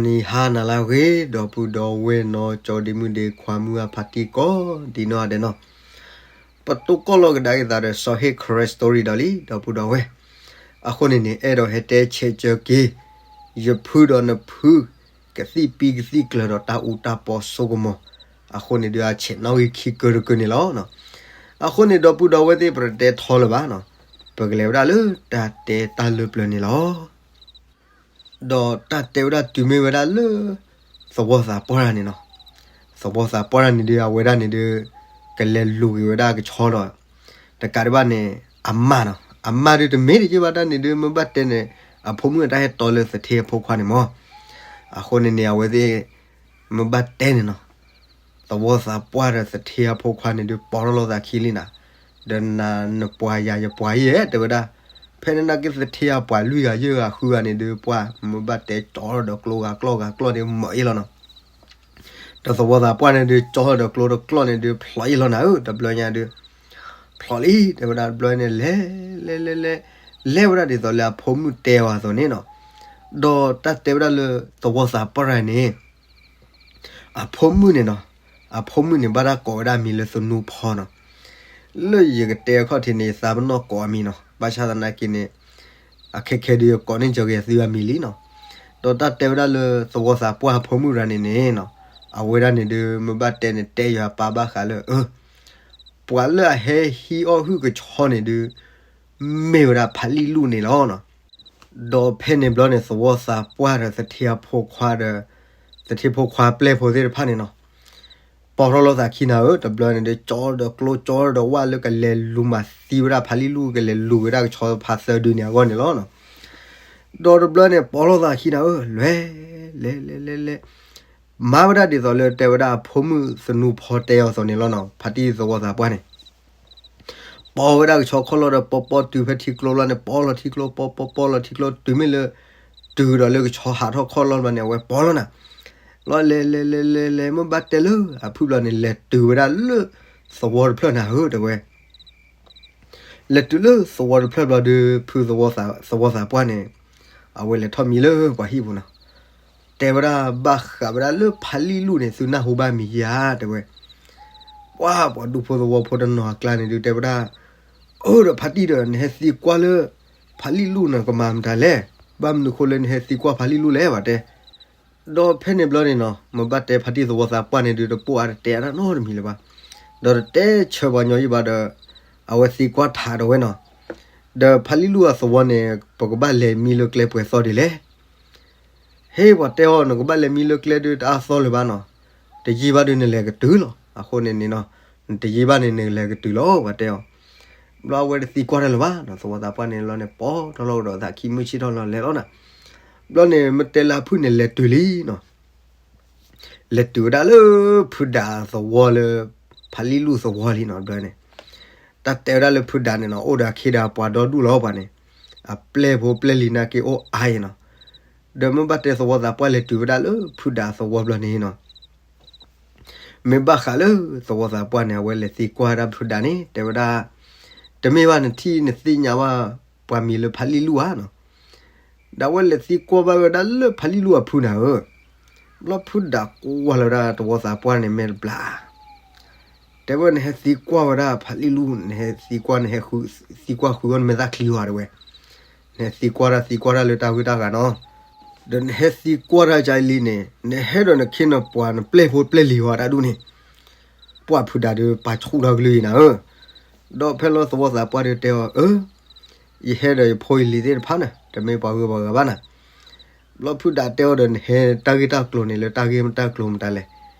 ဂီၤနံၤဟါနၤလၢအဂ့ၤ ဒီပုၢ်ဒီဝဲၢ်နီၢ်ကၠီဒ့မုၣ်ဒ့ခွါမုၢ်အဖါတံၢ်ကိးဒံနီၢ်ဂၤဒဲးနီၤ, ပတိၢ်ကီၢ်လီၤကဒါက့ၤသးဒီးစီၤဟ့ၣ် Karen Story ဒီးလံ ဒီပုၢ်ဒီဝဲၢ်, အဃိန့ၣ်န့ၣ် အဲၣ်ဒိးဟဲတဲဆဲးကၢက့ၤ ယဖုဒီးနဖု ကသံၣ်ပံကသံၣ်ကျၢၤဒီးတၢ်အူတၢ်ပီစိကမီၤ, အဃိန့ၣ်ဒုးအဆဲးနီၣ်ဂံၢ်ခံကၢတကၢန့ၣ်လီၤ. အဃိန့ၣ်ဒီပုၢ်ဒီဝဲၢ်သ့ၣ် ပတတဲထီလၢၤဘၣ်နီၤ, ပကလဲၤဝဲဒၣ်လၢတၢ်တဲတၢ်လၢပျၢၤန့ၣ်လီၤ. ဒီးတၢ်တဲဝဲဒၣ်တုၤမ့ၢ်ဝဲဒၣ်လၢ သဝီသးပှၢ်တဂၤန့ၣ်နီၤ, သဝီသးပှၢ်တဂၤန့ၣ်ဒုး အဝဲဒၣ်န့ၣ်ဒုး ကလဲၤလူၤက့ၤဝဲဒၣ်ကဆီဒီး တကးဒံးဘၣ်န့ၣ် အမါနီၤ, အမါဒုးတမ့ၢ်တယုၢ်ဘၣ်တၢ်န့ၣ်ဒုး မ့ၢ်ဘၣ်တဲန့ၣ် အဖိမုၣ်အတၢ်ဟဲတီလၢသထ့အဖိခွါန့ၣ်မီၤ, အဃိန့ၣ်န့ၣ် အဝဲသ့ၣ် မ့ၢ်ဘၣ်တဲန့ၣ်နီၤ, သဝီသးပှၢ်ဒီးသထ့အဖိခွါန့ၣ်ဒုး ပိာ်ထီၣ်လိာ်သးခံလံနီၤ, ဒီးနၤနပှၤယၤယပှၤယဲၢ် တဲဝဲဒၣ်, ဖဲန့ၣ်နာ်က့သထ့အပှၤလွံၢ်ဂၤယဲၢ်ဂၤဃုဂၤန့ၣ်ဒုး ပှၤမ့ၢ်ဘၣ်တဲကၠီဒီးကျိဂၤကျီၢ်ဂၤကျီၢ်န့ၣ် မၤအ့ၣ်လီၤနီၤ, ဒီးသဝီသးပှၢ်န့ၣ်ဒုး ကၠီဒီးကျိဒီးကျီၢ်န့ၣ်ဒုး ဖျိးအ့ၣ်လီၤနၤဧၢ တဘျီညါဒုး ဖျိးလံ တဲဝဲဒၣ်တဘျီန့ၣ် လဲၤ လဲၤလဲၤလဲၤ လဲၤဝဲဒၣ်ဒ်သိးလၢအဖိမုၣ်တဲအီၤအသိးန့ၣ်နီၤ, ဒီးတၢ်တဲဝဲဒၣ်လၢသဝီသးပှၢ်တဂၤန့ၣ် အဖိမုၣ်န့ၣ်နီၤ, အဖိမုၣ်န့ၣ် ဘၣ်တၢ်ကိးဝဲဒၣ်အမံၤလၢသနူဖီနီၤ, လၢယကတဲအခီၣ်ထံးန့ၣ် ယသးပနီၣ်ကိးအမံၤနီၤ, ဘၣ်ဆၣ်သနာ်က့န့ၣ် အခဲခဲဒုးယကိးန့ၢ်ကၢက့ၤအသုအမံၤလံနီၤ, ဒီးတၢ်တဲဝဲဒၣ်လၢသဝီသးပှၢ်အဖိမုၣ်တဂၤန့ၣ်န့ၣ်နီၤ, အဝဲဒၣ်န့ၣ်ဒုး မ့ၢ်ဘၣ်တဲန့ၣ် တဲယွၤပၢ်ဘၣ်ဃးလၢ ပှၤလၢအဟဲဟံးအီၣ်ဟုၣ်ကဆီန့ၣ်ဒုး မ့ၢ်ဝဲဒၣ်ဖးလံၣ်လူၢ်န့ၣ်လီၤနီၤ, ဒီးဖဲန့ၣ်ဘျီန့ၣ် သဝီသးပှၢ်ဒီးသထ့အဖိခွါဒီး သထ့ဖိခွါပျဲၢ်ဖိသ့ၣ်တဖၣ်န့ၣ်နီၤ, ပိာ်ထီၣ်လိာ်သးခံနၤဧၢ တဘျီန့ၣ်ဒုး ကၠီဒီးကျိကၠီဒီးဝၣ်လၢကလဲၤလူၤမၤသံဝဲဒၣ်ဖးလံၣ်လူၢ် ကလဲၤလူၤဝဲဒၣ်ကဆီဖးသၢဒုန့ၣ်အဂီၢ်န့ၣ်လီၤနီၤ, ဒီးတဘျီန့ၣ် ပိာ်ထီၣ်လိာ်သးခံနၤဧၢ လဲၤ လဲၤလဲၤလဲၤလဲၤ မၤဝဲဒၣ်ဒ်သိးလၢတဲဝဲဒၣ်အဖိမုၣ်သနူဖီတဲအီၤအသိးန့ၣ်လီၤနီၤ, ဖါတံၢ်သဝီသးပှၢ်န့ၣ် ပိာ်ဝဲဒၣ်ကဆီခီၣ်လီၢ်ဒီး ပိာ်ပိာ်တုၤဖဲထံကျိလီၤန့ၣ် ပိာ်လီၤထံကျိ ပိာ်ပိာ်ပိာ်လီၤထံကျိ တုၤမ့ၢ်လၢ တုၤဒီးလၢကဆီဟးထီၣ်ခီၣ်လီၢ်ဘျီန့ၣ် အဝဲပိာ်လီၤနၤ, လီၤလဲၤလဲၤလဲၤလဲၤလဲၤ မ့ၢ်ဘၣ်တဲလၢအဖုၣ်ဘျီန့ၣ် လဲၤတုၤဝဲဒၣ်လၢ သဝီတဖျၢၣ်နၤဧၢ တဲဝဲ လဲၤတုၤလၢသဝီတဖျၢၣ်ဘျီဒုး ဖုသဝီသးပှၢ်န့ၣ် အဝဲလဲၤထီၣ်မံလၢပှၤဟံၣ်ပူၤနီၤ, တဲဝဲဒၣ်ဘၣ်ဃးဝဲဒၣ်လၢဖးလံၣ်လူၢ်န့ၣ် သုနၢ်ဟူဘၣ်မံၤဧါ တဲဝဲ, ပှၤပှၤဒူဖိသဝီဖိတနီၤအကျါန့ၣ်ဒုး တဲဝဲဒၣ်, အၢဒီးဖါတံၢ်ဒီး နဟဲသံကွၢ်လၢ ဖးလံၣ်လူၢ်န့ၣ် ကမၤမတၤလဲၣ်, ဘၣ်မနုၤဃိလၢနဟဲသံကွၢ်ဖးလံၣ်လူၢ်လဲၣ် ဘၣ်တဲ ဒီးဖဲန့ၣ်ဘျီန့ၣ်နီၤ မ့ၢ်ဘၣ်တဲဖါတံၢ်သဝီသးပှၢ်န့ၣ်ဒုး တပိာ်အါတတဲအါတၢ်နီတမံၤလၢၤဘၣ်, ဒီးတတဲဆၢပှၤညီယံၢ်ဘၣ်ဒီး အဝဲသံကွၢ်ထးဒီးဝဲနီၤ, ဒီးဖးလံၣ်လူၢ်အသဝီန့ၣ် ပကဘၣ်လဲၤမံလၢကျဲပှဲၤသီဒ်လဲၣ်, ဟ့ၣ်ပှၤတဲအီၤ နကဘၣ်လဲၤမံလၢကျဲဒုးတအါသီလၢၤဘၣ်နီၤ, တယံာ်ဘၣ်ဒုးနလဲၤကတုၤလီၤ, အဃိန့ၣ်န့ၣ်နီၤ, နတယံာ်ဘၣ်န့ၣ်နလဲၤကတုၤလီၤ ပှၤတဲအီၤ, ဘျီအဝဲတသံကွၢ်တၢ်လၢၤဘၣ်နီၤ, သဝီသးပှၢ်န့ၣ်လီၤန့ၣ် ပိာ်ထီၣ်လီၤကဒီးသးခံမုၢ်ဆ့ၣ်ထီၣ်လီၤလဲၤလီၤနၤ, ဘျီန့ၣ် မ့ၢ်တဲလၢအဖုၣ်န့ၣ်လဲၤတုၤလံနီၤ လဲၤတုၤဝဲဒၣ်လၢဖုဒးအသဝီလၢ ဖးလံၣ်လူၢ်သဝီလံနီၤ ဘျီန့ၣ်, တၢ်တဲဝဲဒၣ်လၢဖုဒးန့ၣ်နီၤ အိၣ်ဒီးအခ့ဒီးအပှၤဒီဒူၣ်လီၤပှၤန့ၣ်, အပျဲၢ်ဖိပျဲၢ်လံၤနာ်က့အိၣ်အါအံၤနီၤ, ဒီးမ့ၢ်ဘၣ်တဲသဝီသးပှၢ်လဲၤတုၤဝဲဒၣ်လၢဖုဒးအသဝီဘျီန့ၣ်နီၤ မ့ၢ်ဘၣ်ဃးလၢသဝီသးပှၢ်န့ၣ် အဝဲလဲၤသံကွၢ်ဝဲဒၣ်ဖုဒးန့ၣ် တဲဝဲဒၣ်, တမ့ၢ်ဘၣ်နထံၣ်နသ့ၣ်ညါဘၣ် ပှၤမံၤလၢဖးလံၣ်လူၢ်ဧါနီၤ, ဒီးအဝဲလဲၤသံကွၢ်ဘၣ်ဝဲဒၣ်လၢဖးလံၣ်လူၢ်အဖုနၤဧၢ, ဘျီဖုဒးကွၢ်လီၤဝဲဒၣ်သဝီသးပှၢ်န့ၣ်မဲာ်တဘျီ တဲဝဲ နဟဲသံကွၢ်ဝဲဒၣ်ဖးလံၣ်လူၢ် နဟဲသံကွၢ် နဟဲသံကွၢ်ဃုာ်အီၤနမဲာ်သၣ်ချံဧါ တဲဝဲ, နဟဲသံကွၢ်တၢ်သံကွၢ်တၢ်လၢတၢ်ဂ့ၢ်တၢ်ဂၤနီၤ, ဒီးနဟဲသံကွၢ်တၢ်ကါလံန့ၣ် နဟဲဒီးနခ့နပှၤနပျဲၢ်ဖိပျဲၢ်လံၤဝဲတၢ်ဒူၣ်န့ၣ်, ပှၤဖုဒးဒီးပာ်ဆူၣ်ထီၣ်ကလုၢ်အံၤနၤဧၢ, ဒီးဖဲလီၤသဝီသးပှၢ်ဒီးတဲအီၤ အၢ ယဟဲဒီးယဖိယလံၤသ့ၣ်တဖၣ်န့ၣ် တမ့ၢ်ပှၤဂုၤပှၤဂၤဘၣ်နၤ, ဘျီဖုဒးတဲအီၤဒီး နဟဲတၢ်ဂ့ၢ်တၢ်ကျိၤန့ၣ် လၢတၢ်ဂ့ၢ်မတၢ်ကျိၤမတၤလဲၣ်,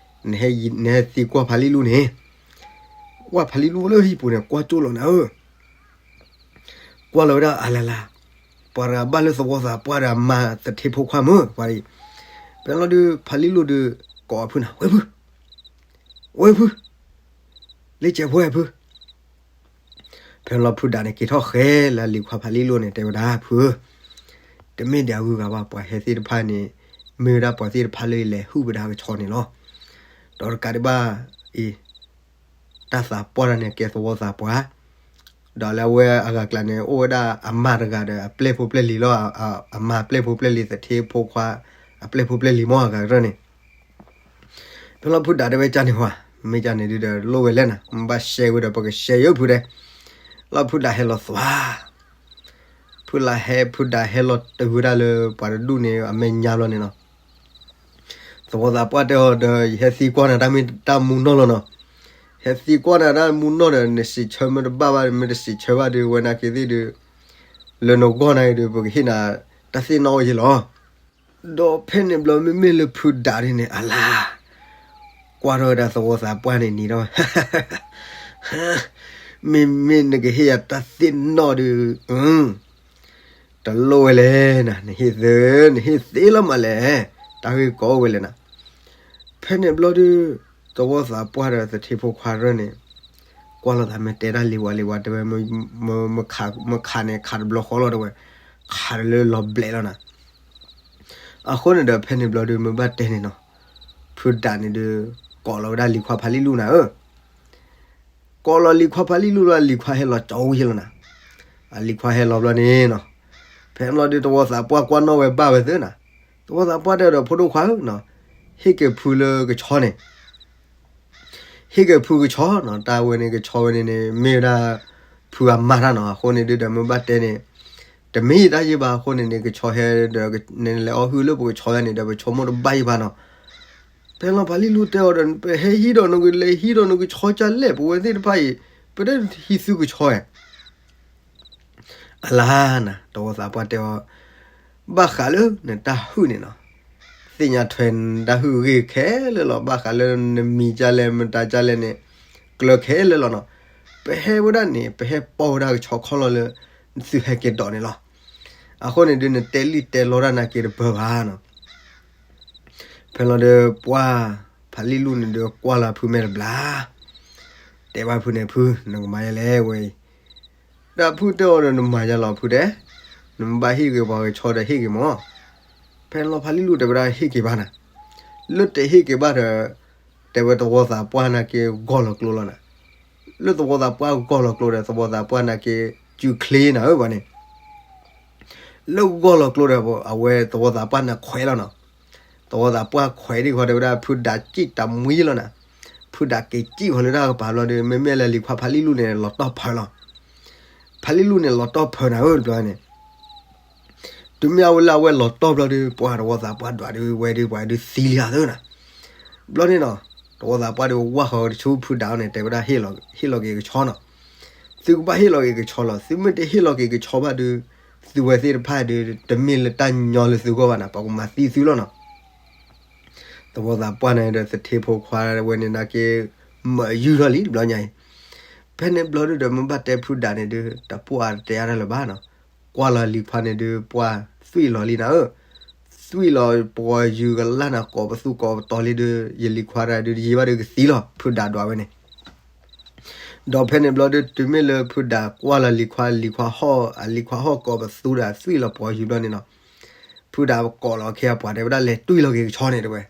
နဟဲသံကွၢ်ဖးလံၣ်လူၢ်န့ၣ်, ကွၢ်ဖးလံၣ်လူၢ်လၢဟံၣ်ပူၤန့ၣ် ကွၢ်ကၠိၣ်လီၤနၤဧၢ, ကွၢ်လီၤဝဲဒၣ်အလၤလၤ, ပှၤတဂၤဘၣ်လၢသဝီသးပှၢ်ဒီးအမါသထ့ဖိခွါမုၣ်ပှၤအံၤ, ဖဲလီၤဒုး ဖးလံၣ်လူၢ်ဒုး ကိးအဖုနၤ ဝဲဖု, ဝဲဖု, လ့စဲးဖိဝဲဖု ဖဲလီၤဖုဒးန့ၣ် က့ၤထီၣ်ဃဲလၢအလံၤခွါဖးလံၣ်လူၢ်န့ၣ် တဲဝဲဒၣ် ဖုဧၢ, တမ့ၢ်ဒံးအဂုၤအဂၤဘၣ် ပှၤဟဲသ့ၣ်တဖၣ်န့ၣ် မ့ၢ်ဝဲဒၣ်ပှၤသ့ၣ်တဖၣ်လၢလဲၤဟုၣ်ဝဲဒၣ်ကဆီန့ၣ်လီၤ. ဒီးတကးဒံးဘၣ်အံၤ တၢ်သးပှၢ်တၢ်န့ၣ် ကဲသဝီသးပှၢ်, ဒီးလၢအဝဲအဂၤကျါန့ၣ် အိၣ်ဝဲဒၣ်အမါတဂၤဒီး အပျဲၢ်ဖိပျဲၢ်လံၤလီၤ. အမါပျဲၢ်ဖိပျဲၢ်လံၤသထ့ဖိခွါ အပျဲၢ်ဖိပျဲၢ်လံၤမ့ၢ်အဂၤကတၢၢ်န့ၣ် ဖဲလီၤဖုဒးတဲဝဲကန့ၣ်ဝဲ, မ့ၢ်ကန့ၣ်ဒုဒီးလိၣ်ဝဲလဲၣ်နၤ, မ့ၢ်ဘၣ်ရှဲဝဲဒီးပကရှဲယိဖုတဲ, လီၤဖုဒးဟဲလီၤသွါ, ဖုလးဟဲ ဖုဒးဟဲလီၤတုၤဝဲဒၣ်လၢပှၤတဒူၣ်န့ၣ် အမဲာ်ညါဘျီန့ၣ်နီၤ သဝီသးပှၢ်တဲအီၤဒီး ယဟဲသံကွၢ်နၤတၢ်မုၢ်တၢ်မူနီၢ်လီၤနီၤ, ဟဲသံကွၢ်နၤတၢ်မူနီၢ်ဒီး နစံးဆၢမ့ၢ်တဘၣ်ဘၣ် မ့ၢ်တစံးဆၢဘၣ်ဒီး ဝဲနာ်က့ၤသ့ၣ်ဒီး လၢနဂီၢ်နာ်က့ၤဒီး ပကဟ့ၣ်နၤတၢ်သ့ၣ်နီၣ်အိၣ်ယဲလီၤ. ဒီးဖဲန့ၣ်ဘျီ မ့မ့ၢ်လၢဖုဒးဒ်န့ၣ် အလါ ကွၢ်ထီၣ်ဝဲဒၣ်သဝီသးပှၢ်န့ၣ်နံၤဒီး မ့မ့ၢ်နကဟ့ၣ်ယၤတၢ်သ့ၣ်နီၣ်ဒီး တလိၣ်ဝဲလဲၣ်နၤ, နဟ့ၣ်သ့, နဟ့ၣ်သ့လီၤမးလဲၣ်, တၢ်ဂ့ၢ်ကီအိၣ်ဝဲလဲၣ်နၤ. ဖဲန့ၣ်ဘျီဒု သဝီသးပှၢ်ဒီးသထ့ဖိခွါရၢၢ်န့ၣ် ကွၢ်လိာ်သးမ့ၢ်တဲတၢ်လံၤဝဲလံၤဝဲတဲဝဲ, မ့ၢ်ခးန့ၣ်ခးတဘျီဃီလီၤတဲဝဲ, ခးတလၢလီၤဘျဲးလီၤနၤ. အဃိန့ၣ်ဒီးဖဲန့ၣ်ဘျီဒု မ့ၢ်ဘၣ်တဲန့ၣ်နီၤ, ဖုဒးန့ၣ်ဒု ကိးလီၤဝဲဒၣ်လံၤခွါဖးလံၢ်လူၢ်နၤဧၢ ကိးလီၤလံၤခွါဖးလံၢ်လူၢ်လီၤ လံၤခွါဟဲလီၤကၠီဝံၤယဲလီၤနၤ. အလံၤခွါဟဲလီၤဘျီန့ၣ်နီၤ, ဖဲန့ၣ်ဘျီဒု သဝီသးပှၢ်ကွၢ်နီၣ်ဝဲဘၣ်ဝဲသ့နီၤ, သဝီသးပှၢ်တဲဒီးဖိဒိၣ်ခွါဧၢနီၤ, ဟ့ၣ်က့ၤဖုလၢကဆီန့ၣ် ဟ့ၣ်က့ၤဖုကဆီနီၤ, တၢ်ဝဲန့ၣ်ကဆီဝဲန့ၣ်န့ၣ် မ့ၢ်ဝဲဒၣ် ဖုအမါတၢ်နီၤ, အဃိန့ၣ်ဒုဒီးမ့ၢ်ဘၣ်တဲန့ၣ် တမ့ၢ်တၢ်ယ့ၢ်ဘၣ်အဃိန့ၣ်န့ၣ် ကဆီဟဲဒီး နလဲၤအီၣ်ဟုၣ်လၢပကဆီယါန့ၣ်ဒီး ပဆိကမိၣ်တဘၣ်ယ့ၢ်ဘၣ်နီၤ. ဖဲလီၤဖးလံၢ်လူၢ်တဲအီၤဒီး ပဟဲဟံးဒီးနကလဲၤဟံးဒီးနကဆီကလဲၣ် ပဝဲသ့ၣ်တဖၣ်အံၤ ပတဟံးသုကဆီဧါ အလါနၤ, သဝီသးပှၢ်တဲအီၤ, ဘၣ်ဃးလၢနတၢ်ဟုၣ်န့ၣ်နီၤ, သ့ၣ်ညါထွဲနတၢ်ဟုၣ်ဂ့ၢ်ခဲလၢာ်လီၤ, ဘၣ်ဃးလၢနမံၤကလဲၣ် မတၤကလဲၣ်န့ၣ် ကျၢၤခဲလၢာ်လီၤနီၤ. ပဟဲဝဲဒၣ်န့ၣ် ပဟဲပိာ်ဝဲဒၣ်ကဆီခီၣ်လီၤလၢ သုဟဲက့ၤဒိးန့ၣ်လီၤ. အဃိန့ၣ်ဒု နတဲလံၣ်တဲလီတၢ်နာ်က့တပၢၢ်ဘၣ်နီၤ. ဖဲလီၤဒီးပှၢ်ဖးလံၢ်လူၢ်န့ၣ်ဒီးကွၢ်လီၤဖုမဲာ်တဘျါ, တဲဘၣ်ဖုန့ၣ် ဖု နကမၤယဲလဲၣ်ဝဲအံၤ, ဒီးဖုတဲအီၤဒီးနမၤယဲလီၤဖုတဲ, နမ့ၢ်ဘၣ်ဟ့ၣ်က့ၤပှၤကဆီဒီးဟ့ၣ်က့ၤမး. ဖဲလီၤဖးလံၢ်လူၢ်တဲဝဲဒၣ်ဟ့ၣ်က့ၤဘၣ်နၤ, လၢတဟ့ၣ်က့ၤဘၣ်ဒီး တဲဝဲသဝီသးပှၢ်နာ်က့ဂီၢ်လီၤကျိလီၤနၤ, လၢသဝီသးပှၢ်ဂီၢ်လီၤကျိဒီး သဝီသးပှၢ်နာ်က့ စုချ့နၤဧၢဘၣ်န့ၣ် လၢဂီၢ်လီၤကျိဒီး အဝဲသဝီသးပှၢ်န့ၣ်ခွဲးလီၤနီၤ. သဝီသးပှၢ်ခွဲးဒ်ဃီတဲဝဲဒၣ် ဖုဒးစံၣ်တမှံလီၤနၤ. ဖုဒးက့ၤစံၣ်ဃီလၢတၢ်ကပၤဘျီဒီး မ့မ့ၢ်လၢလံၤခွါဖးလံၢ်လူၢ်န့ၣ် လီၤတီၢ်ဖၢလီၤ. ဖးလံၢ်လူၢ်န့ၣ် လီၤတီၢ်ဖၢနၤဧၢတဘျီန့ၣ် တုၤမ့ၢ်အဝဲလၢအဝဲလီၤတီၢ်ဘျီဒီး ပှၤသဝီသးပှၢ်ဒွးဒုးဝဲဒုးပှၤဒုးသံလံဧါသၢနၤ. ဘျီန့ၣ်နီၤ သဝီသးပှၢ်ဒီးဝၢ်ဃီကဆူဖုဒးအီၤန့ၣ် တဲဝဲဒၣ်ဟ့ၣ်လီၤက့ၤကဆီနီၤ. သုကဘၣ်ဟ့ၣ်လီၤက့ၤကဆီလီၤ. သုမ့ၢ်တဟ့ၣ်လီၤက့ၤကဆီဘၣ်ဒီး သုဝဲသ့ၣ်တဖၣ်ဒီး တမ့ၢ်လၢတၢ်ညီလၢသုဂီၢ်ဘၣ်နၤ, ပှၤကမၤသံသုလီၤနီၤ. သဝီသးပှၢ်န့ၣ်ဒီး သထ့ဖိခွါဝဲန့ၣ်နာ်က့ မၤယုၢ်ထီၣ်လံတဘျီညါအံၤ. ဖဲန့ၣ်ဘျီဒုဒီး မ့ၢ်ဘၣ်တဲဖုဒးန့ၣ်ဒုး တပိာ်အါတတဲအါတၢ်လၢၤဘၣ်နီၤ. ကွၢ်လီၤလံၤခွါန့ၣ်ဒုး ပှၢ်သွံၣ်လီၤလံနၤဧၢ. သွံၣ်လီၤပှၤယုၢ်ကလၢ်နၤ ကိးပသူကိးပတီၤလံဒုး ယလံၤခွါတၢ်ဒုး တယံာ်ဘၣ်ဒုးကသံလီၤ ဖုဒးဒွးဝဲန့ၣ် ဒီးဖဲန့ၣ်ဘျီဒုး တုၤမ့ၢ်လၢဖုဒးကွၢ်လီၤလံၤခွါ လံၤခွါဟီၣ် အလံၤခွါဟီၣ်ကိးပသူဒီးသွံၣ်လီၤပှၤယုၢ်ဘျီန့ၣ်နီၤ, ဖုဒးကိးလီၤအခ့အပှၤတဲဝဲဒၣ် လဲၤတွံၢ်လီၤက့ၤကဆီန့ၣ်တဲဝဲ,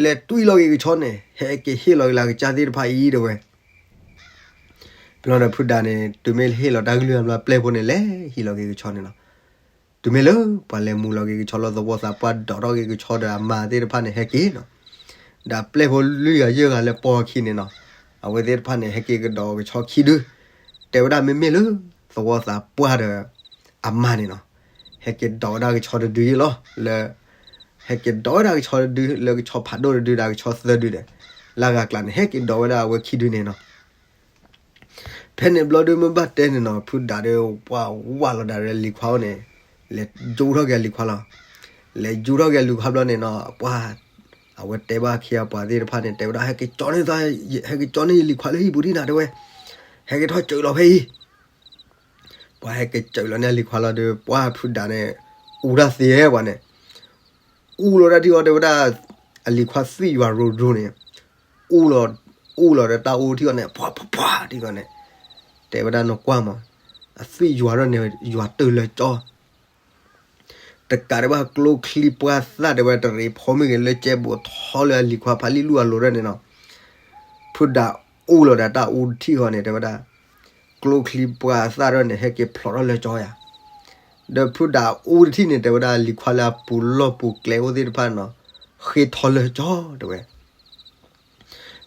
လဲၤတွံၢ်လီၤက့ၤကဆီန့ၣ် ဟဲက့ၤဟ့ၣ်လီၤက့ၤလၢကစၢ်သ့ၣ်တဖၣ်အံၤတဲဝဲ. ဖဲလီၤဒီးဖုဒးန့ၣ် တုၤမ့ၢ်ဟ့ၣ်လီၤတၢ်ကလုၢ်အဘျီ ပျဲၢ်ဖိန့ၣ်လဲၤဟ့ၣ်လီၤက့ၤကဆီန့ၣ်နီၤ. တုၤမ့ၢ်လၢပှၤလဲၤမူလီၤက့ၤကဆီလၢသဝီသးပှၢ်ဒိးထီၣ်က့ၤကဆီဒီးအမါသ့ၣ်တဖၣ်န့ၣ်ဟဲက့ၤနီၤ, ဒီးပျဲၢ်ဖိလွံၢ်ဂၤယဲၢ်ဂၤလၢပိာ်အခံန့ၣ်နီၤ, အဝဲသ့ၣ်တဖၣ်န့ၣ် ဟဲက့ၤကဒီးကဆီခံဒု, တဲဝဲဒၣ်မ့မ့ၢ်လၢ သဝီသးပှၢ်ဒီး အမါန့ၣ်နီၤ, ဟဲက့ၤဒိးဝဲဒၣ်ကဆီတဒုယဲၢ်လီၤ လၢ ဟဲက့ၤဒိးဝဲဒၣ်ကဆီတဒု လၢကဆီဖးဒိၣ်တဒုဒီးကဆီသၢဒုဒီး လၢအဂၤကျါန့ၣ် ဟဲက့ၤဒိးဝဲဒၣ်အဝဲခံဒုန့ၣ်နီၤ. ဖဲန့ၣ်ဘျီဒုးမ့ၢ်ဘၣ်တဲန့ၣ်နီၤ ဖုဒးဒီးပှၢ်ဝးလီၤဒၣ်ဒီးလံၤခွါအိၣ်န့ၣ်, လဲၤယူထီၣ်က့ၤအလံၤခွါလီၤ. လဲၤယူထီၣ်က့ၤအလံၤခွါဘျီန့ၣ်နီၤ ပှၢ် အဝဲတဲဘၣ်အခ့အပှၤသ့ၣ်တဖၣ်န့ၣ် တဲဝဲဒၣ် ဟဲက့ၤကၠီန့ၢ်သး, ဟဲက့ၤကၠီန့ၢ်ယလံၤခွါလၢဟံၣ်ပူၤဒံးနၤတဲဝဲ, ဟဲက့ၤထီၣ်စၢၤလီၤဖဲအံၤ ပှၤဟဲက့ၤစၢၤလီၤန့ၢ်အလံၤခွါလီၤဒီး ပှၢ်ဖုဒးန့ၣ် အူတၢ်သ့ဝဲန့ၣ်, အူလီၤဒၣ်ထံအီၤတဲဝဲဒၣ်, အလံၤခွါသွံၣ်ယွၤရိၤရိၤန့ၣ်, အူလီၤ, အူလီၤဒီးတၢ်အူထံအီၤန့ၣ် ပှၢ်ပှၢ်ပှၢ်ထံအီၤန့ၣ်, တဲဝဲဒၣ်နကွၢ်မး, အသွံၣ်ယွၤထီၣ်န့ၣ် ယွၤတၢၢ်လၢကၠီ တကးဒံးဘၣ်ကျိချံပှၢ်သၣ်တဲဝဲတရံးဖိမ့ၢ်ဂ့ၤ လၢကဲဘူးထီလၢအလံၤခွါဖးလံၢ်လူၢ်အလိၤဒၣ်န့ၣ်နီၤ, ဖုဒးအူလီၤဒီးတၢ်အူထံအီၤန့ၣ် တဲဝဲဒၣ်, ကျိချံပှၢ်သၣ်ဒၣ်န့ၣ် ဟဲက့ၤဖျိးထီၣ်လၢကၠီယၤ, ဒီးဖုဒၣ်အူတထံၣ်န့ၣ် တဲဝဲဒၣ်လံၤခွါလၢအပူၤလီၢ်ပူၤကျဲအိၣ်သ့ၣ်တဖၣ်န့ၣ်နီၤ, ဃ့ထီလၢကၠီ တဲဝဲ.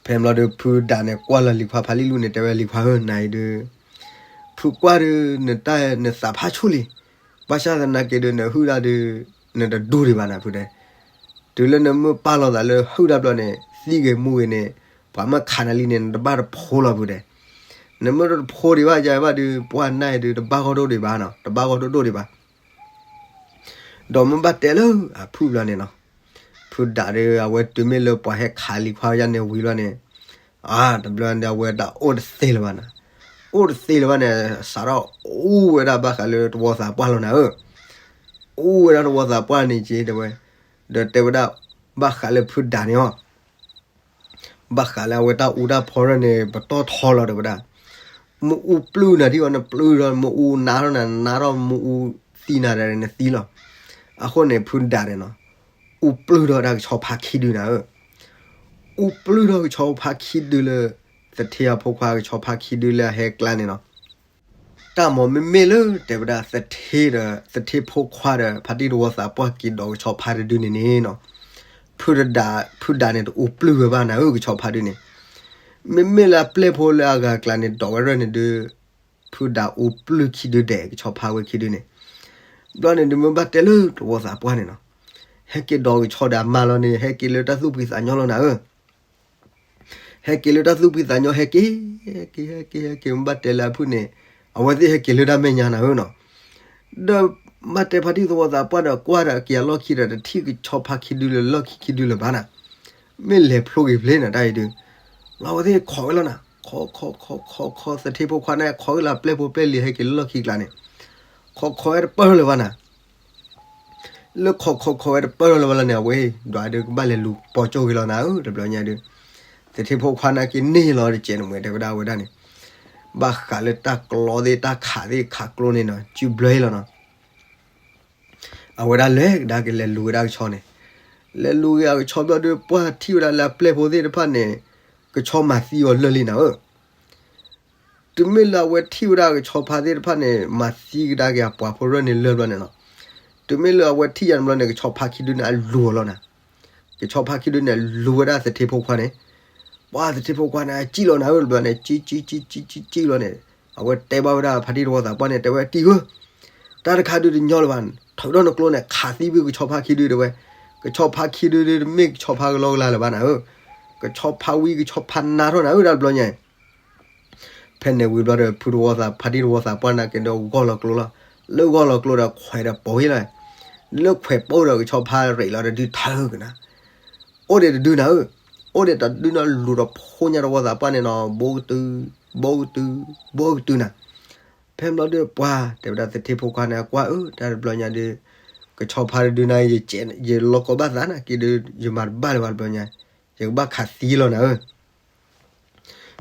ဖဲဘျီဒီး ဖုဒၣ်န့ၣ် ကွၢ်လီၤလံၤခွါဖးလံၣ်လူၢ်န့ၣ် တဲဝဲလံၤခွါဧၢ, နၤအံၤဒုး ဖုကွၢ်ဒုး နတၢ်နသးဖးဆူၣ်လံ, ဘၣ်ဆၣ်သနာ်က့ဒုး နဟုၣ်ဒၣ်ဒုး နတဒူဒံးဘၣ်နၤဖုတဲ, တုၤလၢနမ့ၢ်ပာ်လီၤသးလၢဟုၣ်တၢ်ဘျီန့ၣ် သံဂ့ၤမူဂ့ၤန့ၣ် ပှၤမ့ၢ်ခးနၤလံန့ၣ် နတဘၣ်တဖိလီၤဖုတဲ, နမ့ၢ်တဖိဒံးဘၣ်ယၤဘၣ်ဒုး ပှၢ်နၤအံၤဒုး တဘၣ်ဂီၢ်ဒိၣ်ဒံးဘၣ်နီၤ, တဘၣ်ဂီၢ်ဒိၣ်ဒိၣ်ဒံးဘၣ်. ဒီးမ့ၢ်ဘၣ်တဲလၢအဖုၣ်ဘျီန့ၣ်နီၤ, ဖုဒၣ်ဒီး အဝဲတုၤမ့ၢ်လၢပှၤဟဲခးလံၤခွါယါန့ၣ်ဝံၤဘျီန့ၣ်, အါ တဘျီန့ၣ် အဝဲတၢ်အိၣ်တသ့လၢၤဘၣ်နၤ, အိၣ်တသ့လၢၤဘၣ်န့ၣ် စးထီၣ်အူဝဲဒၣ်ဘၣ်ဃးလၢတဝီသးပှၢ်လီၤနၤဧၢ, အူဝဲဒၣ်တဝီသးပှၢ်န့ၣ်က့ၤတဲဝဲ, ဒီးတဲဝဲဒၣ် ဘၣ်ဃးလၢဖုဒၣ်န့ၣ်အီၤ ဘၣ်ဃးလၢအဝဲတၢ်အူတၢ်ဖီရၢၢ်န့ၣ် ပတီၢ်ထီလီၤတဲဝဲဒၣ်, မ့ၣ်အူပျုၢ်နၤထံၣ်ဝဲနပျုၢ်ဒီး မ့ၣ်အူနါထီၣ်နၤ နါထီၣ်မ့ၣ်အူသံနၤဒီးနသံလီၤ. အဃိန့ၣ် ဖုဒၣ်န့ၣ်နီၤ, အူပျုၢ်ထီၣ်ဝဲဒၣ်ကဆီဖါခံဒုနၤဧၢ, အူပျုၢ်ထီၣ်ကဆီဖါခံဒုလၢ သထ့အဖိခွါကဆီဖါခံဒုလၢအဟဲကျါန့ၣ်နီၤ. တၢ်မၤမ့မ့ၢ်လၢတဲဝဲဒၣ်သထ့ဒီး သထ့ဖိခွါဒီး ဖါတံၢ်တဝီသးပှၢ်က့ၤဒိးကဆီဖါတဒုန့ၣ်န့ၣ်နီၤ, ဖုဒၣ် ဖုဒၣ်န့ၣ်တအူပျုၢ်ဝဲဘၣ်နၤဧၢ ကဆီဖါဒုန့ၣ်, မ့မ့ၢ်လၢအပျဲၢ်ဖိလၢအဂၤအကျါန့ၣ် ဒိးဝဲရၢၢ်န့ၣ်ဒုး ဖုဒၣ်အူပျုၢ်ခံဒုဒဲး ကဆီဖါဝဲခံဒုန့ၣ်, ဘျီန့ၣ်ဒုးမ့ၢ်ဘၣ်တဲလၢတဝီသးပှၢ်န့ၣ်နီၤ, ဟဲက့ၤဒိးကဆီဒီးအမါလီၤန့ၣ် ဟဲက့ၤလၢတၢ်သူၣ်ဖှံသးညီလီၤနၤဧၢ ဟဲက့ၤလၢတၢ်သူၣ်ဖှံသးညီ ဟဲက့ၤ ဟဲက့ၤ ဟဲက့ၤ ဟဲက့ၤ မ့ၢ်ဘၣ်တဲလၢအဖုၣ်န့ၣ်, အဝဲသ့ၣ်ဟဲက့ၤလၢတၢ်မဲာ်ညါနၤဧၢနီၤ, ဒီးဘၣ်တဲဖါတံၢ်သဝီသးပှၢ်ဒီးကွၢ်ဒီးက့ၤအလီၢ်ခံဒီး တထံၣ်ကဆီဖါခံဒုလၢလီၢ်ခံခံဒုလၢၤဘၣ်နၤ, မ့ၢ်လဲၤဖျိက့ၤဖျ့နၤတၢ်အံၤဒုး, အဝဲသ့ၣ်ခိးဝဲလီၤနၤ, ခိးခိးခိးခိးခိး သထ့ဖိခွါန့ၣ် ခိးဝဲလၢအပျဲၢ်ဖိပျဲၢ်လံၤ ဟဲက့ၤလၢလီၢ်ခံကျါန့ၣ်, ခိးခိးဝဲတပၢၢ်လၢၤဘၣ်နၤ လၢခိးခိးခိးဝဲတပၢၢ်လၢၤဘၣ်လီၤန့ၣ် အဝဲဒွးဒုးကဘၣ်လဲၤလူၤပိာ်ကၠိဂ့ၤလီၤနၤဧၢ တဘျီညါဒုး, သထ့ဖိခွါန့ၣ်က့ၤန့ၢ်လီၤတစဲးန့ၣ် မ့ၢ်တဲဝဲဒၣ်ဝဲဒၣ်န့ၣ်, ဘၣ်ဃးလၢတၢ်ကျီသ့ၣ်တၢ်ခးသ့ၣ်ခးကျိန့ၣ်နီၤ စုဘျၢလီၤနီၤ, အဝဲဒၣ်လဲၤကဒါက့ၤလဲၤလူၤဝဲဒၣ်ကဆီန့ၣ်, လဲၤလူၤက့ၤအကဆီဘျီဒီး ပှၢ်ထံၣ်ဝဲဒၣ်လၢအပျဲၢ်ဖိသ့ၣ်တဖၣ်န့ၣ်, ကဆီမၤသံအီၤလၢာ်လံနၤဧၢ တုၤမ့ၢ်လၢအဝဲထံၣ်ဝဲဒၣ်ကဆီဖါသ့ၣ်တဖၣ်န့ၣ် မၤသံကဒါက့ၤအပှၤဖိရၢၢ်န့ၣ်လၢာ်ဘျီန့ၣ်နီၤ, တုၤမ့ၢ်လၢအဝဲထံၣ်ယါန့ၣ်ဘျီန့ၣ် ကဆီဖါခံဒုန့ၣ်အလူၤအီၤလီၤနၤ, ကဆီဖါခံဒုန့ၣ်လူၤဝဲဒၣ်သထ့ဖိခွါန့ၣ်, ပှၢ်သထ့ဖိခွါန့ၣ် အစံၣ်လီၤနၤဧၢ တဘျီန့ၣ် စံၣ်စံၣ်စံၣ်စံၣ်စံၣ်စံၣ်လီၤန့ၣ်, အဝဲတဲဘၣ်ဝဲဒၣ်ဖါတံၢ်တဝီသးပှၢ်န့ၣ် တဲဝဲတံၢ်ဧၢ တၢ်တခါဒုးတညီလၢၤဘၣ်, ထုးထီၣ်နကျိန့ၣ် ခးသံဖုကဆီဖါခံဒုတဲဝဲ, ကဆီဖါခံဒုဒုးတမ့ၢ်ကဆီဖါကလီကလီလၢၤဘၣ်နၤဧၢ, ကဆီဖါဝံကဆီဖါနါထီၣ်နၤဧၢ တၢ်တဘျီညါ ဖဲန့ၣ်ဝံၤဘျီဒီး ဖုတဝီသး ဖါတံၢ်တဝီသးပှၢ်န့ၣ်က့ၤဒီးဂီၢ်လီၤကျိလီၤ, လၢဂီၢ်လီၤကျိဒီးခွဲးဒီးပိာ်ဟံၣ်လီၤ, လၢခွဲးပိာ်ဒီးကဆီဖါရ့းလီၤတဒုထၢကနၤ, အိၣ်ဒံးတဒုနၤဧၢ, အိၣ်ဒံးတဒုနီၤလူၤဒီးဖိညါတဝီသးပှၢ်န့ၣ်နီၤ ဘိကတုၤ, ဘိကတုၤ, ဘိကတုၤနၤ, ဖဲဘျီဒီးပှၢ်တဲဝဲဒၣ်သထ့ဖိခွါန့ၣ် ကွၢ်ဧၢ တၢ်တဘျီညါဒီး ကဆီဖါတဒုနၤ ယလီၤကီဘၣ်သးနၤက့ၤဒီး ယမၤတဘၣ်လၢၤဘၣ်တဘျီညါ, ယကဘၣ်ခးသံလီၤနၤဧၢ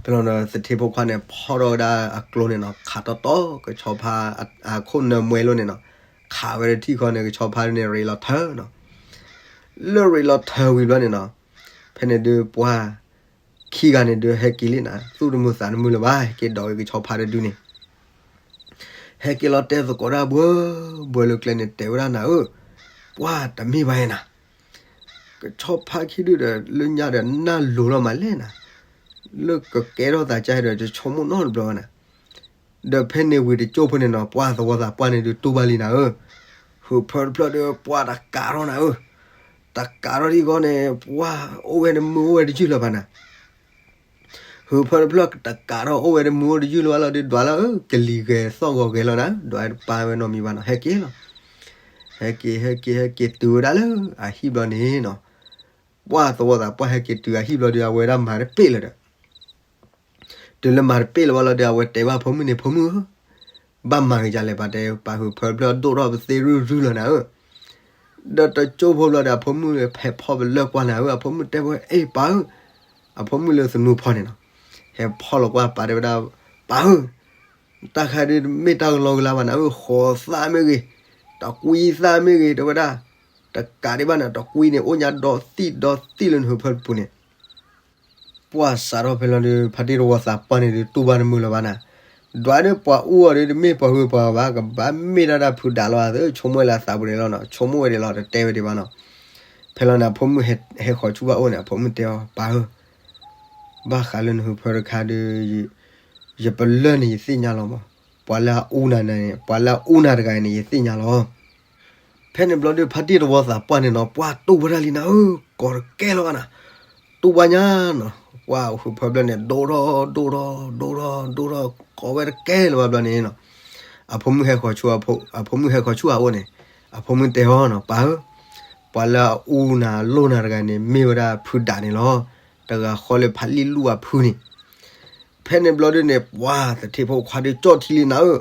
ဖဲလီၤဒီးသထ့ဖိခွါန့ၣ် ဖီၣ်ထီၣ်ဝဲဒၣ်အကျိန့ၣ်နီၤ ခးတီတီ ကဆီဖါ အခိၣ်နၢမွဲလိန့ၣ်နီၤ, ခးဝဲတထံၣ်ဃီန့ၣ် ကဆီဖါန့ၣ်ရ့းလီၤထၢနီၤ, လၢရ့းလီၤထၢဝံၤဘျီန့ၣ်နီၤ, ဖဲန့ၣ်ဒုးပှၢ် ခံဂၤန့ၣ်ဒုးဟဲက့ၤလံနၤ သူၣ်တမုာ်သးတမုာ်လၢၤဘၣ် ဟဲက့ၤဒိးက့ၤကဆီဖါတဒုန့ၣ် ဟဲက့ၤလီၤတဲသကိးတၢ်ဘှၢဘှၢလၢကျဲန့ၣ် တဲဝဲဒၣ်နၤဧၢ, ပှၢ်တမ့ၢ်ဘၣ်ယဲနၤ, ကဆီဖါခံဒုဒီး လၢညါဒီးနၢ်လိၤလီၤမးလဲၣ်နၤ, လၢကကဲထီၣ်သးကါဒီး တဆိကမိၣ်နီတဘျီဘၣ်နၤ, ဒီးဖဲန့ၣ်ဝံၤတကၠိၢ်ဖိန့ၣ်နီၤ ပှၢ်သဝီသးပှၢ်န့ၣ်ဒုးတူၢ်ဘၣ်လံနၤဧၢ, ဟုးဖၢတဖျၢၣ်ဒီးပှၢ်တကးထီၣ်နၤဧၢ, တကးထီၣ်ဒ်အံၤဂီၢ်န့ၣ် ပှၢ်အိၣ်ဝဲတမုာ်အိၣ်ဝဲတယုၢ်လၢၤဘၣ်နၤ ဟုးဖၢတဖျၢၣ်တကးထီၣ်အိၣ်ဝဲတမုာ်အိၣ်တယုၢ်လၢၤဘၣ်လီၤဒီး ဒွးလၢကလံၤဂဲၤသီၣ်ဂီၤဂဲၤလီၤနၤ, ဒွးတပၢ်ဝဲနီတမံၤဘၣ်နီၤ ဟဲက့ၤလီၤ, ဟဲက့ၤ ဟဲက့ၤ ဟဲက့ၤတုၤဝဲဒၣ်လၢအဟံၣ်ဘျီန့ၣ်နီၤ, ပှၢ်သဝီသးပှၢ်ဟဲက့ၤတုၤအဟံၣ်ဘျီဒီး အဝဲဒၣ်မၤတပ့ၢ်လၢၤဒီး တုၤလၢမၤတပ့ၢ်လၢၤဘၣ်လီၤဒီး အဝဲတဲဘၣ်ဖိမုၣ်န့ၣ် ဖိမုၣ်ဧၢ, ဘၣ်မၤဂ့ၤဒ်လဲၣ် ပာ်တဲ ပာ်ဟုးဖၢတဖျၢၣ်ဒိၣ်ထီၣ်ပသ့ရုၢ်ရုၢ်လီၤနၤဧၢ, ဒီးတကၠိၢ်ဖိဘျီဒီး အဖိမုၣ်ဟဲဖီၣ်ပလၢၢ်ကွၢ်နၤဧၢ, အဖိမုၣ်တဲဝဲ အ့ၣ်ပၢ်ဧၢ, အဖိမုၣ်လၢသနူဖီန့ၣ်နီၤ, ဟဲဖီၣ်လီၤကွၢ်ပာ်တဲဝဲဒၣ်, ပၢ်ဧၢ, တၢ်ခါဒုးတမ့ၢ်တၢ်ကလီကလီဘၣ်နၤဧၢ, ဃိးသၣ်မ့ၢ်ဂ့ၤ, တကွံသၣ်မ့ၢ်ဂ့ၤ တဲဝဲဒၣ်, တကးဒံးဘၣ်နၤ တကွံန့ၣ်အိၣ်ညါဒီးသံၣ်ဒီးသံၣ်လၢနဟုးဖၢတပူၤန့ၣ် ပှၢ်စးထီၣ်ဖဲလီၤဒီး ဖါတံၢ်တဝီသးပှၢ်န့ၣ်ဒုးတူၢ်ဘၣ်တမုာ်လၢၤဘၣ်နၤ, ဒွးဒီးပှၤအူအီၤဒီး တမ့ၢ်ပှၤဂုၤပှၤဂၤဘၣ်, ကဘၣ်မ့ၢ်ဒၣ်တၢ်ဖုဒးလီၤဧါ, ဆိကမိၣ်ဝဲလၢအသးပူၤန့ၣ်လီၤနီၤ, ဆိကမိၣ်ဝဲဒၣ်လီၤ, တတဲဝဲဒၣ်ဘၣ်နီၤ. ဖဲလီၤန့ၣ် အဖိမုၣ်ဟဲဃီၤဆူဘၣ်အိၣ်န့ၣ် အဖိမုၣ်တဲအီၤ, ပၢ်ဧၢ, ဘၣ်ဃးလၢနဟုးဖၢတခါဒီး ယပလၢၢ်န့ၣ် ယသ့ၣ်ညါလီၤမး, ပှၤလၢအအူနၤန့ၣ်, ပှၤလၢအအူနၤတဂၤအံၤန့ၣ် ယသ့ၣ်ညါလီၤ. ဖဲန့ၣ်ဘျီဒီး ဖါတံၢ်သဝီသးပှၢ်န့ၣ်နီၤ, ပှၢ်တူၢ်ဝဲဒၣ်လံနၤဧၢ, ကိးတကဲလၢၤဘၣ်နၤ, တူၢ်ဘၣ်ညါနီၤ, ပှၢ်ဟုးဖၢဘျၢၣ်န့ၣ် ဒိၣ်ထီၣ်ဒိၣ်ထီၣ်ဒိၣ်ထီၣ်ဒိၣ်ထီၣ်, ကိးဝဲတကဲလၢၤဘၣ်ဘျီန့ၣ်နီၤ, အဖိမုၣ်ဟဲဃီၤဆူ, အဖိမုၣ်ဟဲဃီၤဆူအအိၣ်န့ၣ်, အဖိမုၣ်တဲအီၤနီၤ, ပၢ်ဧၢ, ပှၤလၢအအူနၤလိၣ်နၤတဂၤန့ၣ် မ့ၢ်ဝဲဒၣ်ဖုဒးန့ၣ်လီၤ, တဂၤဃီလၢဖးလံၣ်လူၢ်အဖုန့ၣ်. ဖဲန့ၣ်ဘျီဒုန့ၣ် ပှၢ်သထ့ဖိခွါဒီး ကၠီၣ်ထံလံနၤဧၢ,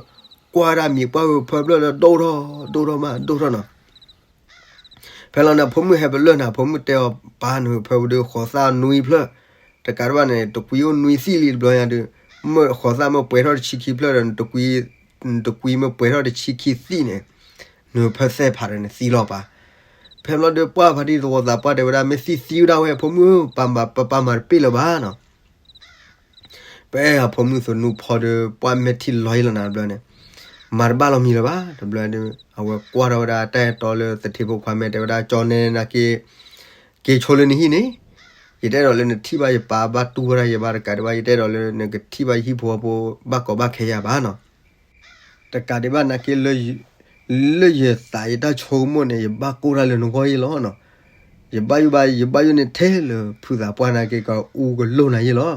ကွၢ်ဒၣ်မံၤပှၢ်ဟုးဖၢဘျၢၣ်လၢ ဒိၣ်ထီၣ်ဒိၣ်ထီၣ်မး ဒိၣ်ထီၣ်နီၤ. ဖဲလီၤန့ၣ် အဖိမုၣ်ဟဲပလၢၢ်န့ၣ် အဖိမုၣ်တဲအီၤ, ပၢ်, နဟုးဖၢပူၤဒီး ဃိးသၣ်နွံဖျၢၣ်, တကးဒံးဘၣ်န့ၣ် တကွံအိၣ်နွံသံၣ်လံတဘျီညါဒီး, ဃိးသၣ်မ့ၢ်ပှဲၤထီၣ်တဆံခံဖျၢၣ်ဒီး တကွံမ့ၢ်ပှဲၤထီၣ်တဆံခံသံၣ်န့ၣ်, နဟုးဖၢသဲၣ်ဖးဒီးနသံလီၤပၢ်. ဖဲဘျီဒီး ပှၢ်ဖါတံၢ်သဝီသးပှၢ်တဲဝဲဒၣ်, မ့ၢ်သံသံဝဲဒၣ်ဝဲ အဖိမုၣ်, ပပၢ်မၤတပ့ၢ်လၢၤဘၣ်နီၤ. ဖဲအဖိမုၣ်သနူဖီဒီး ပှၢ်မဲာ်ထံလီၤယံလီၤနၤတဘျီန့ၣ်, မၤတဘၣ်လီၤမံၤလၢၤဘၣ်. တဘျီဒီး အဝဲကွၢ်ထီၣ်ဝဲဒၣ်တၢ်အဲၣ်တီလၢသထ့ဖိခွါမဲာ်တဲဝဲဒၣ်, ကၠီၣ်နဲနၤက့ၤ, က့ၤဆိလၢနဟံၣ်န့ၣ်, ယတအဲၣ်ဒိးလၢနထံၣ်ဘၣ်ယပၢ်ဘၣ်တူၢ်ဝဲဒၣ်ယဘၣ်တကးဒံးဘၣ်, ယတအဲၣ်ဒိးလၢနကထံၣ်ဘၣ်ယဟံၣ်ဖိဃီဖိ ဘၣ်ကီဘၣ်ခဲယၤဘၣ်နီၤ. တကးဒံးဘၣ်နၤက့ၤ လၢယသးယတၢ်ဆိကမိၣ်န့ၣ် ယဘၣ်ကိၢ်တၢ်လၢနဂီၢ်ယံလီၤနီၤ. ယဘၣ်ယိၣ်ဘၣ်, ယဘၣ်ယိၣ်န့ၣ်ထဲလၢဖုသးပှၢ်နၤက့ၤ ကအူကလိၢ်နၤယံလီၤ.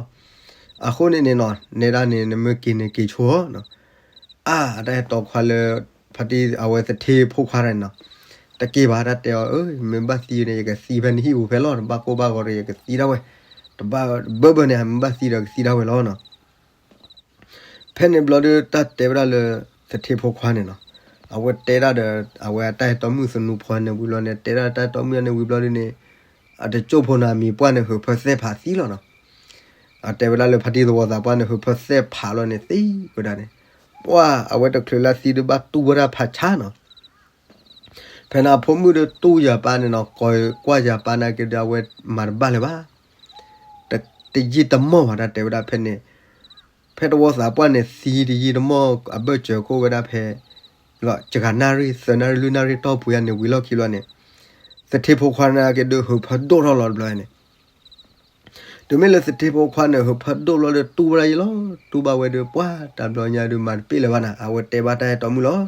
အဃိန့ၣ်န့ၣ်နီၤ, နဲဒၣ်န့ၣ် နမ့ၢ်က့ၤန့ၣ်က့ၤဆိနီၤ. အါ, အတၢ်အဲၣ်တီခွါလၢ ဖါတံၢ်အဝဲသထ့ဖိခွါတဂၤန့ၣ်နီၤ, တက့ၤဘၣ်, တၢ်တဲအီၤ, မ့ၢ်ဘၣ်သံန့ၣ် ယကသံဖဲနဟံၣ်ပူၤဖဲလီၤ, တဘၣ်ကိၢ်ဘၣ်ဂီၤဒီး ယကသံဒၣ်ဝဲ, တဘၣ်ဘၢဘၢန့ၣ် မ့ၢ်ဘၣ်သံဒီးကသံဒၣ်ဝဲလီၤနီၤ. ဖဲန့ၣ်ဘျီဒီး တၢ်တဲဝဲဒၣ်လၢ သထ့ဖိခွါန့ၣ်နီၤ, အဝဲတဲဒၣ်ဒီး အဝဲအတၢ်အဲၣ်တီမုၣ်သနူဖီန့ၣ်ဝံၤဘျီန့ၣ်, တဲဒၣ်တၢ်အဲၣ်တီမုၣ်န့ၣ်ဝံၤဘျီဒုန့ၣ်, အတကၠိၣ်ဖိန့ၣ်အမံၤပှၢ်န့ၣ် ဟုးဖၢသဲၣ်ဖးသံလီၤနီၤ. အတဲဝဲဒၣ်လၢဖါတံၢ်သဝီသးပှၢ်န့ၣ် ဟုးဖၢသဲၣ်ဖးလီၤန့ၣ်သံဝဲဒၣ်န့ၣ်, ပှၢ်အဝဲတချုးလၢသံဒုးဘၣ်တူၢ်ဝဲဒၣ်ဖးဆါနီၤ. ဖဲန့ၣ်အဖိမုၣ်ဒီးတူၢ်ယၤပၢ်န့ၣ်နီၤ, ကိးကွၢ်ယၤပၢ်နာ်က့ဒီး အဝဲမၤတဘၣ်လၢၤဘၣ်. တယံာ်တမီၢ်ဘၣ် တၢ်တဲဝဲဒၣ်ဖဲန့ၣ်, ဖဲသဝီသးပှၢ်န့ၣ်သံတယံာ်တမီၢ် အဘၢၣ်စၢၤခိၣ်ဝဲဒၣ်ဖဲ လီၤ စှၤနၣ်ရံၣ် သၢနၣ်ရံၣ် လွံၢ်နၣ်ရံၣ်တီၢ်ပူၤယါန့ၣ် ဝံၤလီၢ်ခံဘျီန့ၣ်, သထ့ဖိခွါနာ်က့ဒီး ဟုးဖၢဒိၣ်ထီၣ်လီၤတဘျီန့ၣ် တုၤမ့ၢ်လၢသထ့ဖိခွါန့ၣ် ဟုးဖၢဒိၣ်လီၤဒီး တူၢ်ဘၣ်ယံလီၤ, တူၢ်ဘၣ်ဝဲဒီး ပှၢ်တဘျီညါဒီး မၤတပ့ၢ်လၢၤဘၣ်နၤ, အဝဲတဲဘၣ်တၢ်အဲၣ်တီမုၣ်လီၤ.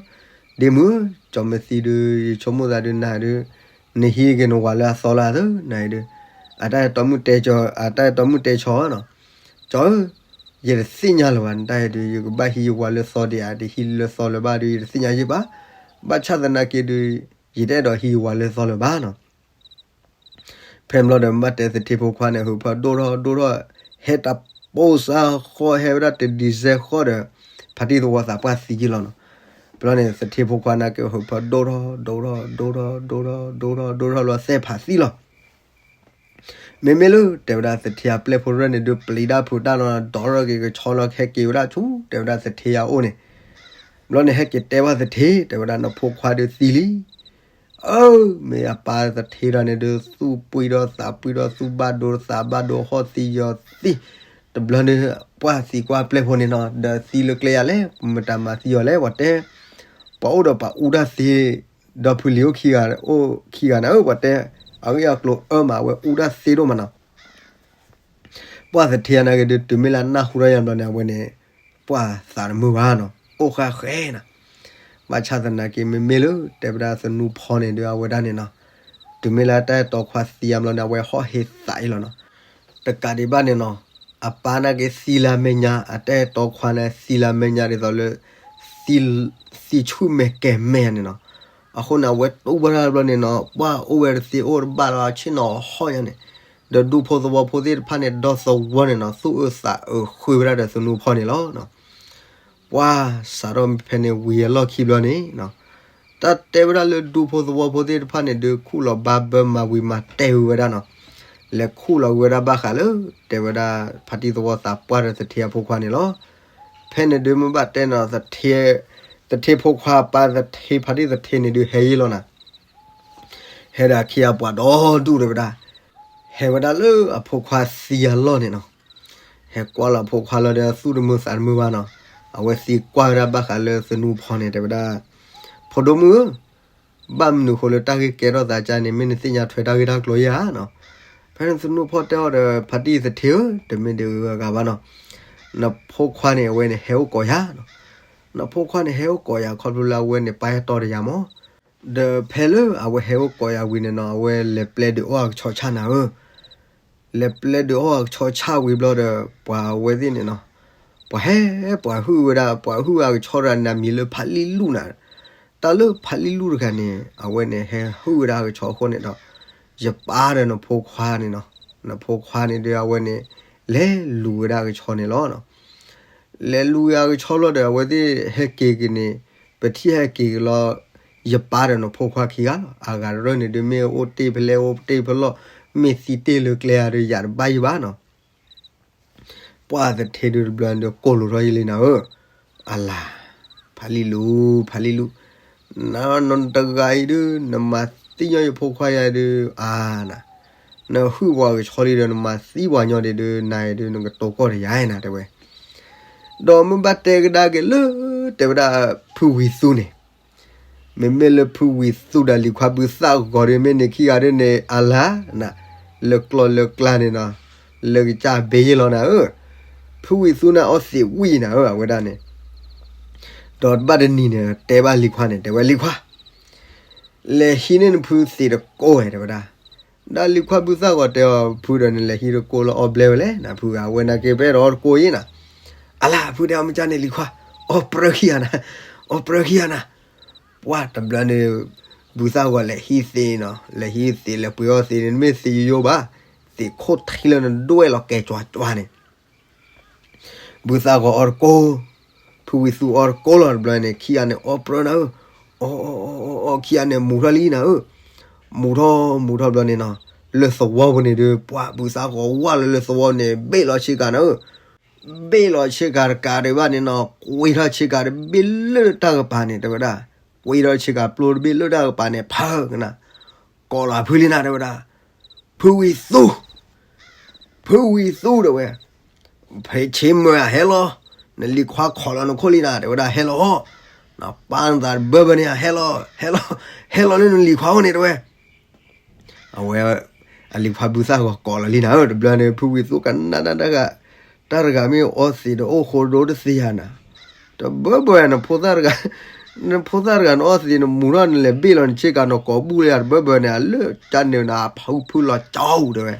ဒ့မုၣ်, ကၠီမ့ၢ်သံဒီး ယဆိကမိၣ်သးဒီးနၤဒီး နဟံးက့ၤနဝၤလၢအသီလၢအသၢနၤအံၤဒီး, အတၢ်အဲၣ်တီမုၣ်တဲကၠီ, အတၢ်အဲၣ်တီမုၣ်တဲဆီနီၤ, ကၠီဧၢ, ယတသ့ၣ်ညါလၢၤဘၣ် နတၢ်အံၤဒီး ယကဘၣ်ဟံးယဝၤလၢသီဒံးဧါ, တဟံးလၢသီလၢၤဘၣ်ဒီး ယတသ့ၣ်ညါယဲဘၣ်, ဘၣ်ဆၣ်သနာ်က့ဒီး ယတအဲၣ်ဒိးဟံးယဝၤလၢသီလၢၤဘၣ်နီၤ. ဖဲဘျီဒီး မ့ၢ်ဘၣ်တဲသထ့ဖိခွါန့ၣ် ဟုးဖၢဒိၣ်ထီၣ်ဒိၣ်ထီၣ်, ဟဲတၢ်ပိၢ်စါဃီ ဟဲဝဲဒၣ်တဒံးစဲဃီဒီး ဖါတံၢ်သဝီသးပှၢ်သံယံလီၤနီၤ. ဘျီန့ၣ် သထ့ဖိခွါနာ်က့ ဟုးဖၢဒိၣ်ထီၣ် ဒိၣ်ထီၣ် ဒိၣ်ထီၣ် ဒိၣ်ထီၣ် ဒိၣ်ထီၣ် ဒိၣ်ထီၣ်လီၤ သဲၣ်ဖးသံလီၤ. မ့မ့ၢ်လၢ တဲဝဲဒၣ်သထ့အပျဲၢ်ဖိရဲၣ်န့ၣ်ဒုး ပျံၤတၢ်ဖုးတၢ်နီၤ ဒီးထီၣ်က့ၤကဆီလီၤ ဟဲက့ၤဝဲဒၣ်ဆူ တဲဝဲဒၣ်သထ့အအိၣ်န့ၣ်, ဘျီန့ၣ် ဟဲက့ၤတဲဘၣ်သထ့ တဲဝဲဒၣ် နဖိခွါဒုးသံလံ. အၢ မ့ၢ်အပၢ်သထ့ဒီးန့ၣ်ဒုး သူၣ်ပှံၢ်ဒီးသးပှံၢ်ဒီး သူၣ်ဘၣ်ဒိသးဘၣ်ဒိ ဟီၣ်သံယီၤသံ, တဘျီန့ၣ် ပှၢ်သံကွၢ်ပျဲၢ်ဖိန့ၣ်နီၤ ဒီးသံလၢကျဲယၤလဲၣ် ပမတၤမၤသံအီၤလဲၣ် ပှၤတဲ, ပှၤအိၣ်ဒီးပှၤအူတၢ်သ့ ဒီဖုလံၤအိၣ်ခံဂၤ အိၣ်ခံဂၤန့ၣ်ဧၢ ပှၤတဲ, အဂ့ၢ်အကျိၤအၢမး အဝဲအူတၢ်သ့ဒိၣ်မးနီၤ. ပှၢ်သထ့နာ်က့ဒုး တုၤမ့ၢ်လၢနၢ်ဟူထီၣ်ယါဘျီန့ၣ် အဝဲန့ၣ် ပှၢ်သးတမုာ်ဘၣ်နီၤ အိၣ်ဃာ်ဃဲနီၤ. ဘၣ်ဆၣ်သနာ်က့ မ့မ့ၢ်လၢ တဲဝဲဒၣ်သနူဖီန့ၣ်ဒုး အဝဲဒၣ်န့ၣ်နီၤ, တုၤမ့ၢ်လၢတၢ်အဲၣ်တီခွါသံအါဘျီန့ၣ် အဝဲဟီၣ်ဟ့သးအံၤလီၤနီၤ. တကးဒံးဘၣ်န့ၣ်နီၤ, အပၢ်နာ်က့သံလၢအမဲာ်ညါ အတၢ်အဲၣ်တီခွါန့ၣ် သံလၢအမဲာ်ညါဒ်သိးလၢ သံဆူၣ်မဲာ်ကဲၤမဲာ်န့ၣ်နီၤ. အဃိန့ၣ် အဝဲတူၢ်ဘၣ်တၢ်ဘျီန့ၣ်နီၤ ပှၢ်အိၣ်ဝဲတသ့အိၣ်တဘၣ်လီၤ ဆ့ၣ်နီၤဟီၣ်ညါန့ၣ်, ဒီးဒူဖိသဝီဖိသ့ၣ်တဖၣ်န့ၣ် ဒီသဝီန့ၣ်နီၤ သူၣ်အၢသးအၢဃုာ်ဝဲဒၣ်ဒီးသနူဖီန့ၣ်လီၤ. ပှၢ်စးထီၣ်ဖဲန့ၣ်ဝံၤအလီၢ်ခံဘျီန့ၣ်နီၤ, တၢ်တဲဝဲဒၣ်လၢဒူဖိသဝီဖိသ့ၣ်တဖၣ်န့ၣ်ဒုး ခူၣ်လီၤဘါဘၢမၤဝံၤမၤတဲာ်ဝံၤဝဲဒၣ်နီၤ, လဲၤခူၣ်လီၤဝဲဒၣ်ဘၣ်ဃးလၢ တဲဝဲဒၣ်ဖါတံၢ်သဝီသးပှၢ်ဒီးသထ့အဖိခွါန့ၣ်လီၤ. ဖဲန့ၣ်ဒုးမ့ၢ်ဘၣ်တဲနီၤ သထ့ဖိခွါအပၢ်သထ့ ဖါတံၢ်သထ့န့ၣ်ဒုးဟဲယံလီၤနီၤ. ဟဲဒီးခံဂၤပှၤဒီဒူၣ်တဲဝဲဒၣ်, ဟဲဝဲဒၣ်လၢအဖိခွါသံအလီၢ်န့ၣ်နီၤ, ဟဲကွၢ်လီၤအဖိခွါလီၤဒီးသူၣ်တမုာ်သးတမုာ်ဘၣ်နီၤ. အဝဲသံကွၢ်ဝဲဒၣ်ဘၣ်ဃးလၢသနူဖီန့ၣ် တဲဝဲဒၣ်, ဖိဒိၣ်မုၣ်ဧၢ, ဘၣ်မနုၤဃိလၢတၢ်ဂ့ၢ်ကဲထီၣ်သးကါန့ၣ် မ့ၢ်နသ့ၣ်ညါထွဲတၢ်ဂ့ၢ်တၢ်ကျိၤယၤနီၤ. ဖဲန့ၣ်သနူဖီတဲအီၤဒီး ဖါတံၢ်သထ့ဧၢ, တမ့ၢ်ဒုးဂၤဘၣ်နီၤ, နဖိခွါန့ၣ် အဝဲန့ၣ်ဟဲအိၣ်ကိးယၤနီၤ. နဖိခွါန့ၣ်ဟဲအိၣ်ကိးယၤခီဖျိလၢအဝဲန့ၣ် ပာ်ယဲတီတယၤမး ဒီးဖဲလၢအဝဲဟဲအိၣ်ကိးယၤဝံၤန့ၣ်နီၤ အဝဲလဲၤပျဲဒုးအီၣ်အကဆီဆၣ်နၤဧၢ, လဲၤပျဲဒုးအီၣ်အကဆီဆၣ်ဝံၤဘျီဒီး ပှၤအဝဲသ့ၣ်န့ၣ်နီၤ, ပှၤဟဲပှၤဟုၣ်ဝဲဒၣ် ပှၤဟုၣ်အကဆီတဂၤန့ၣ် အမံၤလၢဖးလံၣ်လူၣ်နၤ, တၢ်လၢဖးလံၣ်လူၣ်တဂၤန့ၣ် အဝဲန့ၣ်ဟဲဟုၣ်ဝဲဒၣ်အကဆီအဃိန့ၣ်ဒီး ယပၢ်ဒီးနဖိခွါန့ၣ်နီၤ, နဖိခွါန့ၣ်ဒီးအဝဲန့ၣ် လဲၤလူၤဝဲဒၣ်အကဆီန့ၣ်လီၤ. လဲၤလူၤဝဲအကဆီလီၤဒီး အဝဲသ့ၣ်ဟဲက့ၤက့ၤန့ၣ်, ပထံၣ်ဟဲက့ၤက့ၤလီၤ, ယပၢ်ဒီးနဖိခွါခံဂၤလီၤ. အဂၤတရၢၢ်န့ၣ်ဒုး မ့ၢ်အိၣ်တ့ၢ်ဖဲလဲၣ်အိၣ်တ့ၢ်ဖဲလဲၣ်, မ့ၢ်သံတ့ၢ်လၢကျဲဧါဒီး ယၤတဘၣ်ယံၤဘၣ်နီၤ. ပှၢ်သထ့ဒုးတဘျီန့ၣ်ဒုး ကိးလိာ်ထီၣ်ယလံနၤဧၢ, အလၤ, ဖးလံၣ်လူၤ, ဖးလံၣ်လူၤ, နနတဂၤအံၤဒုး နမၤသံညီယဖိခွါယၤဒုး အါနၤ, နဟုၣ်ပှၤကဆီလံဒီး နမၤသံပှၤညီဒံးဒုး နၤအံၤဒုး နကတိၤကီၢ်တယၤနၤ တဲဝဲ. ဒီးမ့ၢ်ဘၣ်တဲကဒါက့ၤလၢ တဲဝဲဒၣ်ဖုဝံၤသူန့ၣ်, မ့မ့ၢ်လၢဖုဝံၤသူဒီးလံၤခွါဘုသၣ်ဂီၤဒီး မ့ၢ်န့ၣ်ခံဂၤဒုးန့ၣ် အလၤနၤ, လၢကျီၢ်လၢကျါန့ၣ်နီၤ, လၢကစၢ်ဘ့ယ့ၢ်လီၤနၤဧၢ, ဖုဝံၤသူန့ၣ်အီသံးဝံၣ်နၤဧၢ အဝဲဒၣ်န့ၣ်, ဒီးတဘၣ်တနံၤန့ၣ် တဲဘၣ်လံၤခွါန့ၣ် တဲဝဲလံၤခွါ လဲၤဟံးန့ၢ်နဖုသံးတကိးဝဲ တဲဝဲဒၣ်. ဒီးလံၤခွါဘုသၣ်ဂီၤတဲအီၤ ဖုဒီးန့ၣ် လဲၤဟံးတကိးလၢအီဘျဲဝဲလဲၣ်နၤ ဖုဂၤ အဝဲန့ၣ်က့ၤပဲဒီးအီတကိးယံၤနၤ, အလၤ ဖုတဲအီၤ မ့ၢ်ကန့ၣ်လံၤခွါ, အီပြၢခံဂၤနၤ, အီပြၢခံဂၤနၤ, ပှၢ်တဘျီန့ၣ် ဘုသၣ်ဂီၤလဲၤဟံးသံးနီၤ, လဲၤဟံးသံး လဲၤပှ့ၤအီသံးန့ၣ် မ့ၢ်သံးယိယိဘၣ်, သံးခိၣ်ထံလၢနဒွဲၣ်လီၤကဲကၠွၤကၠွၤန့ၣ် ဘုသၣ်ဂီၤအီတကိး, ဖုဝံၤသူအီတကိးလီၤတဘျီန့ၣ် ခံဂၤန့ၣ် အီပြၢနၤဧၢ, အီအီအီအီအီ ခံဂၤန့ၣ် မူၤထီၣ်လံနၤဧၢ, မူၤထီၣ်မူၤထီၣ်ဘျီန့ၣ်နီၤ, လၢသဝီပူၤန့ၣ်ဒုး ပှၢ်ဘုသၣ်ဂီၤဝါလၢလၢသဝီန့ၣ် ဘ့ၣ်လီၤဆ့ကၤနၤဧၢ, ဘ့ၣ်လီၤဆ့ကၤတကးဒံးဘၣ်န့ၣ်နီၤ ကွံာ်ထီၣ်ဆ့ကၤတဘ့ၣ်လၢတၢ်ကပၤန့ၣ် တဲဝဲဒၣ်, ကွံာ်ထီၣ်ဆ့ကၤပျိတဘ့ၣ်လၢတၢ်ကပၤန့ၣ် ဖးကနၤ, ကိးလီၤဖုလံနၤ တဲဝဲဒၣ်, ဖုဝံၤသူ ဖုဝံၤသူ တဲဝဲ, ဖဲဆ့မၢအဟဲလီၤ, နလံၤခွါခိးလီၤနခိၣ်လံနၤ တဲဝဲဒၣ် ဟဲလီၤ, နပၢ်နသးတဘၢဘၢန့ၣ် ဟဲလီၤ, ဟဲလီၤ, ဟဲလီၤလၢနလံၤခွါအိၣ်န့ၣ် တဲဝဲ, အဝဲ, အလံၤခွါဘုသၣ်ဂီၤကိးလီၤလံနၤဧၢ တဘျီန့ၣ် ဖုဝံၤသူကနၣ်တၢ်တဂၤ, တၢ်တဂၤမ့ၢ်အီသံးဒီးအိၣ်ဃိဒိတသ့ယၤနၤ, တဘၢဘၢနဖိသၣ်တဂၤ, နဖိသၣ်တဂၤနအီသံးနမူၤထီၣ် နလဲၤဘ့ၣ်လီၤနဆ့ကၤ နကိးဘူၣ်လၢယၤတဘၢဘၢန့ၣ် အလၢတၢ်န့ၣ်နၤ အဖုဖုလီၤကၠီအူတဲဝဲ,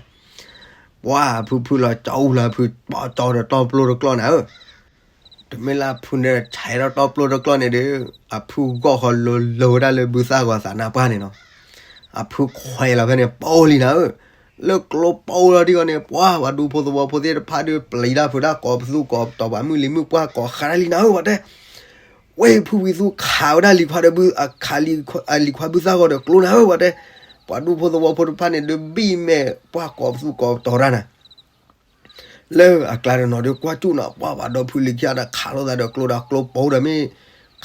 ပှၢ်ဖုဖုလီၤကၠီအူလၢဖုပီကၠီဒီးတီပျိတကျီၢ်နၤဧၢ တမ့ၢ်လၢအဖုန့ၣ်ဆဲးထီၣ်တီပျိတကျီၢ်န့ၣ်ဒီး, အဖုဂီၢ်ဃီလိၤလိၤဝဲဒၣ်လၢဘုသၣ်ဂီၤသးနါပှၢ်န့ၣ်နီၤ, အဖုခွဲးလီၤဖဲန့ၣ် ပအိၣ်လံနၤဧၢ, လၢကျိပအိၣ်လီၤဒံးဂီၢ်န့ၣ် ပှၢ်ပှၤဒူဖိသဝီဖိသ့ၣ်တဖၣ်ဒီး ပျံၤတၢ်ဖုးတၢ်ကိးပသူကိးပတီၤပှၤမုၢ်လံၤမုၢ်ပှၢ်ကိးဃးတၢ်လံနၤဧၢ ပှၤတဲ ဝဲဖုဝံၤသူခးဝဲဒၣ်လံၤခွါဒီးဘု, အလံၤခွါဘုသၣ်ဂီၤဒီးကျိနၤဧၢ ပှၤတဲ, ပှၤဒူဖိသဝီဖိတဖၣ်န့ၣ်ဒီး ဘံၣ်မဲာ်ပှၢ်ကိးပသူကိးပတီၤတၢ်နၤ လၢအကျါတနီၤဒီးကွၢ်ကၠူၣ်နီၤ ပှၢ်ပှၤဒီဖုလံၤခံဂၤဒီး ခးလိာ်သးဒီးကျိဒီးကျိပိၤဒီးမ့ၢ်,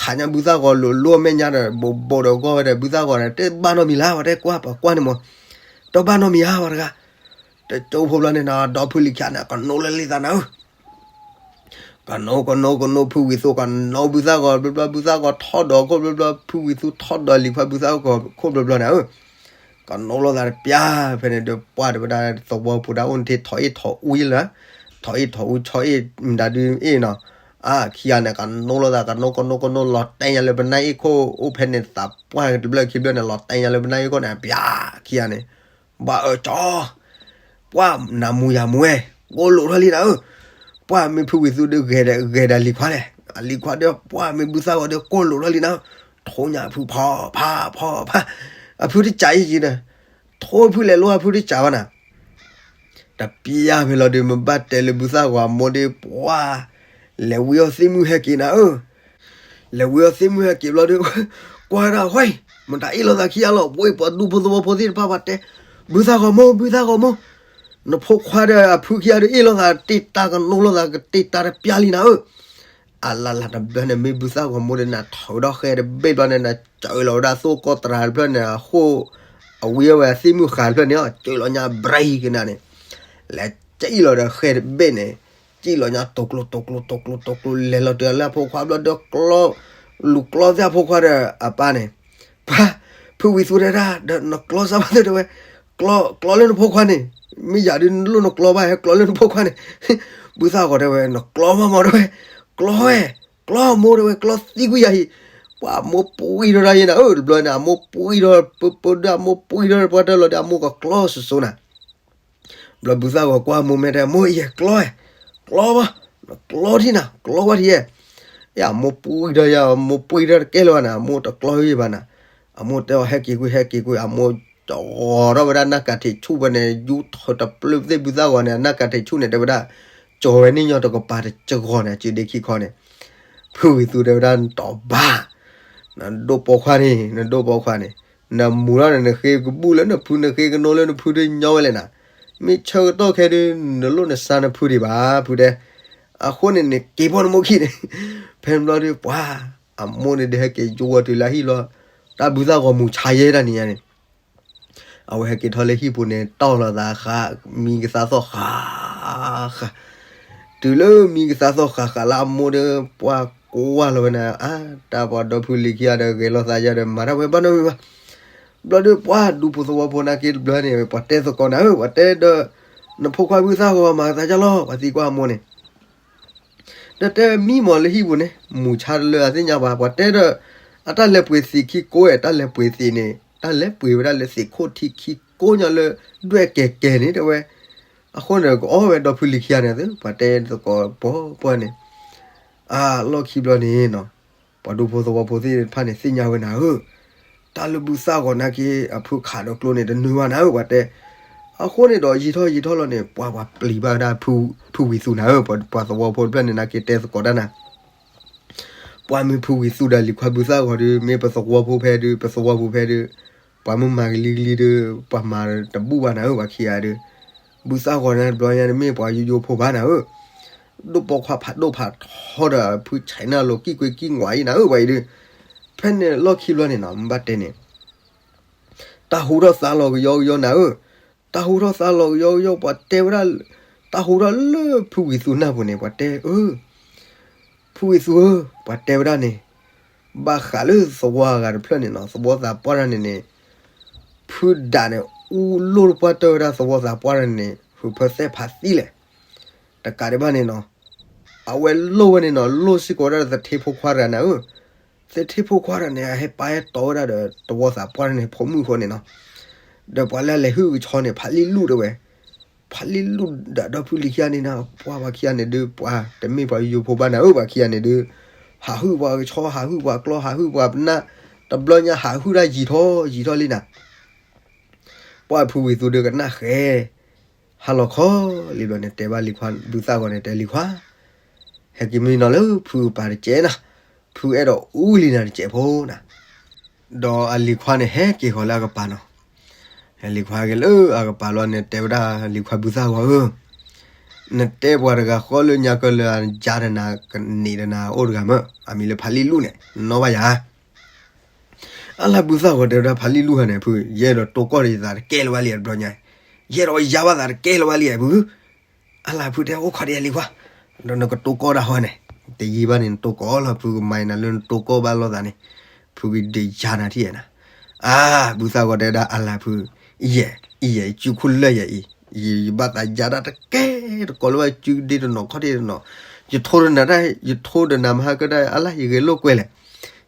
ခးညါဘုသၣ်ဂီၤလိၤလိၤအမဲာ်ညါဒီး ဘိးဘိးဒီးဂီၢ်ဝဲဒီး ဘုသၣ်ဂီၤဒီး တဘၣ်နီတမံၤလၢ် ပှၤတဲကွၢ်ပှၤကွၢ်န့ၣ်မး, တဘၣ်နီတမံၤဧါ ပှၤတဂၤ, တကၠိဖိဘျီန့ၣ်နီၤ ဒီဖုလံၤခံဂၤန့ၣ် ကနိလၢလံသးနၤဧၢ ကနိကနိကနိ ဖုဝံၤသူကနိဘုသၣ်ဂီၤဘျီဘျီ ဘုသၣ်ဂီၤထီၣ်ဒီးခိၣ်ဘျီဘျီ ဖုဝံၤသူထီၣ်ဒီးလံၤခွါဘုသၣ်ဂီၤခိၣ်ဘျီဘျီန့ၣ်ဧၢ, ကနိလိာ်သးတပျၢ် ဖဲန့ၣ်ဒီးပှၢ်တဝဲဒၣ်သဝီဖိဒၣ်အိၣ်နထံၣ်ထီၣ်အ့ၣ်ထီၣ်အူလၢ, ထီၣ်အ့ၣ်ထီၣ်အူဆီအ့ၣ်မတၤဒုအ့ၣ်နီၤ, အခံဂၤန့ၣ် ကနိလိာ်သး ကနိကနိကနိ လီၤတဲာ်ညါလၢပနၢ်အ့ၣ်ခိၣ် အိၣ်ဖဲန့ၣ်သးပှၢ်တဘျီခံဘျီန့ၣ် လီၤတဲာ်ညါလၢပနၢ်အ့ၣ်ခိၣ်န့ၣ် ပျၢ်ခံဂၤန့ၣ် ဘၣ်အၢကၠီ ပှၢ်နမူယမူဝဲ, ကိၢ်လိာ်ထီၣ်လံနၤဧၢ, ပှၢ်မ့ၢ်ဖုဝံၤသူဒီးဂဲၤဒီးဂဲၤဒီးလံၤခွါလဲၣ်, အလံၤခွါဒီးပှၢ်မ့ၢ်ဘုသၣ်ဂီၤဒီးကိၢ်လိာ်ထီၣ်လံနၤဧၢ, ထိညၣ်ဖုဖီဖးဖီဖး, အဖုတစးအံၤက့ၤဒီး, ထိဖုလဲၤလိအဖုတစးဘၣ်နၤ တပျၢ်ဖဲလီၤဒီး မ့ၢ်ဘၣ်တဲလၢဘုသၣ်ဂီၤအမိၢ်ဒီး ပှၢ်, လဲၤဝံအီၤသ့ၣ်မုၢ်ဟဲက့ၤနၤဧၢ, လဲၤဝံအီၤသ့ၣ်မုၢ်ဟဲက့ၤဘျီဒီး ကွၢ်ဒၣ်ဝဲ, မတၤအ့ၣ်လိာ်သးခံဂၤလီၤ, ပှၤပှၤဒူဖိသဝီဖိသ့ၣ်တဖၣ်ပှၤတဲ, ဘုသၣ်ဂီၤမိၢ် ဘုသၣ်ဂီၤမိၢ်, နဖိခွါဒီးအဖုခံဂၤဒီးအ့ၣ်လိာ်သးတ့ၢ်တၢ်ကနိလိာ်သးကတ့ၢ်တၢ်တပျၢ်လံနၤဧၢ အလၢ်လၢ်တဘျီန့ၣ် မ့ၢ်ဘုသၣ်ဂီၤမိၢ်ဒီးနၤထီၣ်ဝဲဒီးဃဲတဘ့ၣ်ဘျီန့ၣ် နစၢလီၤဝဲဒၣ်သိၣ်ကီၢ်သရၣ်တဖျၢၣ်န့ၣ် အဃိ, အဝံအီၤဝဲသ့ၣ်မုၢ်ဃာ်တဖျၢၣ်န့ၣ် စၢလီၤညါဘြဲကနၤန့ၣ်, လဲၤစံၣ်လီၤဒီးဃဲတဘ့ၣ်န့ၣ်, စံၣ်လီၤညါ တိာ်ကျိ တိာ်ကျိ တိာ်ကျိ တိာ်ကျိ လဲၤလီၤတုၤလၢအဖိခွါဘျီဒီးကျီ လူၤကျီသ့ၣ်အဖိခွါဒီးအပၢ်န့ၣ်, ပှၤ ဖုဝံၤသူတဲဒၣ် ဒီးနကျီစၢ်ဘၣ်သ့ၣ်တဲဝဲ, ကျီ ကျီလၢနဖိခွါန့ၣ်, မ့ၢ်ယၤဒုးနလိၣ်နကျီဘၣ် ဟဲကျီလၢနဖိခွါန့ၣ်, ဘုသၣ်ဂီၤတဲဝဲ နကျီမးမးတဲဝဲ, ကျီဝဲ ကျီမိၢ်တဲဝဲ ကျီသံကွံာ်ယၤဟံၣ်, ပှၤအမိၢ်ပှံၢ်ထီၣ်ဒၣ်ယဲနၤဧၢ တဘျီန့ၣ် အမိၢ်ပှံၢ်ထီၣ် ပၢပၢဒၣ်အမိၢ်ပှံၢ်ထီၣ်ပှၤတၢၢ်လီၤဒီးအမိၢ်ကကျီစိၤစိၤနၤ ဘျီဘုသၣ်ဂီၤကွၢ်အမိၢ်မဲာ်တဲ မိၢ်ယဲၢ်ကျီဝဲ, ကျီဘၣ်, နကျီထံၣ်နၤ ကျီဝဲထံၣ်ယဲၢ်, ယအမိၢ်ပှံၢ်ထီၣ်ယဲၢ် အမိၢ်ပှံၢ်ထီၣ်တကဲလၢၤဘၣ်နၤ အမိၢ်တကျီယဲၢ်ဘၣ်နၤ, အမိၢ်တဲအီၤဟဲက့ၤကွံာ် ဟဲက့ၤကွံာ် အမိၢ်ကၠီထီၣ်ဝဲဒၣ်နၢ်ကးထံးဆူၣ်ဝဲန့ၣ် ယူထၢတပျုာ်သ့ၣ်ဘုသၣ်ဂီၤန့ၣ် အနၢ်ကးထံးဆူၣ်န့ၣ် တဲဝဲဒၣ်, ကၠီဝဲန့ၣ်ညီတကပၤတကဂီၤန့ၣ် အစုဒ့ခံခီန့ၣ်, ဖုဝံၤသူတဲဝဲဒၣ် နတဘၣ် နဒိၣ်ပိာ်ခွါန့ၣ် နဒိၣ်ပိာ်ခွါန့ၣ်, နမူၤထီၣ်န့ၣ် နဃ့ကဘူၣ်လၢနဖု နဃ့ကနိလၢနဖုဒုးညီဝဲလဲၣ်နၤ, မ့ၢ်ဆၢကတီၢ်ခဲဒုး နလိၣ်နစၢ်နဖုဒံးဘၣ် ဖုတဲ, အဃိန့ၣ်န့ၣ် က့ၤပိာ်နမိၢ်ခံန့ၣ်, ဖဲန့ၣ်ဘျီဒုး ပှၤ အမိၢ်န့ၣ်ဒုးဟဲက့ၤယိဝဲတုၤလၢအဟံၣ်လီၤ, တၢ်ဘုသၣ်ဂီၤမူၤဆါယဲဒၣ်န့ၣ်ညါန့ၣ် အဝဲဟဲက့ၤထီၣ်လၢဟံၣ်ပူၤန့ၣ် တီၢ်လီၤသးဃး မံကသါသီၣ်ဃးဃး, တုၤလၢမံကသါသီၣ်ဃးဃးလၢအမိၢ်ဒီး ပှၤကွၢ်လီၤဝဲန့ၣ် အါ တၢ်ပှၤဒီဖုလံၤခံဂၤဒီး ဂဲၤလိာ်သးယၤဒီး မၤတၢ်ဝဲဘၣ်နီတမံၤဘၣ်, ဘျီဒုးပှၤဒူဖိသဝီဖိနာ်က့တဘျီန့ၣ် ပှၤတဲသကိးနၤဧၢ ပှၤတဲဒီး နဖိခွါဘုသၣ်ဂီၤမၤကသါယါလီၤ ပှၤသံကွၢ်အမိၢ်န့ၣ် ဒီးတဲမံမီၢ်လၢဟံၣ်ပူၤန့ၣ် မူၤဆါတလၢအသ့ၣ်ညါဘၣ် ပှၤတဲဒီး အတၢ်လဲၤပှ့ၤသံးခံကိးဝဲ တၢ်လဲၤပှ့ၤသံးန့ၣ် တၢ်လဲၤပှ့ၤဝဲဒၣ်လၢသံးခိၣ်ထံခံကိးညါလၢ ဒွဲၣ်ကဲၤကဲၤန့ၣ်တဲဝဲ, အဃိန့ၣ် ကအီၣ်ဝဲဒီဖုလံၤခံဂၤန့ၣ် ပှၤတဲသကိးပှၤပှၤန့ၣ်, အလီၢ်ခံဘျီန့ၣ်နီၤ, ပှၤဒူဖိသဝီဖိသ့ၣ်တဖၣ်န့ၣ် သ့ၣ်ညါဝဲနၤဧၢ တၢ်လၢဘုသၣ်ဂီၤနာ်က့ အဖုခးဒီးကျိန့ၣ် တနုာ်ဘၣ်နၤဧၢ ပှၤတဲ, အဃိန့ၣ်ဒီးယံာ်ထီၣ်ယံာ်ထီၣ်လီၤန့ၣ် ပှၤပှၤပျံၤဘၣ်ဝဲဒၣ် ဖုဝံၤသူနၤဧၢ ပှၤသဝီဖိတဖျၢၣ်န့ၣ်နာ်က့တဲသကိးတၢ်နၤ ပှၤမ့ၢ်ဖုဝံၤသူဒီးလံၤခွါဘုသၣ်ဂီၤဒီး မ့ၢ်ပသဝီဖိဖဲဒီး ပသဝီပူၤဖဲဒီး ပှၤမ့ၢ်မၤကလံၤကလံၤဒီး ပှၤမၤတဘူၣ်ဘၣ်နၤဧၢ ပှၤခံဂၤဒီး, ဘုသၣ်ဂီၤန့ၣ်တဘျီညါန့ၣ် မ့ၢ်ပှၤယိယိဖိဘၣ်နၤဧၢ, ဒိၣ်ပိာ်ခွါဖးဒိၣ်ဖးထီဒီး ဖု China လီၤကံၣ်ကွ့ကံၣ်ငွးအံၤနၤဧၢ ပှၤအံၤဒီး, ဖဲန့ၣ်လီၢ်ခံဘျီန့ၣ်နီၤ မ့ၢ်ဘၣ်တဲန့ၣ် တၢ်ဟူထီၣ်သါလီၤကယီကယီနၤဧၢ, တၢ်ဟူထီၣ်သါလီၤကယီကယီ ပှၤတဲဝဲဒၣ်, တၢ်ဟူထီၣ်လၢဖုဝံၤသူနၢ်ပူၤန့ၣ် ပှၤတဲအၢ, ဖုဝံၤသူဧၢ, ပှၤတဲဝဲဒၣ်န့ၣ်, ဘၣ်ဃးလၢသဝီအဂၤတဖျၢၣ်န့ၣ်နီၤ သဝီသးပှၢ်တၢ်န့ၣ်န့ၣ်, ဖုဒးန့ၣ် အူလိၢ်တပှၢ်တၢၢ်ဝဲဒၣ်သဝီသးပှၢ်တၢ်န့ၣ်န့ၣ် ဖုဖၢသဲၣ်ဖးသံလဲၣ်, တကးဒံးဘၣ်န့ၣ်နီၤ အဝဲလိၢ်ဝဲန့ၣ်နီၤ လိၢ်စ့ၢ်ကီးဝဲဒၣ်သထ့ဖိခွါတဂၤနၤဧၢ, သထ့ဖိခွါတဂၤန့ၣ် အဟဲပာ်ဟဲတီဝဲဒၣ်ဒီးသဝီသးပှၢ်တၢ်န့ၣ် ဖိမုၣ်ဃိန့ၣ်နီၤ, ဒီးပှၤလၢအလဲၤဟုၣ်ကဆီန့ၣ် ဖးလံၣ်လူၣ်တဲဝဲ, ဖးလံၣ်လူၣ်ဒီးဒီဖုလံၤခံဂၤန့ၣ်နီၤ ပှၤပှၤခံဂၤန့ၣ်ဒုး ပှၤတမ့ၢ်ပှၤယိယိဖိဘၣ်နၤဧၢ ပှၤခံဂၤန့ၣ်ဒုး, ဟးဟုၣ်ပှၤကဆီ ဟးဟုၣ်ပှၤကျီ ဟးဟုၣ်ပှၤပနၢ်, တဘျီညါဟးဟုၣ်ဒၣ်ယံာ်ထီၣ်ယံာ်ထီၣ်လံနၤ ပှၤဖုဝံၤသူဒီးကနၣ်ဃဲ, ဟါလီၤခီလံဘျီန့ၣ် တဲဘၣ်လံၤခွါ ဘုသၣ်ဂီၤန့ၣ် တဲလံၤခွါ, ဟဲက့ၤမံနီၤလၢဖုပာ်တစဲးနၤ, ဖုအဲၣ်ဒိးအူလံနၤတစဲးဖိနၤ, ဒီးအလံၤခွါန့ၣ် ဟဲက့ၤဃီၤလၢအကပၤနီၤ, ဟဲလံၤခွါက့ၤလၢအကပၤလီၤန့ၣ် တဲဝဲဒၣ်လံၤခွါဘုသၣ်ဂီၤဧၢ နတဲပှၤတဂၤဃီလၢညါကၢလၢအယါဒီးနၤ ကန့ၢ်ဒီးနၤအိၣ်တဂၤမၢ် အမံၤလၢဖးလံၣ်လူၣ်န့ၣ် နီၣ်ဘၣ်ယၤ အလၢဘုသၣ်ဂီၤတဲဝဲဒၣ်ဖးလံၣ်လူၣ်ဟါန့ၣ် ဖု ယအဲၣ်ဒိးတိၢ်ကီၢ်ဒီးယသးတကဲလၢၤဘၣ်လံတဘျီညါ, ယအဲၣ်ဒိးယါဘၣ်သးတကဲလၢၤဘၣ်လံဖု, အလၢဖုတဲအိၣ်ခိးဒံးလံၤခွါ, ဒီးနကတိၢ်ကီၢ်ဒၣ်ဟီန့ၣ်, တယံာ်ဘၣ်န့ၣ် နတိၢ်ကီၢ်လီၤ ဖုကမၤနၤလၢနတိၢ်ကီၢ်ဘၣ်လိာ်သးန့ၣ်, ဖုကဒုးယါနၤထံၣ်နၤ, အါ ဘုသၣ်ဂီၤတဲဒၣ်အလၢဖု, ယဲၢ်, ယဲၢ် စုခိၣ်လၢယဲၢ်အံၤ, ယဘၣ်သးယါတၢ်တကဲတကိးလၢၤဘၣ် စုဒ့တနီၤခီၣ်ဒ့တနီၤ, ယထိဒီးနၤတၢ် ယထိဒီးနၤမဟါကတၢၢ် အလၢယဂဲၤလိာ်ကွဲလဲၣ်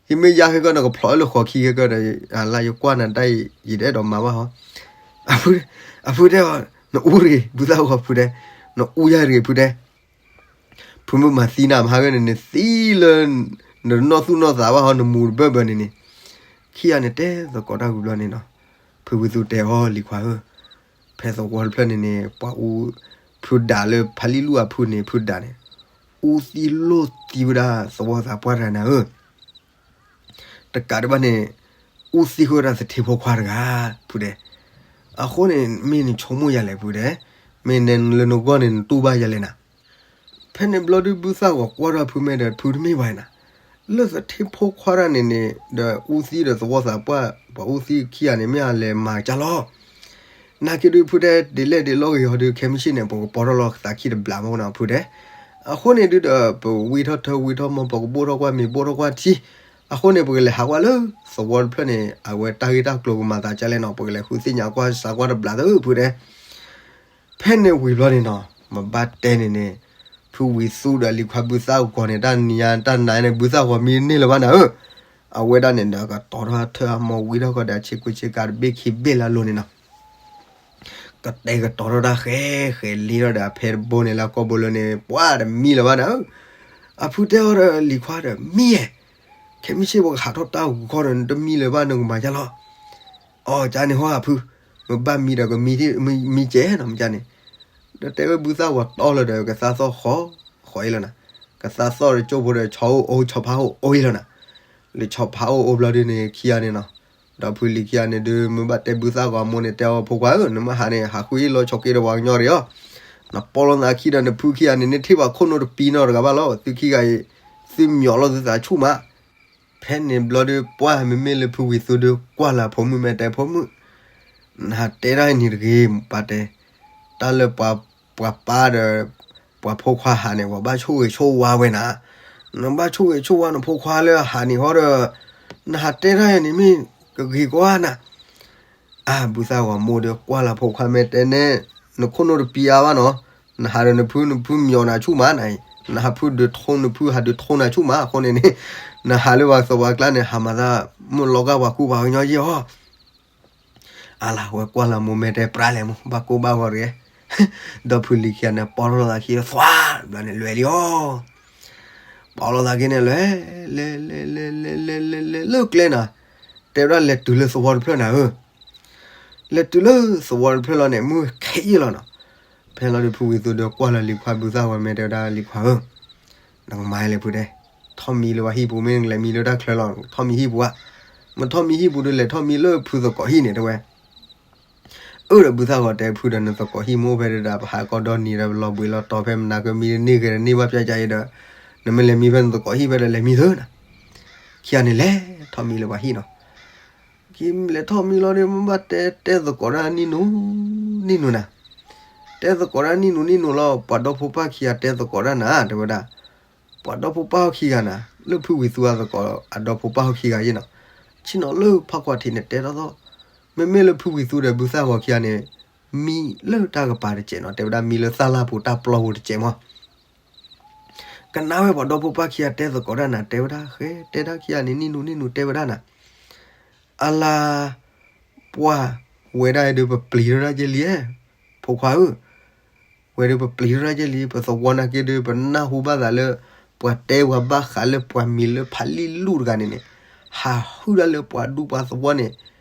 ယမ့ၢ်ယါခဲကီၢ် နကဖျိးလၢဃီၤခံခဲကီၢ်ဒီး အလၢယကွၢ်နၤတၢ်အံၤ ယတအဲၣ်ဒိးမၤဘၣ်ဟီ, အဖုတဲအီၤ နအူတဂ့ၤ ဘုသၣ်ဂီၤဖုတဲ, နအူယါတဂ့ၤဖုတဲ, ဖုမ့ၢ်မၤသံနၤမဟါကန့ၣ် နသံလၢ နနီၢ်သူၣ်နီၢ်သးဘၣ်ဟီ နမူၤတဘၢၣ်ဘၢၣ်န့ၣ်န့ၣ်, ခံဂၤန့ၣ်တဲသကိးတၢ်ဝံၤဘျီန့ၣ်နီၤ, ဖုဝံသူတဲအီၤလံၤခွါဧၢ, ဖဲသဝီတဖျၢၣ်န့ၣ်န့ၣ် ပှၤအူ ဖုဒးလၢဖးလံၣ်လူၣ်အဖုန့ၣ် ဖုဒးန့ၣ် အူသံလိၢ်သံဝဲဒၣ်သဝီသးပှၢ်တဂၤနၤဧၢ, တကးဒံးဘၣ်န့ၣ် အူသံဃုာ်ဝဲဒၣ်သထ့ဖိခွါတဂၤ ဖုတဲ, အဃိန့ၣ် မ့ၢ်နဆိကမိၣ်ယၤလဲၣ်ဖုတဲ, မ့ၢ်နဲလၢနဂီၢ်န့ၣ် နတူၢ်ဘၣ်ယၤလဲၣ်နၤ ဖဲန့ၣ်ဘျီဒုးဘုသၣ်ဂီၤကွၢ်ထီၣ်ဖုမဲာ်ဒီး ဖုတမ့ၢ်ဘၣ်နၤ, လၢသထ့ဖိခွါတဂၤန့ၣ်န့ၣ် ဒီးအူသံဒီးသဝီသးပှၢ် ပှၤအူသံခံဂၤန့ၣ် မ့ၢ်အလဲၤမၤကၢ်လီၤ, နာ်က့ဒုးဖုတဲ ဒ်လဲၣ်ဒ်လဲၣ်ဂ့ၤဟီဒုး ခဲမုၢ်ဆ့ၣ်န့ၣ် ပကပီထီၣ်လီၤသးခံတဘျီမ့ၢ်နီၤ ဖုတဲ, အဃိန့ၣ်ဒုးဒီး ပဝံထီၣ်ထၢဝံထီၣ်မီ ပကဘိၣ်ထီၣ်ကွၢ်မ့ၤဘိၣ်ထီၣ်ကွၢ်ထံ, အဃိန့ၣ် ပကလဲၤဟးကွၢ်လၢသဝီတဖျၢၣ်န့ၣ် အဝဲတၢ်ဂ့ၢ်တၢ်ကျိၤကမၤသးဒ်လဲၣ်နီၤ, ပကလဲၤဃုသ့ၣ်ညါကွၢ်စးကွၢ်တဘျးသၢဖုတဲ. ဖဲန့ၣ်ဝံၤဘျီန့ၣ်နီၤ, မ့ၢ်ဘၣ်တဲန့ၣ်န့ၣ်, ဖုဝံၤသူဒီးလံၤခွါဘုသၣ်ဂီၤန့ၣ် တၢ်နံၤညါတၢ်နၤန့ၣ် ဘုသၣ်ဂီၤမံတန့ၢ်လၢၤဘၣ်နၤဧၢ, အဝဲဒၣ်န့ၣ်ဒီးကတီၤထီၣ်ထၢအမီဝံထီၣ်ဃီဒီး ဆ့ကွံဆ့ကၤတဘ့ၣ်ခံဘ့ၣ်လၢအလိၤန့ၣ်နီၤ ကတဲာ်ကတီၤထီၣ်တၢ်ဃဲဃဲလံထီၣ်ဒီး အဖဲတဘိန့ၣ်လၢအကိာ်ဘိလၢန့ၣ် ပှၤတမံလၢၤဘၣ်နၤဧၢ. အဖုတဲအီၤဒီးလံၤခွါဒီး မံဧဲ, ခဲမုၢ်ဆ့ၣ်ပကဟးထီၣ်တၢ်ဂီၤဒီး နတမံလၢၤဘၣ် နကမၤဒ်လဲၣ်. အိ ကန့ၣ်ဟီအဖု, မ့ၢ်ဘၣ်မံဒီးကမံကဲနီၤ မ့ၢ်ကန့ၣ်, ဒီးတဲဝဲဘုသၣ်ဂီၤတီလီၤဒီး ကသါသီၣ်ဃီဃီအံၤလီၤနၤ, ကသါသီၣ်ဒီးကၠိဖိဒီး ဆီအိၣ်အိၣ်ဆီဖါအိၣ်အိၣ်အံၤလီၤနၤ, လၢဆီဖါအိၣ်အိၣ်ဘျီဒုန့ၣ် ခံဂၤန့ၣ်နီၤ ဒီးဖုလံၤခံဂၤန့ၣ်ဒုး မ့ၢ်ဘၣ်တဲဘုသၣ်ဂီၤမိၢ်န့ၣ် တဲအီၤဖိခွါဧၢ, နမ့ၢ်ဟးန့ၣ် ဟးဃုအ့ၣ်လိာ်ဆိးက့ဒီးပှၤကညီတဂ့ၤအီၤ, နပီလီၤသးခံဒီးနဖုခံဂၤန့ၣ် နထံၣ်ဘၣ်ခိၣ်နူာ်တပံနီတဂၤဘၣ်လီၤ, သုခံဂၤအံၤ သုမၠီၤလိာ်သုသးဆူၣ်မး. ဖဲန့ၣ်ဘျီဒုး ပှၢ်မ့မ့ၢ်လၢဖုဝံၤသူဒုး ကွၢ်လၢဖိမုၣ်မဲာ်တဲဖိမုၣ်, နဟးတဲတၢ်အံၤန့ၣ်တဂ့ၤ ပၢ်တဲ, တၢ်လၢပှၤပၢ်ဒီး ပှၤဖိခွါဟးန့ၣ် ပှၤဘၣ်ဆိၣ်ဂ့ၤဆိၣ်ဝါဝဲနၤ, နဘၣ်ဆိၣ်ဂ့ၤဆိၣ်ဝါနဖိခွါလၢအဟးန့ၣ်ဟီဒီး နဟးတဲတၢ်အံၤန့ၣ်မ့ၢ်ကဂ့ၤကိးဂၤနၤ အါ ဘုသၣ်ဂီၤမိၢ်ဒီးကွၢ်လၢဖိခွါမဲာ်တဲနဲ, နခိၣ်နူာ်တပံအါဘၣ်နီၤ, နဟးဒီးနဖု နဖုမၠီၤနၤဆူၣ်မးနၤအံၤ, နဟးဖုဒုးထိ နဖုဟးဒုးထိနၤဆူၣ်မး, အဃိန့ၣ်န့ၣ် နဟးလၢပှၤသဝီကျါန့ၣ် ဟးမၤသး မုၢ်လီၤဂာ်ပှၤကူပှၤကညီယဲၢ်အီၤ အါလၢ် ဝဲကွၢ်လၢမိၢ်မဲာ်တဲပြးလဲၣ်မး ဘၣ်ကိၢ်ဘၣ်ဂီၤတဂ့ၤ, ဒီးဖုလံၤခံဂၤန့ၣ် ပီထီၣ်လိာ်သးခံ သွါဘျီန့ၣ် လဲၤလံအီၤ ပီထီၣ်လိာ်သးခံန့ၣ် လဲၤ လဲၤ လဲၤ လဲၤ လဲၤ လဲၤ လဲၤ လဲၤ လၢကျဲနီၤ, တဲဝဲဒၣ်လဲၤတုၤလၢသဝီတဖျၢၣ်နၤဧၢ, လဲၤတုၤလၢသဝီတဖျၢၣ်လီၤန့ၣ် မုၢ်ခဲအံၤလီၤနီၤ, ဖဲလီၤဒုးဖုဝံၤသူဒီးကွၢ်လၢလံၤခွါ ဘုသၣ်ဂီၤမဲာ်တဲဝဲဒၣ်လံၤခွါဧၢ, နကမၤလဲၣ်ဖုတဲ, ထီၣ်မံလၢပှၤဟံၣ်ပူၤ မ့ၢ်နကလဲၤမံလၢတၢ်ချၢလီၤ, ထီၣ်မံဟံၣ်ပူၤဧါ, မ့ၢ်ထီၣ်မံဟံၣ်ပူၤဒီး လဲၤထီၣ်မံလၢဖုသကိးဟံၣ်န့ၣ် တဲဝဲ အၢၣ်ဒီးဘုသၣ်ဂီၤတဲဖုဒီး နသကိးဟံၣ်မ့ၢ်အိၣ်ဖဲဒၣ် ပဟးကီဒီနံၤဒီး ပလီၤဘှံးလီၤတီၤဖဲမနၤကမံတန့ၢ်ဂ့ၤတန့ၢ်ဘၣ် ပျၢ်ကၢ်အံၤဒီး နမ့ၢ်လဲၤမံဖဲနသကိးဟံၣ်ဖဲဒီး လဲၤမံသၢနၤ, ခံဂၤန့ၣ်လဲၤထီၣ်မံလၢပှၤဟံၣ်နီၤ, ခံလဲၤထီၣ်မံလီၤဒီး မ့ၢ်ဘၣ်တဲတဲသကိးတၢ်နံၣ်နူနံၣ်နူနၤ, တဲသကိးတၢ်နံၣ်နူနံၣ်နူလီၤ, ပှၤဒီဖိပၢ်ခံဂၤတဲသကိးတၢ်နၤ တဲဝဲဒၣ် ပှၤဒီဖိပၢ်ဟီၣ်ခံဂၤနၤ, လၢဖုဝံၤသူအသကိး အဒီဖိပၢ်ဟီၣ်ခံဂၤယဲၢ်နီၤ, ဆ့ၣ်နီၤလၢဖးကွၢ်ထံးန့ၣ်တဲထီၣ်သီၣ်, မ့မ့ၢ်လၢဖုဝံၤသူဒီးဘုသၣ်ဂီၤခံဂၤန့ၣ် မံလၢတၢ်ကပၤတစဲးနီၤ, တဲဝဲဒၣ်မံလၢသၣ်လၢ်ပူၤတၢ်ပျီပူၤတစဲးမး, ကနၣ်ဝဲပှၤဒီဖိပၢ်ခံဂၤတဲသကိးတၢ်နၤ တဲဝဲဒၣ်ဃဲ တဲတၢ်ခံဂၤန့ၣ်နံၣ်နူနံၣ်နူတဲဝဲဒၣ်နၤ အလၤ ပှၤ ဝဲဒၣ်အံၤဒုးပပျံၤထီၣ်ဒၣ်က့လံ, ဖိခွါဧၢ, ဝဲဒုးပပျံၤထီၣ်ဒၣ်က့လံ, ပသဝီနာ်က့ဒုး ပနၢ်ဟူဘၣ်သးလၢ ပှၤတဲပှၤဘၣ်ဃးလၢပှၤမံၤလၢဖးလံၣ်လူၢ်တဂၤန့ၣ်န့ၣ်, ဟးဟုၣ်ဒၣ်လၢပှၤဒူပှၤသဝီန့ၣ်,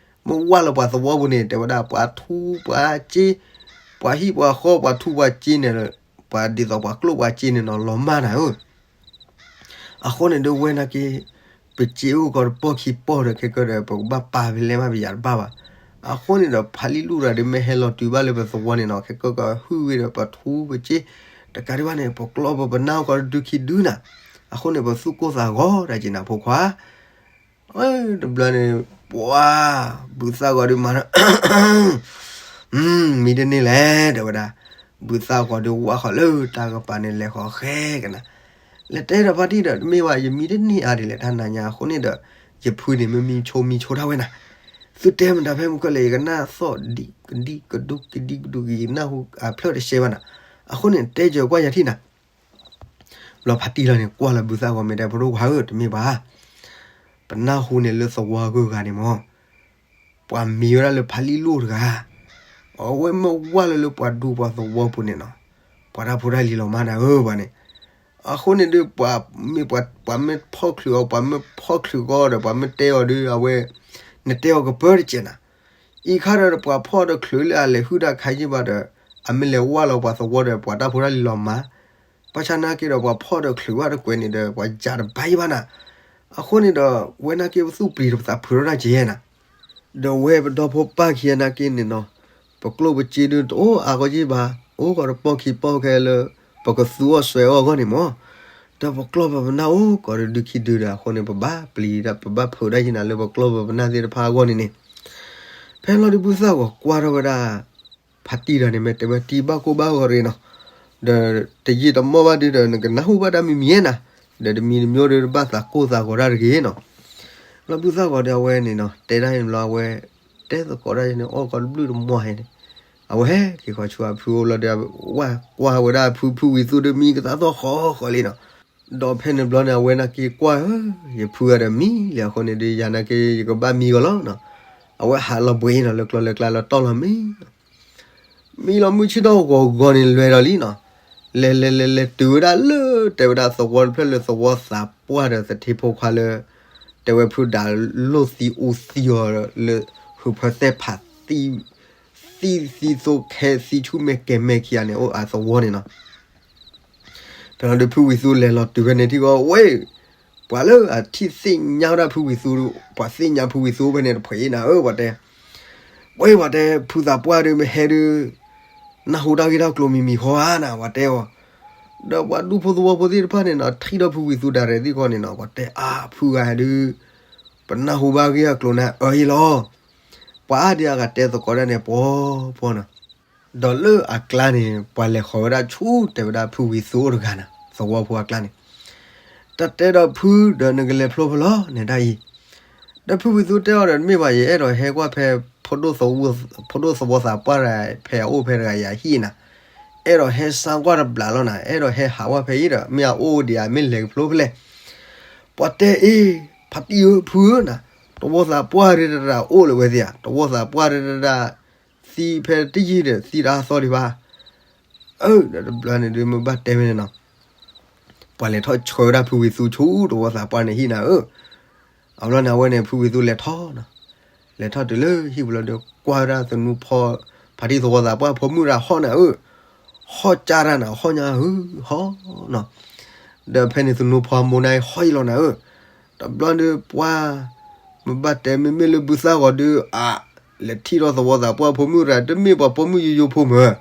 မ့ၢ်ဝၢ်လၢပှၤသဝီပူၤန့ၣ် တဲဝဲဒၣ်ပှၤထူပှၤစ့, ပှၤဟံၣ်ပှၤဃီပှၤထူပှၤစ့န့ၣ်, ပှၤဒ်သိးပှၤကျိၣ်ပှၤစ့န့ၣ်နီၤ လီၤမၢ်နၤဧၢ အဃိန့ၣ်ဒုးဝဲနာ်က့ ပစ့အိၣ်ကီးတပီၢ်ခံပီၢ်ဒီး ခဲကၢဒီး ပကဘၣ်ပာ်ဖဲလဲၣ်မးပယၤတဘၣ်ဘၣ်. အဃိန့ၣ်ဒီး ဖးလံၣ်လူၢ်တဂၤဒီး မ့ၢ်ဟဲလီၤတုၤဘၣ်လၢပသဝီန့ၣ်နီၤ ခဲကၢကဟုၣ်ဝံၤဒီး ပထူပစ့ တကးဒံးဘၣ်န့ၣ် ပကျီၢ်ပပနၢ်အိၣ်ကီးတဒုခံဒုနၤ. အဃိန့ၣ် ပသူၣ်ကိၢ်သးဂီၤတၢ်က့ၤနၤဖိခွါ တဘျီန့ၣ် ပှၤ ဘုသၣ်ဂီၤဒုးမၤ မံတန့ၢ်လဲၣ် တဲဝဲဒၣ်. ဘုသၣ်ဂီၤဒုးဝၢ်ဃီၤလၢတၢ်ကပၤန့ၣ် လဲၤဃီၤဃဲကနၤ လဲၤတဲဒီးဖါတံၢ်ဒီး တမ့ၢ်ဘၣ် ယမံတန့ၢ်အါဒ်လဲၣ် တၢ်နၤညါအဃိန့ၣ်ဒီး ယဖုန့ၣ် မ့ၢ်မံဆိမံဆိတၢ်ဝဲနၤ. သုတဲမတၤဖဲမုၢ်ကီၢ်လဲၣ် ယကနၣ်သီၣ်ဒံးကဒံကဒူကဒံကဒူကယနၢ်ဟူအဖျၢၣ်တရှဲဘၣ်နၤ. အဃိန့ၣ် တဲစၢၤကွၢ်ယၤထံၣ်နၤ ဘျီဖါတံၢ်လီၤန့ၣ် ကွၢ်လၢဘုသၣ်ဂီၤမ့ၢ်တဲ ဖိဒိၣ်ခွါဧၢ တမ့ၢ်ဘၣ် ပနၢ်ဟူန့ၣ်လၢသဝီအဂုၤအဂၤန့ၣ်မ့ၢ် ပှၤမံၤဝဲဒၣ်လၢဖးလံၣ်လိၣ်တဂၤ အဝဲမ့ၢ်ဝၢ်လၢလၢပှၤဒူပှၤသဝီပူၤန့ၣ်နီၤ ပှၤတၢ်ဖိတၢ်လံၤလီၤမၢ်နၤဧၢ ပှၤန့ၣ်. အဃိန့ၣ်ဒီး ပှၤမ့ၢ်ပှၤ ပှၤမ့ၢ်ဖီၣ်ချုးအီၤ ပှၤမ့ၢ်ဖီၣ်ချုးအီၤဒီး ပှၤမ့ၢ်တဲအီၤဒီး အဝဲ နတဲအီၤကပၢတစဲးနၤ. အံၤခါဒီး ပှၤဖီၣ်ဒီးချုးလၢအလဲၤဟုၣ်တၢ်ခါယ့ၢ်ဘၣ်ဒီး အမ့ၢ်လဲၤဝၢ်လီၤပှၤသဝီဒီး ပှၤတၢ်ဖိတၢ်လံၤလီၤမၢ် ဘၣ်ဆၣ်နာ်က့ဒီး ပှၤဖီၣ်ဒီးချုးဝဲတကွဲးန့ၣ်ဒီး ပှၤယၤတဘၣ်ယံၤဘၣ်နၤ. အဃိန့ၣ်ဒီး ဝဲနာ်က့ပသူၣ်ပျံၤတပသးဖုးထီၣ်တၢ်က့ၤနၤ. ဒီးဝဲပဒီဖိပၢ်ခံဂၤနာ်က့န့ၣ်နီၤ ပကျိၣ်ပစ့ဒုးတအိၣ်အါဂီၢ်ယံၤဘၣ် အိၣ်ကီးတပီၢ်ခံပီၢ်ခဲလၢ ပကသူအီၣ်စွဲအီၣ်အဂီၢ်န့ၣ်မ့ၢ် ဒီးပကျီၢ်ပပနၢ်အိၣ်ကီးတဒုခံဒုဒီး အဃိန့ၣ် ပဘၣ်ပျံၤတၢ် ပဘၣ်ဖုးတၢ်ယံၤနၤလၢပကျီၢ်ပပနၢ်သ့ၣ်တဖၣ်အဂီၢ်န့ၣ်န့ၣ်. ဖဲလီၤဒုးဘုသၣ်ဂီၤကွၢ်ထီၣ်ဝဲဒၣ် ဖါတံၢ်ဒီးန့ၣ် မ့ၢ်တဲဝဲတံၢ်ဘၣ်ကိၢ်ဘၣ်ဂီၤရ့ၤနီၤ. ဒီးတယံာ်တမီၢ်ဘၣ်ဒုဒီး နကနၢ်ဟူဘၣ်တၢ်မံၤမံၤဧါနၤ, ဒီးတမံၤတမံၤဒီး တဘၣ်သးကိၢ်သးဂီၤတၢ်တဂ့ၤနီၤ. ဘျီဘုသၣ်ဂီၤဒီးအဝဲန့ၣ်နီၤ တဲဒၣ်အံၤဘျီ အဝဲ တဲသကိးတၢ်န့ၣ် အီၣ်ကီးတဘျုးတမွၤဟဲန့ၣ်, အဝဲဟဲက့ၤဃီဆူအဖုအိၣ်လီၤဒီး ဝဲကွၢ်ဝဲဒၣ်ဖု ဖုဝံၤသူဒီး မံကသးသီၣ်ဃီဃီလံနီၤ. ဒီးဖဲန့ၣ်ဘျီန့ၣ် အဝဲနာ်က့ၤကွၢ်ဧၢ, ယဖုဂၤဒီးမံလံအဃိန့ၣ်ဒီး ယၤနာ်က့ၤ ယကဘၣ်မံဂီၤလီၤနီၤ. အဝဲဟးလီၤဘှံးနီၤ လၢကျီလၢကျါလၢတီၢ်လီၤမံ မံလီၤမုၢ်ဆ့ၣ်ထီၣ်ဂီၤဂီၤန့ၣ် လဲၤဒီးလံနီၤ. လဲၤလဲၤလဲၤလဲၤတုၤဝဲဒၣ်လၢ တဲဝဲဒၣ်သဝီတဖျၢၣ်လၢသဝီသးပှၢ်ဒီးသထ့ဖိခွါလၢ တဲဝဲဖုဒၣ်လိၣ်သံအူသံအီၤလၢ ဟုးဖၢသဲၣ်ဖး သံ သံသီခဲသံဆူၣ်မဲာ်ကဲၤမဲာ်ခံဂၤန့ၣ် အိၣ်အသဝီန့ၣ်နီၤ. ဖဲလီၤဒုးဖုဝံၤသူလဲၤလီၤတုၤဖဲန့ၣ်ထံၣ်ဂီၤဝဲ ပှၤလၢအထံၣ်သ့ၣ်ညါဝဲဒၣ်ဖုဝံၤသူ, ပှၤသ့ၣ်ညါဖုဝံၤသူဖဲန့ၣ်တဖှဲးအံၤနၤဧၢ ပှၤတဲ, ပှၤတဲ ဖုသးပှၢ်ဒီးမ့ၢ်ဟဲဒုး နၢ်ဟူတၢ်ဂ့ၢ်တၢ်ကျိၤမံၤမံၤဃီဧါနၤ ပှၤတဲအီၤ. ဒီးပှၤဒူဖိသဝီဖိသ့ၣ်တဖၣ်န့ၣ်နီၤ ထံၣ်ဒီးဖုဝံၤသူဒၣ်ရဲၣ်သ့ၣ်ဃီန့ၣ်နီၤ ပှၤတဲအါဖုဂၤဒုး ပနၢ်ဟူဘၣ်ဂ့ၢ်အကျိၤန့ၣ်အၢအံၤလီၤ. ပှၤအါဒံးအဂၤတဲသကိးတၢ်န့ၣ် ပှီၤပှီၤနီၤ. ဒီးလၢအကျါန့ၣ် ပှၤလဲၤဃီၤဝဲဒၣ်ဆူ တဲဝဲဒၣ်ဖုဝံၤသူအိၣ်တဂၤနီၤ သဝီဖိအကျါန့ၣ်, တၢ်တဲဒီးဖုဒီးနကလဲၤဖျိဖဲလဲၣ်န့ၣ်ဒၣ်အံၤ, ဒီးဖုဝံၤသူတဲအီၤဒီး တမ့ၢ်ဘၣ် ယအဲၣ်ဒိးဟဲကွၢ်ဖဲ ဖိဒိၣ်သဝီသးပှၢ်ဖဲအအိၣ်ဖဲတဂၤယၤဟံၣ်နၤ, အဲၣ်ဒိးဟဲစါကွၢ်တဘျီလီၤနၤ, အဲၣ်ဒိးဟဲဟးကွၢ်ဖဲအံၤဒီး မ့ၢ်အအိၣ်ဒံးဧါ မ့ၢ်လဲၤကဖျိဖဲလဲၣ်. ပှၤတဲအ့ၣ် ဖါတံၢ်ဧၢ ဖုဧၢနၤ, သဝီသးပှၢ်တဂၤအိၣ်လၢၤဝဲသ့ၣ်ဧါ, သဝီသးပှၢ်တဂၤ သံဖဲတယံာ်ဒီး သံတအါသီဒံးဘၣ်. အၢ ဒီးတဘျီန့ၣ်ဒုး မ့ၢ်ဘၣ်တဲဝဲန့ၣ်နီၤ, ပှၤလဲၤထီၣ်ဆှၢဝဲဒၣ်ဖုဝံၤသူဆူသဝီသးပှၢ်န့ၣ်ဟံၣ်နၤဧၢ. အဘျီန့ၣ် အဝဲန့ၣ် ဖုဝံၤသူလဲၤထီၣ်နီၤ, လဲၤထီၣ်တုၤလၢဟံၣ်ပူၤလီၤဒီး ကွၢ်ဝဲဒၣ်သနူဖီ ဖါတံၢ်သဝီသးပှၢ်ဖိမုၣ်တဂၤဟီၣ်နၤဧၢ, ဟီၣ်ကၢ်တၢ်နၤ ဟီၣ်ညါဧၢ ဟီၣ်နီၤ. ဒီးဖဲန့ၣ်သနူဖီမိၢ်န့ၣ်ဟီၣ်အံၤလီၤနၤဧၢ. တဘျီဒီးပှၤ မ့ၢ်ဘၣ်တဲမ့မ့ၢ်လၢဘုသၣ်ဂီၤဒီး အ လဲၤထံၣ်ထီၣ်သဝီသးပှၢ်ဖိမုၣ်တဂၤ တမ့ၢ်ပှၤဖိမုၣ်ယိယိဖိမုၣ်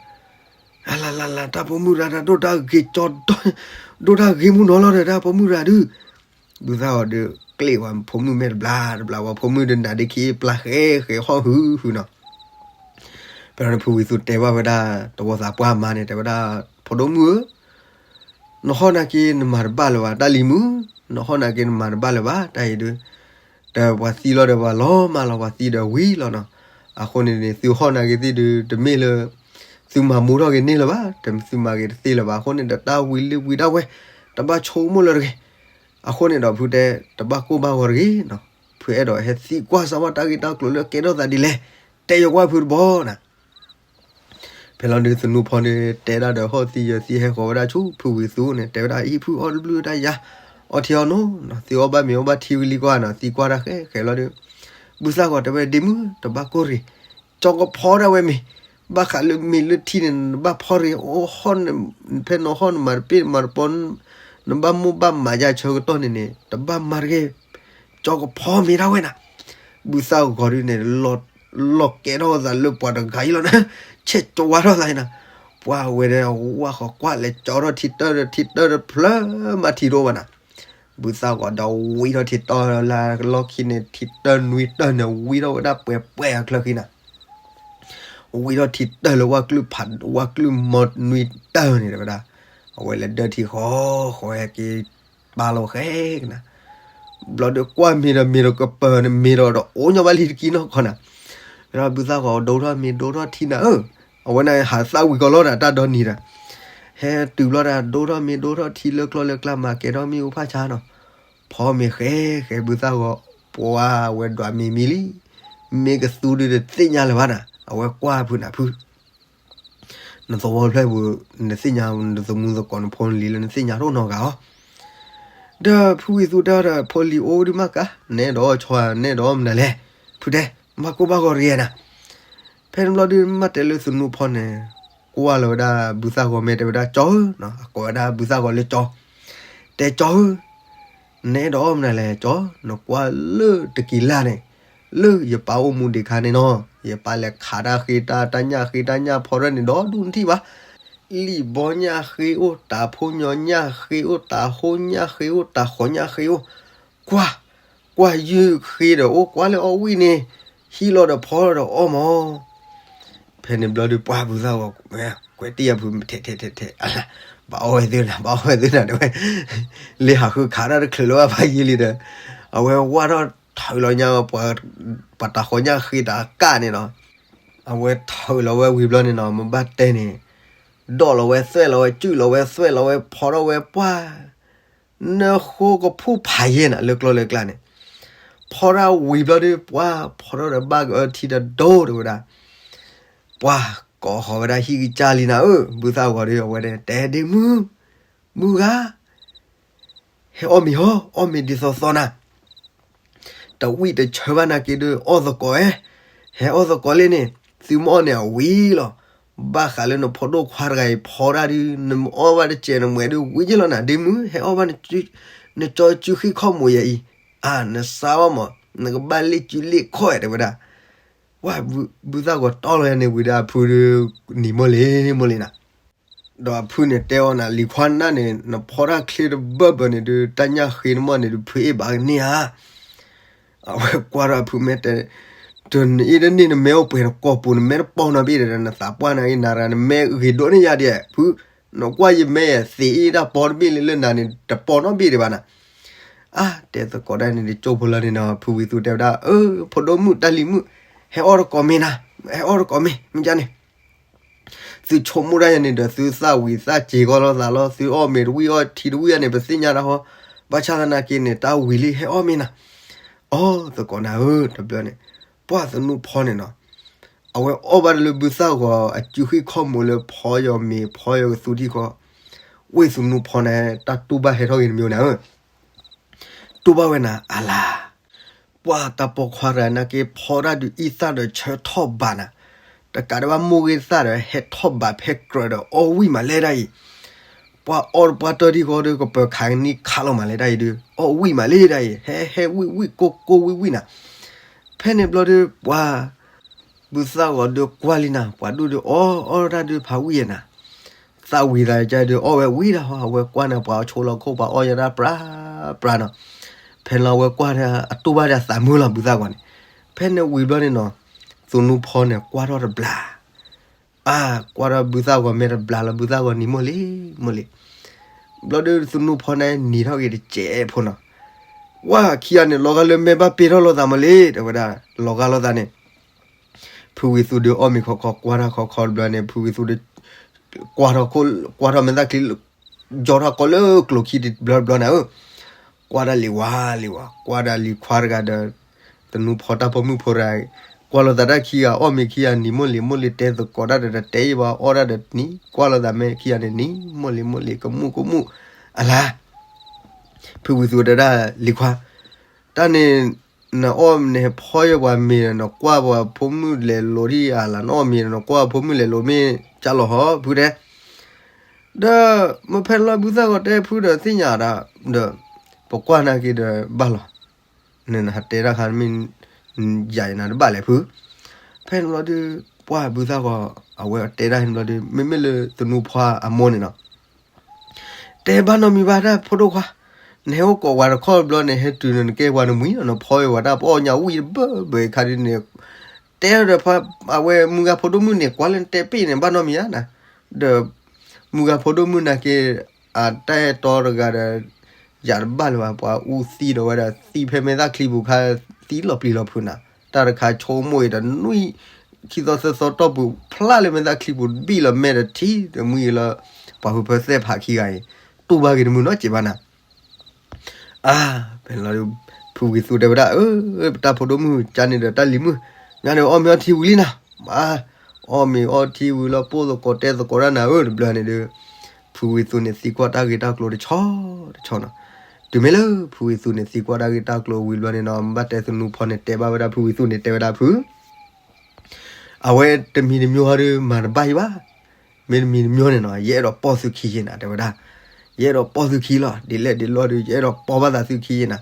ဧၢ, လၢလၢလၢ တၢ်ဖိမုၣ်တဂၤတၢ်ဒိၣ်တၢ်ဂ့ၤကၠီ ဒိၣ်တၢ်ဂ့ၤမူနီၤလီၤဒီး တၢ်ဖိမုၣ်တဂၤဒုး ဘုသၣ်ဂီၤဒီး ကျ့ၣ်ဝဲဖိမုၣ်မဲာ်တဘျါတဘျါ ပှၤဖိမုၣ်ဒီးနၤဒ့ခံအ့ၣ်ပျၢ်ဃဲဃဲဟီၣ်ဟုဟုနီၤ. ဖဲလီၤန့ၣ်ဖုဝံၤသူတဲဘၣ်ဝဲဒၣ် သဝီသးပှၢ်မါန့ၣ် တဲဝဲဒၣ် ဖိဒိၣ်မုၣ်ဧၢ, နဟီၣ်နာ်က့နမၤတဘၣ်လၢၤဘၣ် တၢ်လံၤမုၣ်, နဟီၣ်နာ်က့နမၤတဘၣ်လၢၤဘၣ် တၢ်အံၤဒုး, ဒီးပှၤသံလီၤဒီးပှၤလီၤမၢ်လီၤ ပှၤသံဒီးဝံၤလီၤနီၤ. အဃိန့ၣ်န့ၣ် သုဟီၣ်နာ်က့သ့ၣ်ဒုး တမ့ၢ်လၢ သုမၤမူထီၣ်က့ၤန့ၢ်လၢၤဘၣ်, သုမၤက့ၤတသ့လၢၤဘၣ်. အဃိန့ၣ်ဒီးတၢ်ဝံၤလံဝံၤဒၣ်ဝဲ တဘၣ်ဆိကမိၣ်လၢၤတဂ့ၤ. အဃိန့ၣ်ဒီးဖုတဲ တဘၣ်ကိၢ်ဘၣ်ဂီၤတဂ့ၤနီၤ, ဖုအဲၣ်ဒိးဟဲသံကွၢ်စၢ်ဝဲတၢ်ဂ့ၢ်တၢ်ကျိၤလၢကဲထီၣ်သးဒ်လဲၣ်, တဲယကွၢ်ဖုတဘျီနီၤ. ဖဲလီၤဒုးသနူဖီန့ၣ် တဲဒၣ်ဒီးဟီၣ်သံယၢၤသံဟဲဃီၤဝဲဒၣ်ဆူဖုဝံၤသူန့ၣ် တဲဝဲဒၣ်အံၤဖုအီၣ်တဘျုးတၢ်ယါ, အီထံအီနိနီၤ, သုအီၣ်ဘၣ်မ့ၤအီၣ်ဘၣ်ထံဝံၤလံကွၢ်နီၤ, သံကွၢ်တၢ်ဃဲဃဲလီၤဒီး ဘုသၣ်ဂီၤတဲဝဲဒ့မုၣ် တဘၣ်ကိၢ်ရ့ၣ်, ကၠီကဖီဒၣ်ဝဲမ့ၤ, ဘၣ်ဃးလၢမ့ၤလၢထံန့ၣ် နဘၣ်ဖီရ့ၣ်, အိၣ်ဟီၣ် ဖဲနီၤဟီၣ်နမၤတပ့ၢ်မၤတပီ, နဘၣ်မိၢ်ဘၣ်မးယါဆၢကတီၢ်န့ၣ်န့ၣ် တဘၣ်မၤတဂ့ၤ, ကၠီကဖီမ့ၤဒၣ်ဝဲနၤ. ဘုသၣ်ဂီၤဒုးန့ၣ် လီၤကဲထီၣ်သးလၢပှၤတဂၤအံၤလီၤနၤ, ဆဲးကဝါထီၣ်သးအံၤနၤ, ပှၤဝဲဒီးဝၣ်ဃီကွၢ်လဲၤကၠီထီၣ်ထံတၢၢ်ဒီး ထံတၢၢ်တဖျၢၣ်မးထံတအိၣ်ဘၣ်နၤ. ဘုသၣ်ဂီၤဒီးဝံထီၣ်ထံတၢၢ်လၢလီၢ်ခံန့ၣ် ထံတၢၢ်နွံတၢၢ်န့ၣ် ဝံထီၣ်ဝဲဒၣ်ပှဲၤပှဲၤအချၢဃံနၤ. ဝံထီၣ်ထံတၢၢ်လၢဝၣ်ကျုၢ်ဖး ဝၣ်ကျုၢ်မီနွံတၢၢ်န့ၣ် တဲဝဲဒၣ်, အဝဲလဲၤဒၢထံဃီဃီဟဲက့ၤ ပာ်လီၤဃဲကနၤ. ဘျီဒီးကွၢ်မ့ၤဒီးမ့ၤဒီးကပၢၤန့ၣ် မ့ၤဒီးဒီးအိၣ်ညီဘၣ်လံတကံနီၢ်ခီနၤ. ဒီးဘုသၣ်ဂီၤဒိၣ်ထီၣ်မ့ၤဒိၣ်ထီၣ်ထံနၤဧၢ, အဝဲန့ၣ်ဟးသၣ်ဝံၤကီးလီၤဒီးတၢ်ဒီနံၤဒီး ဟဲတုၤဘျီဒီး ဒိၣ်ထီၣ်မ့ၤဒိၣ်ထီၣ်ထံလၢကျီလၢကျါ မၤကဲထီၣ်မ့ၣ်အူဖးဆါနီၤ. ဖီမ့ၤဃဲဃဲ ဘုသၣ်ဂီၤ ပှၤဝဲဒွးမ့ၤမံလံ, မ့ၢ်ကသူဒုးတသ့ၣ်ညါလၢၤဘၣ်နၤ, အဝဲကွၢ်ဖုနၤဖု နသဝီဖျၢၣ်ပူၤ နသ့ၣ်ညါ နသမူသကိးနဖိနလံၤလၢနသ့ၣ်ညါတအိၣ်နီတဂၤဧါ. ဒီးဖုဝံၤသူတဲဒီး ဖိလံၤအိၣ်ဒုးမးကါ, နအဲၣ်ဒိးအီၣ်ဆီဧါ, နအဲၣ်ဒိးအီၣ်မနုၤလဲၣ်, ဖုတဲ, ဘၣ်ကိၢ်ဘၣ်ဂီၤတဂ့ၤနၤ. ဖဲန့ၣ်ဘျီဒုး မ့ၢ်တဲလၢသနူဖီန့ၣ် ကွၢ်လီၤဝဲဒၣ်ဘုသၣ်ဂီၤ မ့ၢ်တဲဝဲဒၣ်ကၠီဧၢ, အကိးဝဲဒၣ်ဘုသၣ်ဂီၤလၢကၠီ, တဲကၠီဧၢ နအဲၣ်ဒိးအီၣ်မနုၤလဲၣ်ကၠီ, နကွၢ်လၢတကံၤလၢ်န့ၣ်, လၢယပၢ်အိၣ်မူဒံးခါန့ၣ်နီၤ, ယပၢ်လဲၤခးတၢ်ဃ့တၢ် တၢ်ညၣ်ဃ့တၢ်ညၣ်ဖီရဲၣ်န့ၣ် ဒီဒူၣ်နထံၣ်ဘၣ်, လံာ်ဘီညၣ်ဃ့အိၣ်, တၢ်ဖိညီညၣ်ဃ့အိၣ်, တၢ်ဟိညၣ်ဃ့အိၣ်, တၢ်ဃီညၣ်ဃ့အိၣ်, ကွၢ်, ကွၢ်ယုၢ်ဃ့ဒီးအိၣ်, ကွၢ်လၢအီၣ်ဝံၣ်န့ၣ်, ဟံးလီၤဒီးဖီလီၤဒီးအီၣ်မး. ဖဲန့ၣ်ဘျီဒုးပှၢ်ဘုသၣ်ဂီၤ ဝဲတံၢ်အဖု ထဲထဲထဲထဲ အလၢ ဘၣ်အီၣ်ဝဲသုနၤ ဘၣ်အီၣ်ဝဲသုနၤ တဲဝဲ, လၢဟးဃုခးတၢ်တချုးလၢၤဘၣ်ဖးယံာ်လံဒီး, အဝဲဝဲထီၣ်ထၢလီၤညါ ပှၤတၢ်ဃီညၣ်ဃ့တၢ်ကၣ်န့ၣ်နီၤ, အဝဲထၢလီၤဝဲဝံၤဘျီန့ၣ်နီၤ မ့ၢ်ဘၣ်တဲန့ၣ်, ဒိးလီၤဝဲသွဲၣ်လီၤဝဲ စုၣ်လီၤဝဲသွဲၣ်လီၤဝဲ ဖီထီၣ်ဝဲပှၢ် နဃိကဖှိၣ်ဖးယံာ်နၤ လၢကျိလၢကျါန့ၣ်, ဖီထီၣ်ဝံၤဘျီဒီး ပှၢ်ဖီထီၣ်ဒီးဘၣ်ကအၢထံဒီးဒိၣ်တဲဝဲဒၣ်, ပှၢ်ကိးဃီၤဝဲဒၣ်ဟံၣ်ကစၢ်လံနၤဧၢ, ဘုသၣ်ဂီၤဒီးအဝဲဒၣ် တဲဒ့မုၣ်, မုၢ်ဂၤ ဟဲအီၣ်မ့ၤဟီ အီၣ်မ့ၤဒ်သိးသိးနၤ, တဝံၣ်တဆၢဘၣ်နာ်က့ဒီးအီၣ်သကိးဧဲ, ဟဲအီၣ်သကိးလံန့ၣ်, သုမ့ၢ်အီၣ်န့ၣ်အဝံၤလီၤ. ဘၣ်ဃးလၢနဖိဒိၣ်ခွါတဂၤအံၤဖီဒၣ်ဒုး နမ့ၢ်အီၣ်ဘၣ်တစဲးနမှဲးဒုးဝံၤက့လီၤနၤ, ဒ့မုၣ် ဟဲအီၣ်ဘၣ် နကၠီစုဃ့ၢ်ခီၣ်မိးယဲအံၤ, အါ နစါဘၣ်မး နကဘၣ်လ့ၣ်စုလ့ၣ်ခီၣ်ဧဲ တဲဝဲဒၣ်. ဝဲ ဘုသၣ်ဂီၤတီလီၤယၤန့ၣ်ဝံၤဒီးအဖုဒုး နံၤမိၢ်လံ မိၢ်လံနၤ ဒီးအဖုန့ၣ်တဲအီၤနၤ လံၤခွါနၢ်န့ၣ် နဖီတၢ်ချ့တဘၢဘၢန့ၣ်ဒုး တၢ်ညၣ်ဃ့နမီၢ်န့ၣ်ဒုး ဖုအ့ၣ်ဘၣ်ကန့ၢ်ဧါ. အဝဲကွၢ်ဒီးအဖုမဲာ်တဲ, တနအ့ၣ်တန့ၢ်နမဲာ်အိၣ်ပှဲၤတကိးပူၤ နမဲာ်တပီၢ်နီတဘ့ၣ်ဒီး နသးပှၢ်နာ်က့ နၤတဂၤနမဲာ်ဂ့ၤဒိၣ်န့ၢ်ယၤဒဲး ဖု, နကွၢ်ယမဲာ်သ့အ့ၣ်တၢ်ပီတဘ့ၣ်လၢလၢနၤန့ၣ် တပီၢ်နီတဘ့ၣ်ဒံးဘၣ်နၤ. အါ တဲသကိးတၢ်န့ၣ်ဒုး ကၠိဖိလီၤန့ၣ်နီၤ ဖုဝံၤသူတဲဝဲဒၣ် အၢ ဖိဒိၣ်မုၣ်တၢ်လံၤမုၣ်, ဟဲအီၣ်တကိးမ့ၤနၤ, ဟဲအီၣ်တကိးမ့ၤ မ့ၢ်ကန့ၣ် သုဆိကမိၣ်တၢ်ယၤန့ၣ်ဒီး သုသၣ်ဝံၤသၣ်စ့ၤကီးလိာ်သးလီၤ, သုအီၣ်မ့ၤတဝံၣ်အီၣ်ထံတဝံၣ်ယၤန့ၣ် ပသ့ၣ်ညါတၢ်ဟီ, ဘၣ်ဆၣ်သနာ်က့န့ၣ် တၢ်ဝံၤလံ ဟဲအီၣ်မ့ၤနၤ. အိ သကိးနၤဧၢ တဘျီန့ၣ်, ပှၢ်သနူဖီန့ၣ်နီၤ, အဝဲအီၣ်ဘၣ်တၢ်လၢဘုသၣ်ဂီၤအစုဃ့ၢ်ခီၣ်မိးလၢဖီယီၤမ့ၤ ဖီယီၤကသူထံၣ်ခီ, ဝ့ၢ်သနူဖီန့ၣ် တၢ်တူၢ်ဘၣ်ဟဲထီၣ်ဂ့ၤတမံၤနၤဧၢ တူၢ်ဘၣ်ဝဲနၤ အလၤ, ပှၢ်တၢ်ပိာ်ခွါတဂၤနာ်က့ ဖီတၢ်ဒုးအံသၣ်ဒီးဆၢထီၣ်ဘးနၤ, တကးဒံးဘၣ်မိၢ်ဂ့ၤသၣ်ဒီး ဟဲထီၣ်ဘးဖဲကြၢးဒီး အီၣ်ဝံၣ်မးလဲၣ်ဒၣ်အံၤ, ပှၢ်အီၣ်တပှၢ်တၢၢ်ထံၣ်ဃီဒီး ကပၢၤခးကနံၣ်ခးလီၤမးလဲၣ်ဒၣ်အံၤဒုး အီၣ်ဝံၣ်မးလဲၣ်ဒၣ်အံၤ ဟဲဟဲဝံၣ်ဝံၣ်ကိၢ်ကိၢ်ဝံၣ်ဝံၣ်နၤ. ဖဲန့ၣ်ဘျီဒီး ပှၢ် ဘုသၣ်ဂီၤဒုးကွၢ်လံနၤ ပှၤဒိၣ်ဒုးအီၣ်အီၣ်တၢ်ဒုးဖးဝံၣ်ယဲနၤ, သၣ်ဝံၤသးကဒုးအီၣ်ဝဲဝံၤဒၣ်ဟီ အဝဲကွၢ်နၤ ပှၤအီၣ်ဆိလီၤခိၣ်ပှၤအီၣ်ယဲဒၣ်ပြးပြးနီၤ, ဖဲန့ၣ်လီၤအဝဲကွၢ်ဒၣ်အတူၢ်ဘၣ်ဒၣ်သးမုာ်လီၤ ဘုသၣ်ဂီၤန့ၣ်, ဖဲန့ၣ်ဝံၤဘျီန့ၣ်နီၤ, သနူဖီန့ၣ်ကွၢ်ထီၣ်တဘျီ အါ ကွၢ်ထီၣ်ဘုသၣ်ဂီၤမဲာ်တဘျီလီၤ ဘုသၣ်ဂီၤနံၤမိၢ်လံ မိၢ်လံ, ဘျီဒီးသနူဖီန့ၣ်နံၤထီၣ်ဂ့ၤတစဲးဖိနီၤ, ဝဲခံဂၤန့ၣ် လီၤဂာ်လၢမဲာ်ဘၣ်ပ့ၤထီၣ်လိာ်သးမးလံ တဲဝဲဒၣ်, လီၤဂာ်လိာ်သးန့ၣ် ဖုဝံၤသူဒီးအီၣ်မ့ၤခီခီ ကွၢ်ထီၣ်ခီခီတဘျီန့ၣ် ဖုဝံၤသူဒီး ကွၢ်ထီၣ်ခိၣ် ကွၢ်ထီၣ်မဲာ်သၣ်ချံ ယီထီၣ်ကီးလၢကျိၤခံတဘျီတဘျီနၤဧၢ, ကွၢ်ဒၣ်လံၤဝါလံၤဝါ ကွၢ်ဒၣ်လံၤခွါတဂၤဒီး သနူဖီတၢ်ဖိမုၣ်ဖိတဂၤ, ကွၢ်လိာ်သးတၢ်ခံဂၤ အီၣ်မ့ၤခံဂၤ နံၤမိၢ်လံၤမိၢ်လံၤ တဲသကိးတၢ်ဒီး တတဲယံၤဘၣ် အီၣ်ဒၣ်ဒီးနံၤ ကွၢ်လိာ်သးမဲာ်ခံဂၤန့ၣ် နံၤမိၢ်လံၤမိၢ်လံၤ ကမူၣ်ကမူၣ် အလါ ဖုဝံၤသူတဲဒၣ်လံၤခွါ, တၢ်န့ၣ် နအီၣ်န့ၣ် ဖီယဲပှၤမ့ၤဒီး နကွၢ်ပှၤဖိမုၣ်လဲၤလိၤဒံးဧါလၢ နအီၣ်မ့ၤဒီး နကွၢ်ပှၤဖိမုၣ်လဲၤလိၤမ့ၢ်ကၢ်လီၤဟီ ဖုတဲ, ဒီး မ့ၢ်ဖဲလီၤဘုသၣ်ဂီၤတဲဖုဒီးသ့ၣ်ညါဒၣ် ဒီး ပကွၢ်နာ်က့ဒီးဘၣ်လီၤ, နဟးတဲတၢ်ခါမ့ၢ် ယၤနၤတဘၣ်လဲၣ်ဖု, ဖဲန့ၣ်ဘျီဒီး ပှၢ်ဘုသၣ်ဂီၤ အဝဲတဲဒၣ်န့ၣ်ဘျီဒီး မ့မ့ၢ်လၢသနူဖီအမိၢ်န့ၣ်နီၤ တဲဘၣ်နီတမံၤဘၣ်တၢ်ဖိဒိၣ်ခွါ, နဟဲအိၣ်ကိးဝဲတခီတဘျီန့ၣ် ဟဲတုၤန့ၣ် နကဲပှၤနမှံၤနီၤ နဖီဝဲတၢ်ပအီၣ်ညါဝံၣ်တဘၢဘၢခါဒ်န့ၣ်, တဲဒီး အဝဲမုၢ်ဂၤဖိဒိၣ်မုၣ်န့ၣ် ကွၢ်လၢနတဲပ့ၣ်န့ၣ် ဘၣ်နီတမံၤဧါနၤ, ဒီး မုၢ်ဂၤဖိဒိၣ်မုၣ်နာ်က့ အတၢ်အဲၣ်တီတဂၤဒီး ယၤတဘၣ်လၢၤဘၣ် ပှၤအူသံဒီးဝဲဒၣ်သံဖဲမဲာ်သၣ်ချံပူၤခါ သံလီၤပျံၤလီၤဖုးနၤ, တၢ်တခါဆိကမိၣ်အံၤဒီးနွံ ခံသီသၢသီတီၢ်ပူၤ ဖျါလၢမဲာ်သၣ်ချံပူၤ ဘံၣ်လီၤမဲာ်ဒီးထံဒီးမှံလီၤ, ပှၤဖုဖၢသဲၣ်ဖးခံဂၤအံၤ တူၢ်ဘၣ်ဂ့ၤတမုၢ်နီတစဲးဘၣ်နၤ, အါ ဖဲန့ၣ်လီၤဒီး ဖုဝံၤသူတဲဝဲဒၣ် အၢ တၢ်ဖိဒိၣ်မုၣ်ကန့ၣ်ဒီးတၢ်လံၤမုၣ်, ညါန့ၣ်အီၣ်မ့ၤအီထံဝံၤလံနၤ, အါ အီၣ်မ့ၤအီထံဝံၤလီၤ ပိၢ်သကိးတဲသကိးတၢ်နၤဧၢ တဘျီန့ၣ်ဒီး ဖုဝံၤသူန့ၣ်သံကွၢ်တၢ်ဂ့ၢ်တၢ်ကျိၤတဆီတဆီနီၤ, တုၤမ့ၢ်လၢဖုဝံၤသူန့ၣ်သံကွၢ်တၢ်ဂ့ၢ်တၢ်ကျိၤဝံၤတဘျီန့ၣ်နီၤ ဘၣ်တဲသနူဖီန့ၣ်တဲဘၣ်ဝဲဒၣ်ဖုဝံၤသူန့ၣ်တဲဝဲဒၣ်ဖု အဝဲတမံၤတမံၤဟီဒီးမၤတဘၣ်ယံၤဘၣ်, မ့တမံၤတမံၤန့ၣ်နီၤ ယအဲၣ်ဒိးပိာ်သုခံယံၤနၤ တဲဝဲဒၣ်, ယအဲၣ်ဒိးပိာ်သုခံလီၤ ဒ်လဲၣ်ဒ်လဲၣ်ဒီး ယအဲၣ်ဒိးပိာ်ဘၣ်သးသုခံယံၤနၤ,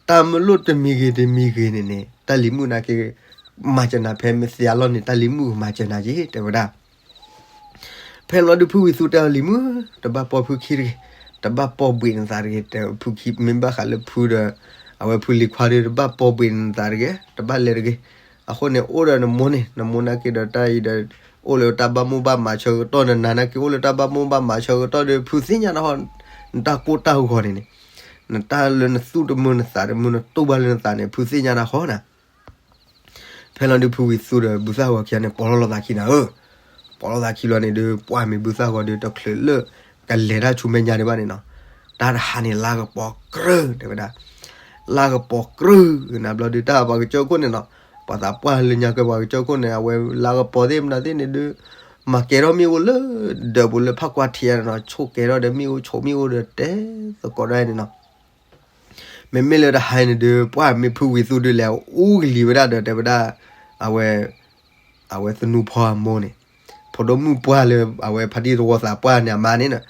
တၢ်မလိၣ်တမံၤဂ့ၤတမံၤဂ့ၤန့ၣ်န့ၣ် တၢ်လံၤမုၣ်နာ်က့ မၤစၢၤနၤဖဲမ့ၢ်သ့အလီၢ်န့ၣ် တၢ်လံၤမုၣ်ကမၤစၢၤနၤက့ၤ တဲဝဲဒၣ် ဖဲန့ၣ်လီၤဒုးဖုဝံၤသူတဲအီၤလံၤမုၣ် တဘၣ်ပိာ်ဖုခံတဂ့ၤ, တဘၣ်ပိာ်ဘှံးနသးတဂ့ၤ တဲဖုခံ မ့ၢ်ဘၣ်ဃးလၢဖုဒီး အဝဲဖုလံၤခွါဒီး တဘၣ်ပိာ်ဘှံးနသးတဂ့ၤ တဘၣ်လဲၤတဂ့ၤ, အဃိန့ၣ် အိၣ်ဒီးနမိၢ်န့ၣ် နမိၢ်နာ်က့ဒီးတၢ်အံၤဒီး အိၣ်လၢတၢ်ဘၣ်မိၣ်ဘၣ်မးဆၢကတီၢ် နနၤနာ်က့အိၣ်လၢတၢ်ဘၣ်မိၣ်ဘၣ်မးဆၢကတီၢ်ဒီး ဖုသ့ၣ်ညါနၤဟီ, နတၢ်ကိၢ်တၢ်ဂီၤန့ၣ်န့ၣ်, နတၢ်လၢနသူၣ်တမုာ်နသးတမုာ် နတူၢ်ဘၣ်လၢနသးန့ၣ် ဖုသ့ၣ်ညါနၤဟီနၤ. ဖဲလီၤဒုး ဖုဝံၤသူဒီးဘုသၣ်ဂီၤခံဂၤန့ၣ် ပိာ်လီၤလိာ်သးခံနၤဧၢ. ပိာ်လီၤသးခံလီၤန့ၣ်ဒုး ပှၢ်မ့ၢ်ဘုသၣ်ဂီၤဒုး တချုးလၢ ကလဲၤတၢ်ဆူမဲာ်ညါဒံးဘၣ်န့ၣ်နီၤ, တၢ်တဟါန့ၣ် လါကပီၤကြၢၢ် တဲဝဲဒၣ်. လါကပီၤကြၢၢ် နၤဘျီဒုး တၢ်ပှၤကစၢၢ်ခိၣ်န့ၣ်နီၤ, ပှၤသးပှၢ်လၢညါကဲပှၤကစၢၢ်ခိၣ်န့ၣ် အဝဲလါကပီၤသ့ၣ်မနုၤသ့ၣ်န့ၣ်ဒုး မၤကဲထီၣ်မ့ၣ်အူလၢ ဒၢးပူၤလၢဖးကွၢ်ထံးအါန့ၣ်နီၤ, ဆိၣ်ကဲထီၣ်ဒီးမ့ၣ်အူ ဆိးမ့ၣ်အူဒီးတဲသကိးဒၣ်န့ၣ်နီၤ. မ့မ့ၢ်လၢတဟါအံၤန့ၣ်ဒုး ပှၢ်မ့ၢ်ဖုဝံၤသူဒုးလဲၤအူကလံၤဝဲဒၣ်ဒီး တဲဝဲဒၣ် အဝဲ အဝဲသနူဖီအမိၢ်န့ၣ်, ဖိဒိၣ်မုၣ်ပှၢ်လၢအဝဲဖါတံၢ်သဝီသးပှၢ်န့ၣ်အမါန့ၣ်နီၤ,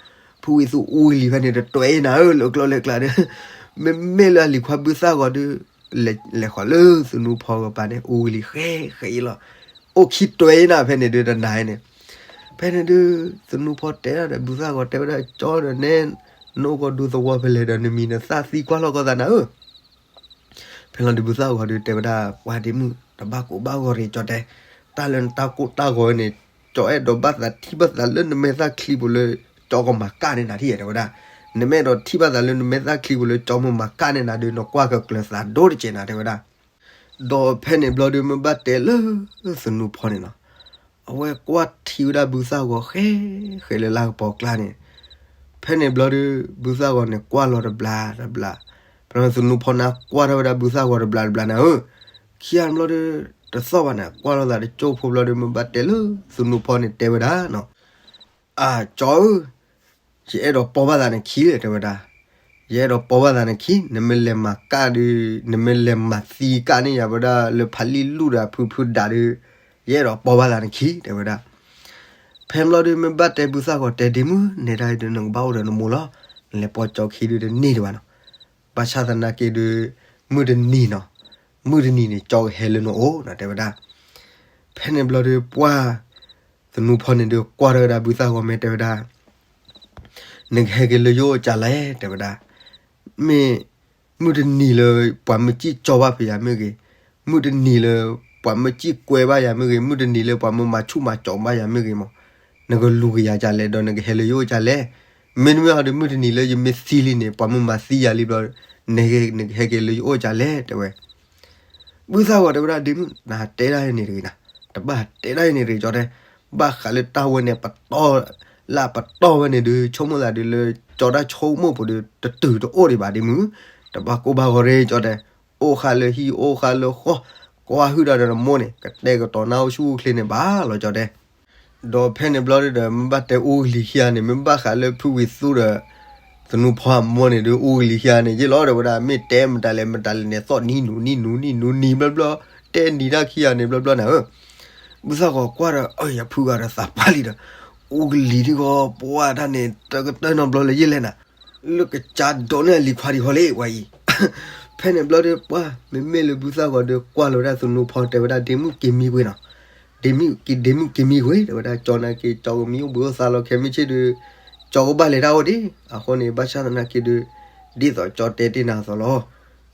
ဖုဝံၤသူအူကလံၤဖဲန့ၣ် တတွဲအံၤနၤဧၢ လၢကျိလၢကျါဒီး, မ့မ့ၢ်လၢအလံၤခွါဘုသၣ်ဂီၤဒုး လဲၤဃီၤလၢသနူဖီကပၤန့ၣ် အူကလံၤဃဲဃဲအံၤလီၤ. အိၣ်ခံတွဲအံၤနၤဖဲန့ၣ်ဒုး တနၤအံၤန့ၣ်. ဖဲန့ၣ်ဒုး သနူဖီတဲဒၣ်ဒီးဘုသၣ်ဂီၤ တဲဝဲဒၣ် ကၠီဒီးနဲ နအိၣ်ကီၢ်ဒူသဝီဖဲလဲၣ်ဒီး နမံၤနသၣ်သံကွၢ်လီၤကီၢ်သးနၤဧၢ. ဖဲလီၤဒုး ဘုသၣ်ဂီၤဒုး တဲဝဲဒၣ် ပှၢ်ဒ့မုၣ် တဘၣ်ကိၢ်ဘၣ်ဂီၤရ့ၣ် ကၠီတဲ, တၢ်လၢနတၢ်ကိၢ်တၢ်ဂီၤန့ၣ် ကၠီအဲၣ်ဒိးဘၣ်သးထံၣ်ဘၣ်သးလၢနမဲာ်သၣ်ချံပူၤလၢ ကၠီကမၤကၣ်န့ၢ်နၤထံၣ်ဧါ တဲဝဲဒၣ်. နမ့ၢ်အဲၣ်ဒိးထံၣ်ဘၣ်သးလၢနမဲာ်သၣ်ချံပူၤလၢကၠီမ့ၢ်မၤကၣ်န့ၢ်နၤဒုး နကွၢ်ကကျၢၤသးဒိၣ်တစဲးနၤ တဲဝဲဒၣ်. ဒီးဖဲန့ၣ်ဘျီဒုး မ့ၢ်ဘၣ်တဲလၢသနူဖီန့ၣ်နီၤ, အဝဲကွၢ်ထံဝဲဒၣ်ဘုသၣ်ဂီၤဃဲဃဲလၢလါကပီၤကျါန့ၣ်. ဖဲန့ၣ်ဘျီဒုး ဘုသၣ်ဂီၤန့ၣ် ကွၢ်လီၤတဘျီတဘျီ, ဖဲလီၤသနူဖီန့ၣ်ကွၢ်ထီၣ်ဝဲဒၣ်ဘုသၣ်ဂီၤတဘျီတဘျီနၤဧၢ. ခံဂၤဘျီဒုး တသီၣ်ဘၣ်န့ၣ် ကွၢ်လိာ်သးတကၠိၢ်ဖိဘျီဒုး မ့ၢ်ဘၣ်တဲလၢသနူဖီန့ၣ် တဲဝဲဒၣ်နီၤ, အၢ ကၠီဧၢ, ယအဲၣ်ဒိးပိာ်ဘၣ်သးနခံလၢ တဲဝဲဒၣ်. ယအဲၣ်ဒိးပိာ်ဘၣ်သးနခံ, နမ့ၢ်လဲၤမၤကၣ်ဒုး, နမ့ၢ်လဲၤမၤသံကၣ်န့ၢ်ယၤဝဲဒၣ်လၢဖးလံၣ်လူၢ်ဒီးအဖုဖုဒးဒုး, ယအဲၣ်ဒိးပိာ်ဘၣ်သးနခံ တဲဝဲဒၣ်. ဖဲဘျီဒုး မ့ၢ်ဘၣ်တဲဘုသၣ်ဂီၤ တဲဒ့မုၣ် နဲဒၣ်အံၤဒုး နကဘၣ်အိၣ်ဒီးနမိၢ်လီၤ. နလဲၤပိာ်ကၠီခံဒုးတန့ၢ်ဒံးဘၣ်နီၤ. ဘၣ်ဆၣ်သနာ်က့ဒုး မုၢ်တနံၤနီၤ, မုၢ်တနံၤန့ၣ် ကၠီကဟဲလၢနအိၣ်နီၤ တဲဝဲဒၣ်. ဖဲန့ၣ်ဘျီဒုး ပှၢ်သနူဖီန့ၣ်ဒုး ကွၢ်ထီၣ်ဝဲဒၣ်ဘုသၣ်ဂီၤ မ့ၢ်တဲဝဲဒၣ် နကဟဲက့ၤလၢယအိၣ်ကလဲၣ် တဲဝဲဒၣ်. မ့ၢ်မုၢ်တနံၤလၢ ပှၤမ့ၢ်စံၣ်ကၠီဘၣ်ဖဲယၤမ့ၢ်ဂ့ၤ, မုၢ်တနံၤလၢ ပှၤမ့ၢ်စံၣ်ကွဲဘၣ်ယၤမ့ၢ်ဂ့ၤ, မုၢ်တနံၤလၢ ပှၤမ့ၢ်မၤဆူၣ်မၤကၠီဘၣ်ယၤမ့ၢ်ဂ့ၤမး, နကလူၤက့ၤယၤကလဲၣ် ဒီးနကဟဲလၢယအိၣ်ကလဲၣ်. မ့တမ့ၢ်ဟီဒုး မုၢ်တနံၤလၢယမ့ၢ်သံလံန့ၣ် ပှၤမ့ၢ်မၤသံယၤလံဘျီ နကဟဲက့ၤလၢယအိၣ်ကလဲၣ် တဲဝဲ. ဘုသၣ်ဂီၤတဲဝဲဒၣ် ဒ့မုၣ် နတဲဒၣ်အံၤန့ၣ်တဂ့ၤနၤ, တဘၣ်တဲဒၣ်အံၤန့ၣ်တဂ့ၤ ကၠီတဲ, ဘၣ်ဃးလၢတၢ်ဝဲန့ၣ် ပတီၢ် လၢအပတီၢ်ဝဲန့ၣ်ဒုး ဆိကမိၣ်သးဒုးလၢ ကၠီတၢ်ဆိကမိၣ်ပူၤဒုး တတုၤတအိၣ်ဒံးဘၣ် ဒ့မုၣ်, တဘၣ်ကိၢ်ဘၣ်ဂီၤရ့ၣ် ကၠီတဲ, အိၣ်ဃာ်လၢဟံၣ်အိၣ်ဃာ်လၢဃီ, ကွၢ်ဟုၣ်ဒီးနမိၢ်န့ၣ် ကတဲာ်ကတီၤနၢ်အိၣ်ဆူၣ်အိၣ်ချ့န့ၣ်ဘၣ်လီၤ ကၠီတဲ. ဒီးဖဲန့ၣ်ဘျီဒုးဒီး မ့ၢ်ဘၣ်တဲအူကလံၤခံဂၤန့ၣ် မ့ၢ်ဘၣ်ဃးလၢဖုဝံၤသူဒီး သနူဖီအမိၢ်န့ၣ်ဒုး အူကလံၤခံဂၤန့ၣ် ယ့ၢ်လီၤ တဲဝဲဒၣ် မ့ၢ်တဲမတၤလဲၣ်မတၤလဲၣ်န့ၣ် သီၣ်နံၤနူၤနံၤနူၤနံၤနူၤနံၤဘျီဘျီ, တဲနံၤတၢ်ခံဂၤန့ၣ်ဘျီဘျီနၤဧၢ. ဘုသၣ်ဂီၤကွၢ်ဒီး အၢ ယဖုဂၤဒီးသးပှၢ်လံဒီး အူကလံၤဒုးဂီၤ ပှၢ်တၢ်န့ၣ် တကတၢၢ်နီတဘျီလၢယ့ၢ်လဲၣ်နၤ, လၢကစၢ်ဒိးန့ၢ်အလံၤခွါဒံးဃီလံ ဝဲအံၤ. ဖဲန့ၣ်ဘျီဒုး ပှၢ် မ့မ့ၢ်လၢဘုသၣ်ဂီၤဒုး ကွၢ်လီၤဝဲဒၣ်သနူဖီ တဲဝဲဒၣ် ဒ့မုၣ်က့ၤမံကွံာ်နီၤ, ဒ့မုၣ်က့ၤ ဒ့မုၣ်က့ၤမံကွံာ် တဲဝဲဒၣ် ကၠီနာ်က့ ကၠီကမံအိၣ်ဘှံးအိၣ်သါလီၤ ခဲမုၢ်ဆ့ၣ်ဒုး ကၠီကဘၣ်လဲၤတၢ်အိၣ်ဒံး. အဃိန့ၣ် ဘၣ်ဆၣ်သနာ်က့ဒုး ဒ်သိးကၠီတဲတ့ၢ်နၤအသိးလီၤ,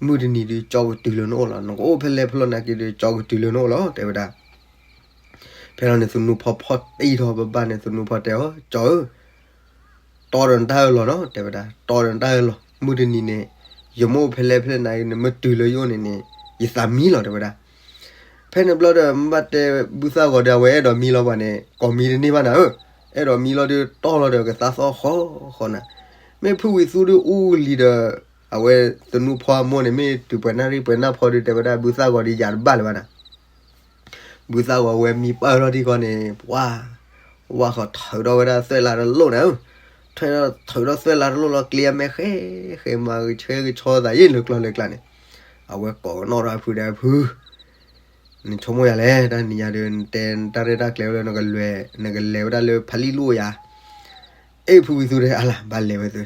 မုၢ်တနံၤဒုး ကၠီကတုၤလၢနအိၣ်လီၤ, နကအိၣ်ဖဲလဲၣ်ဖဲလဲၣ်နာ်က့ဒုး ကၠီကတုၤလၢနအိၣ်လီၤ တဲဝဲဒၣ်. ဖဲလီၤန့ၣ် သနူဖီဖီၣ်တံၢ်ထီၣ်ဘၣ်ဘၣ်န့ၣ် သနူဖီတဲအီၤ ကၠီဧၢ, တီဒီးနတၢ်အၢၣ်လီၤနီၤ တဲဝဲဒၣ်, တီဒီးနတၢ်အၢၣ်လီၤ, မုၢ်တနံၤန့ၣ် ယမ့ၢ်အိၣ်ဖဲလဲၣ်ဖဲလဲၣ်နာ်က့ နမ့ၢ်တုၤလၢယအိၣ်န့ၣ်န့ၣ် ယသးမံလီၤ တဲဝဲဒၣ်. ဖဲန့ၣ်ဘျီဒီး မ့ၢ်ဘၣ်တဲဘုသၣ်ဂီၤဒီး အဝဲအဲၣ်ဒိးမံလီၤဘၣ်န့ၣ် ကိးမံတန့ၢ်ဘၣ်နၤဧၢ, အဲၣ်ဒိးမံလီၤဒုး တီလီၤဒီးကသါသီၣ်ဃီဃီနၤ. မ့ၢ်ဖုဝံၤသူဒုးအူကလံၤဒီး အဝဲသနူဖီအမိၢ်န့ၣ် မ့ၢ်တုၤပှဲၤနၣ်ရံၣ်ပှဲၤနၣ်ဖီဒုး တဲဝဲဒၣ် ဘုသၣ်ဂီၤဒုးယၤတဘၣ်လၢၤဘၣ်နၤ ဘုသၣ်ဂီၤဝဲမံပၢၢ်ထီၣ်ထံဃီန့ၣ် ပှၢ် ဝၢ်ဃီၤထုးထီၣ်ဝဲဒၣ်သွဲၣ်လါတလိၣ်နၤဧၢ, ထုးထီၣ်ထုးထီၣ်သွဲၣ်လါတလိၣ်လီၤ ကျ့အမဲာ်ဃဲဃဲမၤကဆှဲကဆှီသးယ့ၢ်လၢကျီၢ်လၢကျါန့ၣ်, အဝဲကိးကနီၣ်ဒီးအဖုဒီးအဖု နဆိကမိၣ်ယၤလဲၣ် တၢ်နံၤညါဒီး နတဲနတၢ်ရဲၣ်တၢ်ကျဲၤဝဲလၢ နကလဲၤ နကလဲၤဝဲဒၣ်လၢဖးလံၣ်လိၣ်ယၤ အ့ၣ် ဖုဝံၤသူတဲအါလၢ် ဘၣ်လဲၤဝဲသု,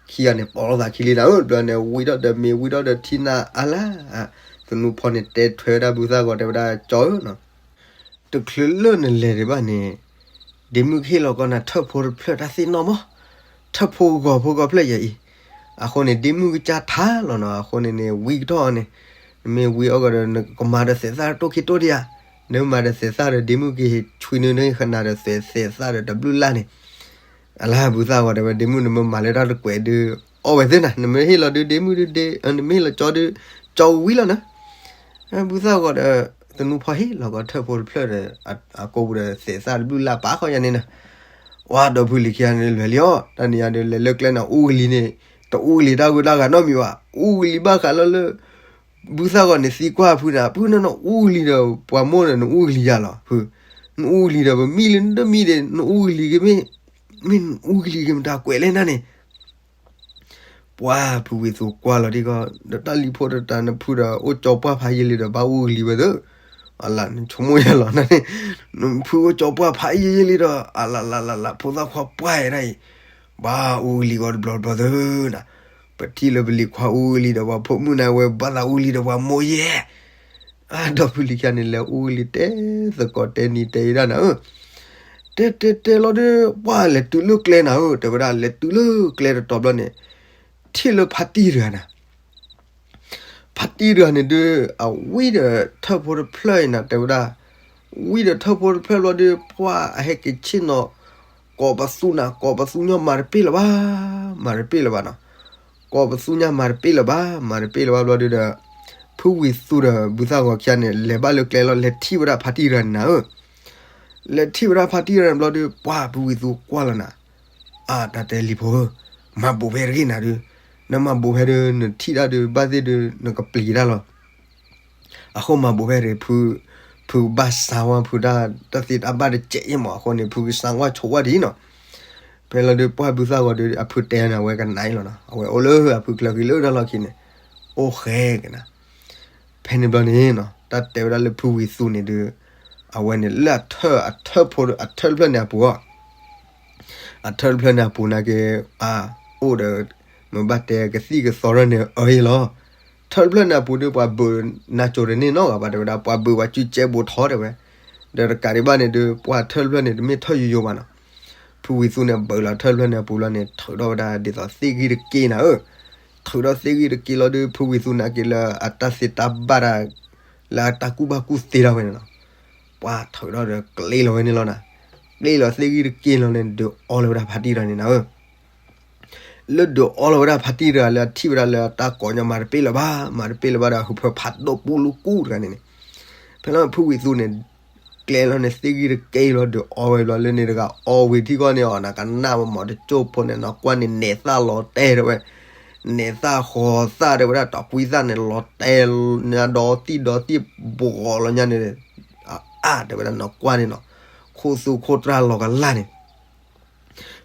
ခံဂၤန့ၣ် ပိာ်လိာ်သးခံလံနၤဧၢ, ဘျီန့ၣ် ဝံထီၣ်ဒီးမ့ၤ ဝံထီၣ်ဒီးထံနၢ်အါလၢ်, သနူဖီန့ၣ် တဲထွဲဝဲဒၣ်ဘုသၣ်ဂီၤ တဲဝဲဒၣ် ကၠီဧၢနီၤ, တချုးလၢနလဲၤဒံးဘၣ်န့ၣ် ဒ့မုၣ်ကဟ့ၣ်လီၤကီးနၤထၢၣ်ဖိတဖျၢၣ်တၢ်သ့ၣ်နီၣ်မး, ထၢၣ်ဖိဂီၤဖိဂီၤဖျၢၣ်ယၤအံၤ, အဃိန့ၣ် ဒ့မုၣ်ကစၢ်ထါလီၤနီၤ, အဃိန့ၣ်န့ၣ် ဝံကထီၣ်အီၤန့ၣ်, နမ့ၢ်ဝံအီၣ်ကီးဒီး နကမၤဒီးသဲးသၣ်တိၢ်ခံတိၢ်ဒံးဧါ, နမၤဒီးသဲးသၣ်ဒီးဒ့မုၣ်က့ၤ ဆွံနုၤနဟ့ၣ်ခနၣ်ဒီးသဲးသၣ်ဒီးတဘျုးလၢ်န့ၣ်, အလၢဘုသၣ်ဂီၤတဲဝဲ ဒ့မုၣ်နမ့ၢ်မၤလၢတၢ်တကွဲးဒုး အီၣ်ဝဲသ့ၣ်နၤ, နမ့ၢ်ဟ့ၣ်လီၤဒုးဒ့မုၣ်ဒုးဒ့, နမ့ၢ်ဟ့ၣ်လီၤကၠီဒုး ကၠီဝံၤလီၤနၤ. ဘုသၣ်ဂီၤဒီး သနူဖီဟ့ၣ်လီၤကီးထၢၣ်ဖိတဖျၢၣ်ဒီး အကိာ်ပူၤဒီးသဲးသၣ်တဘျုးလၢ်ပာ်ဃီညါန့ၣ်နၤ. ဝါဒီဖုလံၤခံဂၤန့ၣ်လဲၤလံအီၤ, တၢ်န့ၣ်ယၤဒုးလဲၤလၢကျဲန့ၣ် အူကလံၤန့ၣ် တအူကလံၤတၢ်ဂုၤတၢ်ဂၤနီတမံၤဘၣ်, အူကလံၤဘၣ်ဃးလၢလၢ ဘုသၣ်ဂီၤန့ၣ်သံကွၢ်ဖုနၤ, ဖုနၤနအူကလံၤဒီး ပှၤမိၢ်ဒီး နအူကလံၤယၤလီၤ, ဖု, နအူကလံၤဒီး ပမံလၢနတမံဒီး နအူကလံၤက့ၤမ့ၢ်, မ့ၢ်နအူကလံၤက့ၤမတၤကွဲးလဲၣ်နၤန့ၣ် ပှၤဖုဝံၤသူကွၢ်လီၤဒ်ကီး, ဒီးတၢ်လံၤဖိတတၤ နဖုဒီးအိၣ်ကၠီပှၢ်ဖးယံာ်လံဒီး ဘၣ်အူကလံၤဝဲသၢ, အလၢနဆိကမိၣ်ယၤလီၤနၤန့ၣ်, နဖုအိၣ်ကၠီပှၢ်ဖးယံာ်ယံာ်လံဒီး အလၢလၢလၢလၢ ဖိသၣ်ခွါပှၢ်အံၤဒၣ်အံၤ, ဘၣ်အူကလံၤဂီၤတဘျီတဘျီသၢနၤ, ပထံၣ်လၢပလံၤခွါအူကလံၤဒီး ပှၤဖိမုၣ်န့ၣ်ဝဲဘၣ်သးအူကလံၤဒီးပှၤမိၢ်ယဲၢ် အဒီဖုလံၤခံဂၤန့ၣ် လဲၤအူကလံၤတဲသကိးတဲနံၤတဲအံၤဒၣ်နၤဧၢ, တဲတဲတဲလီၤဒီး ပှၤလဲၤတုၤလၢကျဲနၤဧၢ, တဲဝဲဒၣ်လဲၤတုၤလၢကျဲတတီၤဘျီန့ၣ်, ထံၣ်လၢဖါတံၢ်တဂၤနၤ, ဖါတံၢ်တဂၤန့ၣ်ဒုး အဝံၣ်ဒီးထၢၣ်ဖိတဖျၢၣ်အံၤနၤ တဲဝဲဒၣ်, ဝံၣ်ဒီးထၢၣ်ဖိတဖျၢၣ်ဘျီဒီး ပှၤအဟဲက့ၤဆ့ၣ်နီၤ ကိးပသူနၤ, ကိးပသူညီမၤတပ့ၢ်လၢၤဘၣ်, မၤတပ့ၢ်လၢၤဘၣ်နီၤ, ကိးပသူညီမၤတပ့ၢ်လၢၤဘၣ်, မၤတပ့ၢ်လၢၤဘၣ်ဘျီဒုးဒီး ဖုဝံၤသူဒီးဘုသၣ်ဂီၤခံဂၤန့ၣ် လဲၤဘၣ်လၢကျဲလီၤ, လဲၤထံၣ်ဝဲဒၣ်ဖါတံၢ်တဂၤန့ၣ်နၤဧၢ, လဲၤထံၣ်ဝဲဒၣ်ဖါတံၢ်တဂၤန့ၣ်ဘျီဒီး ပှၤဖုဝံၤသူကွၢ်လီၤနၤ, အတၢ်တဲလံၤဖိဧၢ, မၤဘိးဖဲတဂ့ၤနၤဒုး, နမၤဘိးဖဲဒုး နထံၣ်တၢ်ဒုး ဘၣ်သ့ၣ်ဒုး နကပျံၤတၢ်လီၤ အဃိမၤဘိးဖဲတဂ့ၤ, ဖုကဘၣ်စါဝါဖုတၢ်သ့တၢ်ဘၣ်တစဲးအံၤမး, အဃိန့ၣ် ဖုကစါဝါဆိးဝါဒ်နီၤ, ဖဲလီၤဒုး ပှၢ်ဘုသၣ်ဂီၤဒုး အဖုတဲန့ၣ် အဝဲကနၣ်အံၤလီၤနီၤ, အဝဲအိၣ်လၢအဖုကျၢၤဃံလၢတၢ်လီၢ်ခံန့ၣ်, အိၣ်ဃဲကနၤ, ဖဲန့ၣ်ဘျီန့ၣ်နီၤ တၢ်တဲဝဲဒၣ်လၢဖုဝံၤသူန့ၣ်ဒုး, အဝဲန့ၣ်လၢအထၢၣ်, အထၢၣ်ဖိ, အထၢၣ်တဖျၢၣ်န့ၣ်အပူၤအီၤ အထၢၣ်တဖျၢၣ်န့ၣ်အပူၤနာ်က့ၤ, အအိၣ်ဒီး မ့ၢ်ဘၣ်တဲကသံၣ်ကသီထီၣ်န့ၣ်အၢအံၤလီၤ, ထၢၣ်တဖျၢၣ်န့ၣ်အပူၤဒုး ပှၤဘုးနါစိၤတန့ၢ်နီတဂၤဘၣ် တဲဝဲဒၣ်, ပှၤဘုးပှၤစုကဲဘိးထီတဲဝဲ, ဒီးတကးဒံးဘၣ်န့ၣ်ဒုး ပှၤထၢၣ်တဖျၢၣ်န့ၣ် တမ့ၢ်ထၢၣ်ယိယိဘၣ်နီၤ, ဖုဝံၤသူန့ၣ် ဘုးလီၤထၢၣ်တဖျၢၣ်န့ၣ်အပူၤလီၤန့ၣ် ထုးထီၣ်ဝဲဒၣ်ဒ်သိးသ့ၣ်ဂံၢ်တက့ၢ်နၤဧၢ, ထုးထီၣ်သ့ၣ်ဂံၢ်တက့ၢ်လီၤဒုး ဖုဝံၤသူနာ်က့ၤလၢအတၢ်သ့တၢ်ဘၣ်တၢ် လၢအတၢ်ကူၣ်ဘၣ်ကူၣ်သ့ထီၣ်ဝဲန့ၣ်လီၤ, ပှၤထုးထီၣ်ဒီးကျ့လီၤဝဲန့ၣ်လီၤနၤ, ကျ့လီၤသ့ၣ်ဂံၢ်တက့ၢ်လီၤန့ၣ် ဒုးအီလီၤဝဲဒၣ်ဖါတံၢ်တဂၤန့ၣ်နၤဧၢ လၢဒုးအီလီၤဝဲဒၣ်ဖါတံၢ်တဂၤလၢအထံၣ်ဝဲဒၣ်လၢတၢ်ကိးညီမၤတပ့ၢ်လၢၤဘၣ်, မၤတပ့ၢ်လၢၤဘၣ်ဒီး ဟၢဖၢဖးဒိၣ်ပူလူကူတဂၤန့ၣ်န့ၣ်, ဖဲလီၤဖုဝံၤသူန့ၣ် ကျဲလီၤန့ၣ်သ့ၣ်ဂံၢ်တက့ၢ်လီၤ ဒုးအီဝဲဘျီလၢန့ၣ်တဂၤအီဝံၤထံကီၢ်န့ၣ်အီၤ နကနၣ်ဝဲမၤတကၠိၢ်ဖိန့ၣ် နီၢ်ကွၢ်န့ၣ် နဲးသၣ်လီၤတဲာ်တဲဝဲ, နဲးသၣ်ဃီၤသၣ်တဲဝဲဒၣ် တီၤကွံသၣ်န့ၣ် လီၤတဲာ်ညါဒီးသံၣ်ဒီးသံၣ်ဘှီးလီၤညါန့ၣ် အါတဲဝဲဒၣ်နီၢ်ကွၢ်န့ၣ်နီၤ, ခိၣ်သူခိၣ်တြၢ်လီၤကလၢ်န့ၣ်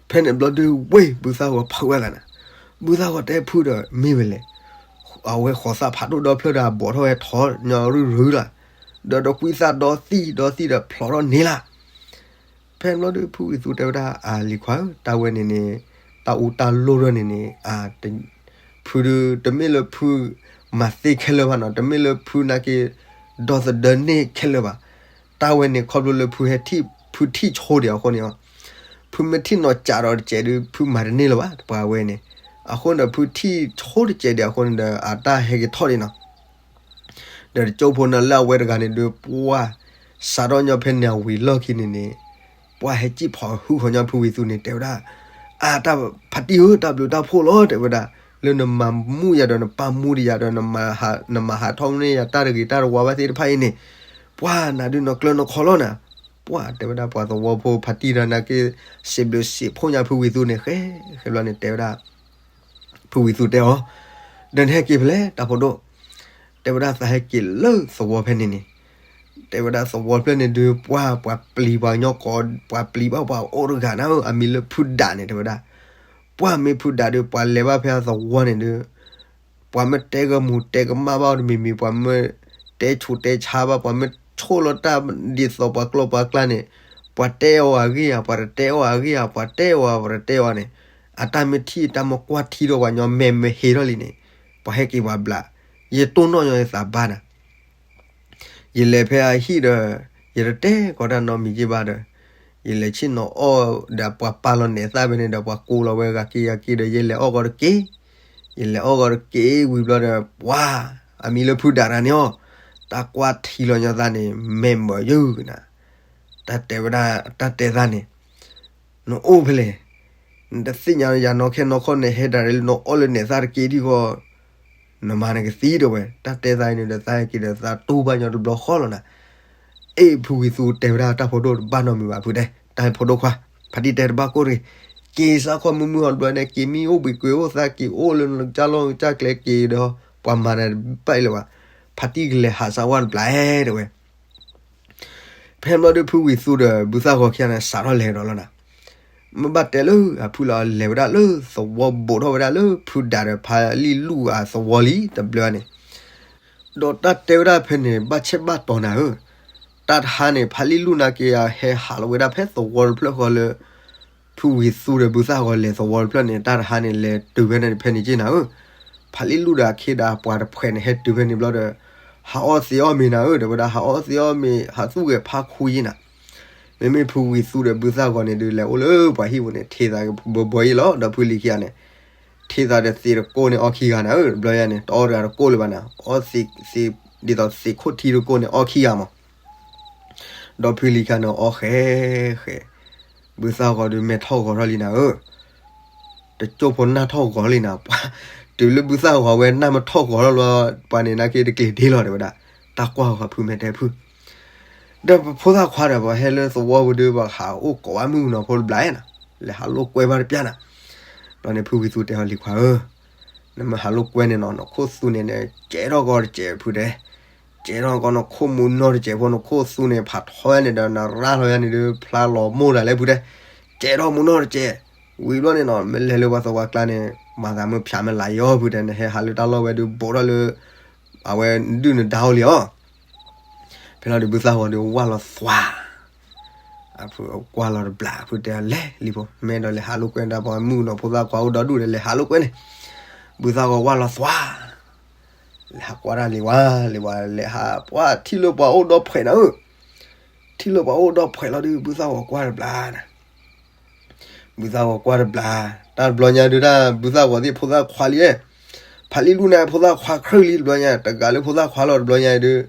ဖဲန့ၣ်ဘျီဒုးဝ့ၢ် ဘုသၣ်ဂီၤဖုးဝဲသးနၤ, ဘုသၣ်ဂီၤတဲဖုဒီးမ့ၢ်ဝဲလဲၣ်, အဝဲဃီၤသၣ်ဖးဒိၣ်ဒီဖျၢၣ်ဒီးအဘှီးထီၣ်ဝဲထီၣ်ညီရုၢ်ရုၢ်လီၤ, ဒီးတီၤကွံသၣ်ဒီသံၣ်ဒီသံၣ်ဒီးဖျိးထီၣ်န့ၣ်လီၤ. ဖဲန့ၣ်ဘျီဒုး ဖုဝံၤသူတဲဝဲဒၣ် အလံၤခွါဧၢ တၢ်ဝဲန့ၣ်န့ၣ် တၢ်အူတၢ်လိၣ်ထီၣ်န့ၣ်န့ၣ် ဖုဒုး တမ့ၢ်လၢဖုမၤသ့ခဲလၢာ်ဘၣ်နီၤ, တမ့ၢ်လၢဖုနာ်က့ ဒီသဒၢန့ၢ်ခဲလၢာ်ဘၣ်. တၢ်ဝဲန့ၣ်ခီဖျိလၢဖုဟဲထံၣ် ဖုထံၣ်ဆိဒံးအဃိန့ၣ်လီၤ. ဖုမ့ၢ်ထံၣ်နီၢ်ကးဒီးတစဲးဒုး ဖုမၤတန့ၢ်လၢၤဘၣ် ပှၤဝဲန့ၣ်. အဃိန့ၣ်ဒီး ဖုထံၣ်ဆိတစဲးဒံးအဃိန့ၣ်ဒီး အတၢ်ဟဲက့ၤထီၣ်ဒံးနီၤ. ဒီးတကၠိဖိန့ၣ်လၢအဝဲတဂၤန့ၣ်ဒုး ပှၢ်စးထီၣ်ညီဖဲန့ၣ်အဝံၤလီၢ်ခံန့ၣ်န့ၣ် ပှၢ်ဟဲစံၣ်ဖီးဟုဃီၤညီဖုဝံၤသူန့ၣ် တဲဝဲဒၣ်, အၢ တၢ်ဖါတံၢ်ဧၢ တၢ်ဘျုးတၢ်ဖှိၣ်လီၤ တဲဝဲဒၣ်, လၢနမၤမူယၤဒီးနပာ်မူဒံးယၤဒီး နမၤဟးထီၣ်မ့ၢ်ယၤတၢ်တဂ့ၤတၢ်တဝါဘၣ်သ့ၣ်တဖၣ်အံၤန့ၣ်, ပှၢ်နၤဒုးနီၢ်ကျၢၢ်နီၢ်ခီလီၤနၤ. ပှၢ်တဲဝဲဒၣ် ပှၤသဝီဖိဖါတံၢ်တဂၤနာ်က့ စံးဘျုးစံးဖှိၣ်ညါဖုဝံၤသူန့ၣ် ဃဲဃဲဘျီန့ၣ် တဲဝဲဒၣ် ဖုဝံၤသူတဲအီၤ, ဒီးနဟဲက့ၤဖဲလဲၣ် တၢ်ဖိဒိၣ်, တဲဝဲဒၣ်သးဟဲက့ၤလၢသဝီဖဲန့ၣ်န့ၣ်, တဲဝဲဒၣ်သဝီဖျၢၣ်န့ၣ်ဒုး ပှၢ်ပှၤပျံၤပှၤကညီကိး ပှၤပျံၤဘၣ်ပှၤအိၣ်တဂၤနၤဧၢ အမံၤလၢဖုဒးန့ၣ် တဲဝဲဒၣ်, ပှၢ်မ့ၢ်ဖုဒးဒုး ပှၤလဲၤဘၣ်ဖဲအသဝီန့ၣ်ဒုး ပှၤမ့ၢ်တဲကမူၤတဲကမၣ်ဘၣ်အီၤတမံၤမံၤ ပှၤမ့ၢ်တဲဆူးတဲဆါဘၣ် ပှၤမ့ၢ်ဆိၣ်လီၤတၢ်ဒ်သိးပှၤကျိာ်ပှၤကျါန့ၣ်, ပှၤတဲအီၤအဂ့ၢ်ဧါ ပှၤတတဲအီၤအဂ့ၢ်ဧါ ပှၤတဲအီၤပှၤတတဲအီၤန့ၣ်, အတၢ်မ့ၢ်ထံၣ်တၢ်မ့ၢ်ကွၢ်ထံဒီးပှၤညီ မဲာ်မ့ၢ်ဟ့ထီၣ်လံန့ၣ်, ပှၤဟဲက့ၤပှၤဘျး, ယတိၢ်နီၣ်ညီယသးဘၣ်နၤ ယလဲၤဖဲအဟံၣ်ဒီး ယတတဲကီးတၢ်နီတမံၤက့ၤဘၣ်ဒီး ယလဲၤဆ့ၣ်နီၤအီၣ်ဒီးပှၤပာ်လီၤနဲးသၣ်ဖဲန့ၣ်ဒီး ပှၤကိးလီၤဝဲဂၤက့ၤဂၤက့ၤဒီး ယလဲၤအီၣ်ဂီၤတက့ၢ်, ယလဲၤအီၣ်ဂီၤတက့ၢ်ဝံၤဘျီဒီး ပှၢ် အမံၤလၢဖုဒးတဂၤန့ၣ်အီၤ, တၢ်ကွၢ်ထံလီၤညီသးန့ၣ် မဲာ်မၢယုၢ်နၤ, တၢ်တဲဝဲဒၣ် တၢ်တဲသးန့ၣ် နအိၣ်ဖဲလဲၣ်, နတသ့ၣ်ညါယၤနီၢ်ခဲနီၢ်ခီ နဟဲဒၣ်ရ့လၢနအီၣ်လၢနဲၣ်သၣ်တက့ၢ်ဒံးဃီ, နမၤနကသံတဲဝဲ, တၢ်တဲသးအံၤန့ၣ်ဒီး သးဟဲက့ၤဒီးသးတူၢ်ဘၣ်ညီတဘျီဃီလီၤနၤ. အ့ၣ် ဖုဝံၤသူတဲဝဲဒၣ်တၢ်ဖိဒိၣ်တဘၣ်နီတမံၤဘၣ် ဖုတဲ, တၢ်ဖိဒိၣ်ခွါ, ဖါတံၢ်တဲတဘၣ်ကိၢ်တဂ့ၤ, က့ၤစးခီမုၢ်မုၢ်ဟီတဘျီန့ၣ် က့ၤမံအိၣ်ဘှံးကွံာ်အိၣ်သး က့ၤအိၣ်လၢနကၢ်လီၢ်ကၢ်ကျဲက့ၤဒီး ပှၤမၤနၤတဘၣ်အံၤလၢၤဘၣ်, ဖါတံၢ်ကလဲၤဟးစးဝါတဘျီတဲဝဲ ဖဲဘျီဒီး ဖုဝံၤသူဒီးဘုသၣ်ဂီၤခံဂၤန့ၣ် စးထီၣ်လဲၤဒီးလီၤနၤ. မ့ၢ်ဘၣ်တဲလၢအဖုလီၤ လဲၤဝဲဒၣ်လၢသဝီဘိးထီၣ်ဝဲဒၣ်လၢဖုဒၣ်ဒီးဖါလံၢ်လူၢ်အသဝီလံတဘျီန့ၣ်, ဒီးတၢ်တဲဝဲဒၣ်ဖဲန့ၣ် ဘၣ်ဆဲးဘၣ်တီၤနၤဧၢ, တၢ်တဟါန့ၣ် ဖါလံၢ်လူၢ်နာ်က့ အဟဲဟးလီၤဝဲဒၣ်ဖဲသဝီတဖျၢၣ်ဃီလၢ ဖုဝံၤသူဒီးဘုသၣ်ဂီၤလဲၤသဝီတဖျၢၣ်န့ၣ် တၢ်တဟါန့ၣ် လဲၤတုၤဖဲန့ၣ်ဖဲန့ၣ်က့နၤဧၢ. ဖါလံၢ်လူၢ်ဒီးအခ့ဒီးပှၤတဖှဲးန့ၣ် ဟဲတုၤဖဲန့ၣ်ဘျီဒီး ဟးအီၣ်သံးအီၣ်မ့ၤနၤဧၢ, ဒီးဝဲဒၣ်ဟးအီၣ်သံးအီၣ်မ့ၤ ဟးသူၣ်ဂဲၤဖးခူယံနၤ. မ့မ့ၢ်ဖုဝံၤသူဒီးဘုသၣ်ဂီၤန့ၣ်ဒုး လဲၤအိၣ်လၢပှၤဟံၣ်ပူၤန့ၣ် ထံၣ်သးဘိဘိယံလီၤ. ဒီးဖုလံၤခံဂၤန့ၣ် ထံၣ်သးဒီးသံးတကိၢ်န့ၣ်အီခံဂၤနၤဧၢ, တဘျီယါန့ၣ် တအီၣ်တဂၤတကိၢ်လၢၤဘၣ်နၤ, အီၣ်သံး ဒ်သိးသံးခိၣ်ထံတကိၢ်န့ၣ်အီခံဂၤမး. ဒီးဖုလံၤခံဂၤန့ၣ် အီၣ်ဃဲဃဲ, ဘုသၣ်ဂီၤဒုးမဲာ်ထီၣ်ဂီၤထီၣ်လံနၤဧၢ, တကၠိၢ်ဖိနၢ်ထီၣ်ဂီၤလံနၤ, ပှၤတုၤလၢဘုသၣ်ဂီၤဝဲနၢ်မ့ၢ်ထီၣ်ဂီၤထီၣ်လီၤ ပှၤန့ၣ်နာ်က့တကျ့ၤဒ့လီၤတဲဝဲဒၣ်, တၢ်ကွၢ်ဃီဖုမဲာ်တဲဖု ဒီးပဖိသၣ်ခွါဒီး ပှၤဟဲလၢသဝီပူၤဒီး ပှၤဟးအိၣ်ကိးဘၣ်မုၣ်ကနီၤဖိတဘျီနၤ, လဲၤဟးလိာ်ကွဲဘၣ်တပျၢ်နၤ. ဘျီန့ၣ် ဖုဝံၤသူတဲအီၤ လံၤခွါဧၢ, နမ့ၢ်ဟးလိာ်ကွဲန့ၣ်နီၤ နခိၣ်သူန့ၣ်န့ၣ် ကဲထီၣ်ကီတစဲးဖုတဲ, ကဲထီၣ်ကီနခိၣ်မူနီၢ်တစဲးဖိ နခိၣ်သူန့ၣ် ဖးထီယါန့ၣ်ဒီး နရၢ်ထီယါန့ၣ်ဒီး ဖျါလီၤမိၢ်တၢ်လဲၣ်ဖုတဲ, ကဲထီၣ်မူနီၢ်တစဲး, ဝံၤဘျီန့ၣ်နီၤ မ့ၢ်လဲၤလၢပှၤသဝီကျါန့ၣ် မၤသးမုၢ်ဖၠးမ့ၢ်လၤယီၤဖုတဲ နဟဲဟးလၢတၢ်လီၢ်ဝဲဒုး ဘူးထီၣ်လၢ အဝဲဒုၣ်နဒါအိၣ်လံအီၤ. ဖဲလီၤဒုး ဘုသၣ်ဂီၤဒုးဝၢ်လီၤသွါ, အဖုကွၢ်လီၤတဘျီ ဖုတဲလဲၤလံဖိ မ့ၢ်ဒီးလဲၤဟးလိာ်ကွဲဒၣ် ပှၤမုၣ်ကနီၤဖိသၣ်ခွါအိၣ်ဒီဒူၣ်ဒီး လဲၤဟးလိာ်ကွဲန့ၣ်, ဘုသၣ်ဂီၤဝၢ်လီၤသွါ, လဲၤဟးကွၢ်တၢ်လံၤဝါ လံၤဝါ လဲၤဟးပှၢ်ထံၣ်လၢပှၤအိၣ်ဒီဖှဲးနၤဧၢ, ထံၣ်လၢပှၤအိၣ်ဒီဖှဲးလီၤဒုး ဘုသၣ်ဂီၤကွၢ်တဘျီနၤ ဘုသၣ်ဂီၤကွၢ်တဘျီ, တၢ်တဘျီညါဒုး တၢ်ဘုသၣ်ဂီၤသ့ၣ်ဖိသၣ်ခွါလံ, ဖးလံလူၢ်န့ၣ် ဖိသၣ်ခွါခရၢၣ်လံတဘျီညါ, တဂၤလၢဖိသၣ်ခွါလီၤတဘျီညါဒုး,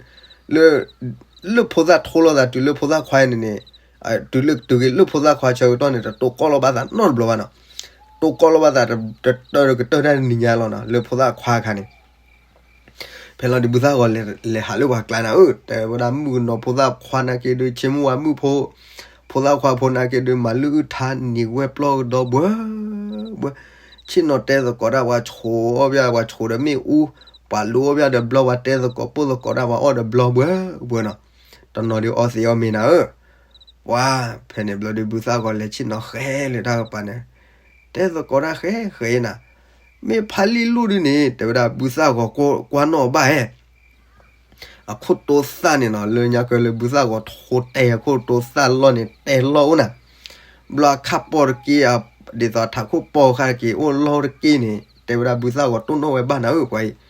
လၢ လၢဖိသၣ်ထိလီၤသးတုၤလၢဖိသၣ်ခွါန့ၣ်န့ၣ်, တုၤလၢတုၤက့ၤလၢဖိသၣ်ခွါဆၢကတီၢ်န့ၣ် တတိၢ်ကီၢ်လီၤဘၣ်သးနီတဘျီဘၣ်နီၤ, တိၢ်ကီၢ်လီၤဘၣ်သး တတၢၢ်တကတၢၢ်တၢ်တနံၤညါလီၤနီၤ လၢဖိသၣ်ခွါအခါန့ၣ် ဖဲလီၤဒုး ဘုသၣ်ဂီၤလဲၤဟးလၢပှၤကျါနၤဧၢ, တဲဝဲဒၣ်မုၣ်ကနီၤဖိသၣ်ခွါနာ်က့ဒုး ဆ့မုၢ်ဝါမုၣ်ဖိ, ဖိသၣ်ခွါဖိနာ်က့ဒုး မၤလုၢ်အုၣ်ထါနံၤဝဲပျီၢ်ကဒီဘှၢဘှၢ, ဆ့ၣ်နီၤတဲသကိးတၢ် ပှၤဆိးအီၣ်ဘၣ် ပှၤဆိးဒီးမ့ၣ်အူ, ပှၤလူအီၣ်ဘၣ်ဒီးဘျီ ပှၤတဲသကိးပိၢ်သကိးတၢ် ပှၤအီၣ်ဒီးဘျီဘှၢဘှၢနီၤ, တနီၤဒုးအီၣ်သ့အီၣ်မ့ၤနၤဧၢ, ပှၤ ဖဲန့ၣ်ဘျီဒုး ဘုသၣ်ဂီၤလဲၤဆ့ၣ်နီၤဃဲလၢတၢ်ကပၤန့ၣ်, တဲသကိးတၢ်ဃဲဃဲနၤ မ့ၢ်ဖးလံလူၢ်ဒုးန့ၣ် တဲဝဲဒၣ် ဘုသၣ်ဂီၤကွၢ်နီၣ်ဘၣ်ဧဲ, အခိၣ်တိသၣ်န့ၣ်နီၤ လၢညါကၢလၢဘုသၣ်ဂီၤထိတဲအခိၣ်တိသၣ်လီၢ်န့ၣ် တဲလီၢ်အိၣ်နၤ, ဘျီအခၣ်ပီၢ်တက့ၢ်, ဒ်သိးအထးခိၣ်ပီၢ်အခါတက့ၢ် အိၣ်လီၢ်တက့ၢ်န့ၣ် တဲဝဲဒၣ် ဘုသၣ်ဂီၤတိၢ်နီၣ်ဝဲဘၣ်နၤဧၢ ပှၤအံၤ,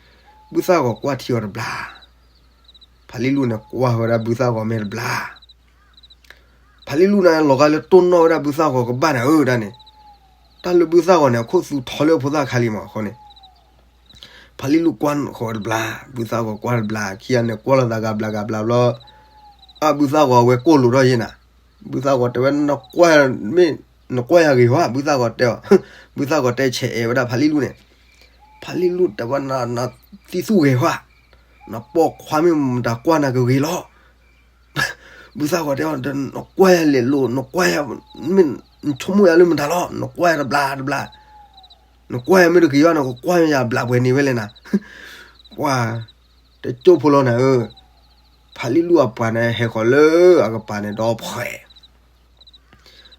ဘုသၣ်ဂီၤကွၢ်ထံအီၤတဘျီ ဖးလံလူၢ်န့ၣ် ကွၢ်ဝဲဒၣ်ဘုသၣ်ဂီၤမဲာ်တဘျီ, ဖးလံလူၢ်န့ၣ် လီၤဂာ်လၢတိၢ်နီၣ်ဝဲဒၣ်ဘုသၣ်ဂီၤကဘၣ်နၤဧၢဒၣ်န့ၣ်, တၢ်လၢဘုသၣ်ဂီၤန့ၣ် အခိၣ်သူထီလၢဖိသၣ်ခါလံမးအဃိန့ၣ်, ဖးလံလူၢ်ကွၢ်ဃီတဘျီ, ဘုသၣ်ဂီၤကွၢ်တဘျီ ခံဂၤန့ၣ် ကွၢ်လိာ်သးဂၤဘျီဂၤဘျီဘျီ, အဘုသၣ်ဂီၤဝဲကိၢ်လိာ်ထီၣ်ယဲနၤ, ဘုသၣ်ဂီၤတဲဝဲ နကွၢ်မ့ၢ် နကွၢ်ယၤဂ့ၤဟီ ဘုသၣ်ဂီၤတဲအီၤ, ဘုသၣ်ဂီၤတဲဆဲးအဲၣ်ဝဲဒၣ်ဖးလံလူၢ်န့ၣ်, ဖးလံလူၢ်တဲဝဲ နသံသူၣ်ဂ့ၤဟီ, နပိာ်ခွါမ့ၢ်မတၤကွၢ်နၤကဂ့ၤလီၤ ဘုသၣ်ဂီၤတဲအီၤ နကွၢ်ယၤလဲၤလိာ် နကွၢ်ယၤ မ့ၢ်နဆိကမိၣ်ယၤလၢမတၤလီၤ နကွၢ်ယၤတဘျီတဘျီ, နကွၢ်ယၤမ့ၢ်တဂ့ၤဘၣ် နကကွၢ်ယၤဘျီပှဲၤန့ၢ်ဝဲလဲၣ်နၤ, ပှၤ တကၠိၢ်ဖိလီၤနၤဧၢ, ဖးလံလူၢ်အပှၤန့ၣ် ဟဲဃီၤလၢအကပၤန့ၣ်ဒီးဖှဲး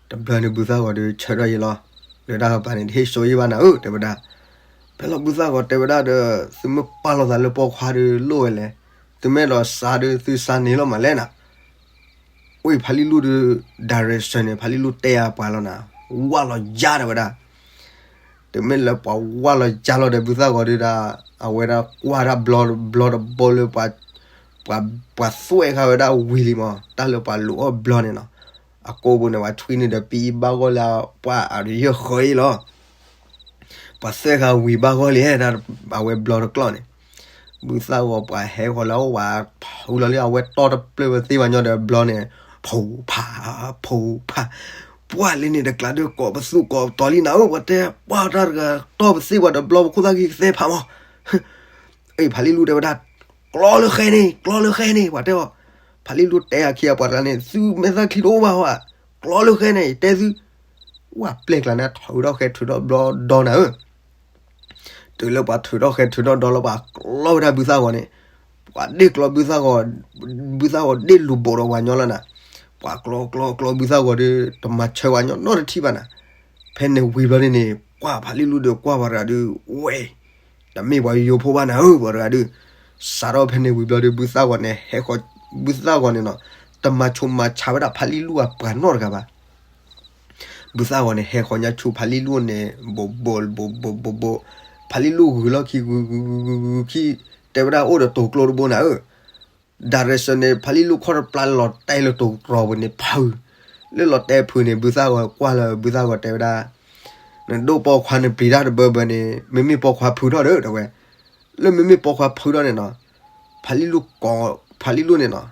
တဘျီန့ၣ် ဘုသၣ်ဂီၤဒီးဆၢထၢၣ်ယဲလီၤ, လၢတၢ်ကပၤန့ၣ် တဟ့ၣ်စိယဲဘၣ်နၤဧၢ တဲဝဲဒၣ်, ဖဲလီၤဘုသၣ်ဂီၤတဲဝဲဒၣ်ဒီး သုမ့ၢ်ပာ်လီၤသးလၢပိာ်ခွါဒီးလိၣ်ဝဲလဲၣ်, သုမ့ၢ်အဲၣ်ဒိးစးဒီး သုစးန့ၢ်လီၤမးလဲၣ်နၤ, ဝံၤဖးလံလူၢ်ဒီး direction န့ၣ် ဖးလံလူၢ်တဲအပှၤလီၤနၤ, ဝၢ်လီၤယါတဲဝဲဒၣ် တမ့ၢ်လၢပှၤဝၢ်လီၤယါလီၤဒီး ဘုသၣ်ဂီၤဒုးဒၣ် အဝဲဒၣ်ကွၢ်တၢ်ဘျီတဘျီလၢ ပှၤသွဲၣ်ဃာ်ဝဲဒၣ်ဝံၤလံမး တၢ်လၢပှၤလူၤအီၣ်ဘျီန့ၣ်နီၤ, အကိာ်ပူၤန့ၣ် ပှၤထွံန့ၣ်ဒီးပံဘၣ်ဂီၢ်လၢ ပှၤအရယၢၢ်ဃၢအံၤလီၤ, ပှၤသွဲၣ်ဃာ်ဝံၤဘၣ်ဂီၢ်လံ အဝဲဘျီတကျီၢ်န့ၣ်, ဘုသၣ်ဂီၤပှၤဟဲဃီၤလၢအအိၣ်ဝဲ ထူလီၤလံ အဝဲတီတပျၢၢ်ဝဲသ့ၣ်ဝဲညီဒီးဘျီန့ၣ် ဖူးဖး ဖူးဖး ပှၢ်လၢန့ၣ်တကျါဒုးကိးပသူကိးပတီၤလံနၤဧၢ ပှၤတဲ ပှၢ်တၢ်တဂၤတီၢ်ပသ့ၣ်ပှၤဒီးဘျီပခိၣ်သၣ်ခံကသဲဖးမး အ့ ဖးလံလူၢ်တဲဝဲဒၣ် ကျီလၢဃဲန့ၣ် ကျီလၢဃဲန့ၣ် ပှၤတဲအီၤ ဖးလံလူၢ်တဲအခံအပှၤတဂၤန့ၣ် သုမဲာ်သၣ်ချံတအိၣ်ဘၣ်ဟီဧါ ကျီလၢဃဲန့ၣ် ယတဲသု ဝဲပျဲၢ်ကျါန့ၣ် ထုးထီၣ်ဃဲထုးထီၣ်ဘျီဒီနၤဧၢ တုၤလၢပှၤထုးထီၣ်ဃဲထုးထီၣ်ဒီလီၤ ပှၤကျီဝဲဒၣ်ဘုသၣ်ဂီၤန့ၣ် ပှၤဒ့ၣ်ကျီဘုသၣ်ဂီၤ ဘုသၣ်ဂီၤဒ့ၣ်လူၤဘိးဒီးဝၤညီလီၤနၤ ပှၤကျီကျီကျီဘုသၣ်ဂီၤဒီး တမၤဆၢဝၤညီနီတထံၣ်ဘၣ်နၤ ဖဲန့ၣ်ဝံၤဘျီဒ်န့ၣ် ကွၢ်ဖးလံလူၢ်ဒီးကွၢ်ပှၤတဂၤဒုး ဝဲ တမ့ၢ်ပှၤယိယိဖိဘၣ်နၤဧၢ ပှၤတဂၤဒုး စးထီၣ်ဖဲန့ၣ်ဝံၤဘျီဒီး ဘုသၣ်ဂီၤန့ၣ် ဟဲဃီ ဘုသၣ်ဂီၤန့ၣ်နီၤ တမၤဆိမၤဆါဝဲဒၣ်ဖးလံလူၢ်အပှၤနီတဂၤဘၣ် ဘုသၣ်ဂီၤန့ၣ် ဟဲဃီညါဆူဖးလံလူၢ်န့ၣ် ဘိးဘိးဘိးဘိးဘိးဘိး ဖးလံလူၢ်ဂုာ်လီၢ်ခံ ဂုာ်ဂုာ်ဂုာ်ဂုာ်ဂုာ်ခံ တဲဝဲဒၣ်အိၣ်ဒီးတိၤကျိတဘိနၤဧၢ direction န့ၣ် ဖးလံလူၢ်ခီၣ်တပျၢ်လီၤတဲလၢတိၤတြီၤပူၤန့ၣ်ဖုး လၢလီၤတဲဖုးန့ၣ် ဘုသၣ်ဂီၤကွၢ်လၢဘုသၣ်ဂီၤတဲဝဲဒၣ် နဒိၣ်ပိာ်ခွါနပျံၤတၢ်တဘၢဘၢန့ၣ် မ့မ့ၢ်ပိာ်ခွါဖုးထီၣ်ဒီး တဲဝဲ လၢမ့မ့ၢ်ပိာ်ခွါဖုးထီၣ်န့ၣ်နီၤ ဖးလံလူၢ်ကိး ဖးလံလူၢ်န့ၣ်နီၤ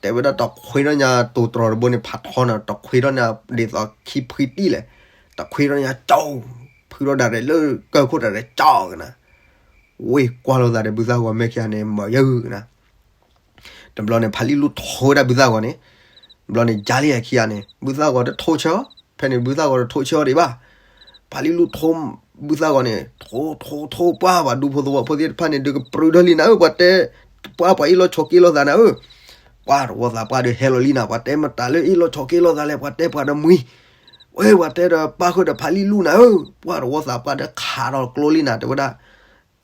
တဲဝဲဒၣ်တခွ့ထီၣ်ညါတိၤတြီၤတဘိန့ၣ် ဖးထီနၤ တခွ့ထီၣ်ညါဒ်သိးခံဖှံတံၢ်လဲၣ် တခွ့ထီၣ်ညါကၠီ ဖုးထီၣ်ဒၣ်ရဲၣ်လၢကၢၢ်ခိၣ်တၢ်ရဲၣ်ကၠီကနၤ ဝ့ၢ်ကွၢ်လိာ်သးဒီး ဘုသၣ်ဂီၤမဲာ်ခံဂၤန့ၣ် မၤယၢကနၤ တဘျီန့ၣ် ဖးလံလူၢ်ထိဝဲဒၣ်ဘုသၣ်ဂီၤန့ၣ် ဘျီန့ၣ် ယါလံအခံဂၤန့ၣ် ဘုသသၣ်ဂီၤတထိဆၢအီၤ ဖဲန့ၣ် ဘုသၣ်ဂီၤတထိဆၢအီၤဒံးဘၣ် ဖးလံလူၢ်ထိ ဘုသၣ်ဂီၤန့ၣ် ထိထိထိပှၢ် ပှၤဒူဖိသဝီဖိသ့ၣ်တဖၣ်န့ၣ် ဒုးကပြုၢ်ထီၣ်လံနၤဧၢ ပှၤတဲ ပှၤပှၤအ့ၣ်လိာ်ဆိးက့လိာ်သးနၤဧၢ ပှၤတဝီသးပှၢ်ဒီးဟဲလီၤလံနၤ ပှၤတဲမတၤလၢအ့ၣ်လိာ်ဆိးက့လိာ်သးလဲၣ် ပှၤတဲပှၤဒီးမှံ ဝဲပှၤတဲဒီးပၢ်ဃုာ်ဒီးဖးလံလူၢ်နၤဧၢ ပှၤတဝီသးပှၢ်ဒီးခးဒီးကျိလံနၤ တဲဝဲဒၣ်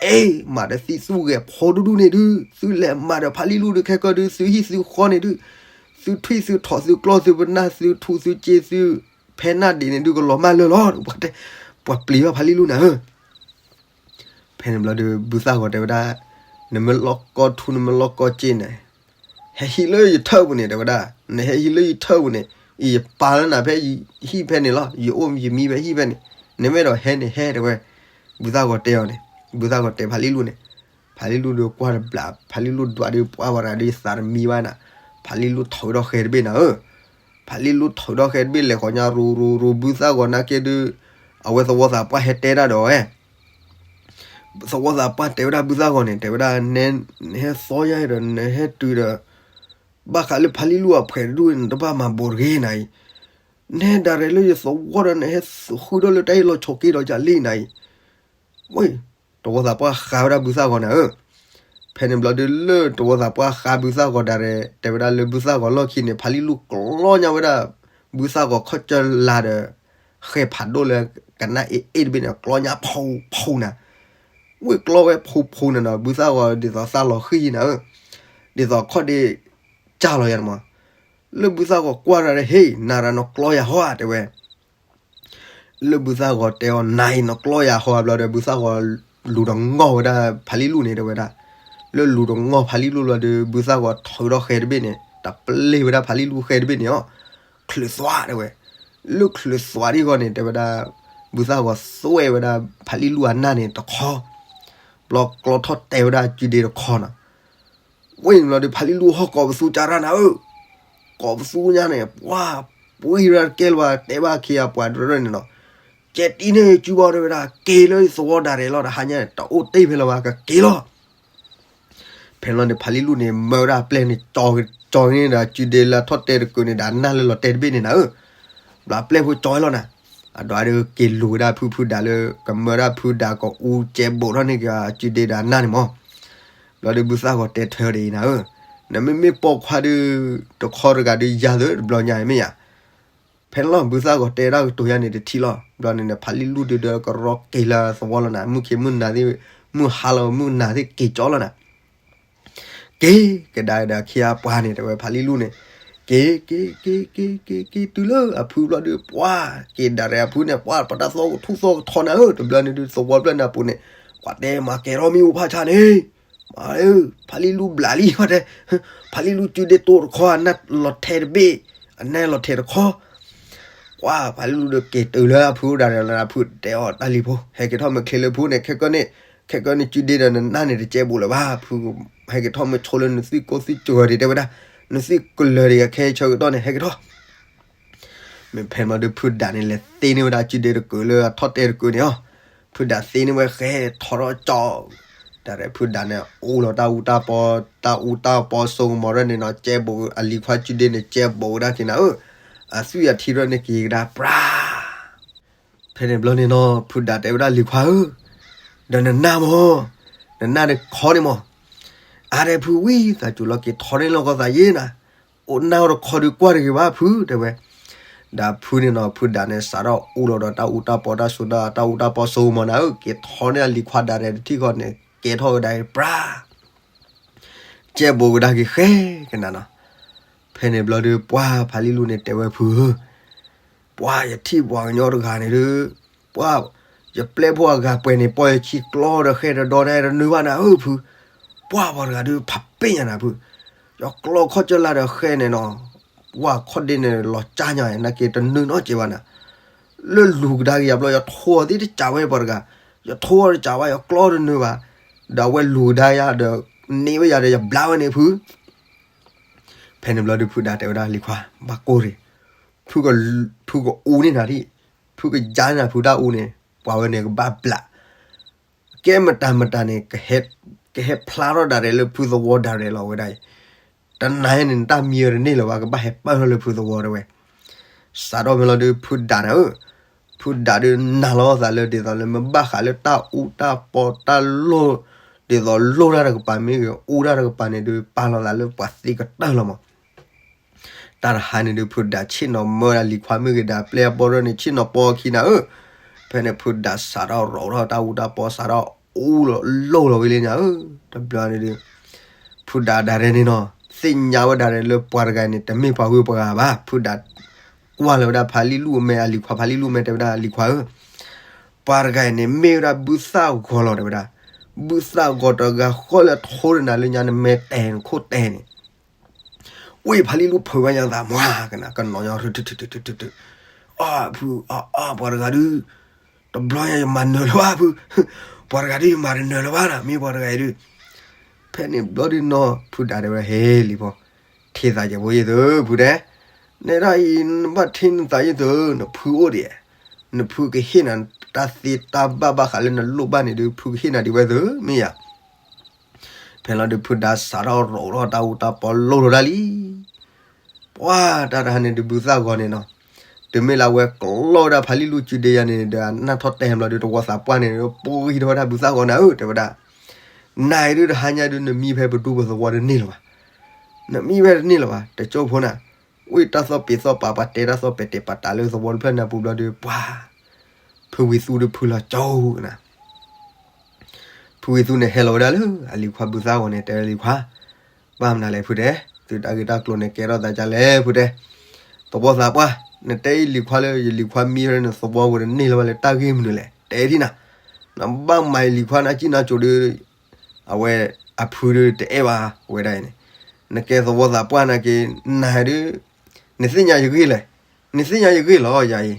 အ့ မၤဒီးသံသူၣ်ဂဲၤဖိတဒူၣ်န့ၣ်ဒုး သုလဲၤမၤဒီးဖးလံလူၢ်ဒုး ခဲကၢဒုး သုဟံၣ်သုဃီန့ၣ်ဒုး သုထွံၣ်သုထီၣ်သုကျီၢ်သုပနၢ်သုထူသုစ့သု ဖဲနၢ်ဒံးန့ၣ်ဒုးကလီၤမၢ်လၢာ်လီၤ ပှၤတဲ ပှၤပျံၤဘၣ်ဖးလံလူၢ်နၤဧၢ ဖဲန့ၣ်ဘျီဒီး ဘုသၣ်ဂီၤတဲဝဲဒၣ် နမ့ၢ်လီၢ်ကီထူနမ့ၢ်လီၢ်ကီစ့န့ၣ် ဟဲဟံးလၢယထၢၣ်ပူၤန့ၣ် တဲဝဲဒၣ် နဟဲဟံးလၢယထၢၣ်ပူၤန့ၣ် ယပာ်လၢနၤဖဲယဟံၣ်ဖဲန့ၣ်လီၤ ယအိၣ်ယမံဖဲဟံၣ်ဖဲန့ၣ် နမ့ၢ်အဲၣ်ဒိးဟဲန့ၣ်ဟဲ တဲဝဲ ဘုသၣ်ဂီၤတဲအီၤန့ၣ် ဘုသၣ်ဂီၤတဲဖးလံလူၢ်န့ၣ် ဖးလံလူၢ်ဒီးကွၢ်တဘျီ ဖးလံလူၢ်ဒွးဒီးပှၢ်ဝဲဒၣ်ဒီးသးတမံဘၣ်နၤ ဖးလံလူၢ်ထုးထီၣ်ဃဲတဘ့ၣ်နၤဧၢ ဖးလံလူၢ်ထုးထီၣ်ဃဲတဘ့ၣ်လဲၤဃီၤညါရူၤရူၤရူၤ ဘုသၣ်ဂီၤနာ်က့ဒုး အဝဲသဝီသးပှၢ်ဟဲတဲဒၣ်ဒီးဝဲ သဝီသးပှၢ်တဲဝဲဒၣ်ဘုသၣ်ဂီၤန့ၣ် တဲဝဲဒၣ် နဟဲသီယါဒီး နဟဲတုၤဒီး ဘၣ်ဃးလၢဖးလံလူၢ်အဖှဲးတဒူၣ်န့ၣ် နတဘၣ်မၤဘူးတဂ့ၤနၤအံၤ နဟဲဒၣ်ရဲၣ်လၢယသဝီဒီး နဟဲဃုထီၣ်လၢတၢ်အ့ၣ်လိာ်ဆိးက့ဒီးယၤလံနၤအံၤ ဝဲ သဝီသးပှၢ်ဃးဝဲဒၣ်ဘုသၣ်ဂီၤနၤဧၢ ဖဲန့ၣ်ဘျီဒုးလၢသဝီသးပှၢ်ဃးဘုသၣ်ဂီၤဒၣ်ရဲၣ် တဲဝဲဒၣ်လၢဘုသၣ်ဂီၤလီၢ်ခံန့ၣ် ဖးလံလူၢ်ကျီညါဝဲဒၣ် ဘုသၣ်ဂီၤခီၣ်ကၢလၤဒီး ဃဲဖးဒိၣ်လၢကနၣ်အ့ၣ်အ့ၣ်တဘ့ၣ်န့ၣ် ကျီညါဖူဖူနၤ ဝ့ၢ်ကျီဝဲဖူဖူနၤနီၤ ဘုသၣ်ဂီၤဒ်သိးသးလီၤဃံၤနၤဧၢ ဒ်သိးခီၣ်ဒ့ကၢ်လီၤယၤန့ၣ်မး လၢဘုသၣ်ဂီၤကွၢ်တၢ်ဒီး ဟ့ၣ် နၤရၤနီၤကျီယၤဟီဧါ တဲဝဲ လၢဘုသၣ်ဂီၤတဲအီၤ နၤအံၤနီၤကျီယၤဟီဧါ ဘျီဒီး ဘုသၣ်ဂီၤလူၤဒီးငီၢ်ဝဲဒၣ်ဖးလံလူၢ်န့ၣ် တဲဝဲဒၣ် လၢလူၤဒီးငီၢ်ဖးလံလူၢ်လီၤဒီး ဘုသၣ်ဂီၤထုးထီၣ်ဃဲတဘ့ၣ်န့ၣ် တပျ့ၤဝဲဒၣ်ဖးလံလူၢ်ဃဲတဘ့ၣ်န့ၣ်အီၤ ချုးသွါတဲဝဲ လၢချုးသွါဒံးဂီၢ်န့ၣ် တဲဝဲဒၣ် ဘုသၣ်ဂီၤသွဲဝဲဒၣ်ဖးလံလူၢ်အနၢ်န့ၣ်တခီ ဘျီကျီထီၣ်တဲဝဲဒၣ်စုဒ့တခီနီၤ ဝဲန့ၣ်ဘျီဒီး ဖးလံလူၢ်ဟီၣ်ကိးပသူကၢ်ရၢ်နၤဧၢ, ကိးပသူညါန့ၣ် ပှၤပှ့ၤရၢ်တကဲလၢၤဘၣ် တဲဘၣ်ခံဂၤပှၤတရၢၢ်န့ၣ်နီၤ, ကဲတံၢ်န့ၣ်စုဘၣ်တဲဝဲဒၣ် က့ၤလၢယသဝီဒၣ်ရဲၣ်လီၤ တဟါညါန့ၣ် တအိၣ်တ့ၢ်ဖဲလၢၤဘၣ် ကက့ၤလီၤ. ဖဲလီၤန့ၣ် ဖးလံလူၢ်န့ၣ် မၢဝဲဒၣ်အပျဲၢ်န့ၣ် ကၠီန့ၣ်ဒီး စုဒ့လၢထီၣ်တဲတကုာ်န့ၣ်ဒီး အနၢ်လၢလီၤတဲာ်တဘ့ၣ်န့ၣ်နၤဧၢ, ဘျီအပျဲၢ်ဖိကၠီလီၤနၤ, အဒိးဒီးက့ၤလူၤဝဲဒၣ်ဖုဖုဒၣ်လၢ ကမၢဒၣ်ဖုဒၣ်ကအူကဲဘိးထီၣ်န့ၢ်က့ၤ စုဒ့ဒီးအနၢ်န့ၣ်မး ဘျီဒီးဘုသၣ်ဂီၤတဲထွဲအီၤဒ်အံၤနၤဧၢ, နမ့မ့ၢ်ပိာ်ခွါဒီး တခီတဂၤဒီးယၤသၢတဘျီညါမ့ၢ်ယၤ, ဖဲန့ၣ်လီၤ ဘုသၣ်ဂီၤတဲဒၣ်ကတိၤယါန့ၣ်တထံၣ်လီၤ. ဘျီန့ၣ်န့ၣ် ဖးလံလူၢ်ဒုးဒီးကရီက့ၤလၢသဝီလီၤနၤ, မုၢ်ခ့မုၢ်နၤသ့ၣ်, မုၢ်ဟါလီၤ မုၢ်နၤသ့ၣ်က့ၤကၠီလီၤနၤ, က့ၤကဒါဒီးခံဂၤပှၤန့ၣ် တဲဝဲဖးလံလူၢ်န့ၣ်, က့ၤ က့ၤ က့ၤ က့ၤ က့ၤ က့ၤတုၤလၢအဖုဘျီဒီး ပှၤက့ၤဒၣ်ရဲၣ်အဖုန့ၣ် ပှၤပတၢ်သီကထူၣ်သီကထီနၤဧၢ, တဘျီန့ၣ်ဒုးသဝီဘျီန့ၣ်အပူၤန့ၣ် ပှၤတဲမၤကဲၤထီၣ်မ့ၣ်အူဖးဆါန့ၣ် မၤဧၢ, ဖးလံလူၢ်ဘျးလံ ပှၤတဲ, ဖးလံလူၢ်စုဒ့တိတခီ အနၢ်လီၤထဲတဘ့ၣ်, အနၢ်လီၤထဲတခီ, ပှၤဖးလံလူၢ်ဒီးက့ၤတုၤလၢအဖုအိၣ်ဒၣ်ဒီးလၢအဖုတဲအီၤတၢ်လံၤဖိ ဟဲက့ၤထီၣ်မ့ၢ်ချ့လၢဖုန့ၣ် ခဲကနံၣ်န့ၣ် ခဲကနံၣ်စုဒ့ဒီးနနၢ်န့ၣ်တကဲဘူးလၢၤဘၣ် ဖု, ဟဲက့ၤထီၣ်မ့ၢ်ဆိလၢနသွံၣ်ကိၢ်သွံၣ်စှၤဒံး တဲဝဲဒၣ်, နသွံၣ်ကလၢၤဒံး ခဲအံၤဆၢကတီၢ်န့ၣ် ဟဲက့ၤထီၣ် မ့ၢ်ဖဲန့ၣ်ဘျီဒီး ဖုဒးန့ၣ် လဲၤသ့န့ၢ်ဝဲဒၣ်စုဒ့တကုာ်လၢအထီၣ်တဲတကုာ်န့ၣ်အီၤ, ဖုဒးသ့န့ၢ်ဝဲ ဃဲထီထီၣ်ကၠီ, တၢ်ရဲၣ်ဖုဒးန့ၣ် အိၣ်လီၤတၢ်အူတၢ်ပီ, တၢ်အူတၢ်ပီစိကမီၤရဲၣ်န့ၣ်နီၤ ကဲဘူးအလံၤခွါစုဒ့န့ၣ် ကဲဘူးဝဲဒၣ်က့ၤနၤဧၢ, အသွံၣ်အထံရဲၣ်န့ၣ်က့ၤကဒါပြၢ် ဖဲန့ၣ်ဘျီန့ၣ်နီၤ ဖုဒးတဲဝဲဒၣ်လံၤခွါဧၢ, ဒီးနနၢ်မၢ်, နနၢ်ဒီးခီန့ၣ်မၢ်, အါဒီးဖုဝံသးစူၤလီၤက့ၤထီန့ၢ်လီၤကီသးယ့နၤ, အိၣ်နၢ်အိၣ်တခီဒုးကွၢ်တဂ့ၤဘၣ်ဖု တဲဝဲ, ဒီးဖုန့ၣ်နီၤ ဖုဒးန့ၣ် စးထီၣ်အိၣ်လီၤဒီးတၢ်အူတၢ်ပီတၢ်စိတၢ်အူတၢ်ပီစိကမီၤနၤဧၢ, က့ၤထီန့ၢ်အလံၤခွါဒးရဲၣ်တထံၣ်ဃီန့ၣ် ကဲထီၣ်ဝဲဒၣ်ပြၢ် ကဲဘူးကဒါက့ၤဃဲကနၤနီၤ, ဖဲန့ၣ်ဘျီဒီး ပှၢ်ဖးလံၣ်လူၢ်န့ၣ်တဲဝဲဖုဧၢ, ပှၢ်ယထံၣ်ပှၤကညီတဂၤန့ၣ်ဒီး, ပှၢ်ယပျဲၢ်ဖိအဂၤပှဲၤန့ၣ် ပှၢ်ယခံကျီဒီးဃဲတဒီနတနုာ်ဘၣ်နၤဧၢဖု, ပှၢ်ပှၤတဂၤဒီးဖးပ့ၢ်ညါနၤဖု, ယကျီခီၣ်ကၢလၢ်ဒီးဃဲန့ၣ်နီၤ, ပှၢ်ခီၣ်ဒ့န့ၣ်လီၤကၢညါ နာ်က့တနုာ်နီတစဲးဘၣ်နၤ လၢလူၤကဒါက့ၤယၤဘျီ ယထိအီၤသ့ၣ်တစးဝဲပှၤတဂၤ, ယထိအီၤတစးဝဲ ယကျီတနုာ်ဘၣ်, ဒီးအဝဲလူၤကဒါယၤဒီး န့ၢ်ဝဲယၤဒီးယဘျါဝဲန့ၣ်ဖု, ဖဲန့ၣ်ဘျီဒီးဖုဒးတဲဝဲဒၣ်လံၤခွါ ဘၣ်ကိၢ်ရ့ၣ်, ဖုက, ဖုကအူန့ၢ်နၤဒံး, ဖုကယါန့ၢ်နၤဖုတၢ်အူန့ၣ် ပှၤဝဲန့ၣ်ကဘၣ်ဘျး ကဲမတၤမတၤန့ၣ် ကဟဲဖျါထီၣ်ဒၣ်ရဲၣ်လၢဖုသဝီဒၣ်ရဲၣ်လီၤဝဲဒၣ်အံၤ, တနၤအံၤန့ၣ် နတၢ်မံဝဲတန့ၢ်လၢၤဘၣ် ကဘၣ်ဟဲပၢၢ်ထီၣ်လၢဖုသဝီတဲဝဲ, စးထီၣ်ဖဲလီၤဒီးဖုဒးနၤဧၢ, ဖုဒးဒီးနာ်လီၤသးလၢဒ်သိးလၢမ့ၢ်ဘၣ်ဃးလၢတၢ်အူတၢ်ပီတၢ်လိၢ်, ဒ်သိးလိၢ်တၢ်တကပၤမ့ၢ်ဂ့ၤ အူတၢ်တကပၤန့ၣ်ဒီး ပာ်လီၤသးလၢပှၤသ့ကတၢၢ်လီၤမး တၢ်တဟါန့ၣ်ဒီး ဖုဒးဆ့ၣ်နီၤမၢဒၣ်လံၤခွါမ့ၢ်ဂ့ၤဒၣ် ပျဲၢ်အဘီရၢၢ်န့ၣ် ဆ့ၣ်နီၤပီခံနၤဧၢ, ဖဲန့ၣ်ဖုဒးစးထီၣ်ရိးထီၣ်တၢ်အူတၢ်ပီ စးထီၣ်အူလီၤလိၢ်လီၤဝဲလံနၤဧၢ, တဘျီန့ၣ်ဒီး ဖုဒးဒၣ်ရဲၣ်န့ၣ်နီၤ သ့ၣ်ညါဝဲဒၣ်ရဲၣ်လၢပှၤတဂၤန့ၣ် တမ့ၢ်ပှၤဂုၤပှၤဂၤဘၣ်, ဖုဒးကွၢ်လီၤဝဲဒၣ်ဖးလံၣ်လူၢ်အမဲာ်အလံၤခွါ ဖးလံၣ်လူၢ်အမဲာ်တဲဝဲဒၣ်လံၤခွါဧၢ, ပှၤတဂၤအံၤန့ၣ် မ့ၢ်ဝဲဒၣ်ဘုသၣ်ဂီၤလီၤတဲဝဲဒၣ်, ဘုသၣ်ဂီၤတဂၤဃီလၢအထိၣ်ဒီးနၤလၢညါ နမဲာ်တဲာ်နခိၣ်တဲာ်န့ၣ် ဝ့ၢ်ဖးလံၣ်လူၢ်ဖုးဝဲညါသးမွၤကနၣ် ကနီၤညီ အဖု အအ ပှၤတဂၤဒုး တဘျီညါယမၤနၢၤလၢၤဘၣ်ဖု, ပှၤတဂၤဒုးယမၤတနၢၤလၢၤဘၣ်နၤ မ့ၢ်ပှၤတဂၤအံၤဒုး, ဖဲန့ၣ်ဘျီဒုးနီၤ ဖုဒးတဲဝဲ ဟ့ၣ်လံၤဖိ, ထံၣ်သးယဲၢ်ဖိယဲၢ်သု ဖုတဲ, နဲဒၣ်အံၤ နဘၣ်ထံၣ်နသးယဲၢ်သု နဖုအိၣ်ဒံး, နဖုကဟ့ၣ်နၤတၢ်သ့တၢ်ဘၣ်ဘၣ်ဃးလၢနလိၣ်ဘၣ်န့ၣ်ဒုး ဖုကဟ့ၣ်နၤဒံးဝဲသု မ့ၢ်ယၤ ဖဲလီၤဒုးဖုဒးစးထီၣ်ရိးထီၣ်တၢ်အူတၢ်ပီလိၢ်ထီၣ်ဒၣ်လံ, ပှၤတၢ်တဟါန့ၣ်ဒုးဘုသၣ်ဂီၤန့ၣ်နီၤ, တုၤမ့ၢ်လၢအဝဲကျီဝဲဒၣ်ဖးလံၣ်လူၢ်စုဒ့ယါန့ၣ်ဒီး အနၢ်ထီၣ်တဲာ်ဘျီဒုး သဝီသးပှၢ်န့ၣ် ပှၤဂံၢ်ထီၣ်ဝဲဒၣ်ဘုသၣ်ဂီၤနၤဧၢ တဲဝဲဒၣ်, နၤအံၤဒုးတဟါညါဒုး နမံဖဲပဒူပသဝီတန့ၢ်လၢၤဘၣ်, နမံဖဲတန့ၢ်လၢၤဘၣ် တကၠိဖိနၤ, ဝံၤတၢ်သီၣ်ပ့ၤသီၣ်ပာ် ပှၤတဲတၢ်သီၣ်ပ့ၤတဲာ်ပာ်တၢ်လၢသဝီတဖျၢၣ်န့ၣ်အပူၤဘျီဒုး ပှၤ ဖုဝံၤသူဒီးဖုလီၤကၠိနၤ ဖုဝံၤသူန့ၣ်ဟဲလီၤဝဲဒၣ်လၢအလံၤခွါဘုသၣ်ဂီၤန့ၣ် တဲဝဲလံၤခွါ, ဘၣ်မနုၤလဲၣ်ဖုတဲ, သုတၢ်ဂ့ၢ်တၢ်ကျိၤန့ၣ်ကဲထီၣ်သးဒ်လဲၣ်ဖုတဲ, သဝီသးပှၢ်, နတဲယလံၤခွါလၢယလံၤခွါမံဝဲန့ၣ် သဝီပူၤန့ၣ်တန့ၢ်လၢၤဘၣ်လၢတၢ်ဂ့ၢ်မနုၤလဲၣ် တဲဒ်နၤ, နဘၣ်မၤယလံၤခွါနၤစံၣ်နၤစိၤဒီး အဝဲအဖုဒီးတအဲၣ်ဘၣ်ဝဲဒၣ်အံၤန့ၣ်, နကဲသဝီသးပှၢ်နာ်က့ၤ နၤဒုး နသ့ၣ်ညါယဂ့ၢ်လဲၣ်, နသ့ၣ်ညါယဂ့ၢ်လီၤ ယၤအံၤ,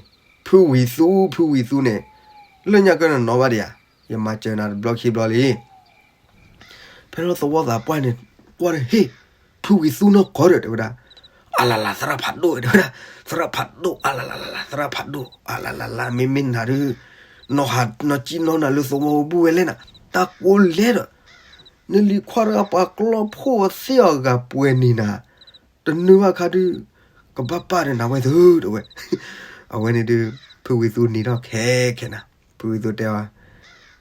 ဖုဝံၤသူ ဖုဝံၤသူန့ၣ် လၢညါကဲနနီၢ်ဘၣ်ဒံးဧါ, ယမၤစၢၤနၤတဘျီခံဘျီလံ ဖဲလီၤသဝီသးပှၢ်န့ၣ် ကွၢ်ဒီး ဟ့ၣ်, ဖုဝံၤသူနီၢ်ကီၢ်ဒီး တဲဝဲဒၣ်, အလလး သရၣ်ဖးဒိၣ် တဲဝဲဒၣ်, သရၣ်ဖးဒိၣ် အလလလး သရၣ်ဖးဒိၣ် အလလလး မ့မ့ၢ်နၤဒုး နီၢ်ဟးနီၢ်ကံနီၢ်နၤလၢသဝီပူၤဝဲလဲၣ်နၤ, တၢ်ကိးလဲၣ်ဒီး နလံၤခွါတဂၤပှၤကျီဖိအသ့ၣ်အီၤဂၤပှဲၤန့ၢ်နၤ, တနုာ်ဘၣ်ခါဒုး ကဘၣ်ပာ်ဒီးနၤဝဲသု တဲဝဲ, အဝဲန့ၣ်ဒုး ဖုဝံၤသူနံၤထီၣ်ခဲခဲနၤ, ဖုဝံၤသူတဲအီၤ,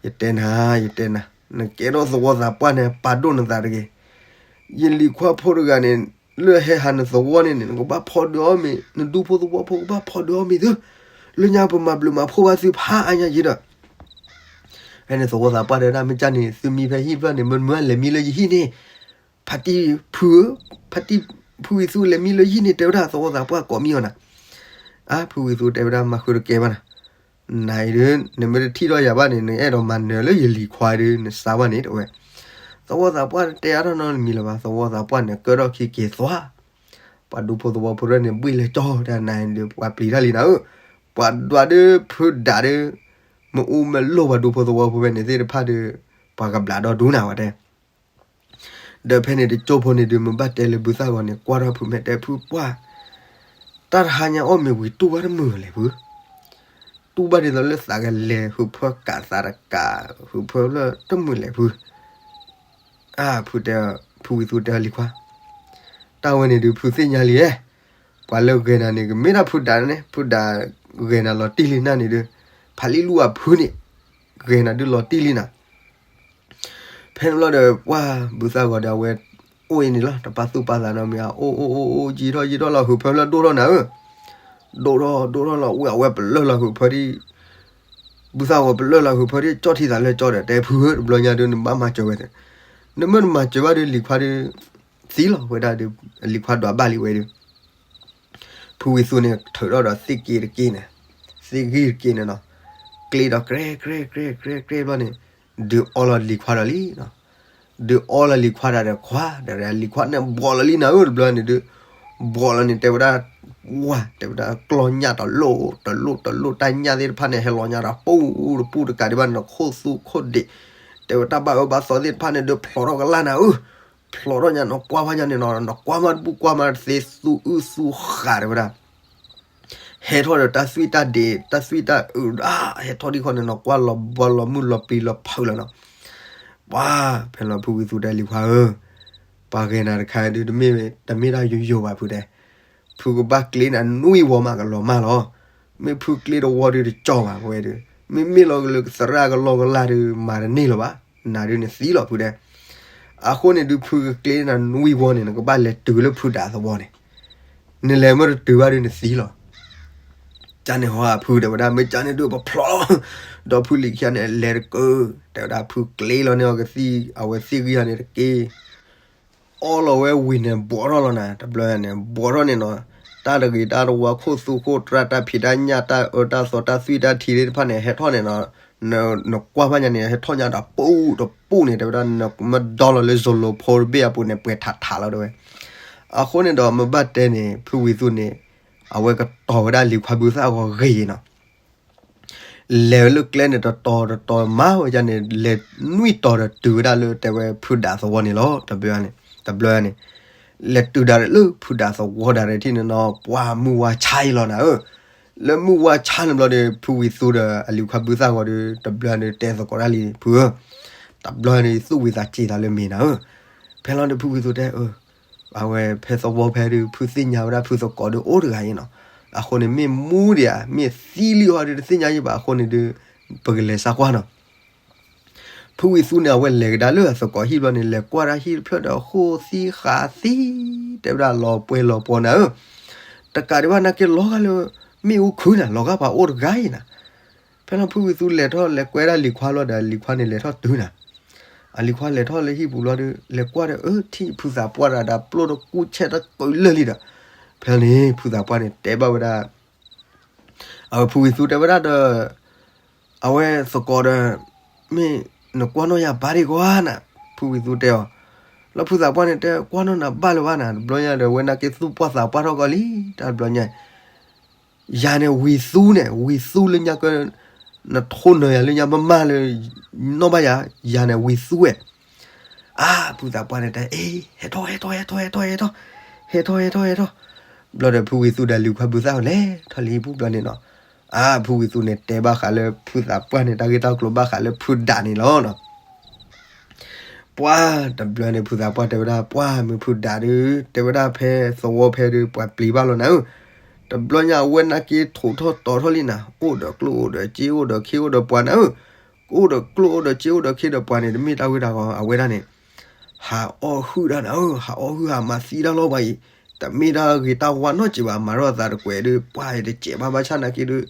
ယတဲနၤ ယတဲနၤ, နကဲထီၣ်သဝီသးပှၢ်န့ၣ် ပာ်ဒိၣ်နသးတဂ့ၤ ယလံၤခွါဖိတဂၤန့ၣ် လၢဟဲဟးနသဝီန့ၣ်န့ၣ် နကဘၣ်ဖီဒုးအီၣ်မ့ၤ နဒူဖိသဝီဖိကဘၣ်ဖီဒုးအီၣ်မ့ၤသု, လၢညါပမၤဘျုးမၤဖှိၣ်ဘၣ်သုဖးအါညါယံၤဒီး, ဖဲန့ၣ်သဝီသးပှၢ်တဲဝဲဒၣ် မ့ၢ်ကၢ်န့ၣ် သုမံဖဲဟံၣ်တဖျၢၣ်န့ၣ် မ့ၢ်မ့ၢ်လဲၤမံလၢယဟံၣ်န့ၣ်, ဖါတံၢ်ဖုဧၢ, ဖါတံၢ်ဖုဝံၤသူလဲၤမံလၢယဟံၣ်န့ၣ် တဲဝဲဒၣ်သဝီသးပှၢ်ကိးမံအီၤနၤ, အါ ဖုဝံၤသူတဲဝဲဒၣ် မၤဃုတကဲဘၣ်နၤ နၤအံၤဒုး နမ့ၢ်တထံၣ်ထီၣ်ယၤဘၣ်န့ၣ် နအဲၣ်ဒိးမၤနၢၤလၢယလံၤခွါဒုး နစါဘၣ်န့ၣ် တဲဝဲ, သဝီသးပှၢ်တဲအါထီၣ်နီတမံၤလၢၤဘၣ် သဝီသးပှၢ်န့ၣ် ကၢထီၣ်ခံက့ၤသွါ, ပှၤဒူဖိသဝီဖိရဲၣ်န့ၣ် ဘှ့ၣ်လဲၤကၠီတဲနၤအံၤဒုး ပှၤပျံၤတၢ်လံနၤဧၢ, ပှၤဒွးဒုးဖုဒးဒုး, မ့ၢ်အူမ့ၢ်လိၢ်ပှၤဒူဖိသဝီဖိဖဲန့ၣ်သ့ၣ်တဖၣ်ဒုး ပှၤကဘျးဒီဒူၣ်နၤဝဲတဲ. ဒီးဖဲန့ၣ်တကၠိဖိန့ၣ်ဒုး မ့ၢ်ဘၣ်တဲလၢဘုသၣ်ဂီၤန့ၣ် ကွၢ်ထီၣ်ဖုမဲာ်တဲဖုပှၢ်, တၢ်တဟါညါအီၣ်မ့ၤဝံၤတူၢ်ဘၣ်တမုာ်လဲၣ်ဖု, တူၢ်ဘၣ်ဒ်သိးလၢသးကလဲၤ ဟုးဖၢကးသးတကး, ဟုးဖၢလၢတမုာ်လဲၣ်ဖု. အါ ဖုတဲ, ဖုဝံၤသူတဲလံၤခွါ, တၢ်ဝဲန့ၣ်ဒုး ဖုသ့ၣ်ညါလံဧါ, ပှၤလၢဂဲၤနၤန့ၣ် ကမ့ၢ်ဒၣ်ဖုဒးန့ၣ်, ဖုဒးဂဲၤနၤလီၤတံၢ်လံနၤန့ၣ်ဒုး, ဖးလံလူအဖုန့ၣ် ဂဲၤနၤဒုးလီၤတံၢ်လံနၤ. ဖဲန့ၣ်ဘျီဒီး ပှၢ်ဘုသၣ်ဂီၤဒီး အဝဲအိၣ်အံၤန့ၣ်လီၤ, တပာ်သူၣ်ပာ်သးနီတမံၤ, အိၣ်အိၣ်အိၣ်အိၣ် ယံာ်ထီၣ်ယံာ်ထီၣ်လီၤ ဟုးဖၢလၢဒိၣ်ထီၣ်နၤဧၢ, ဒိၣ်ထီၣ်ဒိၣ်ထီၣ်လီၤ ဝံၤအဝဲပလၢၢ်လီၤဟုးဖၢဒ် ဘုသၣ်ဂီၤပလၢၢ်လီၤဟုးဖၢဒ် ကၠီၣ်ထံသးလၢကၠီဒီး တဲဖုဧၢ တဘျီညါဒုး နဘၣ်မၤစၢၤဝဲ, နမ့ၢ်နမၤစၢၤဘၣ်ဒုး လံၤခွါဒုး သံလီၤဝဲဒၣ်ဒုး လံၤခွါဒွးဘၣ်လံဝဲဒုး ဖုဝံၤသူန့ၣ် ထုးထီၣ်ဒီးသ့ၣ်က့တက့န့ၣ်, သ့ၣ်ဂံၢ်တက့န့ၣ်နီၤ, ကျ့ဒီး ကြဲ ကြဲ ကြဲ ကြဲ ကြဲဘျီန့ၣ်, ဒုးအီလီၤလံၤခွါဒီးလံနီၤ, ဒုးအီလီၤလံၤခွါဒီး ခွါဒီး လံၤခွါန့ၣ်ဘှီးလီၤလံနၤဧၢ တဘျီန့ၣ်ဒုး, ဘှီးလီၤန့ၣ် တဲဝဲဒၣ်, ဝါ တဲဝဲဒၣ် ကျီၢ်ညၣ်တလိၣ် တလိၣ် တလိၣ် တၢ်ညၣ်သ့ၣ်တဖၣ်န့ၣ် ဟဲလီၤညါဒီး ပူတပူတကးဒံးဘၣ်န့ၣ် နခိၣ်သူခိၣ်ဒံး, တဲဝဲတၢ်ဘၣ်အၢဘၣ်သီသ့ၣ်တဖၣ်န့ၣ်ဒုး ဖျိးထီၣ်ကလၢ်နၤဧၢ, ဖျိးထီၣ်ညါ နကွၢ်ဘၣ်ညါန့ၣ်နီၤ နကွၢ်မးတဘူၣ်ကွၢ်မးတသ့ သူအုသူဃာ်တဲဝဲဒၣ် ဟဲထီၣ်ဒီးတၢ်သွံၣ်တၢ်ဒ့ တၢ်သွံၣ်တၢ်အုး ဟဲထီၣ်ဒံးဃီန့ၣ် နကွၢ်လီၤဘီလီၤမုၢ်လီၤပျံၤလီၤဖုးလီၤနီၤ, ပှၤ ဖဲလီၤဖုဝံၤသူတဲလံၤခွါဧၢ, ပှၤဂဲၤနၤတခါဒုး တမ့ၢ်တၢ်ယိယိဘၣ်ဖုတဲ, ဖုကဘၣ်ကျ့နၤနွံဝီမးကလီၤမၢ်လီၤ, မ့ၢ်ဖုကျ့တဝီဒုးတကၠီဘၣ်ဝဲဒုး, မ့မ့ၢ်လီၤကလၢကသရၣ်ကလီကလၢ်ဒုး မၤတန့ၢ်လၢၤဘၣ်, နၤဒုးနသံလီၤဖုတဲ အဃိန့ၣ်ဒုး ဖုကကျ့နၤနွံဝီန့ၣ် နကဘၣ်လဲၤတုၤလၢဖုဒးသဝီန့ၣ်, နလဲၤမ့ၢ်တတုၤဘၣ်ဒုးနသံလီၤ, ကန့ၣ်ဟီဖုတဲဝဲဒၣ် မ့ၢ်ကန့ၣ်ဒုးပဖျိး, ဒီးဖုလံၤခံဂၤန့ၣ် လဲၤတကၢ, တဲဝဲဒၣ်ဖုကျ့လီၤန့ၢ်အီၤကသံၣ် အဝဲသ့ၣ်ဂံၢ်ဂၤန့ၣ်တက့ၢ် အီလီၤဝဲဝံၤန့ၣ် ဘှီးထီၣ်လီၤနၤ တဘျီန့ၣ် ဘှီးထီၣ်န့ၣ်နီၤ, တၢ်တဂ့ၤတၢ်တဝါခိၣ်သူခိၣ်တြၢ် တၢ်ဖံးတၢ်ညၣ် တၢ်အၢတၢ်သီ တၢ်သွံၣ်တၢ်ထံသ့ၣ်တဖၣ်န့ၣ် ဟဲထီၣ်န့ၣ်နီၤ, နကွၢ်ဘၣ်ညါန့ၣ် ဟဲထီၣ်ညါဒီးပူတပူန့ၣ် တဲဝဲဒၣ် နမ့ၢ်ဒီလီၤလၢ ဇိလိၤဖိတဘ့ၣ်အပူၤန့ၣ် ပှဲၤထးထးလီၤတဲဝဲ, အဃိန့ၣ်ဒီးမ့ၢ်ဘၣ်တဲန့ၣ် ဖုဝံၤသူန့ၣ် အဝဲကတီၤဝဲဒၣ်လံၤခွါဘုသၣ်အဂီၤဂ့ၤနီၤ လဲၤလၢကျဲန့ၣ် တတီၤတတီၤမၤဝဲဒၣ်န့ၣ် လဲၤနွံတီၤဒီးတုၤဝဲဒၣ်လၢတဲဝဲဖုဒးသဝီန့ၣ်လီၤ. တဘျီန့ၣ် တဘျီန့ၣ် လဲၤတုၤဒၣ်လၢဖုဒးသဝီဒၣ်န့ၣ်ထံၣ်န့ၣ်နီၤ ပှၤမုၢ်ဝါဆါအံၤလီၤနၤဧၢ, လၢမုၢ်ဝါဆါန့ၣ်ဘျီဒီး ဖုဝံၤသူဒီးအလံၤခွါဘုသၣ်ဂီၤဒီး တဘျီန့ၣ်တဲသကိးဒၣ်လံ ဖုဧၢ, တဘျီန့ၣ်သူၣ်ဝံၤသးစံးသးလၢမ့ၢ်နၤဧၢ, ဖဲလီၤန့ၣ်ဖုဝံၤသူတဲ အဝဲဖဲသဝီဖဲဒုး ဖုသ့ၣ်ညါဝဲဒၣ်ဖုသကိးဒီးအိၣ်တဂၤအံၤနီၤ, အဃိန့ၣ် မ့ၢ်မူဒံးဧါ မ့ၢ်သံလံအီၤဒုး တသ့ၣ်ညါယံဘၣ် အဃိန့ၣ်ဒုး ပကလဲၤစၢ်ကွၢ်နီၤ. ဖုဝံၤသူန့ၣ် အဝဲလဲၤကဒါလၢအသကိးဟံၣ်ဘျီန့ၣ် လဲၤကွၢ်ဒၣ်ဟံၣ်တဖျၢၣ်ဒီး ဃိသံဃာ်သံ တဲဝဲဒၣ်လီၤပှဲၤလီၤပှီၤနၤဧၢ, တကးဒံးဘၣ်နာ်က့လီၤဂာ်လၢ မ့ၣ်အူခုၣ်နၤ လီၤဂာ်ပှၤအိၣ်တဂၤအံၤနၤ. ဖဲလီၤဖုဝံၤသူလဲၤထီၣ်လဲၤကွဲဒၣ်လံၤခွါလီၤဒီး လံၤခွါန့ၣ်လဲၤထီၣ်တုၤနၤ အလံၤခွါလဲၤထီၣ်လၢဟံၣ်ပူၤလီၤဒီး လဲၤကွၢ်ဒီး အၢ ထံၣ်ဖုသးပှၢ်တဂၤဒီး ပျိၢ်တကူၣ်ဆဲးတကုးလၢာ်လံဒီး ဖဲန့ၣ် ဖုသးပှၢ်န့ၣ် တဲဘၣ်ဝဲဒၣ် အဝဲဖုဝံၤသူတဲဝဲဒၣ်ဒီး အဝဲသကိးဒီး မ့ၢ်နကွၢ်နီၣ်ယၤဘၣ်ဒံးကွၢ်နၤ ဖုဝံၤသူတဲအီၤ, လီၤဖုသးပှၢ်န့ၣ်တဲ ကွၢ်နီၣ်နၤဘၣ်လၢၤဘၣ်နၤ တဘျီညါဒီး ဝဲနာ်က့သူၣ်ပှၢ်သးပှၢ်ထီၣ်ကီးလံ တၢ်တဘျီညါ ယၤန့ၣ် ဝံၤသူန့ၣ် ဝံၤသူလၢညါက နထိနၢၤယၤလၢညါမးမးလၢ နီၣ်ဘၣ်ယၤ ယၤန့ၣ် ဝံၤသူဝဲ, အါ ဖုသးပှၢ်န့ၣ်တဲ အ့ ဟဲထီၣ် ဟဲထီၣ် ဟဲထီၣ် ဟဲထီၣ် ဟဲထီၣ် ဟဲထီၣ် ဟဲထီၣ် ဟဲထီၣ်, ဘျီဒီးဖုဝံၤသူဒီးလံၤခွါဘုသၣ်လဲၤထီၣ်လၢဟံၣ်ပူၤဘျီန့ၣ်နီၤ, အါ ဖုဝံၤသူန့ၣ် တဲဘၣ်ဃးလၢဖုသးပှၢ်န့ၣ် တၢ်ဂ့ၢ်တၢ်ကျိၤဘၣ်ဃးလၢဖုဒးန့ၣ်လီၤနီၤ. ပှၤတဘျီန့ၣ် ဖုသးပှၢ်တဲဝဲဒၣ် ပှၤမ့ၢ်ဖုဒးဒုး တဲဝဲဒၣ်ဖဲသဝီဖဲဒုး ပှၤပျံၤဘၣ်လီၤနၤဧၢ, တဘျီညါအဝဲနာ်က့ထိးထီၣ်တီၤထီၣ်လံနၤ, အိၣ်ဒီးကျိၣ်အိၣ်ဒီးစ့အိၣ်ဒီးခ့အိၣ်ဒီးပှၤနၤဧၢ, အိၣ်ဒီးကျိၣ်အိၣ်ဒီးစ့အိၣ်ဒီးခ့ဒီးပှၤန့ၣ် တမ့ၢ်တၢ်ဝဲတၢ်ဂီၤ အဝဲဒၣ်န့ၣ် ဟးအီၣ်ဟုၣ်ဒၣ်နၤဧၢ, ဟးအီၣ်ဟုၣ်ဟးမၤသံတၢ်လီၤပှၤအံၤ, တမ့ၢ်တၢ်ဂ့ၤတၢ်ဝါနီတစဲးဘၣ်, မၤထီၣ်အသးတကွဲးဒုး ပှၤအံၤတစဲးဘၣ် ဘၣ်ဆၣ်နာ်က့ဒုး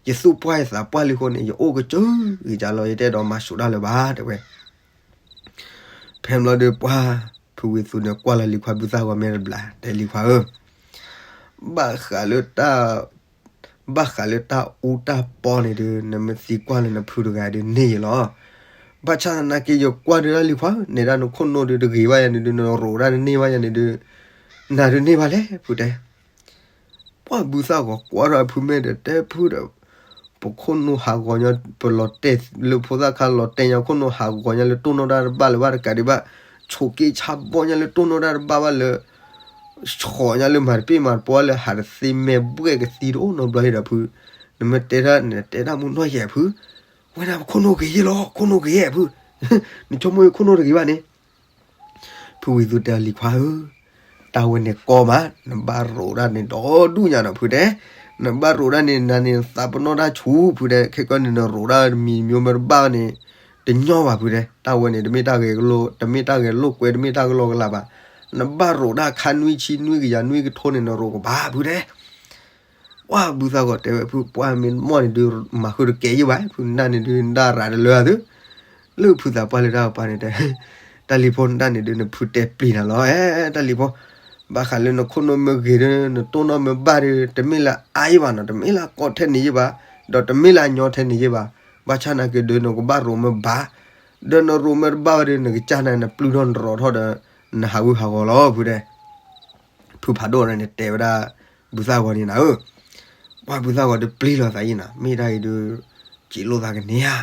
ယသူၣ်ပှၢ်ယသးပှၢ်လံအဃိန့ၣ် ယအိၣ်ကစၢၢ်ဂ့ၤကၢ်လီၤ ယတအဲၣ်ဒိးမၤစိးတၢ်လၢၤဘၣ် တဲဝဲ ဖဲဘျီဒီးပှၤ ဖုဝံၤသူန့ၣ် ကွၢ်လီၤလံၤခွါဘုသၣ်ဂီၤမ့ၢ်တဘျီ တဲလံၤခွါဧၢ, ဘၣ်ဃးလၢတၢ် ဘၣ်ဃးလၢတၢ်အူတၢ်ပီန့ၣ်ဒုး နမ့ၢ်သံကွၢ်လၢနဖုတဂၤဒုးန့ၢ်ယလီၤ. ဘၣ်ဆၣ်သနာ်က့ယကွၢ်ဒုးဒၣ်လံၤခွါဧၢ, နဲဒၣ်နခိၣ်နူာ်ဒုးတဂ့ၤဘၣ်ယၤန့ၣ်ဒုး နရိးဒၣ်တန့ၢ်ဘၣ်ယၤန့ၣ်ဒုး နၤဒုးန့ၢ်ဘၣ်လဲၣ် ဖုတဲ ပှၤဘုသၣ်ဂီၤကွၢ်ထီၣ်အဖုမဲာ်ဒီးတဲဖုဒီး, ပခိၣ်နူာ်ဟးဂီၤညါ ပလီၤတဲာ်လၢဖိသၣ်ခါလီၤတဲာ်ညါ ခိၣ်နူာ်ဟးဂီၤညါလၢတိၢ်နီၣ်တၢ်တဘၣ်လၢၤဘၣ်တကးဒံးဘၣ်, ဆိးက့ဆါဘီညါလၢတိၢ်နီၣ်တၢ်တဘၣ်ဘၣ်လၢ ဆှီညါလၢမၤတပ့ၢ်မၤတပီလၢဟးတသ့မဲာ်ဘှဲၣ်ကသံတအိၣ်နီတဘျီဟ့ဒီးဖု, နမ့ၢ်တဲဒၣ် နတဲဒၣ်မုၢ်နီၢ်ယဲၢ်ဖု, ဝဲဒၣ်ပခိၣ်နူာ်ဂ့ၤယဲၢ်လီၤ ခိၣ်နူာ်ဂ့ၤယဲၢ်ဖု, နဆိကမိၣ်ခိၣ်နူာ်တဂ့ၤဘၣ်န့ၣ် ဖုဝံၤသူတဲအီၤ လံၤခွါဧၢ, တၢ်ဝဲန့ၣ်ကီမး နဘၣ်ရိးဒၣ်န့ၣ်ဒီဒူၣ်ညါနီၤဖုတဲ, နဘၣ်ရိးဒၣ်န့ၣ် နၤန့ၣ် သးပနီၣ်တၢ်ဆူၣ်ဖုတဲ, ခဲကီန့ၣ် နရိးဒၣ်တမံၤမံၤမ့ၢ်တဘၣ်န့ၣ် တညီဘၣ်ဖုတဲ, တၢ်ဝဲန့ၣ် တမ့ၢ်တၢ်ဂဲၤလိာ် တမ့ၢ်တၢ်ဂဲၤလိာ်ကွဲ တမ့ၢ်တၢ်ကလီကလီဘၣ်, နဘၣ်ရိးဒၣ်ခါနွံဆံနွံကယၤနွံကထိန့ၣ် နရိးကဘၣ်ဖုတဲ ပှၢ်ဘုသၣ်ဂီၤတဲဝဲဖု ပှၢ်မ့ၢ်မီၢ်န့ၣ်ဒုး မၤဃုာ်တကဲယဲၢ်ဘၣ် ဖုနၢ်န့ၣ်ဒုး နဒၣ်ရၤတလၢအသု, လၢဖုသးပှၢ်လၢတၢ်ကပၤန့ၣ်တဲ, တၢ်လံၤဖိနတၢ်န့ၣ်ဒုး နဖုတဲပျံၤနၤလီၤ အဲ တၢ်လံၤဖိ, ဘၣ်ဃးလၢနခိၣ်နူာ်မ့ၢ်ဂ့ၤဒုး နတိၢ်နီၣ်မ့ၢ်ဘၣ်ဒုး တမ့ၢ်လၢအါယဲၢ်ဘၣ်နီၤ တမ့ၢ်လၢအကီထဲန့ၣ်ယဲၢ်ဘၣ်, ဒီးတမ့ၢ်လၢအညီထဲန့ၣ်ယဲၢ်ဘၣ်, ဘၣ်ဆၣ်နာ်က့ဒုး နကဘၣ်ရိးမ့ၢ်ဘၣ်, ဒီးနရိးမ့ၢ်တဘၣ်ဝဲဒုး နကစၢ်န့ၣ် နပျုၢ်ထီၣ်နရိးထီၣ်ဒီး နဟးဂူာ်ဟးဂီၤလီၤဖုတဲ ဖုဖးဒိၣ်န့ၣ်တဲဝဲဒၣ် ဘုသၣ်ဂီၤန့ၣ်နၤဧၢ, ပှၢ်ဘုသၣ်ဂီၤဒုးပျံၤလီၤသးအံၤနၤ မ့ၢ်တၢ်အံၤဒုး စံးလိာ်သးကန့ၢ်ဧါ,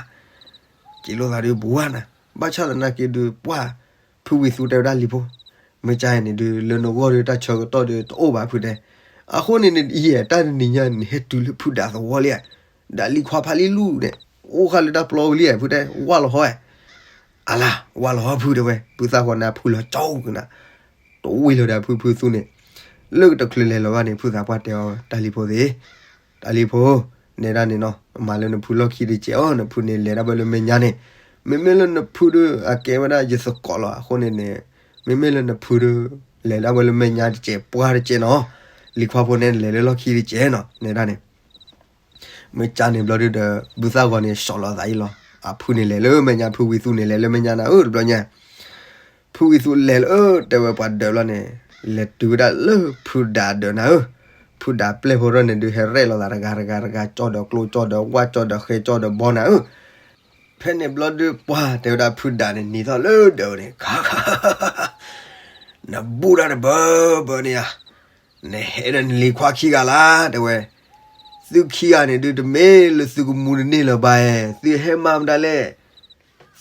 စံးလိာ်သးဒုးဘူးဧါနၤ, ဘၣ်ဆၣ်သနာ်က့ဒုး ပှၢ်ဖုဝံၤသူတဲဝဲဒၣ်လံၤဖိ, မ့ၢ်ကါအံၤန့ၣ်ဒုး လၢနဂီၢ်ဒုး တၢ်ဆၢကတီၢ်ဒုးတအိၣ်ဘၣ်ဖုတဲ, အဃိန့ၣ်နယဲၢ်တၢ်တနံၤညါန့ၣ် ဟဲတုၤလၢဖုဒးသဝီလံဧါ, ဒးလံၤခွါဖးလံၤလူၢ်န့ၣ် အိၣ်ဃာ်လၢတၢ်ပျီဝံၤလံဧါဖုတဲ ဝၢ်လီၤဟီဧါ, အလါ ဝၢ်လီၤဟီဖုတဲဝဲ ဘုသၣ်ဂီၤန့ၣ် အဖုလီၤကၠီကနၤ တဝံၤလီၤဒီးဖုဖုသူန့ၣ်, လၢကတချုးလဲၤလီၤဘၣ်န့ၣ် ဖုသးပှၢ်တဲအီၤ တၢ်လံၤဖိသ့ၣ်, တၢ်လံၤဖိ, နဲဒၣ်န့ၣ်နီၤ မၤလၢနဖုလီၢ်ခံတကဲးအီၤ နဖုန့ၣ်လဲၤဒၣ်ဝဲလၢမဲာ်ညါန့ၣ်, မ့မ့ၢ်လၢနဖုဒီး အကဲဝဲဒၣ်ယသကိးလီၤ အဃိန့ၣ်န့ၣ်, မ့မ့ၢ်လၢနဖုဒီး လဲၤဒၣ်ဝဲလၢမဲာ်ညါတကဲး ပှၢ်တကဲးနီၤ, လံၤခွါဖိန့ၣ် လဲၤလၢလီၢ်ခံတကဲးနီၤ နဲဒၣ်န့ၣ် မ့ၢ်ကါန့ၣ်ဘျီဒုးဒီး ဘုသၣ်ဂီၤန့ၣ် စီၤလီၤသးအံၤလီၤ, အဖုန့ၣ်လဲၤလၢမဲာ်ညါ ဖုဝံၤသူန့ၣ်လဲၤလၢမဲာ်ညါနၤဧၢ တဘျီညါ, ဖုဝံၤသူလဲၤလၢ တဲဝဲပှၤဒၢးဘျီန့ၣ်, လဲၤတုၤဝဲဒၣ်လၢဖုဒးဒၢးနၤဧၢ, ဖုဒးပျဲၢ်ဖိထီၣ်န့ၣ်ဒုး ဟဲရဲၣ်လီၤသးတဂၤတဂၤတဂၤ ကၠီၣ်ဒီးကျိကၠီၣ်ဒီးဝၣ်ကၠီၣ်ဒီးဃဲကၠီၣ်ဒီးဘီနၤဧၢ, ဖဲန့ၣ်ဘျီဒုးပှၢ်တဲဝဲဒၣ်ဖုဒးန့ၣ် နံၤထီၣ်လၢဒၢးန့ၣ် ခါခါ နဘူးဒၣ်တဘၢဘၢန့ၣ်ဧါ, နဟဲဒီးနလံၤခွါခံဂၤလၢ တဲဝဲ, သုခံဂၤန့ၣ်ဒုး တမ့ၢ်လၢသုကမူတန့ၢ်လၢၤဘၣ်ဧါ, သုဟဲမၤမတၤလဲၣ်,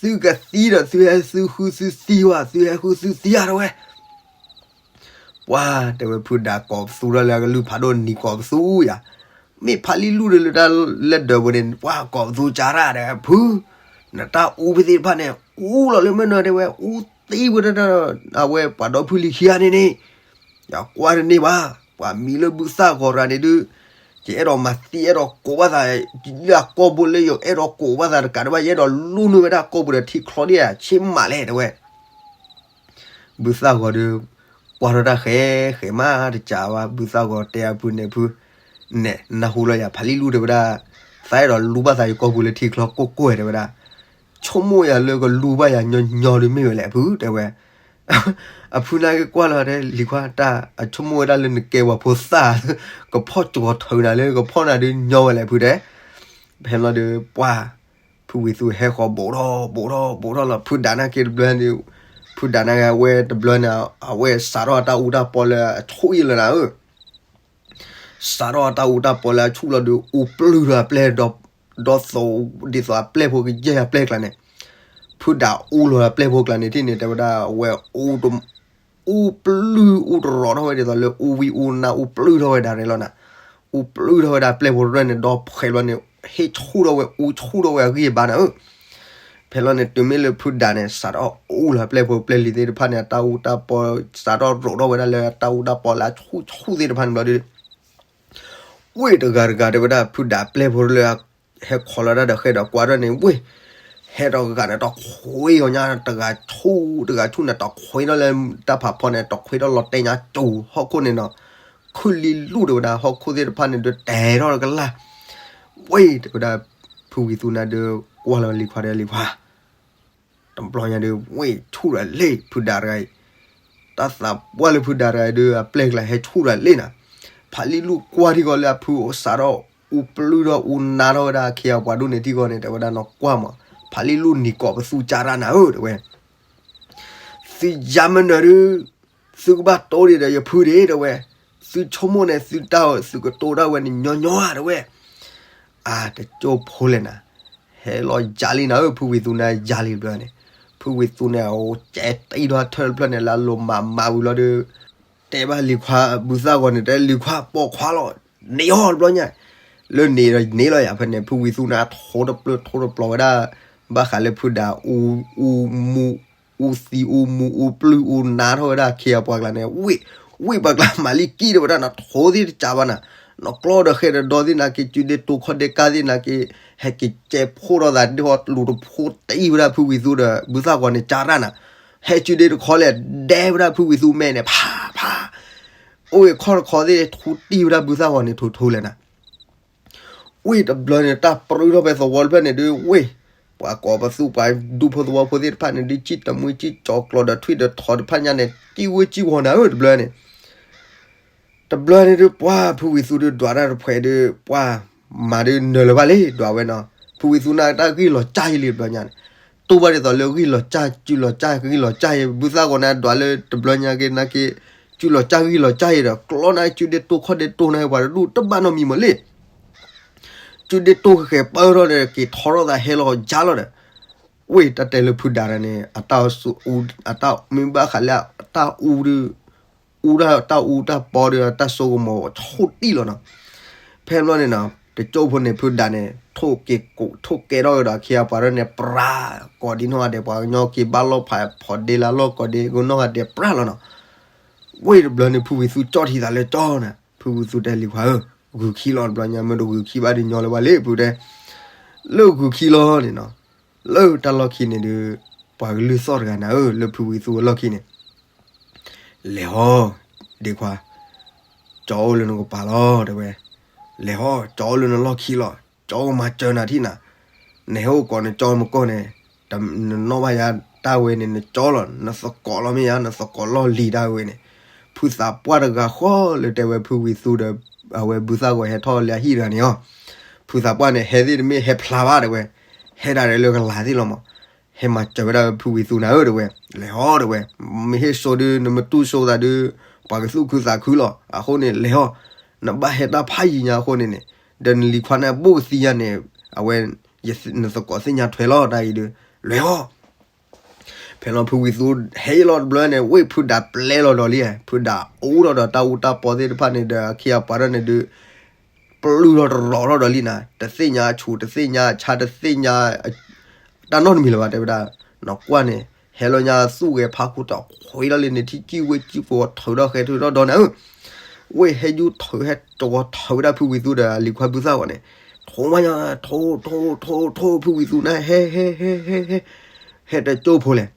သုကသံဒီးသုဟဲသုဃုသုသံဝဲ သုဟဲဃုသုသံဧါ တဲဝဲ ပှၢ်တဲဝဲဖုဒးကိးပသူထီၣ်လၢအကလုၢ်ဖးဒိၣ်နံၤကိးပသူယၤ, မ့ၢ်ဖးလံလူၢ်ဒီးလၢတၢ်လၢဒၢးပူၤန့ၣ် ပှၢ်ကိးပသူကၢ်ရၣ်ဒီးဖု, နတၢ်အူဖဲသ့ၣ်တဖၣ်န့ၣ် အူလီၤလၢမ့ၢ်နၢၤတဲဝဲ အူသံဝဲဒၣ်ဒီး အဝဲပှၤဒီဖုလံၤခံဂၤန့ၣ်န့ၣ်, ယကွၢ်တန့ၢ်ဘၣ်, ပှၤမံၤလၢဘုသၣ်ဂီၤရၤန့ၣ်ဒုး, ယအဲၣ်ဒိးမၤသံအဲၣ်ဒိးကိးဘၣ်သး, လၢအကိာ်ပူၤလၢယအဲၣ်ဒိးကိးဘၣ်သးတကးဒံးဘၣ် ယအဲၣ်ဒိးလူၢ်နုာ်ဝဲဒၣ်ကိာ်ပူၤဒီးထံချီဒံးဧါ ဆ့မးလဲၣ်တဲဝဲ ဘုသၣ်ဂီၤဒီး ကွၢ်ထီၣ်တၢ်ဃဲ ဃဲမးတကးဘၣ် ဘုသၣ်ဂီၤတဲအဖုန့ၣ်ဖု, နဲ နၢ်ဟူလီၤယၤ ဖးလံလူၢ်တဲဝဲဒၣ်, သးအဲၣ်ဒိးလူၤဘၣ်သးယကိာ်ပူၤလၢထံချီကိၢ်ကိၢ်တဲဝဲဒၣ်, ဆိကမိၣ်ယၤလၢကလူၤဘၣ်ယၤညီညီဒုးမ့ၢ်ဝဲလဲၣ်ဖုတဲဝဲ, အဖုနာ်က့ၤကွၢ်လီၤတဲ လံၤခွါတၢ် အဆိကမိၣ်ဝဲဒၣ်လၢနကဲပှၤဖိသၣ်, ကဖီၣ်ကၠီၤထၢနၤလၢကဖီၣ်နၤဒုးညီဝဲလဲၣ်ဖုတဲ, ဖဲလီၤဒီးပှၢ် ဖုဝံၤသူဟဲဃီၤဘူးထီၣ်ဘူးထီၣ်ဘူးထီၣ်လီၤ ဖုဒးနာ်က့ၤတဘျီန့ၣ်, ဖုဒးနာ်က့ၤအဝဲတဘျီန့ၣ် အဝဲစးထီၣ်အတၢ်အူတၢ်ပီလၢအဆူၣ်အံၤလီၤနၤဧၢ, စးထီၣ်အတၢ်အူတၢ်ပီလၢအဆူၣ်လီၤဒီး အူပျုၢ်ထီၣ်အပျဲၢ်ဒီး, ဒီးသိး, ဒ်သိးအပျဲၢ်ဖိကယဲၢ်အပျဲၢ်ကျါန့ၣ်, ဖုဒးအူလီၤအပျဲၢ်ဖိကျါန့ၣ်ထံၣ်န့ၣ် တဲဝဲဒၣ်အဝဲအူတ အူပျုၢ်အူတရီးထီၣ်ဝဲဒ်သိးလၢအူဝံအူနါအူပျုၢ်ထီၣ်ဝဲဒၣ်ရဲလီၤနၤ, အူပျုၢ်ထီၣ်ဝဲဒၣ်ပျဲၢ်ဖိတဖၣ်န့ၣ် ဒီးဖှဲးဘျီန့ၣ် ဟ့ၣ်ဆူၣ်ထီၣ်ဝဲအူဆူၣ်ထီၣ်ဝဲအဂံၢ်အဘါနၤဧၢ, ဖဲလီၤန့ၣ် တုၤမ့ၢ်လၢဖုဒးန့ၣ် စးထီၣ်အူလီၤပျဲၢ်ဖိပျဲၢ်လံၤသ့ၣ်တဖၣ်န့ၣ် အတၢ်အူတၢ်ပီ စးထီၣ်ရိးထီၣ်ဝဲဒၣ်လၢအတၢ်အူတၢ်ပီလၢအဆူၣ်ဆူၣ်သ့ၣ်တဖၣ်န့ၣ်ဘျီဒီး ဝ့ၢ်တဂၤတဂၤတဲဝဲဒၣ် ဖုဒးပျဲၢ်ဖိလၢ ဟဲခီလီၤတၢ်ဒီးဃဲဒီးကွၢ်ထီၣ်န့ၣ် ဝ့ၢ် ဟဲဒီးဂၤန့ၣ် တခွ့အီၤညါ တဂၤဆူၣ်တဂၤဆူၣ်န့ၣ် တခွ့ထီၣ်လၢတၢ်ဖးဖီန့ၣ် တခွ့ထီၣ်လီၤတဲာ်ညါကၠိၤဟီၣ်ခိၣ်န့ၣ်နီၤ, ခုၣ်လံလူၢ်တဲဝဲဒၣ် ဟီၣ်ခိၣ်သ့ၣ်တဖၣ်န့ၣ် ဒုးတဲထီၣ်ကလၢ်, ဝ့ၢ်တဲဝဲဒၣ် ဖုဝံၤသူနၤဒုး ကွၢ်လီၤလံၤခွါဒီးလံၤခွါ တဘျီညါဒုး ဝ့ၢ်ဆူၣ်ဒီးလ့ၣ် ဖုဒးတဂၤအံၤ, တၢ်သးပှၢ်လၢဖုဒးတဂၤအံၤဒုး အပျဲၢ်ကျါဟဲဆူၣ်ဒီးလ့ၣ်နၤ, ဖးလံလူၢ်ကွၢ်ထံကီၢ်လၢအဖုအိၣ်စးထီၣ် အူပျုၢ်ထီၣ်အူနါထီၣ်ဝဲဒၣ်အခ့အပှၤဒိၣ်န့ၣ်ထံကီၢ်န့ၣ် တဲဝဲဒၣ်နီၤ ကွၢ်မး, ဖးလံလူၢ်နံၤကိးပသူကၢ်ရၣ်နၤဧၢ တဲဝဲ သုယါမနုၤဒုး သုကဘၣ်တိၢ်ဒံးဒီးယဖုဒံး တဲဝဲ, သုဆိကမိၣ်န့ၣ် သုတၢ်သုကတိၢ်ဒၣ်ဝဲန့ၣ်ညီညီဧါ တဲဝဲ, အါ တကၠိၢ်ဖိလဲၣ်နၤ, ဟဲလီၤယါလံနၤဧၢ, ဖုဝံၤသူန့ၣ်ယါလံတဘျီန့ၣ်, ဖုဝံၤသူန့ၣ် အကဲတံထီၣ်ထၢၣ်တဖျၢၣ်န့ၣ် လၢအလိၤမးမးဝံၤလီၤဒီး တဲဘၣ်လံၤခွါ ဘုသၣ်ဂီၤန့ၣ် တဲလံၤခွါပိာ်ခွါလီၤ, န့ၢ်အီၤတဘျီညါ, လၢန့ၣ်ဒီးန့ၢ်လီၤယၤ ဖဲန့ၣ် ဖုဝံၤသူန့ၣ် အထိတပျၢ်ထိတပျီၤဝဲဒၣ် ဘၣ်ဃးလၢဖုဒၣ် အူမူ အူသံအူမူအူပျုၢ်အူနါထီၣ်ဝဲဒၣ် ခ့အပှၤကျါန့ၣ်, ဝ့ၢ်ပှၤကျါမၤလံကံၢ်ဒီးဝဲဒၣ် နထိသ့ၣ်တကးဘၣ်နၤ, နကျီဒီးဃဲဒီးဒီသ့ၣ်နာ်က့ စုဒ့တိခီၣ်ဒ့ကါသ့ၣ်နာ်က့, ဟဲက့ၤကဲဖိထီၣ်သးဒ့ဟီလူၤတဖိတံဝဲဒၣ်ဖုဝံၤသူဒီး ဘုသၣ်ဂီၤန့ၣ် ကၢ်ရၣ်နၤ, ဟဲစုဒ့တခီလဲၣ် ဒဲဝဲဒၣ်ဖုဝံၤသူမဲာ်န့ၣ် ဖးဖး အိၣ်ဝဲခီၣ်တခီသ့ၣ် ထူတံၢ်ဝဲဒၣ်ဘုသၣ်ဂီၤန့ၣ် ထိၣ်ထိၣ်လဲၣ်နၤ, ဝ့ၢ်တဘျီန့ၣ် တၢ်ပြူထီၣ်ဖဲသဝီတဖျၢၣ်န့ၣ်ဒုး ဝ့ၢ် ပှၤကိးပသူပှၤဒူဖိသဝီဖိသ့ၣ်တဖၣ်န့ၣ်ဒုး ကံၣ်တမှံကံၣ်ကၠီၤကျီၤဒီးထွံၣ်ဒီးထိးတဖၣ်ညါန့ၣ် ကံၣ်ဝ့ၢ်ကံၣ်ဝီၤနၤဧၢ တဘျီန့ၣ် တဘျီန့ၣ်ဒုး ပှၤဖုဝံၤသူဒုးဒွးတၢ်တဖှဲးဒုး ပှၤမၤဒုးနၢၤလၢၤဘၣ်လံ ဒွးဝဲနီၤ, ဖုဝံၤသူန့ၣ်တၢ်ဂံၢ်လီၤစၢ်ယံၤလံတဘျီညါန့ၣ်, တိၢ်ဘၣ်ဒ်သိးလၢဂံၢ်လီၤစၢ် စုလီၤစၢ် ဂံၢ်လီၤစၢ်ယံၤ ဘုသၣ်ဂီၤန့ၣ်ဒွးလၢတဘျီညါက့နာ်က့ စုလီၤစၢ်ဂံၢ်လီၤစၢ်ယံၤဒီး ကျီန့ၣ်စုဒ့တိခီၣ်ဒ့တိနာ်က့ ပှၤတဒူၣ်တဘၣ်နီတမံၤမးလံ စုဒ့တိဃဲၤဃဲၤပၢၢ်ထီၣ်ဒီး က့ၤထီထီၣ်သးဟဲလီၤယါလီၤဒီး, ဝ့ၢ်တၢ်တဲလၢဖုဒၣ်တၢ်န့ၣ် အတၢ်အူ အတၢ်မ့ၢ်ဘၣ်ဃးလၢအတၢ်အူဒုး, အူဒၣ်တၢ်အူတၢ်ပီဒီး တၢ်စိကမီၤဆိၣ်တံၢ်လီၤနီၤ, ဖဲဘျီန့ၣ်နီၤ တကၠိၢ်ဖိန့ၣ် ဖုဒၣ်န့ၣ် ထိၣ်ကဲၤကိး ထိၣ်ကဲထီၣ်ကဒီး အခ့အပှၤဒၣ်န့ၣ် ပြး ကိးဒံနီၢ်ဂၤဒဲး ပှၤကညီက့ၤဘၣ်လီၢ်ဖးဖီဒ့လၢလီၢ်ကိးဒံကနီၢ်ဂၤဒဲးပြးလီၤနီၤ, ဝ့ၢ်တဘျီန့ၣ် ဖုဝံၤသူကၠီၣ်ထံသးလၢကၠီနၤ, ဖုဝံၤသူတဲလံၤခွါဧၢ, ဂုာ်ခံလီၤတဘျီညါ မ့ၢ်တဂုာ်ခံဘၣ်ဒုးညီလၢၤဘၣ်လံ ဖုတဲ, လၢဂုာ်ခံလီၤန့ၣ်နီၤ, လၢတၢ်လီၢ်ခံန့ၣ်ဒုး ပှၤကလုၢ်သီၣ်တဂၤနၤဧၢ, လၢဖုဝံၤသူအလီၢ်ခံန့ၣ် လဲၤဟီ ဒ့ခွါ, ကၠီအိၣ်လၢနကပၤလီၤ တဲဝဲ, လဲၤဟီ ကၠီအိၣ်လၢနလီၢ်ခံလီၤ, ကၠီကမၤစၢၤနၤထံၣ်နၤ, နဟဲအိၣ်ကိးနကၠီမကီၢ်န့ၣ်, နနီၣ်ဘၣ်ယၤတၢ်ဝဲန့ၣ် နကၠီလီၤ, နသကိးလီၤမ့ၢ်ယၤ နသကိးလီၢ်လံၤတၢ်ဝဲန့ၣ်, ဖုသးပှၢ်တဂၤဃီလၢတဲဝဲဖုဝံၤသူဒီး အဝဲဘုသၣ်ဂီၤဟဲထီၣ်လၢအဟံၣ်တဂၤန့ၣ်အီၤ, ဖုသးပှၢ်န့ၣ် ဟဲသ့ၣ်တမ့ၢ်ဟဲဖျါဘၣ်တဲဝဲ, ဟဲဒၣ်ဒီးလၢကလၤသ့ၣ်လီၤမး ဟဲမၤစၢၤဝဲဒၣ်ဖုဝံၤသူနၤဧၢ တဲဝဲ, လဲၤဟီ တဲဝဲ, မ့ၢ်ဟ့ၣ်စိဒုး နမ့ၢ်တူၢ်စိသးဒုး ပှၤကသူၣ်ခုသးခုလီၤ, အဃိန့ၣ် လဲၤဟီ, နဘၣ်ဟဲတၢ်ဖးယံၤညါအဃိန့ၣ်န့ၣ်, ဒီးနလံၤခွါန့ၣ် ဘိၣ်ကသံညါန့ၣ်, အဝဲ နသကိးသ့ၣ်ညါထွဲလီၤ တၢ်အံၤဒုး, လဲၤဟီ ဖဲလီၤဖုဝံၤသူဟဲလီၤတဘျီန့ၣ် ဝ့ၢ်ဖုဒၣ်ပျဲလီၤဒီးလံ, ဖုဒၣ်အူထီၣ်ဒီးတၢ်အူတၢ်ပီသ့ၣ်တဖၣ်န့ၣ်ဒီး အခ့အပှၤထီၣ်န့ၣ်ဒုး ပျုၢ်ထီၣ်တရီၤထီၣ်ဒီးလံနၤ, တသ့ၣ်ညါဆူၣ် တသ့ၣ်ညါဆါ တသ့ၣ်ညါ တၢ်နီတမံၤလၢၤဘၣ် တဲဝဲဒၣ်, နကွၢ်န့ၣ် ဟဲလီၤညါသူၣ်ဂဲၤဖးခိၣ်ထီၣ်ခွံထီၣ်လံန့ၣ် ထံၣ်ကံၣ်ဝ့ၢ်ကံၣ်ဖိ ထုးထီၣ်ဃဲၤထုးထီၣ်ဒီးနၤဧၢ, ဝ့ၢ်ဟဲယူၢ်ထုးဟဲကဝီၤထုးဝဲဒၣ်ဖုဝံၤသူဒီးလံၤခွါဘုသၣ်ဂီၤန့ၣ်, ထိးဝဲညါ ထိး ထိး ထိး ထိး ဖုဝံၤသူန့ၣ် ဟဲ ဟဲ ဟဲ ဟဲ ဟဲ ဟဲတကၠိၢ်ဖိလဲၣ်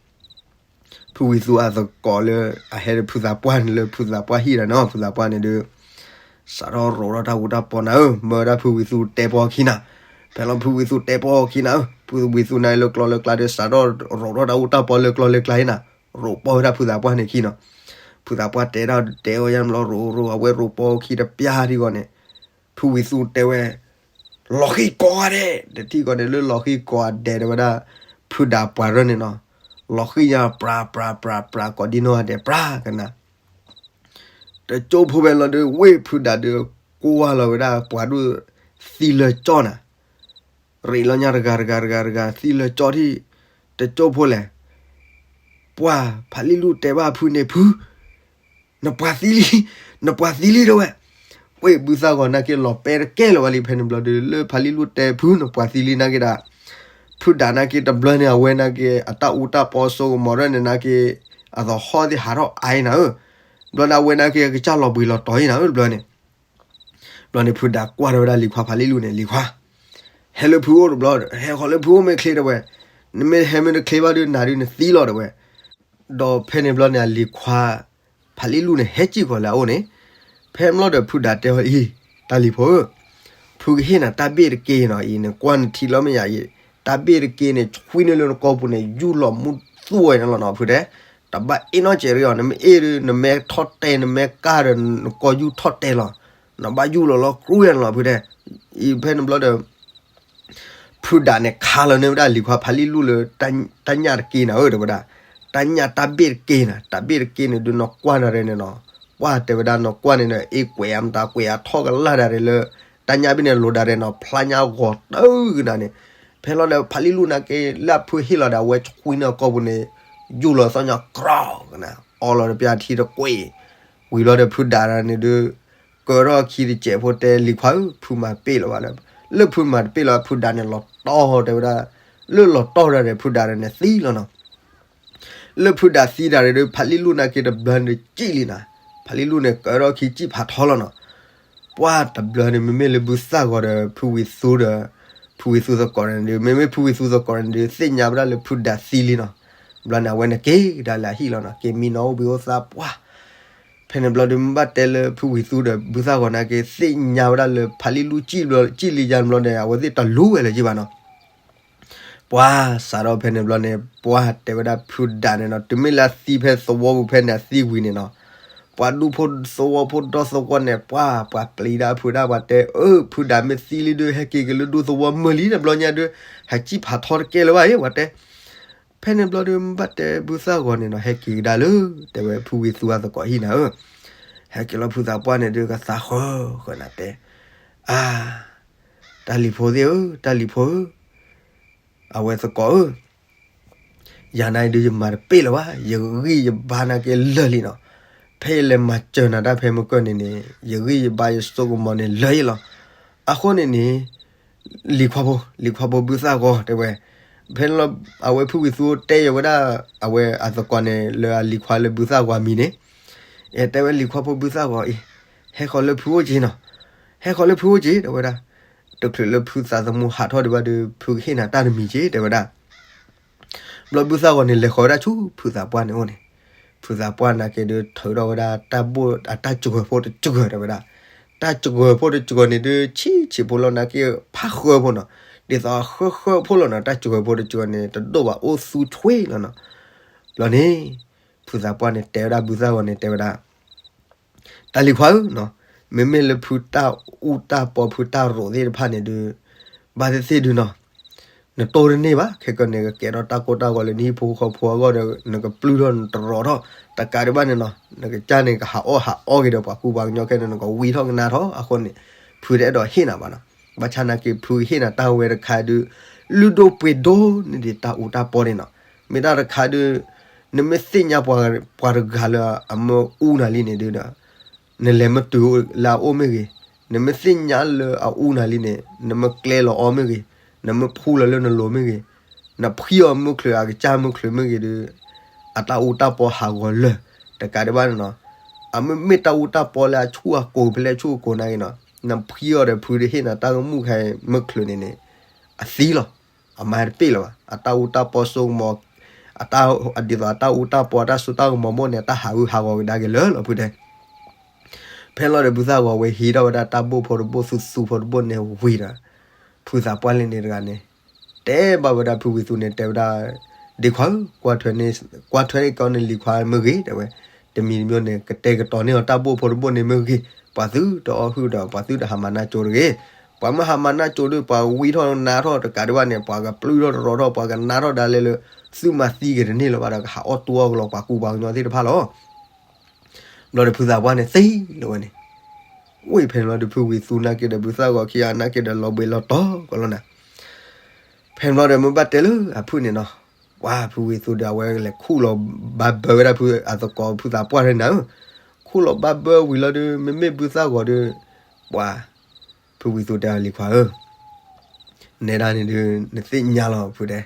ဖုဝံၤသူအသကိးလၢ အဟဲဒီးဖုသးပှၢ်န့ၣ်လၢဖုသးပှၢ်ဟံၣ်ဒီးနီၤ ဖုသးပှၢ်န့ၣ်ဒုး စးထီၣ်ရိးထီၣ်တၢ်အူတၢ်ပီနၤဧၢ မၢဝဲဒၣ်ဖုဝံၤသူတဲပီခံနၤ, ဖဲလီၤဖုဝံၤသူတဲပီခံနၤဧၢ ဖုဝံၤသူန့ၣ်လၢကျီလၢကျါဒီး စးထီၣ်ရိးထီၣ်တၢ်အူတၢ်ပီလၢကျီလၢကျါန့ၣ်နၤ, ရိးပီၢ်ဝဲဒၣ်ဖုသးပှၢ်န့ၣ်ခံနီၤ, ဖုသးပှၢ်တဲဒၣ်တဲအီၤယါဘျီရိးရိး အဝဲရိးပီၢ်ခံတပျၢ်ထံဂီၤန့ၣ် ဖုဝံၤသူတဲဝဲ လီၤဃံၤကိးဂၤဒဲး တထံၣ်ဂီၤန့ၣ်လၢလီၤဃံၤကိးဂၤဒဲးတဲဝဲဒၣ် ဖုဒၣ်ပှၤရၢန့ၣ်နီၤ, လီၤဃံၤညါပြးပြးပြးပြး ကိးဒံနီၢ်ဂၤဒဲးပြးကနၤ, တကၠိဖိဖဲလီၤဒုး ဝ့ၢ်ဖုဒၣ်ဒုး ကွၢ်လီၤဝဲဒၣ်ပှၤဒိၣ်သံလၢကၠီနၤ, ရ့းလီၤညါတဂၤတဂၤတဂၤတဂၤ သံလၢကၠီထံၣ်, တကၠိဖိလဲၣ်, ပှၤဖးလံၣ်လူၢ်တဲဘၣ်ဖုန့ၣ်ဖု နပှၤသံလံ, နပှၤသံလံတဲဝဲ, ဝ့ၢ်ဘုသၣ်ဂီၤနာ်က့လီၤပဲတကဲလၢၤဝဲလံ ဖဲန့ၣ်ဘျီဒုး လၢဖးလံၣ်လူၢ်တဲဖုနပှၤသံလံနာ်က့ဒၣ်, ဖုဒၣ်နာ်က့တဘျီန့ၣ် အဝဲနာ်က့ အတၢ်အူတၢ်ပီစိကမီၤရၢန့ၣ်နာ်က့ အသဟီၣ်သ့ၣ်ဟးထီၣ်အါအံၤနၤဧၢ, ဘျီန့ၣ်အဝဲနာ်က့ကစၢ်လီၤဘှံးလီၤတီၤအံၤနၤဧၢ တဘျီန့ၣ် ဘျီန့ၣ်ဖုဒၣ်ကွၢ်ထီၣ်ဝဲဒၣ်လံၤခွါဖးလံၣ်လူၢ်န့ၣ် လံၤခွါ ဟဲလၢဖုအိၣ်တဘျီ, ဟဲဃီၤလၢဖုအိၣ်မ့ၢ်ချ့တဲဝဲ, နမ့ၢ်ဟဲမ့ၢ်တချ့ဘၣ်ဒုး နၤဒုးနသံလီၤတဲဝဲ, ဒီးဖဲန့ၣ်ဘျီန့ၣ် အလံၤခွါ ဖးလံၣ်လူၢ်န့ၣ် ဟဲစံၣ်ဃီၤလၢအအိၣ်န့ၣ်, ဖဲဘျီဒီးဖုဒၣ်တဲအီၤအံၤ, တၢ်လံၤဖိဧၢ, ဖုကဟ့ၣ်နၤတၢ်ဘ့ၣ်တက့ၢ်နီၤအံၤ နကွၢ်နထံၣ်လီၤမ့ၢ်ယၤအံၤ, တၢ်ဘ့ၣ်တက့ၢ်န့ၣ် ဆွံန့ၢ်လၢနကိာ်ပူၤန့ၣ် ယူၢ်လီၤမူသူၣ်ဝဲန့ၣ်လီၤနီၤ ဖုတဲ, တဘၣ်အ့ၣ်နီတစဲးရ့အီၤ နမ့ၢ်အ့ၣ်ဒုး နမဲထီၣ်တဲာ် နမဲကၢ်ဒီး နကိာ်ယူၢ်ထီၣ်တဲာ်လီၤ, နဘၣ်ယူၢ်လီၤလီၤကြူၢ်ယၤန့ၣ်လီၤ ဖုတဲ, အံၤဖဲန့ၣ်ဘျီဒီး ဖုဒၣ်န့ၣ်ခးလီၤန့ၢ်ဝဲဒၣ်လံၤခွါဖးလံၣ်လူၢ်လၢ တၢ်ညၣ်တက့ၢ်နၤဧၢ တဲဝဲဒၣ်, တၢ်ညၣ်တၢ်ဘ့ၣ်တက့ၢ်နၤ တၢ်ဘ့ၣ်တက့ၢ်န့ၣ်ဒုး နကွၢ်နၤရဲန့ၣ်နီၤ, ပှၢ်တဲဝဲဒၣ် နကွၢ်န့ၣ် အ့ၣ်ကွဲးအမတၤကွဲးအထီၣ်ကလၢ်ဒၣ်ရဲလၢ တၢ်ညၣ်ဘ့ၣ်န့ၣ်လိၤဒၣ်ရဲၣ်နီၤ ဖျါညါဂီၤတၢ်ကနၤန့ၣ်, ဖဲလီၤဒီး ဖးလံၣ်လူၣ်နာ်က့ လၢအဖုဟ့ၣ်လီၤဒီး အဝဲဆှံန့ၢ်အကိာ်ပူၤန့ၣ် ယူၢ်လီၤသီၣ်ညါကြီကနၤ အီလီၤဒီးပထံတကွ့ၢ်, ဝံၤလီၤဒီးဖုဒးန့ၣ်ဒုး ကၢထီၣ်ခံတစဲးဖိတဲ လံၤခွါဧၢ ဖုမၤတပ့ၢ်လၢၤဘၣ်လၢ, လၢဖုမၤတပ့ၢ်လၢၤ ဖုဒးန့ၣ်လီၤတီၢ်တဲဝဲဒၣ်, လၢလီၤတီၢ်ဒၣ်ဒီး ဖုဒးန့ၣ်သံလီၤနီၤ. လၢဖုဒးသံဒၣ်န့ၣ်ဒုး ဖးလံၣ်လူၣ်နာ်က့တဘျီန့ၣ်စံၣ်လံနၤ, ဖးလံၣ်လူၣ်န့ၣ် ကၢထီၣ်ခံစံၣ်ဖးထီလီၤနီၤ. ပှၢ်တဘျီန့ၣ် မ့မ့ၢ်လၢဘုသၣ်ဂီၤဒီး ဖုဝံၤသူဒီး ဖုဝံၤသူသကိးန့ၣ်ဒုး မ့မ့ၢ်ဖုဝံၤသူသကိးန့ၣ်ဒုး သ့ၣ်ညါဝဲဒၣ်လၢဖုဒးသံလံနီၤ. ဘျီန့ၣ် အဝဲန့ၣ်က့ၤကဒါလၢအဟံၣ်လီၤနီၤ, က့ၤမံနီၤအိၣ်ဘှံးအိၣ်သါပှၢ် ဖဲန့ၣ်ဘျီဒုး မ့ၢ်ဘၣ်တဲလၢဖုဝံၤသူဒီးဘုသၣ်ဂီၤနာ်က့ သ့ၣ်ညါဝဲဒၣ်လၢဖးလံၣ်လူၣ်စံၣ်လံယါဘျီဒီး အဝဲသ့ၣ်တလူဝဲလၢၤယံဘၣ်နီၤ. ပှၢ်စးထီၣ်ဖဲန့ၣ်ဘျီန့ၣ် ပှၢ်တဲဝဲဒၣ်ဖုဒးန့ၣ်နီၤ, တုၤမ့ၢ်လၢအသံဖဲသဝီပူၤဖဲန့ၣ် အသံဝံၤန့ၣ်နီၤ, ပှၤဒူဖိသဝီဖိဒီသဝီန့ၣ် ပှၢ်ပှၤပျံၤဒၣ်ဖုဒၣ် ပှၤတဲအၢ ဖုဒးမ့ၢ်သံလံဒုး ဟဲက့ၤက့ၤလၢဒူသဝီမုာ်လံ တဘျီညါဒုး ဟဲစံၣ်ဖးထီတကဲလၢၤဘၣ်အံၤ ပှၤတဲ ဖဲန့ၣ်ဘျီဒုး မ့ၢ်ဘၣ်တဲဘုသၣ်ဂီၤန့ၣ်နီၤ ဟဲက့ၤကဒါလၢ တဲဝဲဖုဝံၤသူအသကိးဟံၣ်နၤဧၢ, ဟဲက့ၤလီၤဖုသးပှၢ်န့ၣ်ဒုး ကသးဃၢဃၢနၤတဲ, အါ တၢ်လံၤဖိသ့ၣ်ဧၢ တၢ်လံၤဖိဧၢ, အဝဲသကိးဧၢ, ယၤနၤအံၤဒုးယမၤတပ့ၢ်လၢၤဘၣ်, ယဂံၢ်ယဘါနာ်က့လၢာ်လံနီၤ, ဖဲယလဲၤမၤစၢၤနၤတၢ်ဖဲမုၢ်ကၢၢ်န့ၣ်န့ၣ် ယဂံၢ်ယဘါယစိကမီၤန့ၣ်လၢာ်အံၤလီၤ. အဃိန့ၣ်န့ၣ် လံၤခွါဖိ လံၤခွါဖိဘုသၣ်ဂီၤတဲဝဲ, ဖဲန့ၣ်လီၤ အဝဲဖုဝံၤသူတဲယၤဝဲဒၣ် အဝဲအသကိးန့ၣ်လၢအလံၤခွါလၢဘုသၣ်ဂီၤအမံၤန့ၣ်, အဲ တဲဝဲလံၤခွါဖိဘုသၣ်ဂီၤအံၤ, ဟဲဃီၤလၢဖုအိၣ်က့ၤနီၤ, ဟဲဃီၤလၢဖုအိၣ်က့ၤ တဲဝဲဒၣ်, တချုးလၢဖုသးသမူဟးထီၣ်ဒံးဘၣ်ဒီး ဖုကဟ့ၣ်နၤတၢ်တမံၤက့ၤ တဲဝဲဒၣ်. ဘျီဘုသၣ်ဂီၤန့ၣ် လဲၤဃီၤဝဲဒၣ်ဆူဖုသးပှၢ်န့ၣ်အိၣ်န့ၣ်, ဖုသးပှၢ်နာ်က့ဒုး ထုးထီၣ်ဝဲဒၣ်တၢ်ဘိၣ်အတၢ်စှၤဖိတစှၤ တဲဝဲဒၣ်, တၢ်စှၤဖိတစှၤန့ၣ်ဒုး ဆံးဆံးဖိလီၤနာ်က့ ဖးဃၢဖိနီၤ, ဒ်သိးဃၢဃၢဖိလီၤနီၤ, တၢ်စှၤဖိတစှၤန့ၣ် တဒိၣ်ဘၣ်အိၣ်သူထွ့လီၤနီၤ. ဘျီန့ၣ် ဖုသးပှၢ်န့ၣ်တဲဝဲဒၣ်ဘုသၣ်ဂီၤန့ၣ်တဲဝဲဒၣ် တၢ်လံၤခွါဧၢနီၤ, မ့မ့ၢ်လၢဖုတၢ်အူတၢ်ပီဖုတၢ်ရိးသ့ၣ်တဖၣ်န့ၣ်ဒုး ဘၣ်သ့ၣ်သ့ၣ်ဒုးနီၤ, နတိၢ်တန့ၢ်ဘၣ်, ခဲကနံၣ်န့ၣ် ကကဲထီၣ်တၢ်ကိၢ်တၢ်ဂီၤလၢနဟံၣ်ဖိဃီဖိအဂီၢ်ဒီး နကပျုၢ်ထီၣ်နတရီးထီၣ်, တကးဒံးဘၣ်န့ၣ်နီၤ, နကစၢ်န့ၣ် ကဟးအီၣ်ဟးအီက့ၤဒီးပှၤကူပှၤကညီခဲန့ၣ် နကဝံထီၣ်ကနါထီၣ်အဃိန့ၣ်, ဖုတအဲၣ်ဒိးဟ့ၣ်နၤဘၣ်နီၤ. ဘၣ်ဆၣ်နာ်က့ ဖုဟ့ၣ်နၤတၢ်ဝဲတခါဒုး လုၢ်ဒိၣ်ပှ့ၤဒိၣ်န့ၢ်ဒံးတၢ်အူတၢ်ပီန့ၣ်နီၤ. မ့ၢ်တၢ်တခါဒုး နမ့ၢ်သ့ၣ်ညါပှၤတဂၤလၢအမၢအူနၤလံန့ၣ်ဒုးဒီး နလဲၤမ့ၢ်တုၤလၢအအိၣ်မ့ၢ်ဂ့ၤ, နမ့ၢ်သ့ၣ်ညါလၢအအူနၤလံန့ၣ် နမ့ၢ်ကျဲလီၤအီၤမ့ၢ်ဂ့ၤ, နမ့ၢ်ဖှူလီၤလၢနလိၤမ့ၢ်ဂ့ၤ, နဖှံအီၤမုၢ်ချုးအကစၢ်မုၢ်ချုးမ့ၢ်ဂ့ၤဒီး အတၢ်အူတၢ်ပီဟးဂီၤလၢာ်, တကးဒံးဘၣ်န့ၣ်နီၤ, အမ့မ့ၢ်တၢ်အူတၢ်ပီလၢအဆူၣ်အကိၤဖဲလဲၣ်ဆူၣ်အကိၤနာ်က့နီၤ, နဖှံအီၤဒီးဖုဒီးဟ့ၣ်နၤတၢ်ကမူၣ်ခဲအံၤမုၢ်ချုးန့ၣ်န့ၣ် အသံလီၤ. အမၤတပ့ၢ်လၢၤဘၣ်. အတၢ်အူတၢ်ပီစိကမီၤ, အတၢ်, ဒ်သိးအတၢ်အူတၢ်ပီအတၢ်စိတၢ်ကမီၤဘိၣ်န့ၣ် အတၢ်ဟးဂူာ်ဟးဂီၤကဒါက့ၤလၢာ်လီၤဖုတဲ. ဖဲလီၤဒီးဘုသၣ်ဂီၤဝဲဟံးထီၣ်ဝဲဒၣ်တၢ်ဘိၣ်ဖိတဘိၣ်သူသူဖိတဘိၣ်န့ၣ်ဝံၤဒီး ဖုသးပှၢ်လံန့ၣ်တဂၤန့ၣ် တဲဘၣ်ဝဲဒၣ်ဖုဝံၤသူန့ၣ် တဲဝဲဒၣ်, ဒ့ခွါဧၢ, ကွၢ်ထွဲန့ၢ်ကီးန့ၣ်လံၤခွါမ့ၢ်ဂ့ၤ တဲဝဲ, တမံၤတမံၤန့ၣ် ကတဲာ်ကတီၤန့ၢ်အီၤတၢ်ဘိၣ်ဖိတဘိၣ်န့ၣ်မ့ၢ်ဂ့ၤ, ပှၤသုတအီၣ်ဟုၣ်ဒီး ပှၤသုတဟးမၤနၢ်ကၠိတဂ့ၤ. ပှၤမ့ၢ်ဟးမၤနၢ်ကၠိဒီး ပှၤဝံထီၣ်နါထီၣ်တကးဒံးဘၣ်န့ၣ် ပှၤကပျုၢ်ထီၣ်တရီထီၣ် ပှၤကနါထီၣ်ဒၣ်လဲာ်လၢ သုမၤသံက့ၤတန့ၢ်လၢၤဘၣ်ဒီး ကဟးအီၣ်တူၢ်အီၣ်ကလီပှၤကူပှၤကညီသ့ၣ်တဖၣ်လီၤ. ဘျီဒီးဖုသးပှၢ်န့ၣ်သ့လီၤဝဲန့ၣ်, ဝံၤဖဲန့ၣ်ဘျီဒီးဖုဝံၤသူနာ်က့ဒီး ဘုသၣ်ဂီၤခံဂၤနာ်က့ဒီး လီၤဘှံးလီၤတီၤကီးလီၤနၤ. ဖဲန့ၣ်ဘျီဒီးမ့ၢ်ဘၣ်တဲလၢအဖုန့ၣ်နီၤ, ပှၤဖုဝံၤသူဒီး အဝဲလဲၤခူၣ်လီၤဘၣ်ဘၢဝဲဒၣ်ဖုအသကိးဖုသးပှၢ်ထဲနၤဧၢ, ခူၣ်လီၤဘၣ်ဘၢဝံၤလီၤဒီး မ့မ့ၢ်ဘုသၣ်ဂီၤဒီး ပှၤ ဖုဝံၤသူတဲအီၤလံၤခွါဧၢ နဲဒၣ်န့ၣ်ဒုး နသ့ၣ်ညါလီၤဖုတဲ,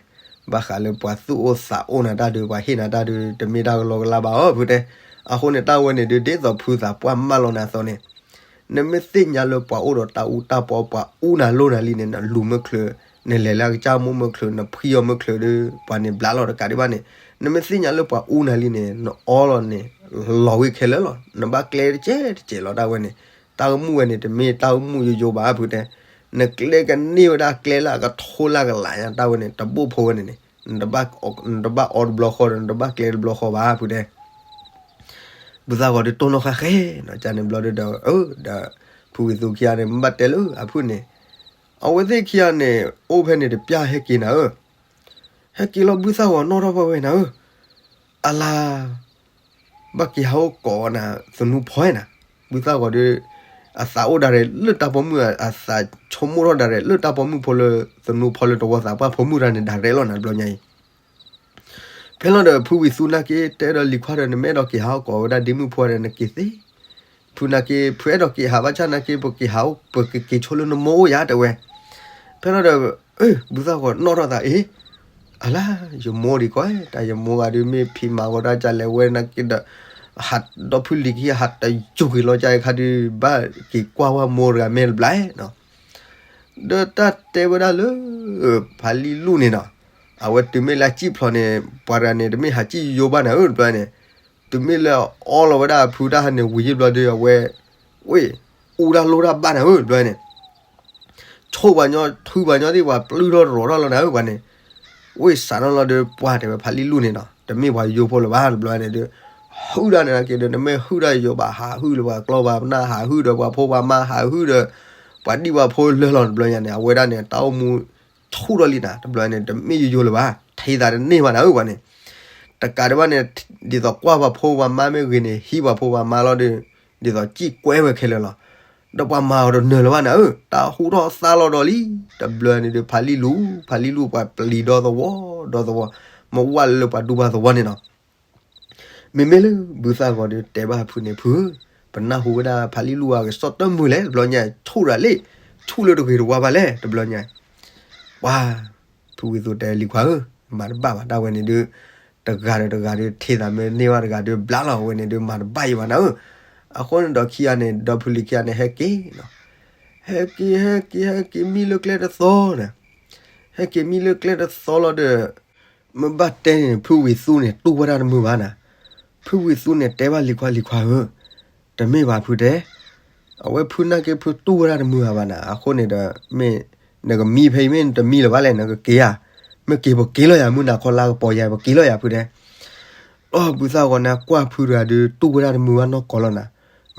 ဘၣ်ဃးလၢပှၤသူၣ်အိၣ်သးအိၣ်နၤတၢ်ဒုး ပှၤဟ့ၣ်နၤတၢ်ဒုး တမ့ၢ်တၢ်ကလီကလါဘၣ်အီၤဖုတဲ. အဃိန့ၣ် တၢ်ဝဲန့ၣ်ဒုး ဒ်သိးဖုသးပှၢ်မၢလီၤနၤအသိးန့ၣ်, နမ့ၢ်သ့ၣ်ညါလၢပှၤအိၣ်ဒီးတၢ်အူတၢ်ပီ ပှၤအူနၤလိၣ်နၤလံန့ၣ် နလူၤမ့ၢ်ချုး, နလဲၤလၢအကစၢ်မိၢ်မ့ၢ်ချုး, နဖှံအီၤမ့ၢ်ချုးဒီး ပှၤန့ၣ်ဘျးလီၤတကးဒံးဘၣ်န့ၣ်, နမ့ၢ်သ့ၣ်ညါလၢပှၤအူနၤလံန့ၣ် နအီလီၤန့ၣ် လီၤဝံၤခဲလၢာ်လီၤ. နဘၣ်ကျဲတကဲးတကဲးလီၤတၢ်ဝဲန့ၣ်, တၢ်ကမူၣ်ဝဲန့ၣ် တမ့ၢ်တၢ်ကမူၣ်ယိယိဘၣ်ဖုတဲ, နကျဲကန့ၢ်ဝဲဒၣ်ကျဲလၢအကထိလၢကလးညါတၢ်ဝဲန့ၣ် တဘိၣ်ဖိဝဲန့ၣ်န့ၣ်, နတဘၣ်အီတဘျီဃီဒီး နတဘၣ်ကျဲတဘျီဃီဘၣ်ဖုတဲ. ဘုသၣ်ဂီၤဒုးတိၢ်နီၣ်ဃၣ်ဃဲနီၤ ကန့ၣ်ဘျီဒုးဒီး အၢ ဒီးဖုဝံၤသူခံဂၤန့ၣ် မ့ၢ်ဘၣ်တဲလၢအဖုန့ၣ်, အဝဲသ့ၣ်ခံဂၤန့ၣ် အိၣ်ဖဲန့ၣ်တပျၢ်ဟဲက့ၤနၤဧၢ, ဟဲက့ၤလီၤဘုသၣ်ဂီၤနီၣ်ထီၣ်ဘၣ်ဝဲနၤဧၢ, အလါ ဘၣ်က့ၤဟးအိၣ်ကိးနၤသနူဖီနၤ, ဘုသၣ်ဂီၤဒီး အသးအိၣ်ဒၣ်ရဲၣ်လၢတၢ်ပိာ်မုၣ်, အသးဆိကမိၣ်ထီၣ်ဒၣ်ရဲၣ်လၢတၢ်ပိာ်မုၣ်ဖိလၢ သနူဖိလၢတဝီသးပှၢ်ဖိမုၣ်တဂၤန့ၣ်ဒၣ်ရဲၣ်လီၤနၤ တဘျီညါအံၤ. ဖဲလီၤဒီးဖုဝံၤသူနာ်က့ တဲဒီးလံၤခွါဒီး နမ့ၢ်အဲၣ်ဒိးက့ၤဟးအိၣ်ကိးဝဲဒၣ်ဒ့မုၣ်ဖိဒီး နက့ၤသ့. ဖုနာ်က့ ဖုအဲၣ်ဒိးက့ၤဟးဘၣ်ဆၣ်နာ်က့ ပက့ၤဟးအိၣ် ပကက့ၤဆိလၢနမိၢ်အိၣ်ယၤ တဲဝဲ. ဖဲလီၤဒီး ဘုသၣ်ဂီၤနီၣ်ထီၣ်သး အ့ အလါ ယမိၢ်ဒံးကီး တၢ်ယမိၢ်ဂၤဒုး မ့ၢ်ဖံးမၤဂီၤတၢ်ကလဲၤဝဲနာ်က့ဒီး ဟးဒီဖုလံၤခံ ဟးတယိၤက့ၤလီၤကါခါဒုး ဘၣ်က့ၤကွၢ်ဝဲမိၢ်တဂၤမ့ၢ်တဘျီနီၤ. ဒီးတၢ်တဲဝဲဒၣ်လၢ ဖးလံၣ်လူၢ်န့ၣ်နီၤ, အဝဲတုၤမ့ၢ်လၢအစံၣ်ဖျိးန့ၣ် ပှၤတဂၤန့ၣ် တမ့ၢ်ဟးစံၣ်ယိယိဘၣ်နၤဧၢ တဘျီန့ၣ်, တုၤမ့ၢ်လၢအအီလီၤဝဲဒၣ်အဖုတၢ်ဟးန့ၣ် ဝံၤယံၣ်ဘျီဒီး အဝဲ ဝ့ၢ် အူတၢ်လိၣ်တၢ်ဘၣ်နၤဧၢ တဘျီန့ၣ် ဆိၣ်ပှၤညီ ထုပှၤညီသ့ၣ် ပှၤပျုၢ်ထီၣ်တရီၤထီၣ်လီၤနၤဧၢ ပှၤန့ၣ်, ဝ့ၢ်စးထီၣ်လီၤဒီး ပှၤတဲဝဲဖးလံၣ်လူၢ်န့ၣ်နီၤ တမ့ၢ်ပှၤယိယိဖိလၢၤဘၣ် တဘျီန့ၣ်ဒီး ဟုၣ်တၢ်န့ၣ်က့ၤဒီး နမ့ၢ်ဟုၣ်တၢ်ယိယိဘၣ် ဟးဟုၣ်လၢပှၤကျီၢ်ပှၤနၢ် ဟးဟုၣ်ဒီးပှၤဖိပှၤမါ ဟးဟုၣ်ဒီး ပှၤဒံၣ်ပှၤဖိလၢာ်လီၤ တဘျီညါန့ၣ် အဝဲဒၣ်န့ၣ် တၢ်အိၣ်မူဆူၣ်ထီၣ်လံနၤ တဘျီန့ၣ် တမ့ၢ်ယိယိလၢၤဘၣ် ထံသးတန့ၢ်ဘၣ်နၤဧၢ ပှၤန့ၣ်, တကးဒံးဘၣ်န့ၣ် ဒ်သိးကွၢ်ပှၤဖိပှၤမါမ့ၢ်ဂ့ၤန့ၣ် ဟံးပှၤဖိပှၤမါလီၤဒီး ဒ်သိးစံၣ်ကွဲဝဲခဲလၢာ်လီၤ. ဒီးပှၤမၤအီၤတနၢၤလၢၤဘၣ်နၤဧၢ တၢ်ဟူထီၣ်သါလီၤဒီးလံ, တဘျီန့ၣ်ဒီး ဖးလံၣ်လူၢ် ဖးလံၣ်လူၢ်ပှၤပျံၤဒီသဝီ ဒီသဝီ မ့ၢ်ဝဲလၢပှၤဒူပှၤသဝီန့ၣ်နီၤ မ့မ့ၢ်လၢဘုသၣ်ဂီၤဒီးတဲဘၣ်ဖုန့ၣ် ဖုဧၢ, ပနၢ်ဟူဝဲဒၣ်ဖးလံၣ်လူၢ်အကစီၣ်တမုာ်လဲၣ် တဘျီညါ ဆူၣ်ရၤလံ, ဆူၣ်လၢတဂ့ၤတဝါဘၣ်လဲၣ် တဘျီညါ, ပှၤ ဖုဝံၤသူတဲလံၤခွါဧၢ, မၤတဘၣ်ဘၣ် တၢ်ဝဲန့ၣ်ဒုး တဂၤဒီးတဂၤဒီး ထံသးမ့ၢ်န့ၢ်ဘၣ်တဂၤဒီး ဘျါလီၤ အဝဲန့ၣ်ဒုး မၤတဘၣ်ယံၤဘၣ်နၤဧၢ, အဃိန့ၣ်ဒီးခံဂၤန့ၣ် ဒီဖုလံၤခံဂၤန့ၣ် ဟဲက့ၤနီၤ, ဟဲက့ၤ ဟဲက့ၤ ဟဲက့ၤ မံလၢကျဲတသီန့ၣ် ဟဲက့ၤမံလၢကျဲတသီလီၤဒီး မ့ၢ်ဘၣ်တဲန့ၣ် ဖုဝံၤသူန့ၣ် တူၢ်ဝဲဒၣ်တမုာ်ဘၣ်နၤ, ဖုဝံၤသူန့ၣ် တဲဘၣ်လံၤခွါ လံၤခွါဧၢ, တမ့ၢ်ဘၣ်ဖုတဲ, အဝဲဖုနာ်က့ ဖုတူၢ်ဝဲဒၣ်တမုာ်ဘၣ်နၤ, အဃိန့ၣ်ဒီး မ့ၢ်နကမံဖဲအံၤ မ့ၢ်နတမံလၢၤဘၣ်လဲၣ် နကက့ၤဧါ, မ့ၢ်က့ၤပက့ၤလီၤယၤ မုၢ်နၤခီလါကပီၤယၤ ပက့ၤလီၤယၤဖုတဲ လီၤဘုသၣ်ဂီၤန့ၣ် ကွၢ်ဖုတဂၤဒီး တူၢ်ဝဲဒၣ်တမုာ်ဘၣ်နီၢ်ကီၢ်လီၤနၤ,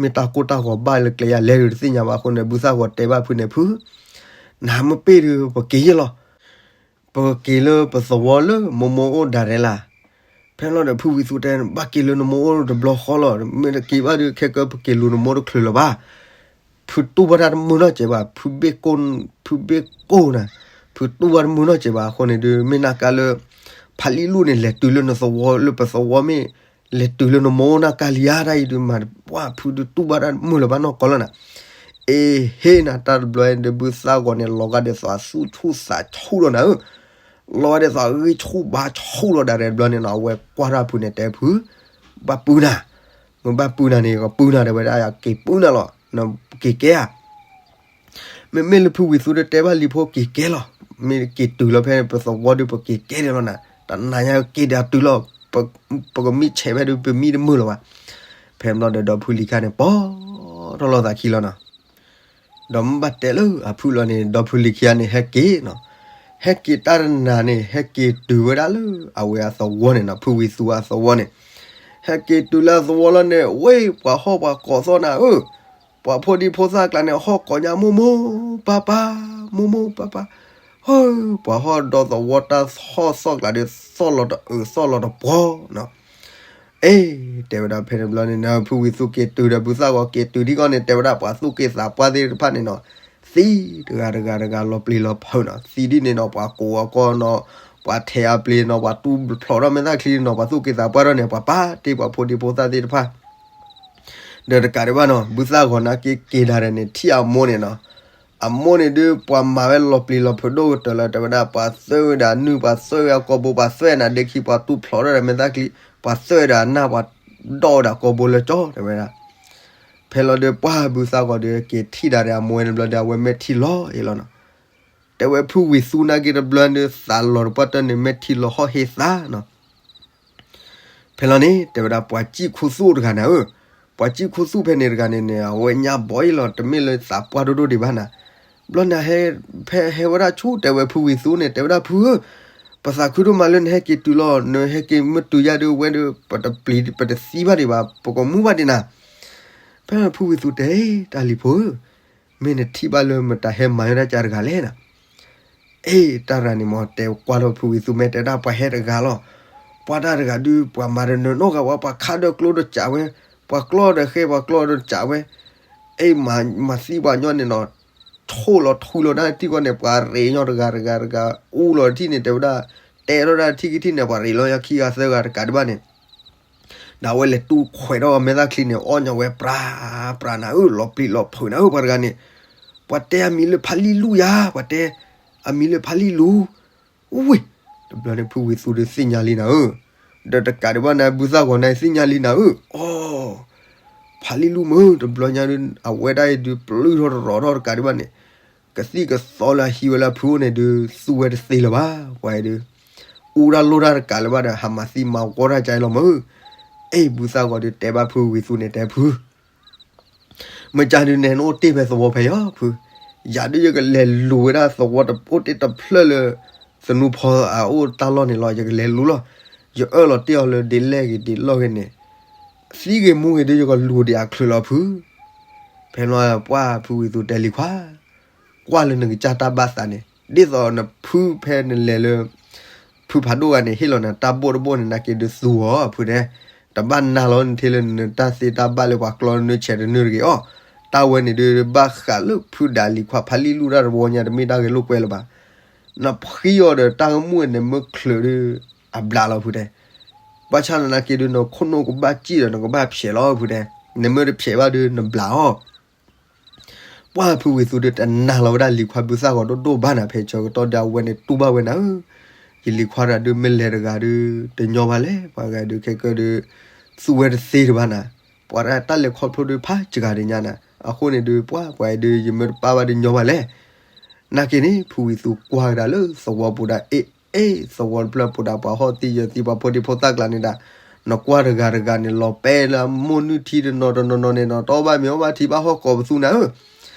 မ့ၢ်တၢ်ကိၢ်တၢ်ဂီၤဘၣ်လၢကျဲယၤလဲၤဒီးတသ့ၣ်ညါဘၣ်အဃိန့ၣ် ဘုသၣ်ဂီၤတဲဘၣ်ဖုန့ၣ် ဖု, နမ့ၢ်ပ့ၢ်ဒီး ပက့ၤယဲလီၤ, ပကက့ၤလၢပသဝီလၢမိၢ်မိၢ်အိၣ်ဒၣ်ရဲၣ်လၢ်, ဖဲလီၤဒီးဖုဝံၤသူတဲ ဘၣ်က့ၤလၢနမိၢ်အိၣ်တဘျီဃီလီၤ, မ့ၢ်တက့ၤဘၣ်ဒီး ခဲကၢပက့ၤလူၤနမိၢ်တချုးလၢၤဘၣ် ဖုတူၢ်ဘၣ်တၢ်တမုာ်နီတစဲးဘၣ်, ဖုဘ့ၣ်ကိၢ်, ဖုဘ့ၣ်ကိၢ်နၤ, ဖုတူၢ်ဘၣ်တမုာ်နီတစဲးဘၣ်အဃိန့ၣ်ဒီး မ့ၢ်နာ်ကါလၢ ဖးလံၣ်လူၢ်န့ၣ် လဲၤတုၤလၢနသဝီ လၢပသဝီမ့ၢ် လဲၤတုၤလၢနမိၢ်အိၣ်နာ်ကါလံဧါ တၢ်အံၤဒုးမၤ ပှၢ်ဖုဒုးတူၢ်ဘၣ်တၢ်တမုာ်လၢၤဘၣ်နီၢ်ကီၢ်လီၤနၤ, အ့ဟ့ၣ်နၤ တၢ်တဘျီဒီး ဘုသၣ်ဂီၤန့ၣ် လီၤဂာ်ဒ်သိးအသူၣ်ဆူၣ်သးဆူၣ်လီၤနၤဧၢ, လီၤဂာ်ဒ်သိးအဂံၢ်ဆူၣ်ဘါဆူၣ်လီၤဒၣ်ရဲၣ်တဘျီန့ၣ်နီၤ အဝဲကွၢ်ထီၣ်ဖုန့ၣ် တဲဖု ဘၣ်ပုၢ်နၤ, မ့ၢ်ဘၣ်ပုၢ်နၤန့ၣ် ကပုၢ်နၤတဲဝဲဒၣ် က့ၤပုၢ်နၤလီၤ, နက့ၤကဲဧါ, မ့မ့ၢ်လၢဖုဝံၤသူဒီးတဲဘၣ်လံၤဖိက့ၤကဲလီၤ, မ့ၢ်က့ၤတုၤလီၤဖဲပသဝီဒီး ပက့ၤကဲဒၣ်လီၤနၤ, တနၤညါက့ၤဒၣ်တုၤလီၤ, ပကမံဆဲးဖဲဒီး ပမံတမုာ်လၢၤဘၣ်, ဖဲဘျီဒီး ဒီဖုလံၤခံဂၤန့ၣ် ပိာ်ထီၣ်လီၤသးခံလီၤနီၤ ဒီးမ့ၢ်ဘၣ်တဲလၢအဖုလီၤန့ၣ် ဒီဖုလံၤခံဂၤန့ၣ် ဟဲက့ၤနီၤ, ဟဲက့ၤတၢ်တနၤန့ၣ် ဟဲက့ၤတုၤဝဲဒၣ်လၢအဝဲအသဝီန့ၣ်နီၤ, ဖုဝံၤသူအသဝီန့ၣ်, ဟဲက့ၤတုၤလၢအသဝီလီၤန့ၣ် ဝ့ၢ် ပှၤဟီၣ်ပှၤကိးသီၣ်နၤဧၢ, ပှၤဖိဒံဖိသၣ်ကျါန့ၣ် ဟီၣ်ကိးညါ မိၢ်မိၢ်ပၢ်ပၢ်, မိၢ်မိၢ်ပၢ်ပၢ်, ဟၢ ပှၤဟီၣ်ဒီသဝီတၢ်ဟီၣ်သီၣ်ကျါဒီး သီၣ်လီၤတအုးသီၣ်လီၤတပှီၤနီၤ အ့ တဲဝဲဒၣ်ဖဲန့ၣ်ဘျီန့ၣ်နီၤ ဖုဝံၤသူက့ၤတုၤဒီး ဘုသၣ်ဂီၤက့ၤတုၤဒ်ဂီၢ်န့ၣ် တဲဝဲဒၣ်ပှၤသူၣ်က့သးပှၢ်သ့ၣ်တဖၣ်န့ၣ်နီၤ, သံတဂၤတဂၤတဂၤလီၤပျံၤလီၤဖုးနီၤ, သံဒ်န့ၣ်နီၤ ပှၤကိးအကီနီၤ, ပှၤထဲးအပျ့ၤနီၤ, ပှၤတူၢ်ဖျိးထီၣ်မဲာ်သၣ်ချံနီၤ, ပှၤသူၣ်က့သးပှၢ်ထီၣ်န့ၣ် ပှၤပာ်တ့ၢ်ပှၤဖိဒံဖိသၣ်သ့ၣ်တဖၣ် ဒီးတကးဒံးဘၣ်နီၤ ဘုသၣ်ဂီၤနာ်က့က့ၤဒၣ်ဒီးန့ၣ် ထံၣ်အမိၢ်န့ၣ်နီၤ, အမိၢ်န့ၣ်ဒုး ပှၤမၤဝဲလီၤပျံၤလီၤဖုးဒိၣ်ကတၢၢ်လၢ တဲဝဲဒၣ် ပှၤသွဲၣ်ဝဲဒၣ်နုၢ် ပှၤသွဲၣ်ဝဲအကိာ်ဘိ ပှၤသွဲၣ်ဝဲဒၣ်ဒ့ခံ ပှၤတူၢ်ဖျိးထီၣ်ဒီးမဲာ်သၣ်ချံ ပှၤသွဲၣ်ဝဲဒၣ်အနၢ် ပှၤဒီးဝဲဒၣ်ကိာ်ဘိလၢကၠီ တဲဝဲဒၣ်, ဖဲလီၤဒီးပှၢ်ဘုသၣ်ဂီၤဒီးက့ၤထံၣ်ဒၣ်ဒီးအမိၢ်န့ၣ်ဘျီဒီး အဝဲမဲာ်ထံလီၤအံၤလီၤနီၤ, တဲဝဲဖုဝံၤသူနာ်က့တဘျီဒီး သးလီၤတပှၢ်တၢၢ်န့ၣ် မဲာ်ထံလီၤဟီၣ်ဟ့သးနီၤ ဖဲလီၤန့ၣ် တဲဝဲဒၣ်ပှၤစံၣ်ခူသူၣ်တဂၤန့ၣ်ဧၢ, ပှၤစံၣ်ခူသူၣ်ဖဲန့ၣ်တဂၤန့ၣ်န့ၣ် အဝဲညါဘီအံၤလီၤ တမ့ၢ်လၢသးပှၢ်ဒိၣ်ဒိၣ်ဒံးဘၣ်နၤ, ဘျီန့ၣ် ဖဲဟဲဝဲဒၣ်ဆူၣ် တဲဝဲဖုဝံၤသူန့ၣ် တဲဝဲဒၣ်ဖုဧၢ, ပသးခုဒိၣ်မးလၢနဟဲက့ၤတုၤလီၤ နဟဲက့ၤမ့ၢ်တုၤယါဒီးဝဲဒီး ပတပျံၤပတသံဘၣ်ဒံးဘၣ် ပကမူဘၣ်ဒံးနၤ, ဖဲဖုဝံၤသူတဲ တၢ်လံၤဖိဧၢ, မ့ၢ်နထံၣ်ဘၣ်လၢမတၤဟဲမၤဝဲဒၣ်ကါတဂၤလဲၣ်နၤ အ့ တၢ်တဂၤန့ၣ်မ့ၢ်တဲကွၢ်လၢဖုဝံၤသူမဲာ်တဲဒၣ်ပှၤဟဲတဂၤလီၤ, ပှၤတၢ်တဂၤဒုး ပှၤမၤတနၢၤနီတဂၤဝဲ ပှၤခးဒီးကျိဒီးကးဝဲ, ပှၤကျီဒီးဃဲ ပှၤကျီဒီးကးဝဲ, အဲၣ်မၤသံပှၤညီန့ၣ်နီၤ, ထိၣ်လီၤထွံလီၤဒၣ်ထံၣ်ဃီန့ၣ် ပှၤရ့းညီတဂၤတဂၤတဂၤ အူလီၤထံၣ်န့ၣ် တဲဝဲဒၣ်, တဲထီၣ်ဒၣ်ထံၣ်ကထံၣ်န့ၣ် ပှၤရ့းလီၤညါခံဂၤသၢဂၤတကးဒံးဘၣ်န့ၣ်, ဒီးအဝဲလဲၤတူၢ်ခွဲးထီၣ်အမဲာ်သၣ်ချံန့ၣ် အီၣ်ညီဝဲပြးပြးနၤဧၢ, လီၤပျံၤလီၤဖုးနၤဧၢ ပှၤတဂၤန့ၣ်, ပှၤတဲအမံၤလၢဖးလံၣ်လူၢ်ယၤ, ပှၤတဲ, အမံၤလၢဖးလံၣ်လူၢ်, ဝ့ၢ်, တဘျီန့ၣ်ဖုဝံၤသူဒုးသ့ၣ်ညါလံနၤဧၢ, ဒီးတကးဒံးဘၣ်န့ၣ် ဘုသၣ်ဂီၤန့ၣ်သ့ၣ်ညါလံနၤဧၢ, အိ, ဖးလံၣ်လူၢ်မုၢ် တဘျီညါဒုး အဝဲဒၣ်အံၤဒုးပျုၢ်ထီၣ်တရီၤထီၣ်တကးဒံးဘၣ်န့ၣ်, ကသံၣ်ကသီလၢအဟံးဝဲလၢအဖုအိၣ်န့ၣ်ဒုး သူဝဲတသ့လၢၤဘၣ်, ပှၤအံၤဒုး, အူတၢ်လိၣ်တၢ်တကးလၢၤဘၣ်ဒီး ဟးမၤသံမၤဝီတၢ်ကါအံၤလီၤမုၢ်, အဲၣ် ဘုသၣ်ဂီၤဒုးတဲဘၣ်ဖုဝံၤသူန့ၣ်တဲဖု မ့ၢ်ကန့ၣ် နအိၣ်တ့ၢ်ဖဲသဝီဖဲအံၤဖု, ယၤဒုးယကလဲၤလူၤဝဲဒၣ်သဝီတအိၣ်တ့ၢ်တဖျၢၣ်လၢ သနူဖီအအိၣ်တၢ်လီၢ်န့ၣ်လီၤ, ယကလဲၤလူၤလီၤ, ယအၢၣ်လီၤတ့ၢ်အီၤလၢဒ်လဲၣ်ဂ့ၤဒ်လဲၣ်ဂ့ၤန့ၣ်, သံဂ့ၤမူဂ့ၤဒုးယကလူၤဒံးအချုးလီၤဖု, ဖဲလီၤပှၢ်ဖုဝံၤသူတဲလံၤခွါ ကွၢ်လၢနကစၢ်တၢ်ဘၣ်သးန့ၣ် ဒ်သိးနဖုဖဲနလဲၤလၢ ဖုဖးဒိၣ်ဂၤန့ၣ် ဟ့ၣ်လီၤနၤတၢ်ဘိၣ်တဘိၣ်န့ၣ် နာ်က့ဒုးသူအီၤဖုတဲ, တဘၣ်နၤလီၤနထံလၢနတၢ်သ့တၢ်ဘၣ်လၢပှၤကျီနၢဆဲးတနၢတဂ့ၤအီၤ, တၢ်ဝဲန့ၣ်ဒုးဘၣ်ဃးလၢဖုဒၣ်လံၤခွါဖးလံၣ်လူၢ်တၢ်တဝီညါ တမ့ၢ်တၢ်ဂဲၤလိာ်ကွဲလၢၤဘၣ်, နဖှံအီၤဒီးတၢ်ကမူၣ်န့ၣ်မ့ၢ်ချုးဒုး အဘျးလီၤဖုတဲ, ဘၣ်ဆၣ်သနာ်က့ဒုး နခိၣ်နူာ်ကဘၣ်စံၣ်ဒီးနကဘၣ်ဖျဲးလီၤဖုတဲ, နမ့ၢ်တဖျဲးဘၣ်ဒုးနဘျးအီၤ ပှၢ်ဖုဝံၤသူဒုးတနာ်လီၤဝဲဒၣ်လံၤခွါဘုသၣ်ဂီၤဒိၣ်ဒိၣ်ဘၣ်နၤ ဖဲဆၢကတီၢ်ဒၣ်ဝဲန့ၣ်တူၢ်ဘၣ်ဝဲနၤဧၢ, ယလံၤခွါတဂၤဒုးမ့ၢ်လဲၤတဂၤဒုး တညီဘၣ်လဲၣ် ပှၤဂၤဒုးခဲကၢဒုး သူဝဲတသ့တဘၣ်နၤ, ပှၤတၢ်လဲၤခီဖျိဒုးဖးစှၤဒုးညါနၤ, အဃိန့ၣ်ဒုး ပှၢ်ပှၤအံၤဒုး ယမ့ၢ်တပၢ်ဘၣ်ဒုးညီဘၣ်လဲၣ် နာ်က့န့ၣ် ဖုဝံၤသူကွၢ်ကဒါလၢသဝီပူၤဒၣ် အ့ၣ်အ့ၣ် သဝီတဖျၢၣ်ပူၤဒၣ် ပှၤဟီၣ်သံယၢၤသံ ပှၤဖိဒံဖိသၣ်ကျါန့ၣ်ဒၣ်, နကွၢ်တဂၤတဂၤန့ၣ် လီၤပဲလၢအမိၢ်နုၢ်ထံတနီၤတနီၤနီၤန့ၣ်နီၤ တအီၣ်ဘၣ်မ့ၤအီၣ်ဘၣ်ထံဘၣ်ဟီၣ်ကိးပသူနၤဧၢ,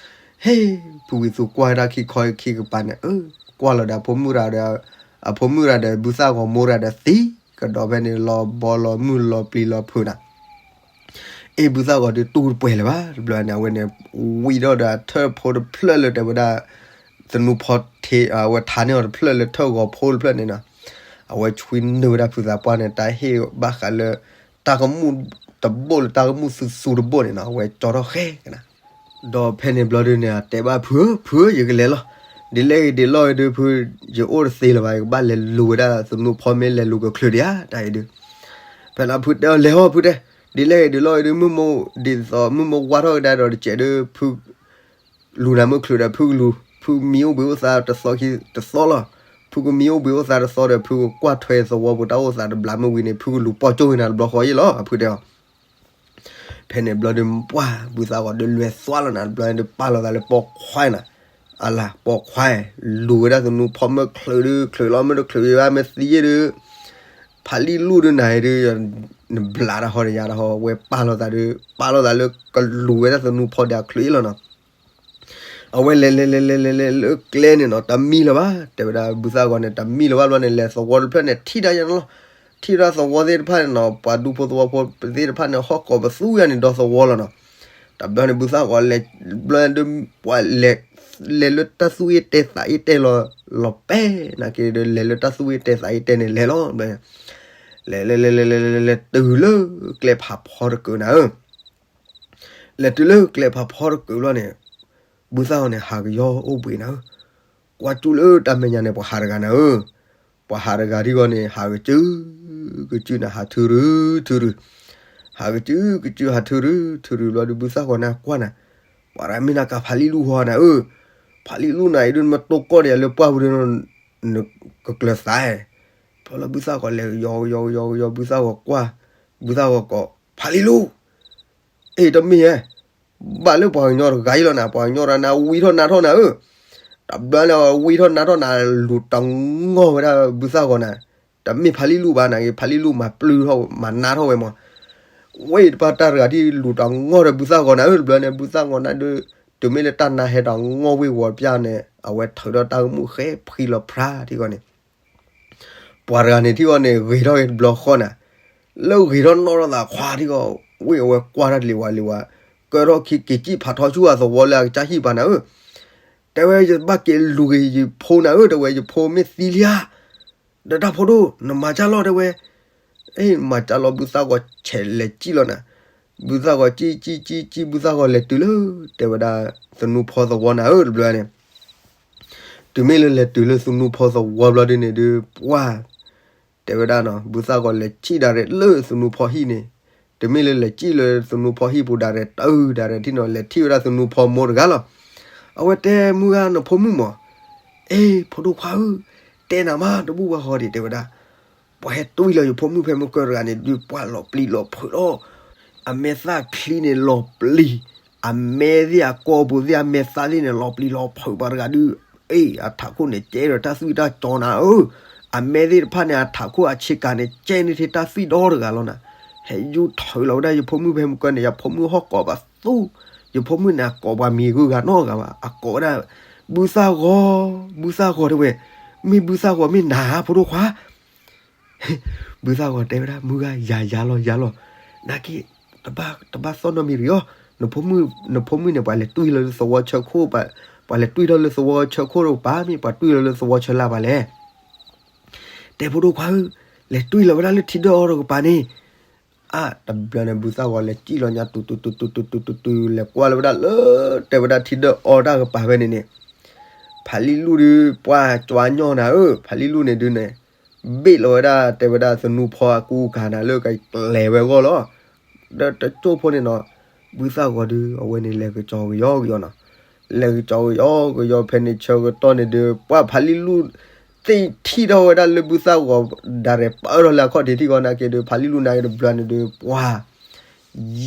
ဟ့ၣ်, ဖုဝံၤသူကွၢ်ဝဲဒၣ်ခံခီခံကပၤန့ၣ် အၢ, ကွၢ်လီၤဒီးအဖိမုၣ်တဂၤဒီး, အဖိမုၣ်တဂၤဒီး ဘုသၣ်ဂီၤမိၢ်တဂၤဒီးသံ, ကဒီးဖဲန့ၣ် လီၤဘီလီၤမုၢ်လီၤပျံၤလီၤဖုးနၤ အ့ၣ် ဘုသၣ်ဂီၤဒုးတူၢ်တပှဲၤလၢၤဘၣ် တဘျီန့ၣ် အဝဲန့ၣ် ဝံထီၣ်ဒီးအထၢၣ်ဖိတဖျၢၣ်လၢတဲဝဲဒၣ် သနူဖီထ့ အဝဲထါန့ၢ်အီၤတဖျၢၣ်လၢထၢၣ်ဂီၤဖိတဖျၢၣ်န့ၣ်နီၤ, အဝဲဆွံနုာ်ဝဲဒၣ်ဖုသးပှၢ်န့ၣ် တၢ်ဟ့ၣ်ဘၣ်ဃးလၢ တၢ်ကမူၣ်တဘိၣ်လၢတၢ်ကမူၣ်သူသူတဘိၣ်န့ၣ်နီၤ အဝဲကၠီထီၣ်ဃဲကနၤ ဒီးဖဲန့ၣ်ဘျီဒုးန့ၣ် တဲဘၣ်ဖုဧၢ ဖုဧၢ ယကလဲၤလီၤ, ဒ်လဲၣ်ဂ့ၤဒ်လဲၣ်ဂ့ၤဒုး ဖု ယအိၣ်တသ့လၢၤဘၣ် ယကဘၣ်လဲၤလူၤဝဲဒၣ်သနူဖီ မ့ၢ်လဲၤလူၤကချုးဒံးဧါ တၢ်အံၤဒုး, ဖဲလီၤဖုတဲအီၤ လဲၤဟီၣ်ဖုတဲ, ဒ်လဲၣ်ဂ့ၤဒ်လဲၣ်ဂ့ၤဒုး မုၢ်မိၢ်ဒ်သိး မုၢ်မိၢ်ဝါထီၣ်ကဒါဒီးတစဲးဒုး ဖု လူၤနၤမ့ၢ်ချုးဒီးဖုကလူၤ, ဖုမံအိၣ်ဘှံးအိၣ်သါတသီခံတသီလီၤ, ဖုကမံအိၣ်ဘှံးအိၣ်သါတသီဒီး ဖုကကွၢ်ထွဲသဝီပူၤတၢ်အိၣ်သးတဘျီမ့ၢ်ဝံၤန့ၣ် ဖုကလူၤပိာ်ကၠိဝဲနၤတဘျီဃီအံၤလီၤ အဖုတဲအီၤ ဖဲန့ၣ်ဘျီဒုး ပှၢ် ဘုသၣ်ဂီၤဒုးလဲၤသွါလီၤနၤ တဘျီဒုးပာ်လီၤသးလၢပိာ်ခွါနၤ, အလၤ ပိာ်ခွါ လူၤဝဲဒၣ်သနူဖီ မ့ၢ်ချုးဒုး ချုးလီၤ မ့ၢ်တချုးဘၣ် မ့ၢ်သံယဲၢ်ဒုး ဖးလံၣ်လူၢ်ဒုးနၤဒုး နဘျးတၢ်ဟီတယၤတၢ်ဟီ ဝဲပာ်လီၤသးဒုး ပာ်လီၤသးလၢကလူၤဝဲဒၣ်သနူဖီဒၣ်ချုးအံၤလီၤနီၤ အဝဲလဲၤလဲၤလဲၤလဲၤလဲၤလဲၤလၢကျဲန့ၣ်နီၤ တမံလၢၤဘၣ် တဲဝဲဒၣ် ဘုသၣ်ဂီၤန့ၣ် တမံလၢၤဘၣ်ဘျီန့ၣ် လဲၤသဝီတဖျၢၣ်န့ၣ် ထံၣ်ဒၣ်ယဲၢ်နီၤလီၤ, ထံၣ်ဒၣ်သဝီသ့ၣ်တဖၣ်န့ၣ်နီၤ ပှၤဒူဖိသဝီဖိသ့ၣ်တဖၣ်န့ၣ် ဟီၣ်ကိးပသူယၤန့ၣ် ဒီသဝီလီၤနီၤ, တဘျီန့ၣ် ဘုသၣ်ဂီၤလဲၤ ဘျီဒုး ပှၤလဲၤ လဲၤလၢတၢ်သူၣ်အ့ၣ်တဲသးအ့ၣ်တဲလီၤ လီၤပဲ နာ်က့ဒုး လဲၤလၢတၢ်သူၣ်အ့ၣ်တဲသးအ့ၣ်တဲန့ၣ် လဲၤလီၤ ဘျီ လဲၤလဲၤလဲၤလဲၤလဲၤလဲၤတုၤလၢကျဲဖးဖီတကုာ်နၤဧၢ လဲၤတုၤလၢကျဲဖးဖီတကုာ်ဘျီန့ၣ် ဘုသၣ်ဂီၤန့ၣ် ဟးကယီအိၣ်ဘှံးနၤဧၢ, ကွၢ်ကၠူလၢတၢ်မဲာ်ညါန့ၣ် ပှၤဟးတဂၤနၤဧၢ, ပှၤဟးတဂၤဒ်ဂီၤန့ၣ် ဟးကစု ကစုနၤ ဟးထုရု ထုရု, ဟးကစု ကစု ဟးထုရု ထုရုဘျီဒုး ဘုသၣ်ဂီၤန့ၣ်ကွၢ်နၤ, ပှၤတဂၤမ့ၢ်နၤကးဖးလံၣ်လူၢ်ဟီနၤဧၢ, ဖးလံၣ်လူၢ်နၤအံၤဒုး နမ့ၢ်တိၢ်ကီၢ်ဒံးလၢပှၢ်ပူၤဒီး နကကျၢၤသး, ဖဲလီၤဘုသၣ်ဂီၤလဲၤကယီကယီကယီကယီ ဘုသၣ်ဂီၤကွၢ်, ဘုသၣ်ဂီၤကိး ဖးလံၣ်လူၢ် အ့ၣ် တမ့ၢ်ဧါ, ဘၣ်လၢပှၤကညီတဂၤအံၤလီၤနၤ, ပှၤကညီတဂၤန့ၣ် ဝံထီၣ်နါထီၣ်နၤဧၢ, တဘျီန့ၣ် ဝံထီၣ်နါထီၣ်နၤ လူၤတငီၢ်ဝဲဒၣ်ဘုသၣ်ဂီၤနၤ, တမ့ၢ်ဖးလံၣ်လူၢ်ဘၣ်နၤက့ၤ, ဖးလံၣ်လူၢ်မၤပျုၢ်ထီၣ် မၤနါထီၣ်ဝဲမး, ဝဲတပၢ်တၢ်တဂၤဒ်လူၤတငီၢ်ဒီးဘုသၣ်ဂီၤနၤဧၢ, တဘျီန့ၣ် ဘုသၣ်ဂီၤနၤဒုး တုၤမ့ၢ်လၢတၢ်နါဟဲတငီၢ်ဝ့ၢ်ဝီၤပျၢ်န့ၣ် အဝဲထုးထီၣ်တၢ်ကမူၣ်ဃဲဖှံလီၤဖြါထံဂီၤန့ၣ် ပှၤတဂၤန့ၣ်ထံၣ်အီၤန့ၣ် ဂ့ၤထီၣ်က့ၤတဘျီဃီနၤ, လၢဂ့ၤထီၣ်နီၣ်ထီၣ်သးခွါထံဂီၤ, ဝ့ၢ်အဝဲကွၢ်တၢ်တလံၤဝါလံၤဝါ, ကၢထီၣ်ခံက့ၤစံၣ်ဖးထီဆူအသဝီလၢအကစၢ်ဟံၣ်ပၤနၤဧၢ, တဲဝဲယဘၣ်က့ၤလူၤက့ၤယဖိနၤဧၢ, တဲဝဲယဖိမ့ၢ်သံလံဧါ, ဒီးတၢ်ဖိဒိၣ် နမၤကၢ်လီၤတဲဝဲ, အ့ မၤကၢ်လီၤဘုသၣ်ဂီၤဆဲးလဲၤစံၣ်လီၤနၤ, ဘုသၣ်ဂီၤကံၣ်ကံၣ်ကံၣ်ကံၣ် ဘုသၣ်ဂီၤလဲၤတုၤလၢ တဲဝဲဒၣ် သနူဖီသဝီနၤဧၢ တဘျီန့ၣ်, တုၤမ့ၢ်လၢလဲၤတုၤလၢသနူဖီသဝီဘျီဒုန့ၣ်ဒုး ပှၢ် တဲဝဲဒၣ်နီၤ ဘုသၣ်ဂီၤလဲၤကံၣ်ဒၣ်ရဲၣ်လၢသနူဖီဟံၣ်န့ၣ်, တုၤမ့ၢ်လၢလဲၤကံၣ်လၢသနူဖီဟံၣ်ပူၤဒၣ်ရဲၣ် တုၤဒၣ်ရဲၣ်ထံၣ်နီၤ လဲၤထံၣ်ဝဲဒၣ်သနူဖီမိၢ်တဂၤလီၤ. အဝဲတဲမုၢ်ဂၤ နဖိမုၣ်မး, အ့ ဖိဒိၣ်ခွါဧၢ, တဲနၤမး တဘူၣ်ဝဲဟီဒံး တဲဝဲဒၣ် ပှၤဟဲတွံၢ်လီၤယဖိမုၣ်ဖဲမုၢ်ကၢၢ်တဂၤန့ၣ်ဒုး ပှၢ်လီၤပျံၤလီၤဖုးလီၤ, အမဲာ်သၣ်ချံန့ၣ်လီၤပျံၤ, အမဲာ်သ့ၣ်အကိာ်ပူၤသ့ၣ်အမဲာ်သၣ်သ့ၣ်န့ၣ် လီၤပျံၤလီၤဖုးပှၤတဂၤဒုး, အ့ အထးခိၣ်န့ၣ်ကဲဒီးတၢ်သွံၣ်တၢ်ကၠီနၤဧၢ, အမဲာ်သ့ၣ်တဖၣ်န့ၣ် အထးခိၣ်အဆ့ကၤန့ၣ် ကဲန့ၢ်ထဲတၢ်သွံၣ်ဒီတဂၤလီၤနၤ. ဟဲယူၢ်ထုးလီၤဝဲဒၣ်ယဖိမုၣ်ဖဲမုၢ်ကၢၢ်န့ၣ် ယဖိမုၣ်ဟီၣ်ကိးပသူ, ယဖိမုၣ်န့ၣ် အကိးပှၤမံၤဂုၤဂၤနီတဂၤဘၣ်, အကိးဝဲဒၣ် ဘုသၣ်ဂီၤ, ဘုသၣ်ဂီၤတဲဝဲ, မ့ၢ်ဘုသၣ်ဂီၤမ့ၢ်နၤဧါ ဖိဒိၣ်ခွါ ဘုသၣ်ဂီၤတဲဝဲဒၣ် မုၢ်ဂၤ ယၤယၤလီၤယၤလီၤ, နာ်က့ တဘၣ်သီၣ်နီတမံၤတဂ့ၤအီၤ, နဖိမုၣ်န့ၣ် ပှၤလဲၤတွံၢ်လီၤလၢသဝီဆၢခိၣ်, ပှၤလဲၤတွံၢ်ထီၣ်လၢသဝီဆၢခိၣ်တကပၤ မ့ၢ်ပှၤတွံၢ်လီၤလၢသဝီဆၢလၢ်ပှၤလဲၣ်. တဲဖိဒိၣ်ခွါဧၢ, လဲၤတွံၢ်လီၤဝဲဒၣ်လၢထံဒၢၣ်အီၤတကပၤန့ၣ် အါ တဘျီန့ၣ် ဘုသၣ်ဂီၤလဲၤကံၣ်လီၤညါ တုၤတုၤတုၤတုၤတုၤတုၤတုၤ လဲၤကွၢ်လီၤဝဲဒၣ်လၢ တဲဝဲဒၣ်ထံဒၢၣ်အီၤတၢ်ကပၤဖဲန့ၣ်န့ၣ်, ဖးလံၣ်လူၢ်ဒုး ပှၢ်ကွၢ်ညီနၤဧၢ, ဖးလံၣ်လူၢ်န့ၣ်ဒုးန့ၣ် ဘ့ၣ်လီၤဝဲဒၣ် တဲဝဲဒၣ်သနူဖီအကူအကၤနၤလၢကလဲၤဝဲအဂီၢ်လီၤ. ဒီးတကၠိဖိန့ၣ်နီၤ, ဘုသၣ်ဂီၤဒုး အဝဲန့ၣ်လဲၤကစီၤကယီကယီနီၤ, လဲၤကစီၤကယီကယီဖဲန့ၣ်ဆၢကတီၢ်န့ၣ်ဒုး ပှၢ်ဖးလံၣ်လူၢ် သ့ၣ်ထံၣ်ထီၣ်ဝဲဒၣ်လၢဘုသၣ်ဂီၤ ဒၣ်ရဲၣ်ပၢၢ်ထီၣ်လၢအခီၣ်ထံးထံၣ်ဂီၤနာ်က့ဒုး ဖးလံၣ်လူၢ်နာ်က့တဘျီန့ၣ်ဒုး ပှၢ်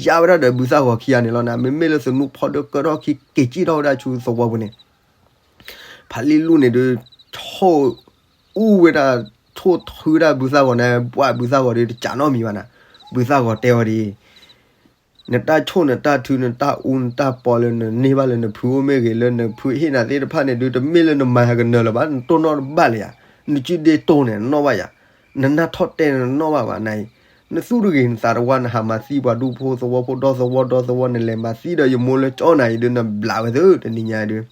ယါဝဲဒၣ်ဒီးဘုသၣ်ဂီၤခံဂၤန့ၣ်လီၤနၤ, မ့မ့ၢ်လၢသနူဖီဒုးကၢထီၣ်ခံ က့ၤကံၣ်ထီၣ်ဝဲဒၣ်ဆူသဝီပူၤန့ၣ်, ဖးလံၣ်လူၢ်န့ၣ်ဒုး ထိၣ်အူဝဲဒၣ် ထိၣ်ထုဝဲဒၣ်ဘုသၣ်ဂီၤန့ၣ် ပှၢ်ဘုသၣ်ဂီၤဒုးတကးနီတမံၤဘၣ်နၤ, ဘုသၣ်ဂီၤတဲအီၤဒ်အံၤ နတၢ်ဆိၣ်နတၢ်ထု နတၢ်အူနတၢ်ပီလၢနန့ၢ်ဘၣ်လၢနဖုအိၣ်မ့ၢ်ဂ့ၤ လၢနဖုဟ့ၣ်နၤသ့ၣ်တဖၣ်န့ၣ်ဒုး တမ့ၢ်လၢနမၤဟးကနၢၤလၢၤဘၣ်, နတိၢ်နီၣ်တဘၣ်လၢၤယၤ, နစုဒ့တိၢ်န့ၣ် နနီၣ်ဘၣ်ယၤ, နနၢ်ထီၣ်တဲန့ၣ် နနီၣ်ဘၣ်ဘၣ်နၤအံၤ, နသူၣ်တဂ့ၤနသးတဝါ နဟးမၤသံပှၤဒူဖိသဝီဖိ ဒီသဝီဒီသဝီ နလဲၤမၤသံဒီးယမိၢ်လၢကၠီနၤအံၤဒုး နဘျးဝဲသုတနံၤညါဒုး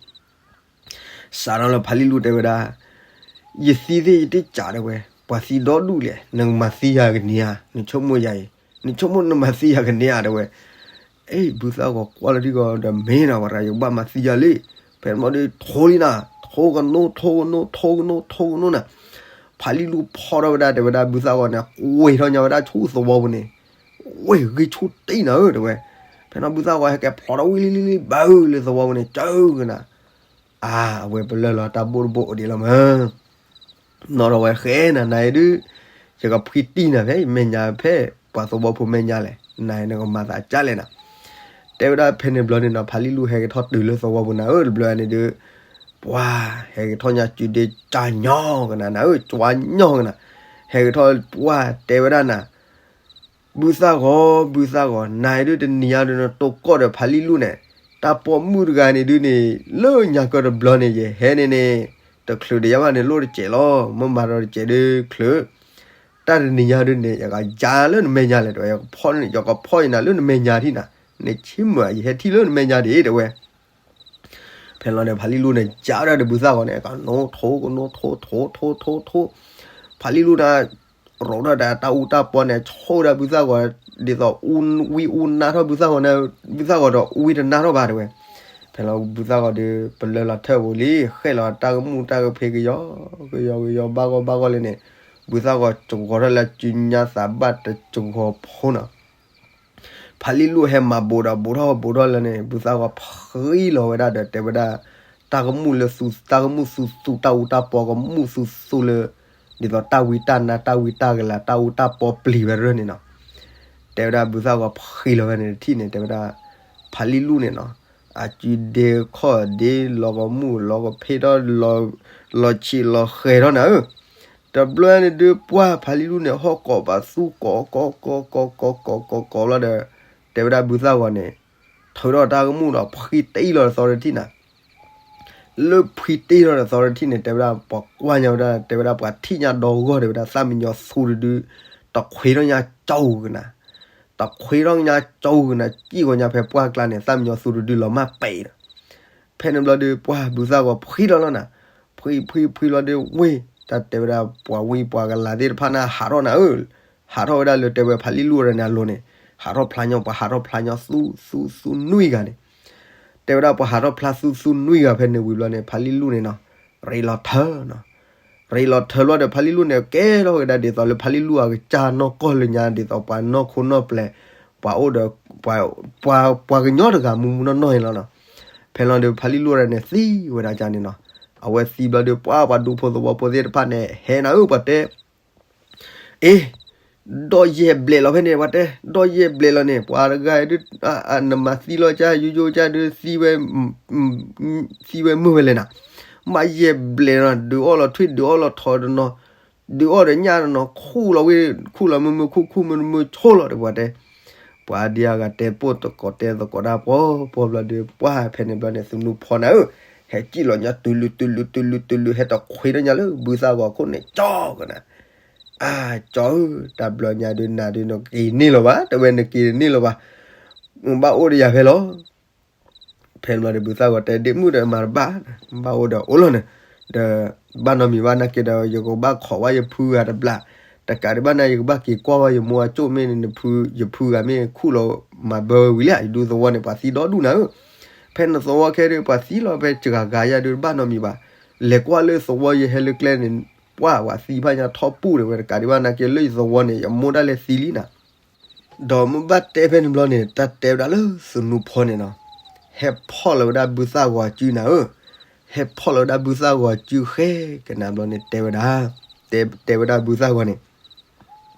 စးထီၣ်လၢဖးလံၣ်လူၢ်တဲဝဲဒၣ်, ယသံသ့ၣ်ယတ့ၢ်ကးတဲဝဲ, ပှၤသံဒီဒူၣ်လဲၣ်, နကမၤသံယၤကန့ၢ်ဧါ, နဆိကမိၣ်ယၤအံၤ, နဆိကမိၣ်နမၤသံယၤကန့ၢ်ဧါတဲဝဲ, အ့ ဘုသၣ်ဂီၤကွၢ်လၢထံဂီၤဒီး မ့ၢ်နၤဝဲဒၣ် ယကဘၣ်မၤသံယၤလံ, ဖဲန့ၣ်ဘျီဒုး ထိလံနၤ, ထိကနိ ထိကနိ ထိကနိ ထိကနိနၤ, ဖးလံၣ်လူၢ်ဖီထီၣ်ဝဲဒၣ်တဲဝဲဒၣ် ဘုသၣ်ဂီၤန့ၣ် ကွံာ်ထီၣ်ညါဝဲဒၣ်ဆူသဝီပူၤန့ၣ်, ဝ့ၢ်ဂံၢ်ဆူၣ်တံၢ်နၤဧၢတဲဝဲ, ဖဲန့ၣ်ဘုသၣ်ဂီၤဟဲက့ၤဖျိးထီၣ်ဝံၤလံလံလံ ဘၣ်လၢသဝီပူၤန့ၣ် ကၢကနၤ အါ အဝဲပလၢၢ်လီၤတၢ်ဘိၣ်တဘိၣ်အိၣ်ဒံးလီၤမး, နီၢ်ဒီးဝဲဃဲနၤ နၤအံၤဒုး, ယကဖှံတံၢ်နၤဖဲယမဲာ်ညါဖဲ ပှၤသဝီဖိမဲာ်ညါလဲၣ်, နၤအံၤနကမၤသးကၢ်လဲၣ်နၤ, တဲဝဲဒၣ်ဖဲန့ၣ်ဘျီန့ၣ်နီၤ ဖးလံၣ်လူၢ်ဟဲက့ၤထီၣ်တုၤလၢသဝီပူၤနၤဧၢ တဘျီန့ၣ်ဒုး, ပှၤ ဟဲက့ၤထီၣ်ညါစုဒ့ကၠါညီကနၤ နၤဧၢ ကၠါညီကနၤ, ဟဲက့ၤထီၣ်ပှၢ်တဲဝဲဒၣ်နၤ ဘုသၣ်ဂီၤ ဘုသၣ်ဂီၤ နၤအံၤဒုးတနံၤညါဒုးနတိၢ်ကီၢ်ဒီးဖးလံၣ်လူၢ်န့ၣ်, တၢ်ပိာ်မုၣ်တဂၤန့ၣ်ဒုးန့ၣ် လၢညါကၢတဘျီန့ၣ် ယဟဲန့ၣ်န့ၣ်, တချုးဒီးယၤဘၣ်န့ၣ်လိၣ်တစဲးလီၤ, မ့ၢ်မၤဒီးတစဲးဒုးချုး, တၢ်တနံၤညါဒုးန့ၣ် ယကယၤလၢနမဲာ်ညါလဲၣ်တဲဝဲ, ယကဖီၣ်ယနၤလၢနမဲာ်ညါထံၣ်နၤ, နဆ့မုၢ်ယဟဲထံၣ်လၢနမဲာ်ညါဒံးတဲဝဲ ဖဲလီၤန့ၣ် ဖးလံၣ်လူၢ်န့ၣ် ယၤဝဲဒၣ်ဒီးဘုသၣ်ဂီၤန့ၣ် ကနိထိကနိထိထိထိထိထိ, ဖးလံၣ်လူၢ်န့ၣ် ရိးထီၣ်ဒီးတၢ်အူတၢ်ပီန့ၣ် ဆိၣ်ဝဲဒၣ်ဘုသၣ်ဂီၤ, ဒ်သိးအူဝံအူနါထီၣ်ဘုသၣ်ဂီၤန့ၣ်, ဘုသၣ်ဂီၤဒီးအူဝံတနါထီၣ်ဘၣ်တဲဝဲ, ဖဲလီၤဘုသၣ်ဂီၤဒီး ပလၢလီၤထၢၣ်ပူၤလံ, ဃဲၣ်လီၤတၢ်ကမူၣ်တၢ်ကဖ့ကယီကယီကယီဘၣ်ဂီၢ်ဘၣ်ဂီၢ်လၢန့ၣ်, ဘုသၣ်ဂီၤစှီၤထီၣ်လၢစုညါသးဘၣ်တစှီၤဖိနီၤ ဖးလံၣ်လူၢ်ဟဲမၤဘူးဒီးဘူးထီၣ်ဘူးထီၣ်လၢန့ၣ် ဘုသၣ်ဂီၤဖှံလီၤဝဲဒၣ်ဒီးတဲဝဲဒၣ်, တၢ်ကမူၣ်လၢသူ တၢ်ကမူၣ်သူသူ တၢ်အူတၢ်ပီကမူၣ်သူသူလၢ, ဒ်သိးတၢ်ဝံတၢ်နါ တၢ်ဝံတၢ်ကလၤ တၢ်အူတၢ်ပီပျံၤဝဲရၢၢ်န့ၣ်နီၤ, တဲဝဲဒၣ်ဘုသၣ်ဂီၤဖှံလီၤဝဲန့ၣ်တထံၣ်န့ၣ် တဲဝဲဒၣ်, ဖးလံၣ်လူၢ်န့ၣ်နီၤ, အစုဒ့ခီၣ်ဒ့ လီၤကမူၣ်လီၤကဖ့ထီၣ်, လီၤဆံးလီၤဃဲၤထီၣ်နၤဧၢ တဘျီန့ၣ်ဒုးပှၢ်ဖးလံၣ်လူၢ်န့ၣ် ဟီၣ်ကိးပသူကိးကိးကိးကိးကိးကိးကိးကိးလီၤဒီး, တဲဝဲဒၣ်ဘုသၣ်ဂီၤန့ၣ်, ထုးထီၣ်တၢ်ကမူၣ်ဒီးဖှံတ့ၢ်လီၤဒီးသီတထံၣ်နၤ, လၢဖှံတ့ၢ်လီၤဒီးသီတထံၣ်န့ၣ် တဲဝဲဒၣ်ပှၤကွၢ်ညါဝဲဒၣ် တဲဝဲဒၣ်ပှၤထံၣ်ညါဒီဂီၢ် တဲဝဲဒၣ်သၣ်မံညီၤသူတဒု, တခွ့ထီၣ်ညါကၠီကနၤ, တခွ့ထီၣ်ညါကၠီကနၤ စံၣ်ဂီၤညါဖဲပှၢ်ကျါန့ၣ် သၣ်မံညီၤသူတဒုလီၤမၢ်ပဲာ်ဒီး ဖဲန့ၣ်ဘျီဒီးပှၢ်ဘုသၣ်ဂီၤဖှံလီၤလီၤနၤ, ဖှံဖှံဖှံလီၤဒီးဝ့ၢ်, တၢ်တဲဝဲဒၣ်ပှၤဝံပှၤကလၤသ့ၣ်တဖၣ်န့ၣ်ဟးထီၣ်နၤဧၢ, ဟးထီၣ်ဝဲဒၣ်လၢတဲဝဲဖးလံၣ်လူၢ်ဝဲဒၣ်န့ၣ်အလိၤန့ၣ်, ဟးထီၣ်ဖျါညီ ပှၤဟးထီၣ်ဖျါညီသူသူသူနွံဂၤန့ၣ်, တဲဝဲဒၣ်ပှၤဟးထီၣ်ဖျါသူသူနွံဂၤဖဲန့ၣ်ဝံၤဘျီန့ၣ် ဖါလံၢ်လူၢ်န့ၣ်နီၤ, ရ့လီၤထၢနီၤ, ရ့လီၤထၢလီၤဒီး ဖါလံၢ်လူၢ်န့ၣ် ကဲထီၣ်ဝဲဒၣ်ဒ်သိးလၢဖါလံၢ်လူၢ်အကစၢ်နီၢ်ကီၢ်လၢညါ ဒ်သိးပှၤနီၢ်ခိနီၢ်ပျဲၢ်, ပှၤအိၣ်ဒီး ပှၤ ပှၤကညီတဂၤမူမူနီၢ်နီၢ်န့ၣ်လီၤနီၤ. ဖဲလီၤဒီး ဖါလံၢ်လူၢ်ဒၣ်န့ၣ် သံဝဲဒၣ်ကန့ၣ်နီၤ. အဝဲသံဘျီဒီး ပှၤ ပှၤဒူဖိသဝီဖိသ့ၣ်တဖၣ်န့ၣ် ဟဲနၤဧၢ ပှၤတဲ အ့ ဒီးယဲၢ်ဘျဲၣ်လီၤဖဲန့ၣ် ပှၤတဲ, ဒီးယဲၢ်ဘျဲၣ်လီၤန့ၣ် ပှၤတဂၤဒုး နမၤသံလီၤကၢ် ယိယိကၢ်ဒုး သံဝဲ သံဝဲမုၢ်ဝဲလဲၣ်နၤ, မ့ၢ်ယဲၢ်ဘျဲၣ်နီၤ ဒုးအီၣ်လီၤထွံၣ် ဒုးအီၣ်လီၤထီတနီၤ, ဒုးအီၣ်ဒီးညၣ်တနီၤ ခူၣ်လီၤဝဲ ခူၣ်လီၤမုာ်မုာ်ခူၣ် ခူၣ်မုာ်မုာ်ဆိလီၤဒီး ပှၤတဲ, ပှၤဒ်အဂၤတဲပိၢ်သကိးတဲသကိးတၢ်ပှီၤပှီၤဘျီဒီး ပှၤဖဲန့ၣ်ဘျီန့ၣ် သနူဖီနၤဧၢ, ဟဲစံၣ်လီၤညါ တုၤလုတုၤလုတုၤလုတုၤလု ဟဲတခွ့ထီၣ်ညါလၢ ဘုသၣ်ဂီၤခိၣ်န့ၣ် ကၠီကနၤ အၢ ကၠီဧၢ, တၢ်ဘျီညါဒုးနၤဒုးနက့ၤန့ၢ်လီၤဘၣ်, တဲဝဲနက့ၤန့ၢ်လီၤဘၣ်, ဘၣ်အိၣ်ဒီးယၤဖဲလီၤ. ဖဲန့ၣ်ဘျီဒီး ဘုသၣ်ဂီၤတဲ ဒ့မုၣ်ဒီးမၤတဘၣ်, ဘၣ်အိၣ်ဒီးအိၣ်လီၤန့ၣ်, ဒီး ဘၣ်နီတမံၤဘၣ်နာ်က့ဒီး ယကဘၣ်ခိးဝဲယဖုဂၤတဘျီ, တကးဒံးဘၣ်န့ၣ် ယကဘၣ်က့ၤကွၢ်ဝဲယမိၢ်အကၠိၣ်မ့ၢ်န့ၣ် နဖု ယဖုဂၤမ့ၢ်ခူၣ်လီၤမၤဘၢဝဲဝံၤလံ, ယဒူသဝီန့ၣ် ပှၤသံဒီဒူၣ်နၤဧၢ, ဖဲနသဝီခဲဒုး ပှၤသံလီၤဖဲစှၤဂၤယၤဒုး တဘၣ်နီတမံၤဘၣ်, လဲၤကွၢ်လၢသဝီယဟဲလၢကျဲန့ၣ် ပှၤ ပှၤသံဖးညါထီပူၣ်ဒၣ်ဝဲ တကးဒံးဘၣ်နာ်က့လၢယသဝီန့ၣ် ယမိၢ်ဒၣ်လဲာ်သံလံနၤ ဒီးမ့ၢ်ဘၣ်တဲဖဲန့ၣ်ဘျီန့ၣ် တၢ်တဲဝဲဒၣ်လၢသနူဖီန့ၣ်နီၤ, ဟဲဖီၣ်လီၤဝဲဒၣ်ဘုသၣ်ဂီၤစုနၤဧၢ, ဟဲဖီၣ်လီၤဝဲဒၣ်ဘုသၣ်ဂီၤစုဃဲကနၤဘျီန့ၣ် တဲဝဲဒၣ်, တဲ တဲဝဲဒၣ်ဘုသၣ်ဂီၤန့ၣ်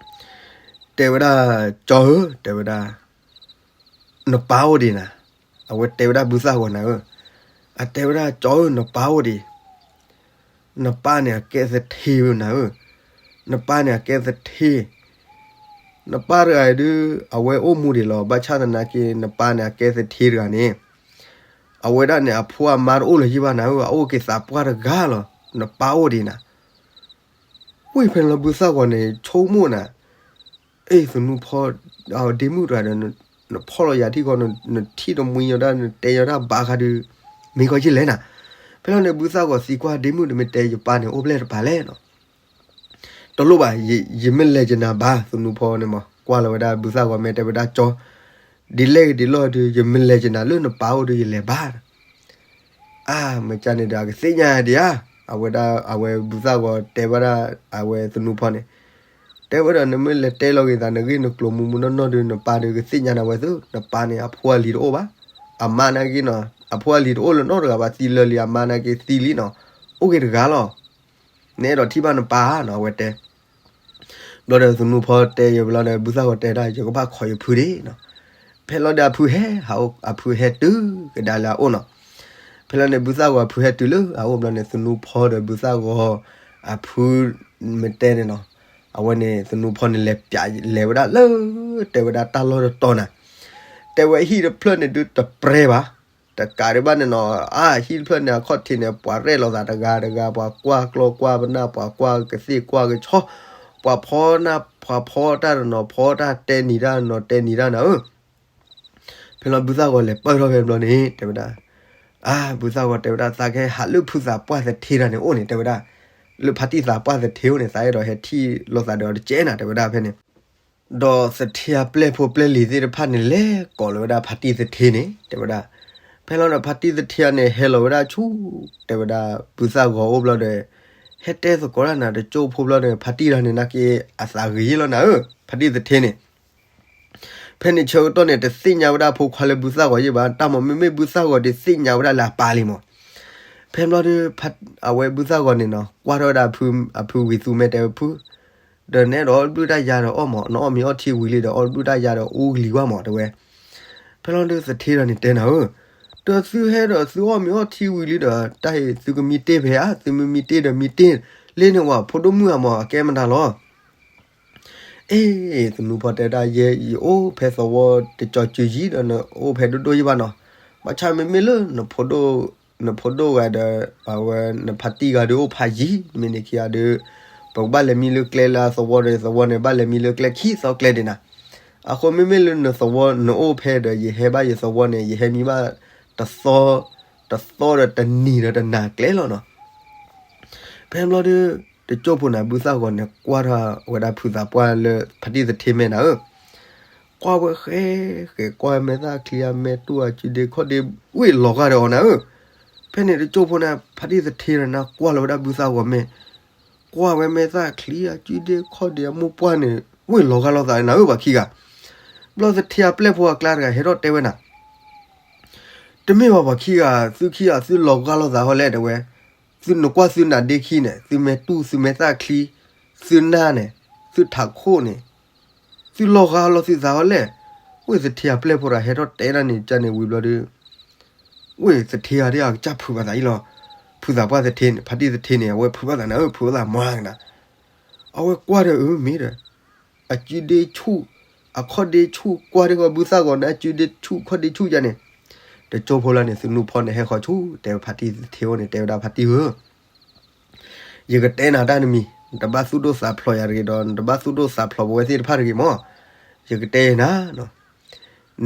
တဲဝဲဒၣ် ကၠီဧၢ, တဲဝဲဒၣ် နပၢ်အိၣ်ဒံးနၤ, အဝဲတဲဝဲဒၣ်ဘုသၣ်ဂီၤနၤဧၢ, အတဲဝဲဒၣ် ကၠီဧၢ နပၢ်အိၣ်ဒံး, နပၢ်န့ၣ်အကဲသထ့ဝဲနၤဧၢ, နပၢ်န့ၣ်အကဲသထ့, နပၢ်တဂၤအံၤဒုး အဝဲအိၣ်မူဒံးလီၤ, ဘၣ်ဆၣ်သနာ်က့ နပၢ်န့ၣ်အကဲသထ့တဂၤန့ၣ်, အဝဲဒၣ်န့ၣ် အဖိအမါတအိၣ်လၢၤယံၢ်ဘၣ်နၤဧၢ, အအိၣ်က့ၤသးပှၢ်တဂၤလီၤ, နပၢ်အိၣ်ဒံးနၤ ဝံၤဖဲန့ၣ်လီၤ ဘုသၣ်ဂီၤန့ၣ် ဆိကမိၣ်နၤ, အ့ သနူဖီ ဒ့မုၣ်တဂၤဒီး နဖီၣ်လီၤယၤထံၣ်ဃီ နထံၣ်တမှံညီဒၣ် နတဲညီဒၣ်ဘၣ်ဃးဒီး မ့ၢ်ခီယလဲၣ်နၤ, ဖဲလီၤန့ၣ် ဘုသၣ်ဂီၤသံကွၢ် ဒ့မုၣ်တမ့ၢ်တဲယပၢ်န့ၣ် အိၣ်ဖျဲၣ်တပၤလဲၣ်နီၤ, တလိၣ်ဘၣ်, ယမ့ၢ်လဲၤကနၤဘၣ် သနူဖီန့ၣ်မး ကွၢ်လီၤဝဲဒၣ်ဘုသၣ်ဂီၤမ့ၢ်တဲဝဲဒၣ်ကၠီ, ဒ်လဲၣ်ဂ့ၤဒ်လဲၣ်ဂ့ၤဒီး ယမ့ၢ်လဲၤကနၤလၢနပၢ်အိၣ်ဒီးယလဲၤဘၣ် အါ မ့ၢ်ကန့ၣ်ဒီး အကသ့ၣ်ညါဒံးဧါ, အဝဲဒၣ် အဝဲဘုသၣ်ဂီၤတဲဝဲဒၣ် အဝဲသနူဖီန့ၣ်, တဲဝဲဒီး နမ့ၢ်လဲၤတဲလီၤဂ့ၤသး နဂ့ၢ်နကျိၤမူမူနီၢ်နီၢ်ဒီး နပၢ်ဒီးကသ့ၣ်ညါနၤဝဲသု, နပၢ်န့ၣ် အဖိအလံၤတအိၣ်ဘၣ်, အမါနာ်က့နီၤ အဖိအလံၤတအိၣ်လၢၤနီတဂၤဘၣ်, သံလၢာ်လံ အမါနာ်က့သံလံနီၤ, အိၣ်က့ၤတဂၤလီၤ, နအဲၣ်ဒိးထံၣ်ဘၣ်နပၢ်ဧါနီၤ အဝဲတဲ ဘျီဒီးသနူဖီတဲယဘျီဒီး ဘုသၣ်ဂီၤတဲဒၣ် ယကဘၣ်ခိးယဖုဒံးနီၤ, ဖဲလီၤဒီးအဖုဟဲ အဖုဟဲတုၤကဒါလၢအအိၣ်နီၤ, ဖဲလီၤန့ၣ် ဘုသၣ်ဂီၤအဖုဟဲတုၤလၢအအိၣ်ဘျီန့ၣ် သနူဖီဒီးဘုသၣ်ဂီၤ အဖု မ့ၢ်တဲန့ၣ်နီၤ, အဝဲန့ၣ် သနူဖီန့ၣ် လဲၤပျးလဲၤဝဲဒၣ်လၢ တဲဝဲဒၣ်တၢ်လီၢ်တတီၤနၤ, တဲဝဲဟံၣ်တဖျၢၣ်န့ၣ်ဒုးတပြဲဘၣ်, တကးဒံးဘၣ်န့ၣ်နီၤ အါ ဟံၣ်တဖျၢၣ်န့ၣ် အခီၣ်ထံးန့ၣ် ပှၤရဲၣ်လိာ်သးတဂၤတဂၤ ပှၤကွၢ်ကျီကွၢ်ပနၢ် ပှၤကွၢ်ကသ့ၣ်ကွၢ်ကဆီ ပှၤဖီနၢ် ပှၤဖီတၢ်တနီၤ ဖီတၢ်တဲနံၤတၢ်တနီၤ တဲနံၤတၢ်နၤဧၢ, ဖဲလီၤဘုသၣ်ဂီၤလဲၤပၢၢ်ထီၣ်ဖဲဘျီန့ၣ် တဲဝဲဒၣ်, အါ ဘုသၣ်ဂီၤတဲဝဲဒၣ် သးကဟဲဟးလၢဖုသးပှၢ်သထ့တၢ်န့ၣ်အိၣ်န့ၣ် တဲဝဲဒၣ်, လၢဖါတံၢ်သးပှၢ်သထ့အိၣ်န့ၣ် သးအဲၣ်ဒိးဟဲထံၣ်လိာ်သးဒီးတကဲနၤ တဲဝဲဒၣ်ဖဲန့ၣ် ဒီးသထ့အပျဲၢ်ဖိပျဲၢ်လံၤသ့ၣ်တဖၣ်န့ၣ် လဲၤကိးလီၤဝဲဒၣ်ဖါတံၢ်သထ့န့ၣ် တဲဝဲဒၣ်, ဖဲလီၤဒီးဖါတံၢ်သထ့န့ၣ် ဟဲလီၤဝဲဒၣ်ဆူ တဲဝဲဒၣ် ဘုသၣ်ဂီၤအိၣ်ဘျီဒီး ဟဲတဲသကိးတၢ်နၤတကၠိဖိဘျီဒီး ဖါတံၢ်တၢ်န့ၣ် နာ်က့ အသးဂ့ၤယ့ၢ်လီၤနၤဧၢ, ဖါတံၢ်သထ့န့ၣ် ဖဲန့ၣ်ဆၢကတီၢ်န့ၣ် တသ့ၣ်ညါဝဲဒၣ်ဖိခွါလၢဘုသၣ်ဂီၤယ့ၢ်ဘၣ်, တၢ်မ့ၢ်မ့မ့ၢ်ဘုသၣ်ဂီၤဒုးသ့ၣ်ညါဝဲဒၣ်လၢအပၢ်လံမး. ဖဲဘျီဒီး အဝဲဘုသၣ်ဂီၤန့ၣ်နီၤ ကွၢ်ထီၣ်ဝဲဒၣ် အဖုဝံၤသူၣ်မဲာ်တဲဝဲဖု, ဒီးနအဲၣ်ဒိးအီၣ်တဘျုးတၢ်ယၤဒီးအီၣ်မး, နအီၣ်မ့ၤအီထံဝံၤလံဒီး အီၣ်တဘျုးတၢ်ယၤဒီးအိၣ်ကလံၤဝါမး တဲဝဲ. ဖဲလီၤဒီးသထ့ဒီးန့ၣ်တဲနၤဧၢ, ဒီးသုဟဲဒီးသုအီၣ်မ့ၤအီထံဝံၤလံဒီး တၢ်အံၤသုကမံတ့ၢ်ဖဲဧါ, သုမ့ၢ်မံတ့ၢ်ဒီးမံတ့ၢ်လံန့ၣ်ဝဲ ဖိဒိၣ်မုၣ်ဧါမး အကဲမတၤလီၤ. အ့ သနူဖီတဲဒၣ် ယဲယအိၣ်ဖဲသဝီတကၠီၤစုၤယံၤဒီး နအိၣ်ဖဲဒိၣ်ဒိၣ်ယံၤဘၣ်နီၤ, ဘၣ်ဆၣ်မ့မ့ၢ်လၢ နဖိဒိၣ်ဂၤဒီး အဝဲနဖါတံၢ်ဂၤဒီးအိၣ်ဖးယံၤ မ့ၢ်န့ၣ်ခံဂၤဒီး ပကဘၣ်လဲၤမံလၢကျဲလၢအသဝီဒီး ယသဝီန့ၣ် ဘၣ်လဲၤမံလၢကျဲခံသီကျဲဒံးနၤ. အဃိမ့မ့ၢ်လၢနသဝီနအိၣ်ဖဲဒီး ယဟဲဘၣ်ယသဝီန့ၣ် ယဟဲမံဘၣ်တသီ တသီဒီးတနံၤဒီးတနၤကျဲလီၤနီၤ. ဖဲဘျီဒီး တကၠိၢ်ဖိန့ၣ် ဘုသၣ်ဂီၤန့ၣ် ကွၢ်ထီၣ်ဝဲဒၣ်ဖုသးပှၢ်လၢဖါတံၢ်သထ့မဲာ်နၤဧၢ, ကွၢ်ဝဲဃဲဃဲ ကွၢ်ဝဲမဲာ်သၣ်ချံ အမဲာ်တူၢ် အစုဒ့ခီၣ်ဒ့ ဝ့ၢ်လီၤဂာ်ဒီးအီၤနၤဧၢ. ဖဲန့ၣ်တကၠိဖိန့ၣ် ဖါတံၢ်သထ့ဒီးနၤ ကွၢ်လီၤဝဲဒၣ်ဘုသၣ်ဂီၤမဲာ်, ကွၢ်ဝဲမဲာ်သၣ်ချံ အစုဒ့ခီၣ်ဒ့ အမိၢ်ပှၢ်န့ၣ် ဝ့ၢ်လီၤဂာ်လိာ်သးနၤဧၢ ပှၤခံဂၤ. ဘျီသထ့အပျဲၢ်ဖိအကျါတဂၤ ဟဲထီၣ်တဲဝဲနၤ, တမ့ၢ်ဘၣ်ပှၤခံဂၤ, သုခံဂၤ သုလီၤဂာ်လိာ်သးဟီလဲၣ် တဲဝဲ. သုနကွၢ်သုနါဒ့ခံန့ၣ်, သုမဲာ်တူၢ် သုမဲာ်သၣ်ချံ, သုနါန့ၣ်, သုထးခိၣ်န့ၣ်, သုလီၤဂာ်လိာ်သုသးဟီလဲၣ်. ဝ့ၢ်သထ့အပျဲၢ်ဖိတဂၤ ဟဲထီၣ်တဲဒၣ်န့ၣ် ကန့ၣ်ဝံၤဘျီဒီး ဝ့ၢ်သထ့ဂၤဒ်အကစၢ်ဖုးဘၣ်သးအံၤလီၤ. ဖုးသးပှၢ်သထ့န့ၣ်, ဖါတံၢ်သထ့န့ၣ် အဝဲဖုးဘၣ်သးနၤဧၢ, ဖုးဘၣ်သးမီၤကနၤ. အဝဲကွၢ်ဒီးအမ့ၢ်ဒီး အစုဒ့ဆူၣ်, အခီၣ်ဒ့ဆူၣ်, ကွၢ်ဒ့ဂီၤဘုသၣ်ဂီၤန့ၣ် အစုဒ့ဆူၣ် ခီၣ်ဒ့ဆူၣ်ယါန့ၣ်, တကၠိဖိလၢန့ၣ် သနူဖိန့ၣ် ဟဲဃီၤဆူ တဲဖါတံၢ်သထ့အိၣ်န့ၣ် တဲဝဲဒၣ် ဖါတံၢ်ဧၢ, ယကတဲနၤတၢ်တမံၤ, နတဘၣ်သူၣ်ဒိၣ်သးဖျိးယၤတဂ့ၤဒီး နတဘၣ်သူၣ်ဒိၣ်သးဖျိးပဝဲသ့ၣ်တဖၣ်တဂ့ၤမီၢ်, ယကတဲနၤ,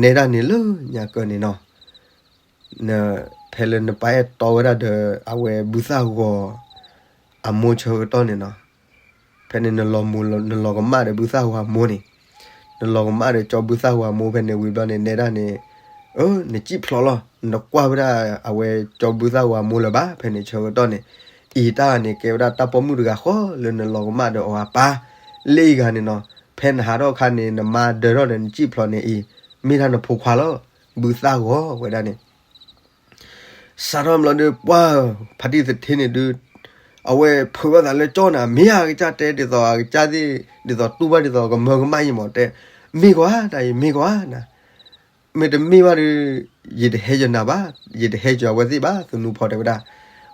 နဲဒၣ်န့ၣ်လၢညါကၢၢ်န့ၣ်နီၤ, ဖဲလၢနပၢ်အဲၣ်တီဝဲဒၣ်ဒီး အဝဲဘုသၣ်ဂီၤ အမိၢ်ဆၢကတီၢ်န့ၣ်နီၤ, ဖဲန့ၣ် နလီၤကမၣ်ဒီးဘုသၣ်ဂီၤအမိၢ်န့ၣ်, နလီၤကမၣ်ဒီးကၠီဘုသၣ်ဂီၤအမိၢ်ဖဲန့ၣ်ဝံၤဘျီန့ၣ် နဲဒၣ်န့ၣ်, နစံၣ်ဖျိးလီၤ, နတကွၢ်ဝဲဒၣ်အဝဲကၠီဘုသၣ်ဂီၤအမိၢ်လၢၤဘၣ် ဖဲန့ၣ်ဆၢကတီၢ်န့ၣ်, အံၤတၢ်န့ၣ် ကဲဝဲဒၣ်တၢ်ပိာ်မုၣ်တဂၤဃီလၢနလီၤကမၣ်ဒီးအီၤအပၢ်, လၢအံၤဂၤန့ၣ်နီၤ, ဖဲနဟးထီၣ်အခါန့ၣ် နမါဒၢထီၣ်ဒီးနစံၣ်ဖျိးန့ၣ်အံၤ, မ့ၢ်ဒၣ်နဖိခွါလီၤ, ဘုသၣ်ဂီၤဝဲဒၣ်န့ၣ် စးထီၣ်ဘျီဒီး ပှၢ်ဖါတံၢ်သထ့န့ၣ်ဒုး, အဝဲဖုးဘၣ်သးလၢကၠီနၤ, မ့ၢ်အကစၢ်တဲဒ်သိးအကစၢ်သ့ၣ်, ဒ်သိးတူၢ်ဘၣ်ဒ်သိးကမၢကမၣ်ယံမီၢ်တဲ, မ့ၢ်ကွၢ်တၢ်အံၤ မ့ၢ်ကွၢ်နၤ, မ့ၢ်တမ့ၢ်ဘၣ်ဒီး ယတဟဲယနၤဘၣ်, ယတဟဲယအဝဲသ့ၣ်ဘၣ် သနူဖီတဲဝဲဒၣ်,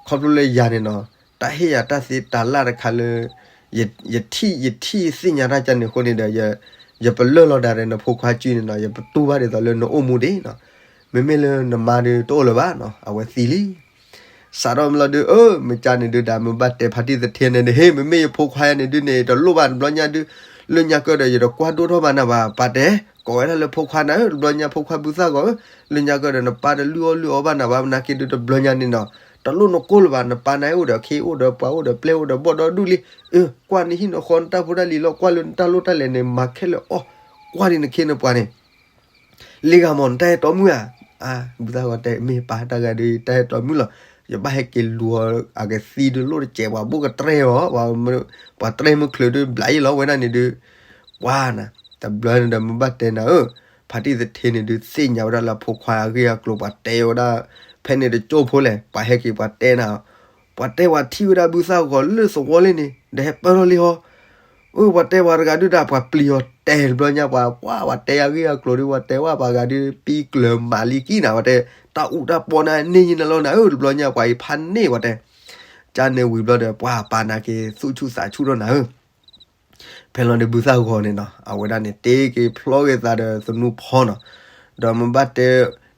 ခီဖျိလၢယၤန့ၣ်နီၤ, တၢ်ဟ့ၣ်ယၤတၢ်သ့တၢ်လၢ်တခါလၢ ယထံၣ်ယထံၣ်သ့ၣ်ညါတၢ်ကန့ၣ်အဃိန့ၣ်ဒီး ယပလၢၢ်လီၤဒၣ်ဒီးနဖိခွါစုန့ၣ်နီၤ, ယပတူၢ်ဘၣ်ဒ်သိးလၢနအိၣ်မူဒံးနီၤ, မ့မ့ၢ်လၢနမါဒုးတအိၣ်လၢၤဘၣ်နီၤ, အဝဲသံလံ. စးထီၣ်ဘျီဒီး အၢ မ့ၢ်ကန့ၣ်ဒုးဒၣ် မ့ၢ်ဘၣ်တဲဖါတံၢ်သထ့န့ၣ် နဟ့ၣ် မ့မ့ၢ်ယဖိခွါယၤန့ၣ်ဒုးန့ၣ် တလိၣ်ဘၣ်တဘျီညါဒုး, လၢညါကၢၢ်ဒီး ယတကွၢ်ဒိၣ်ထီၣ်ဘၣ်နၤဘၣ်, ပာ်တဲ, ကိးဝဲဒၣ်လၢဖိခွါနၤဧၢ, တဘျီညါဖိခွါဘုသၣ်ဂီၤဧၢ, လၢညါကၢၢ်ဒီး နပၢ်တလုၢ်အီၣ်လုၢ်အီဘၣ်နၤဘၣ်, မနၤက့ဒုးတဘျီညါန့ၣ်နီၤ, တလိၣ်နကိၢ်လၢၤဘၣ်, နပၢ်နၤအိၣ်ဒီးခ့ အိၣ်ဒီးပှၤ အိၣ်ဒီးပျဲၢ် အိၣ်ဒီးဘီၣ်ဒီဒူၣ်လံ, အၢ ကွၢ်နဟံၣ်နဃီ နတၢ်ဖိတၢ်လံၤလီၤ, ကွၢ်လၢနတၢ်လိၣ်တၢ်လဲၤန့ၣ် မၤခဲလၢာ်အီၣ်, ကွၢ်ဒ်နခ့နပှၤန့ၣ် လ့ဂၤမီၢ် နတၢ်အဲၣ်တီမုၣ်ဧါ. ဘုသၣ်ဂီၤတဲ မ့ၢ်ပၢ်တၢ်ဂၤဒုး တၢ်အဲၣ်တီမုၣ်လီၤ, ယဘၣ်ဟဲက့ၤလူၤအီၤ အကသံဒုးလိၣ်တစဲး ပှၤဘိၣ်ကတြဲၢ်အီၤ, ပှၤတြဲၢ်မုၢ်ချုးဒုး ဘျးယံလီၤဝဲဒၣ်န့ၣ်ဒုး, ပှၤနၤ, တဘျီန့ၣ်ဒီး မ့ၢ်ဘၣ်တဲနၤဧၢ, ဖါတံၢ်သထ့န့ၣ်ဒုး သ့ၣ်ညါဝဲဒၣ်လၢအဖိခွါအဂ့ၢ်အကျိၤ ပှၤတဲဝဲဒၣ်, ဖဲန့ၣ်တကၠိၢ်ဖိလဲၣ် ပှၤဟဲက့ၤပှၤတဲနၤ, ပှၤတဲပှၤထံၣ်ဝဲဒၣ်ဘုသၣ်ဂီၤလၢသဝီလံန့ၣ် ဒီးဟဲပၢၢ်ထီၣ်လံဟီ အၢ ပှၤတဲပှၤတဂၤဒုးဒၣ် ပှၤပျံၤအီၤတဲာ်တဘျီညါ ပှၤ ပှၤ ပှၤတဲအဂ့ၢ်အကျိၤဒုး ပှၤတဲဝဲပှၤဂၤဒုး ပံကျၢၤမးလံကံနၤ ပှၤတဲ, တၢ်အူးတၢ်ပီနၤန့ၢ်ယံနၤလီၤနၤဧၢ တဘျီညါ ပှၤအံၤဖးန့ၢ် ပှၤတဲ, ကန့ၣ်ဝံၤဘျီဒီး ပှၤပာ်နၤက့ၤ သူၣ်ဆူၣ်သးဆူၣ်ထီၣ်နၤဧၢ ဖဲလီၤဒီးဘုသၣ်ဂီၤန့ၣ်နီၤ အဝဲဒၣ်န့ၣ် တ့က့ၤဖျီက့ၤသးဒီးသနူဖီနီၤ, ဒီးမ့ၢ်ဘၣ်တဲ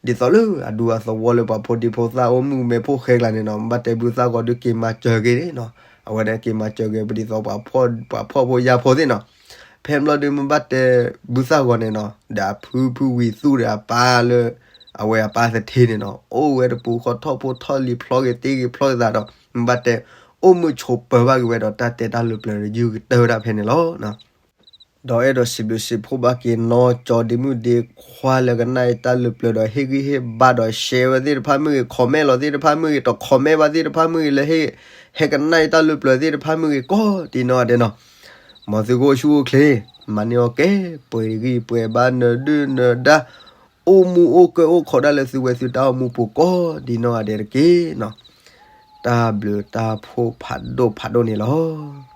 ဒ်သိးလၢအဒူအသဝီလၢပှၤဖိဒံဖိသၣ်အိၣ်မုၣ်မဲဖိဃဲကျါန့ၣ်နီၤ မ့ၢ်ဘၣ်တဲဘုသၣ်ဂီၤဒုးက့ၤမၤစၢၤက့ၤန့ၣ်နီၤ, အဝဲဒၣ်က့ၤမၤစၢၤက့ၤ ပဒ်သိးပှၤဖှီၣ်ဖိယာ်ဖိသ့ၣ်နီၤ, ဖဲဘျီဒီးမ့ၢ်ဘၣ်တဲ ဘုသၣ်ဂီၤန့ၣ်နီၤ ဒီးအဖုဖုဝံၤသူဒီးအပၢ်လၢ အဝဲအပၢ်သထ့န့ၣ်နီၤ အိၣ်ဝဲတပူၤဃီထီၣ်ဖိထီၣ်လံၤဖျီက့ၤတ့က့ၤဖျီက့ၤသးဒီး မ့ၢ်ဘၣ်တဲ အိၣ်မုာ်ဆိးပၢၤဘၣ်က့ၤဝဲဒီးတၢ်တဲတၢ်လၢပျၢၤဒီးယုၢ်ကတၢၢ်ဝဲဒၣ်ဖဲန့ၣ်လီၤ. ဒီးအဲၣ်ဒိးစံးဘျုးစံးဖှိၣ်ဘၣ်က့ၤနီၢ်ကၠီဒ့မုၣ်ဒ့ခွါလၢကနၣ်အံၤတၢ်လၢပျၢၤဒီးဟ့ၣ်ဂံၢ်ဟ့ၣ်ဘါဒီး share ဝဲသ့ၣ်တဖၣ်မ့ၢ်ဂ့ၤ comment လီၤသ့ၣ်တဖၣ်မ့ၢ်ဂ့ၤ တ comment ဘၣ်သ့ၣ်တဖၣ်မ့ၢ်ဂ့ၤ လၢဟ့ၣ် ဟဲကနၣ်အံၤတၢ်လၢပျၢၤသ့ၣ်တဖၣ်မ့ၢ်ဂ့ၤ ကိးဒံနီၢ်ဂၤဒဲးနီၤ, မ်သုကအိၣ်ဆူၣ်အိၣ်ချ့ မၤန့ၢ်အီၣ်ကဲ ပှဲၤဂံၢ်ပှဲၤဘါ နၢၤဒုၣ်နၢၤဒါ အိၣ်မူအိၣ်ကၢအိၣ်ခိးဒၣ်လၢသုဝဲသုတၢ်အိၣ်မူပူၤကိးဒံနီၢ်ဂၤဒဲးတက့ၢ်နီၤ, တၢ်ဘျုးတၢ်ဖှိၣ်ဖးဒိၣ်ဖးဒိၣ်န့ၣ်လီၤ.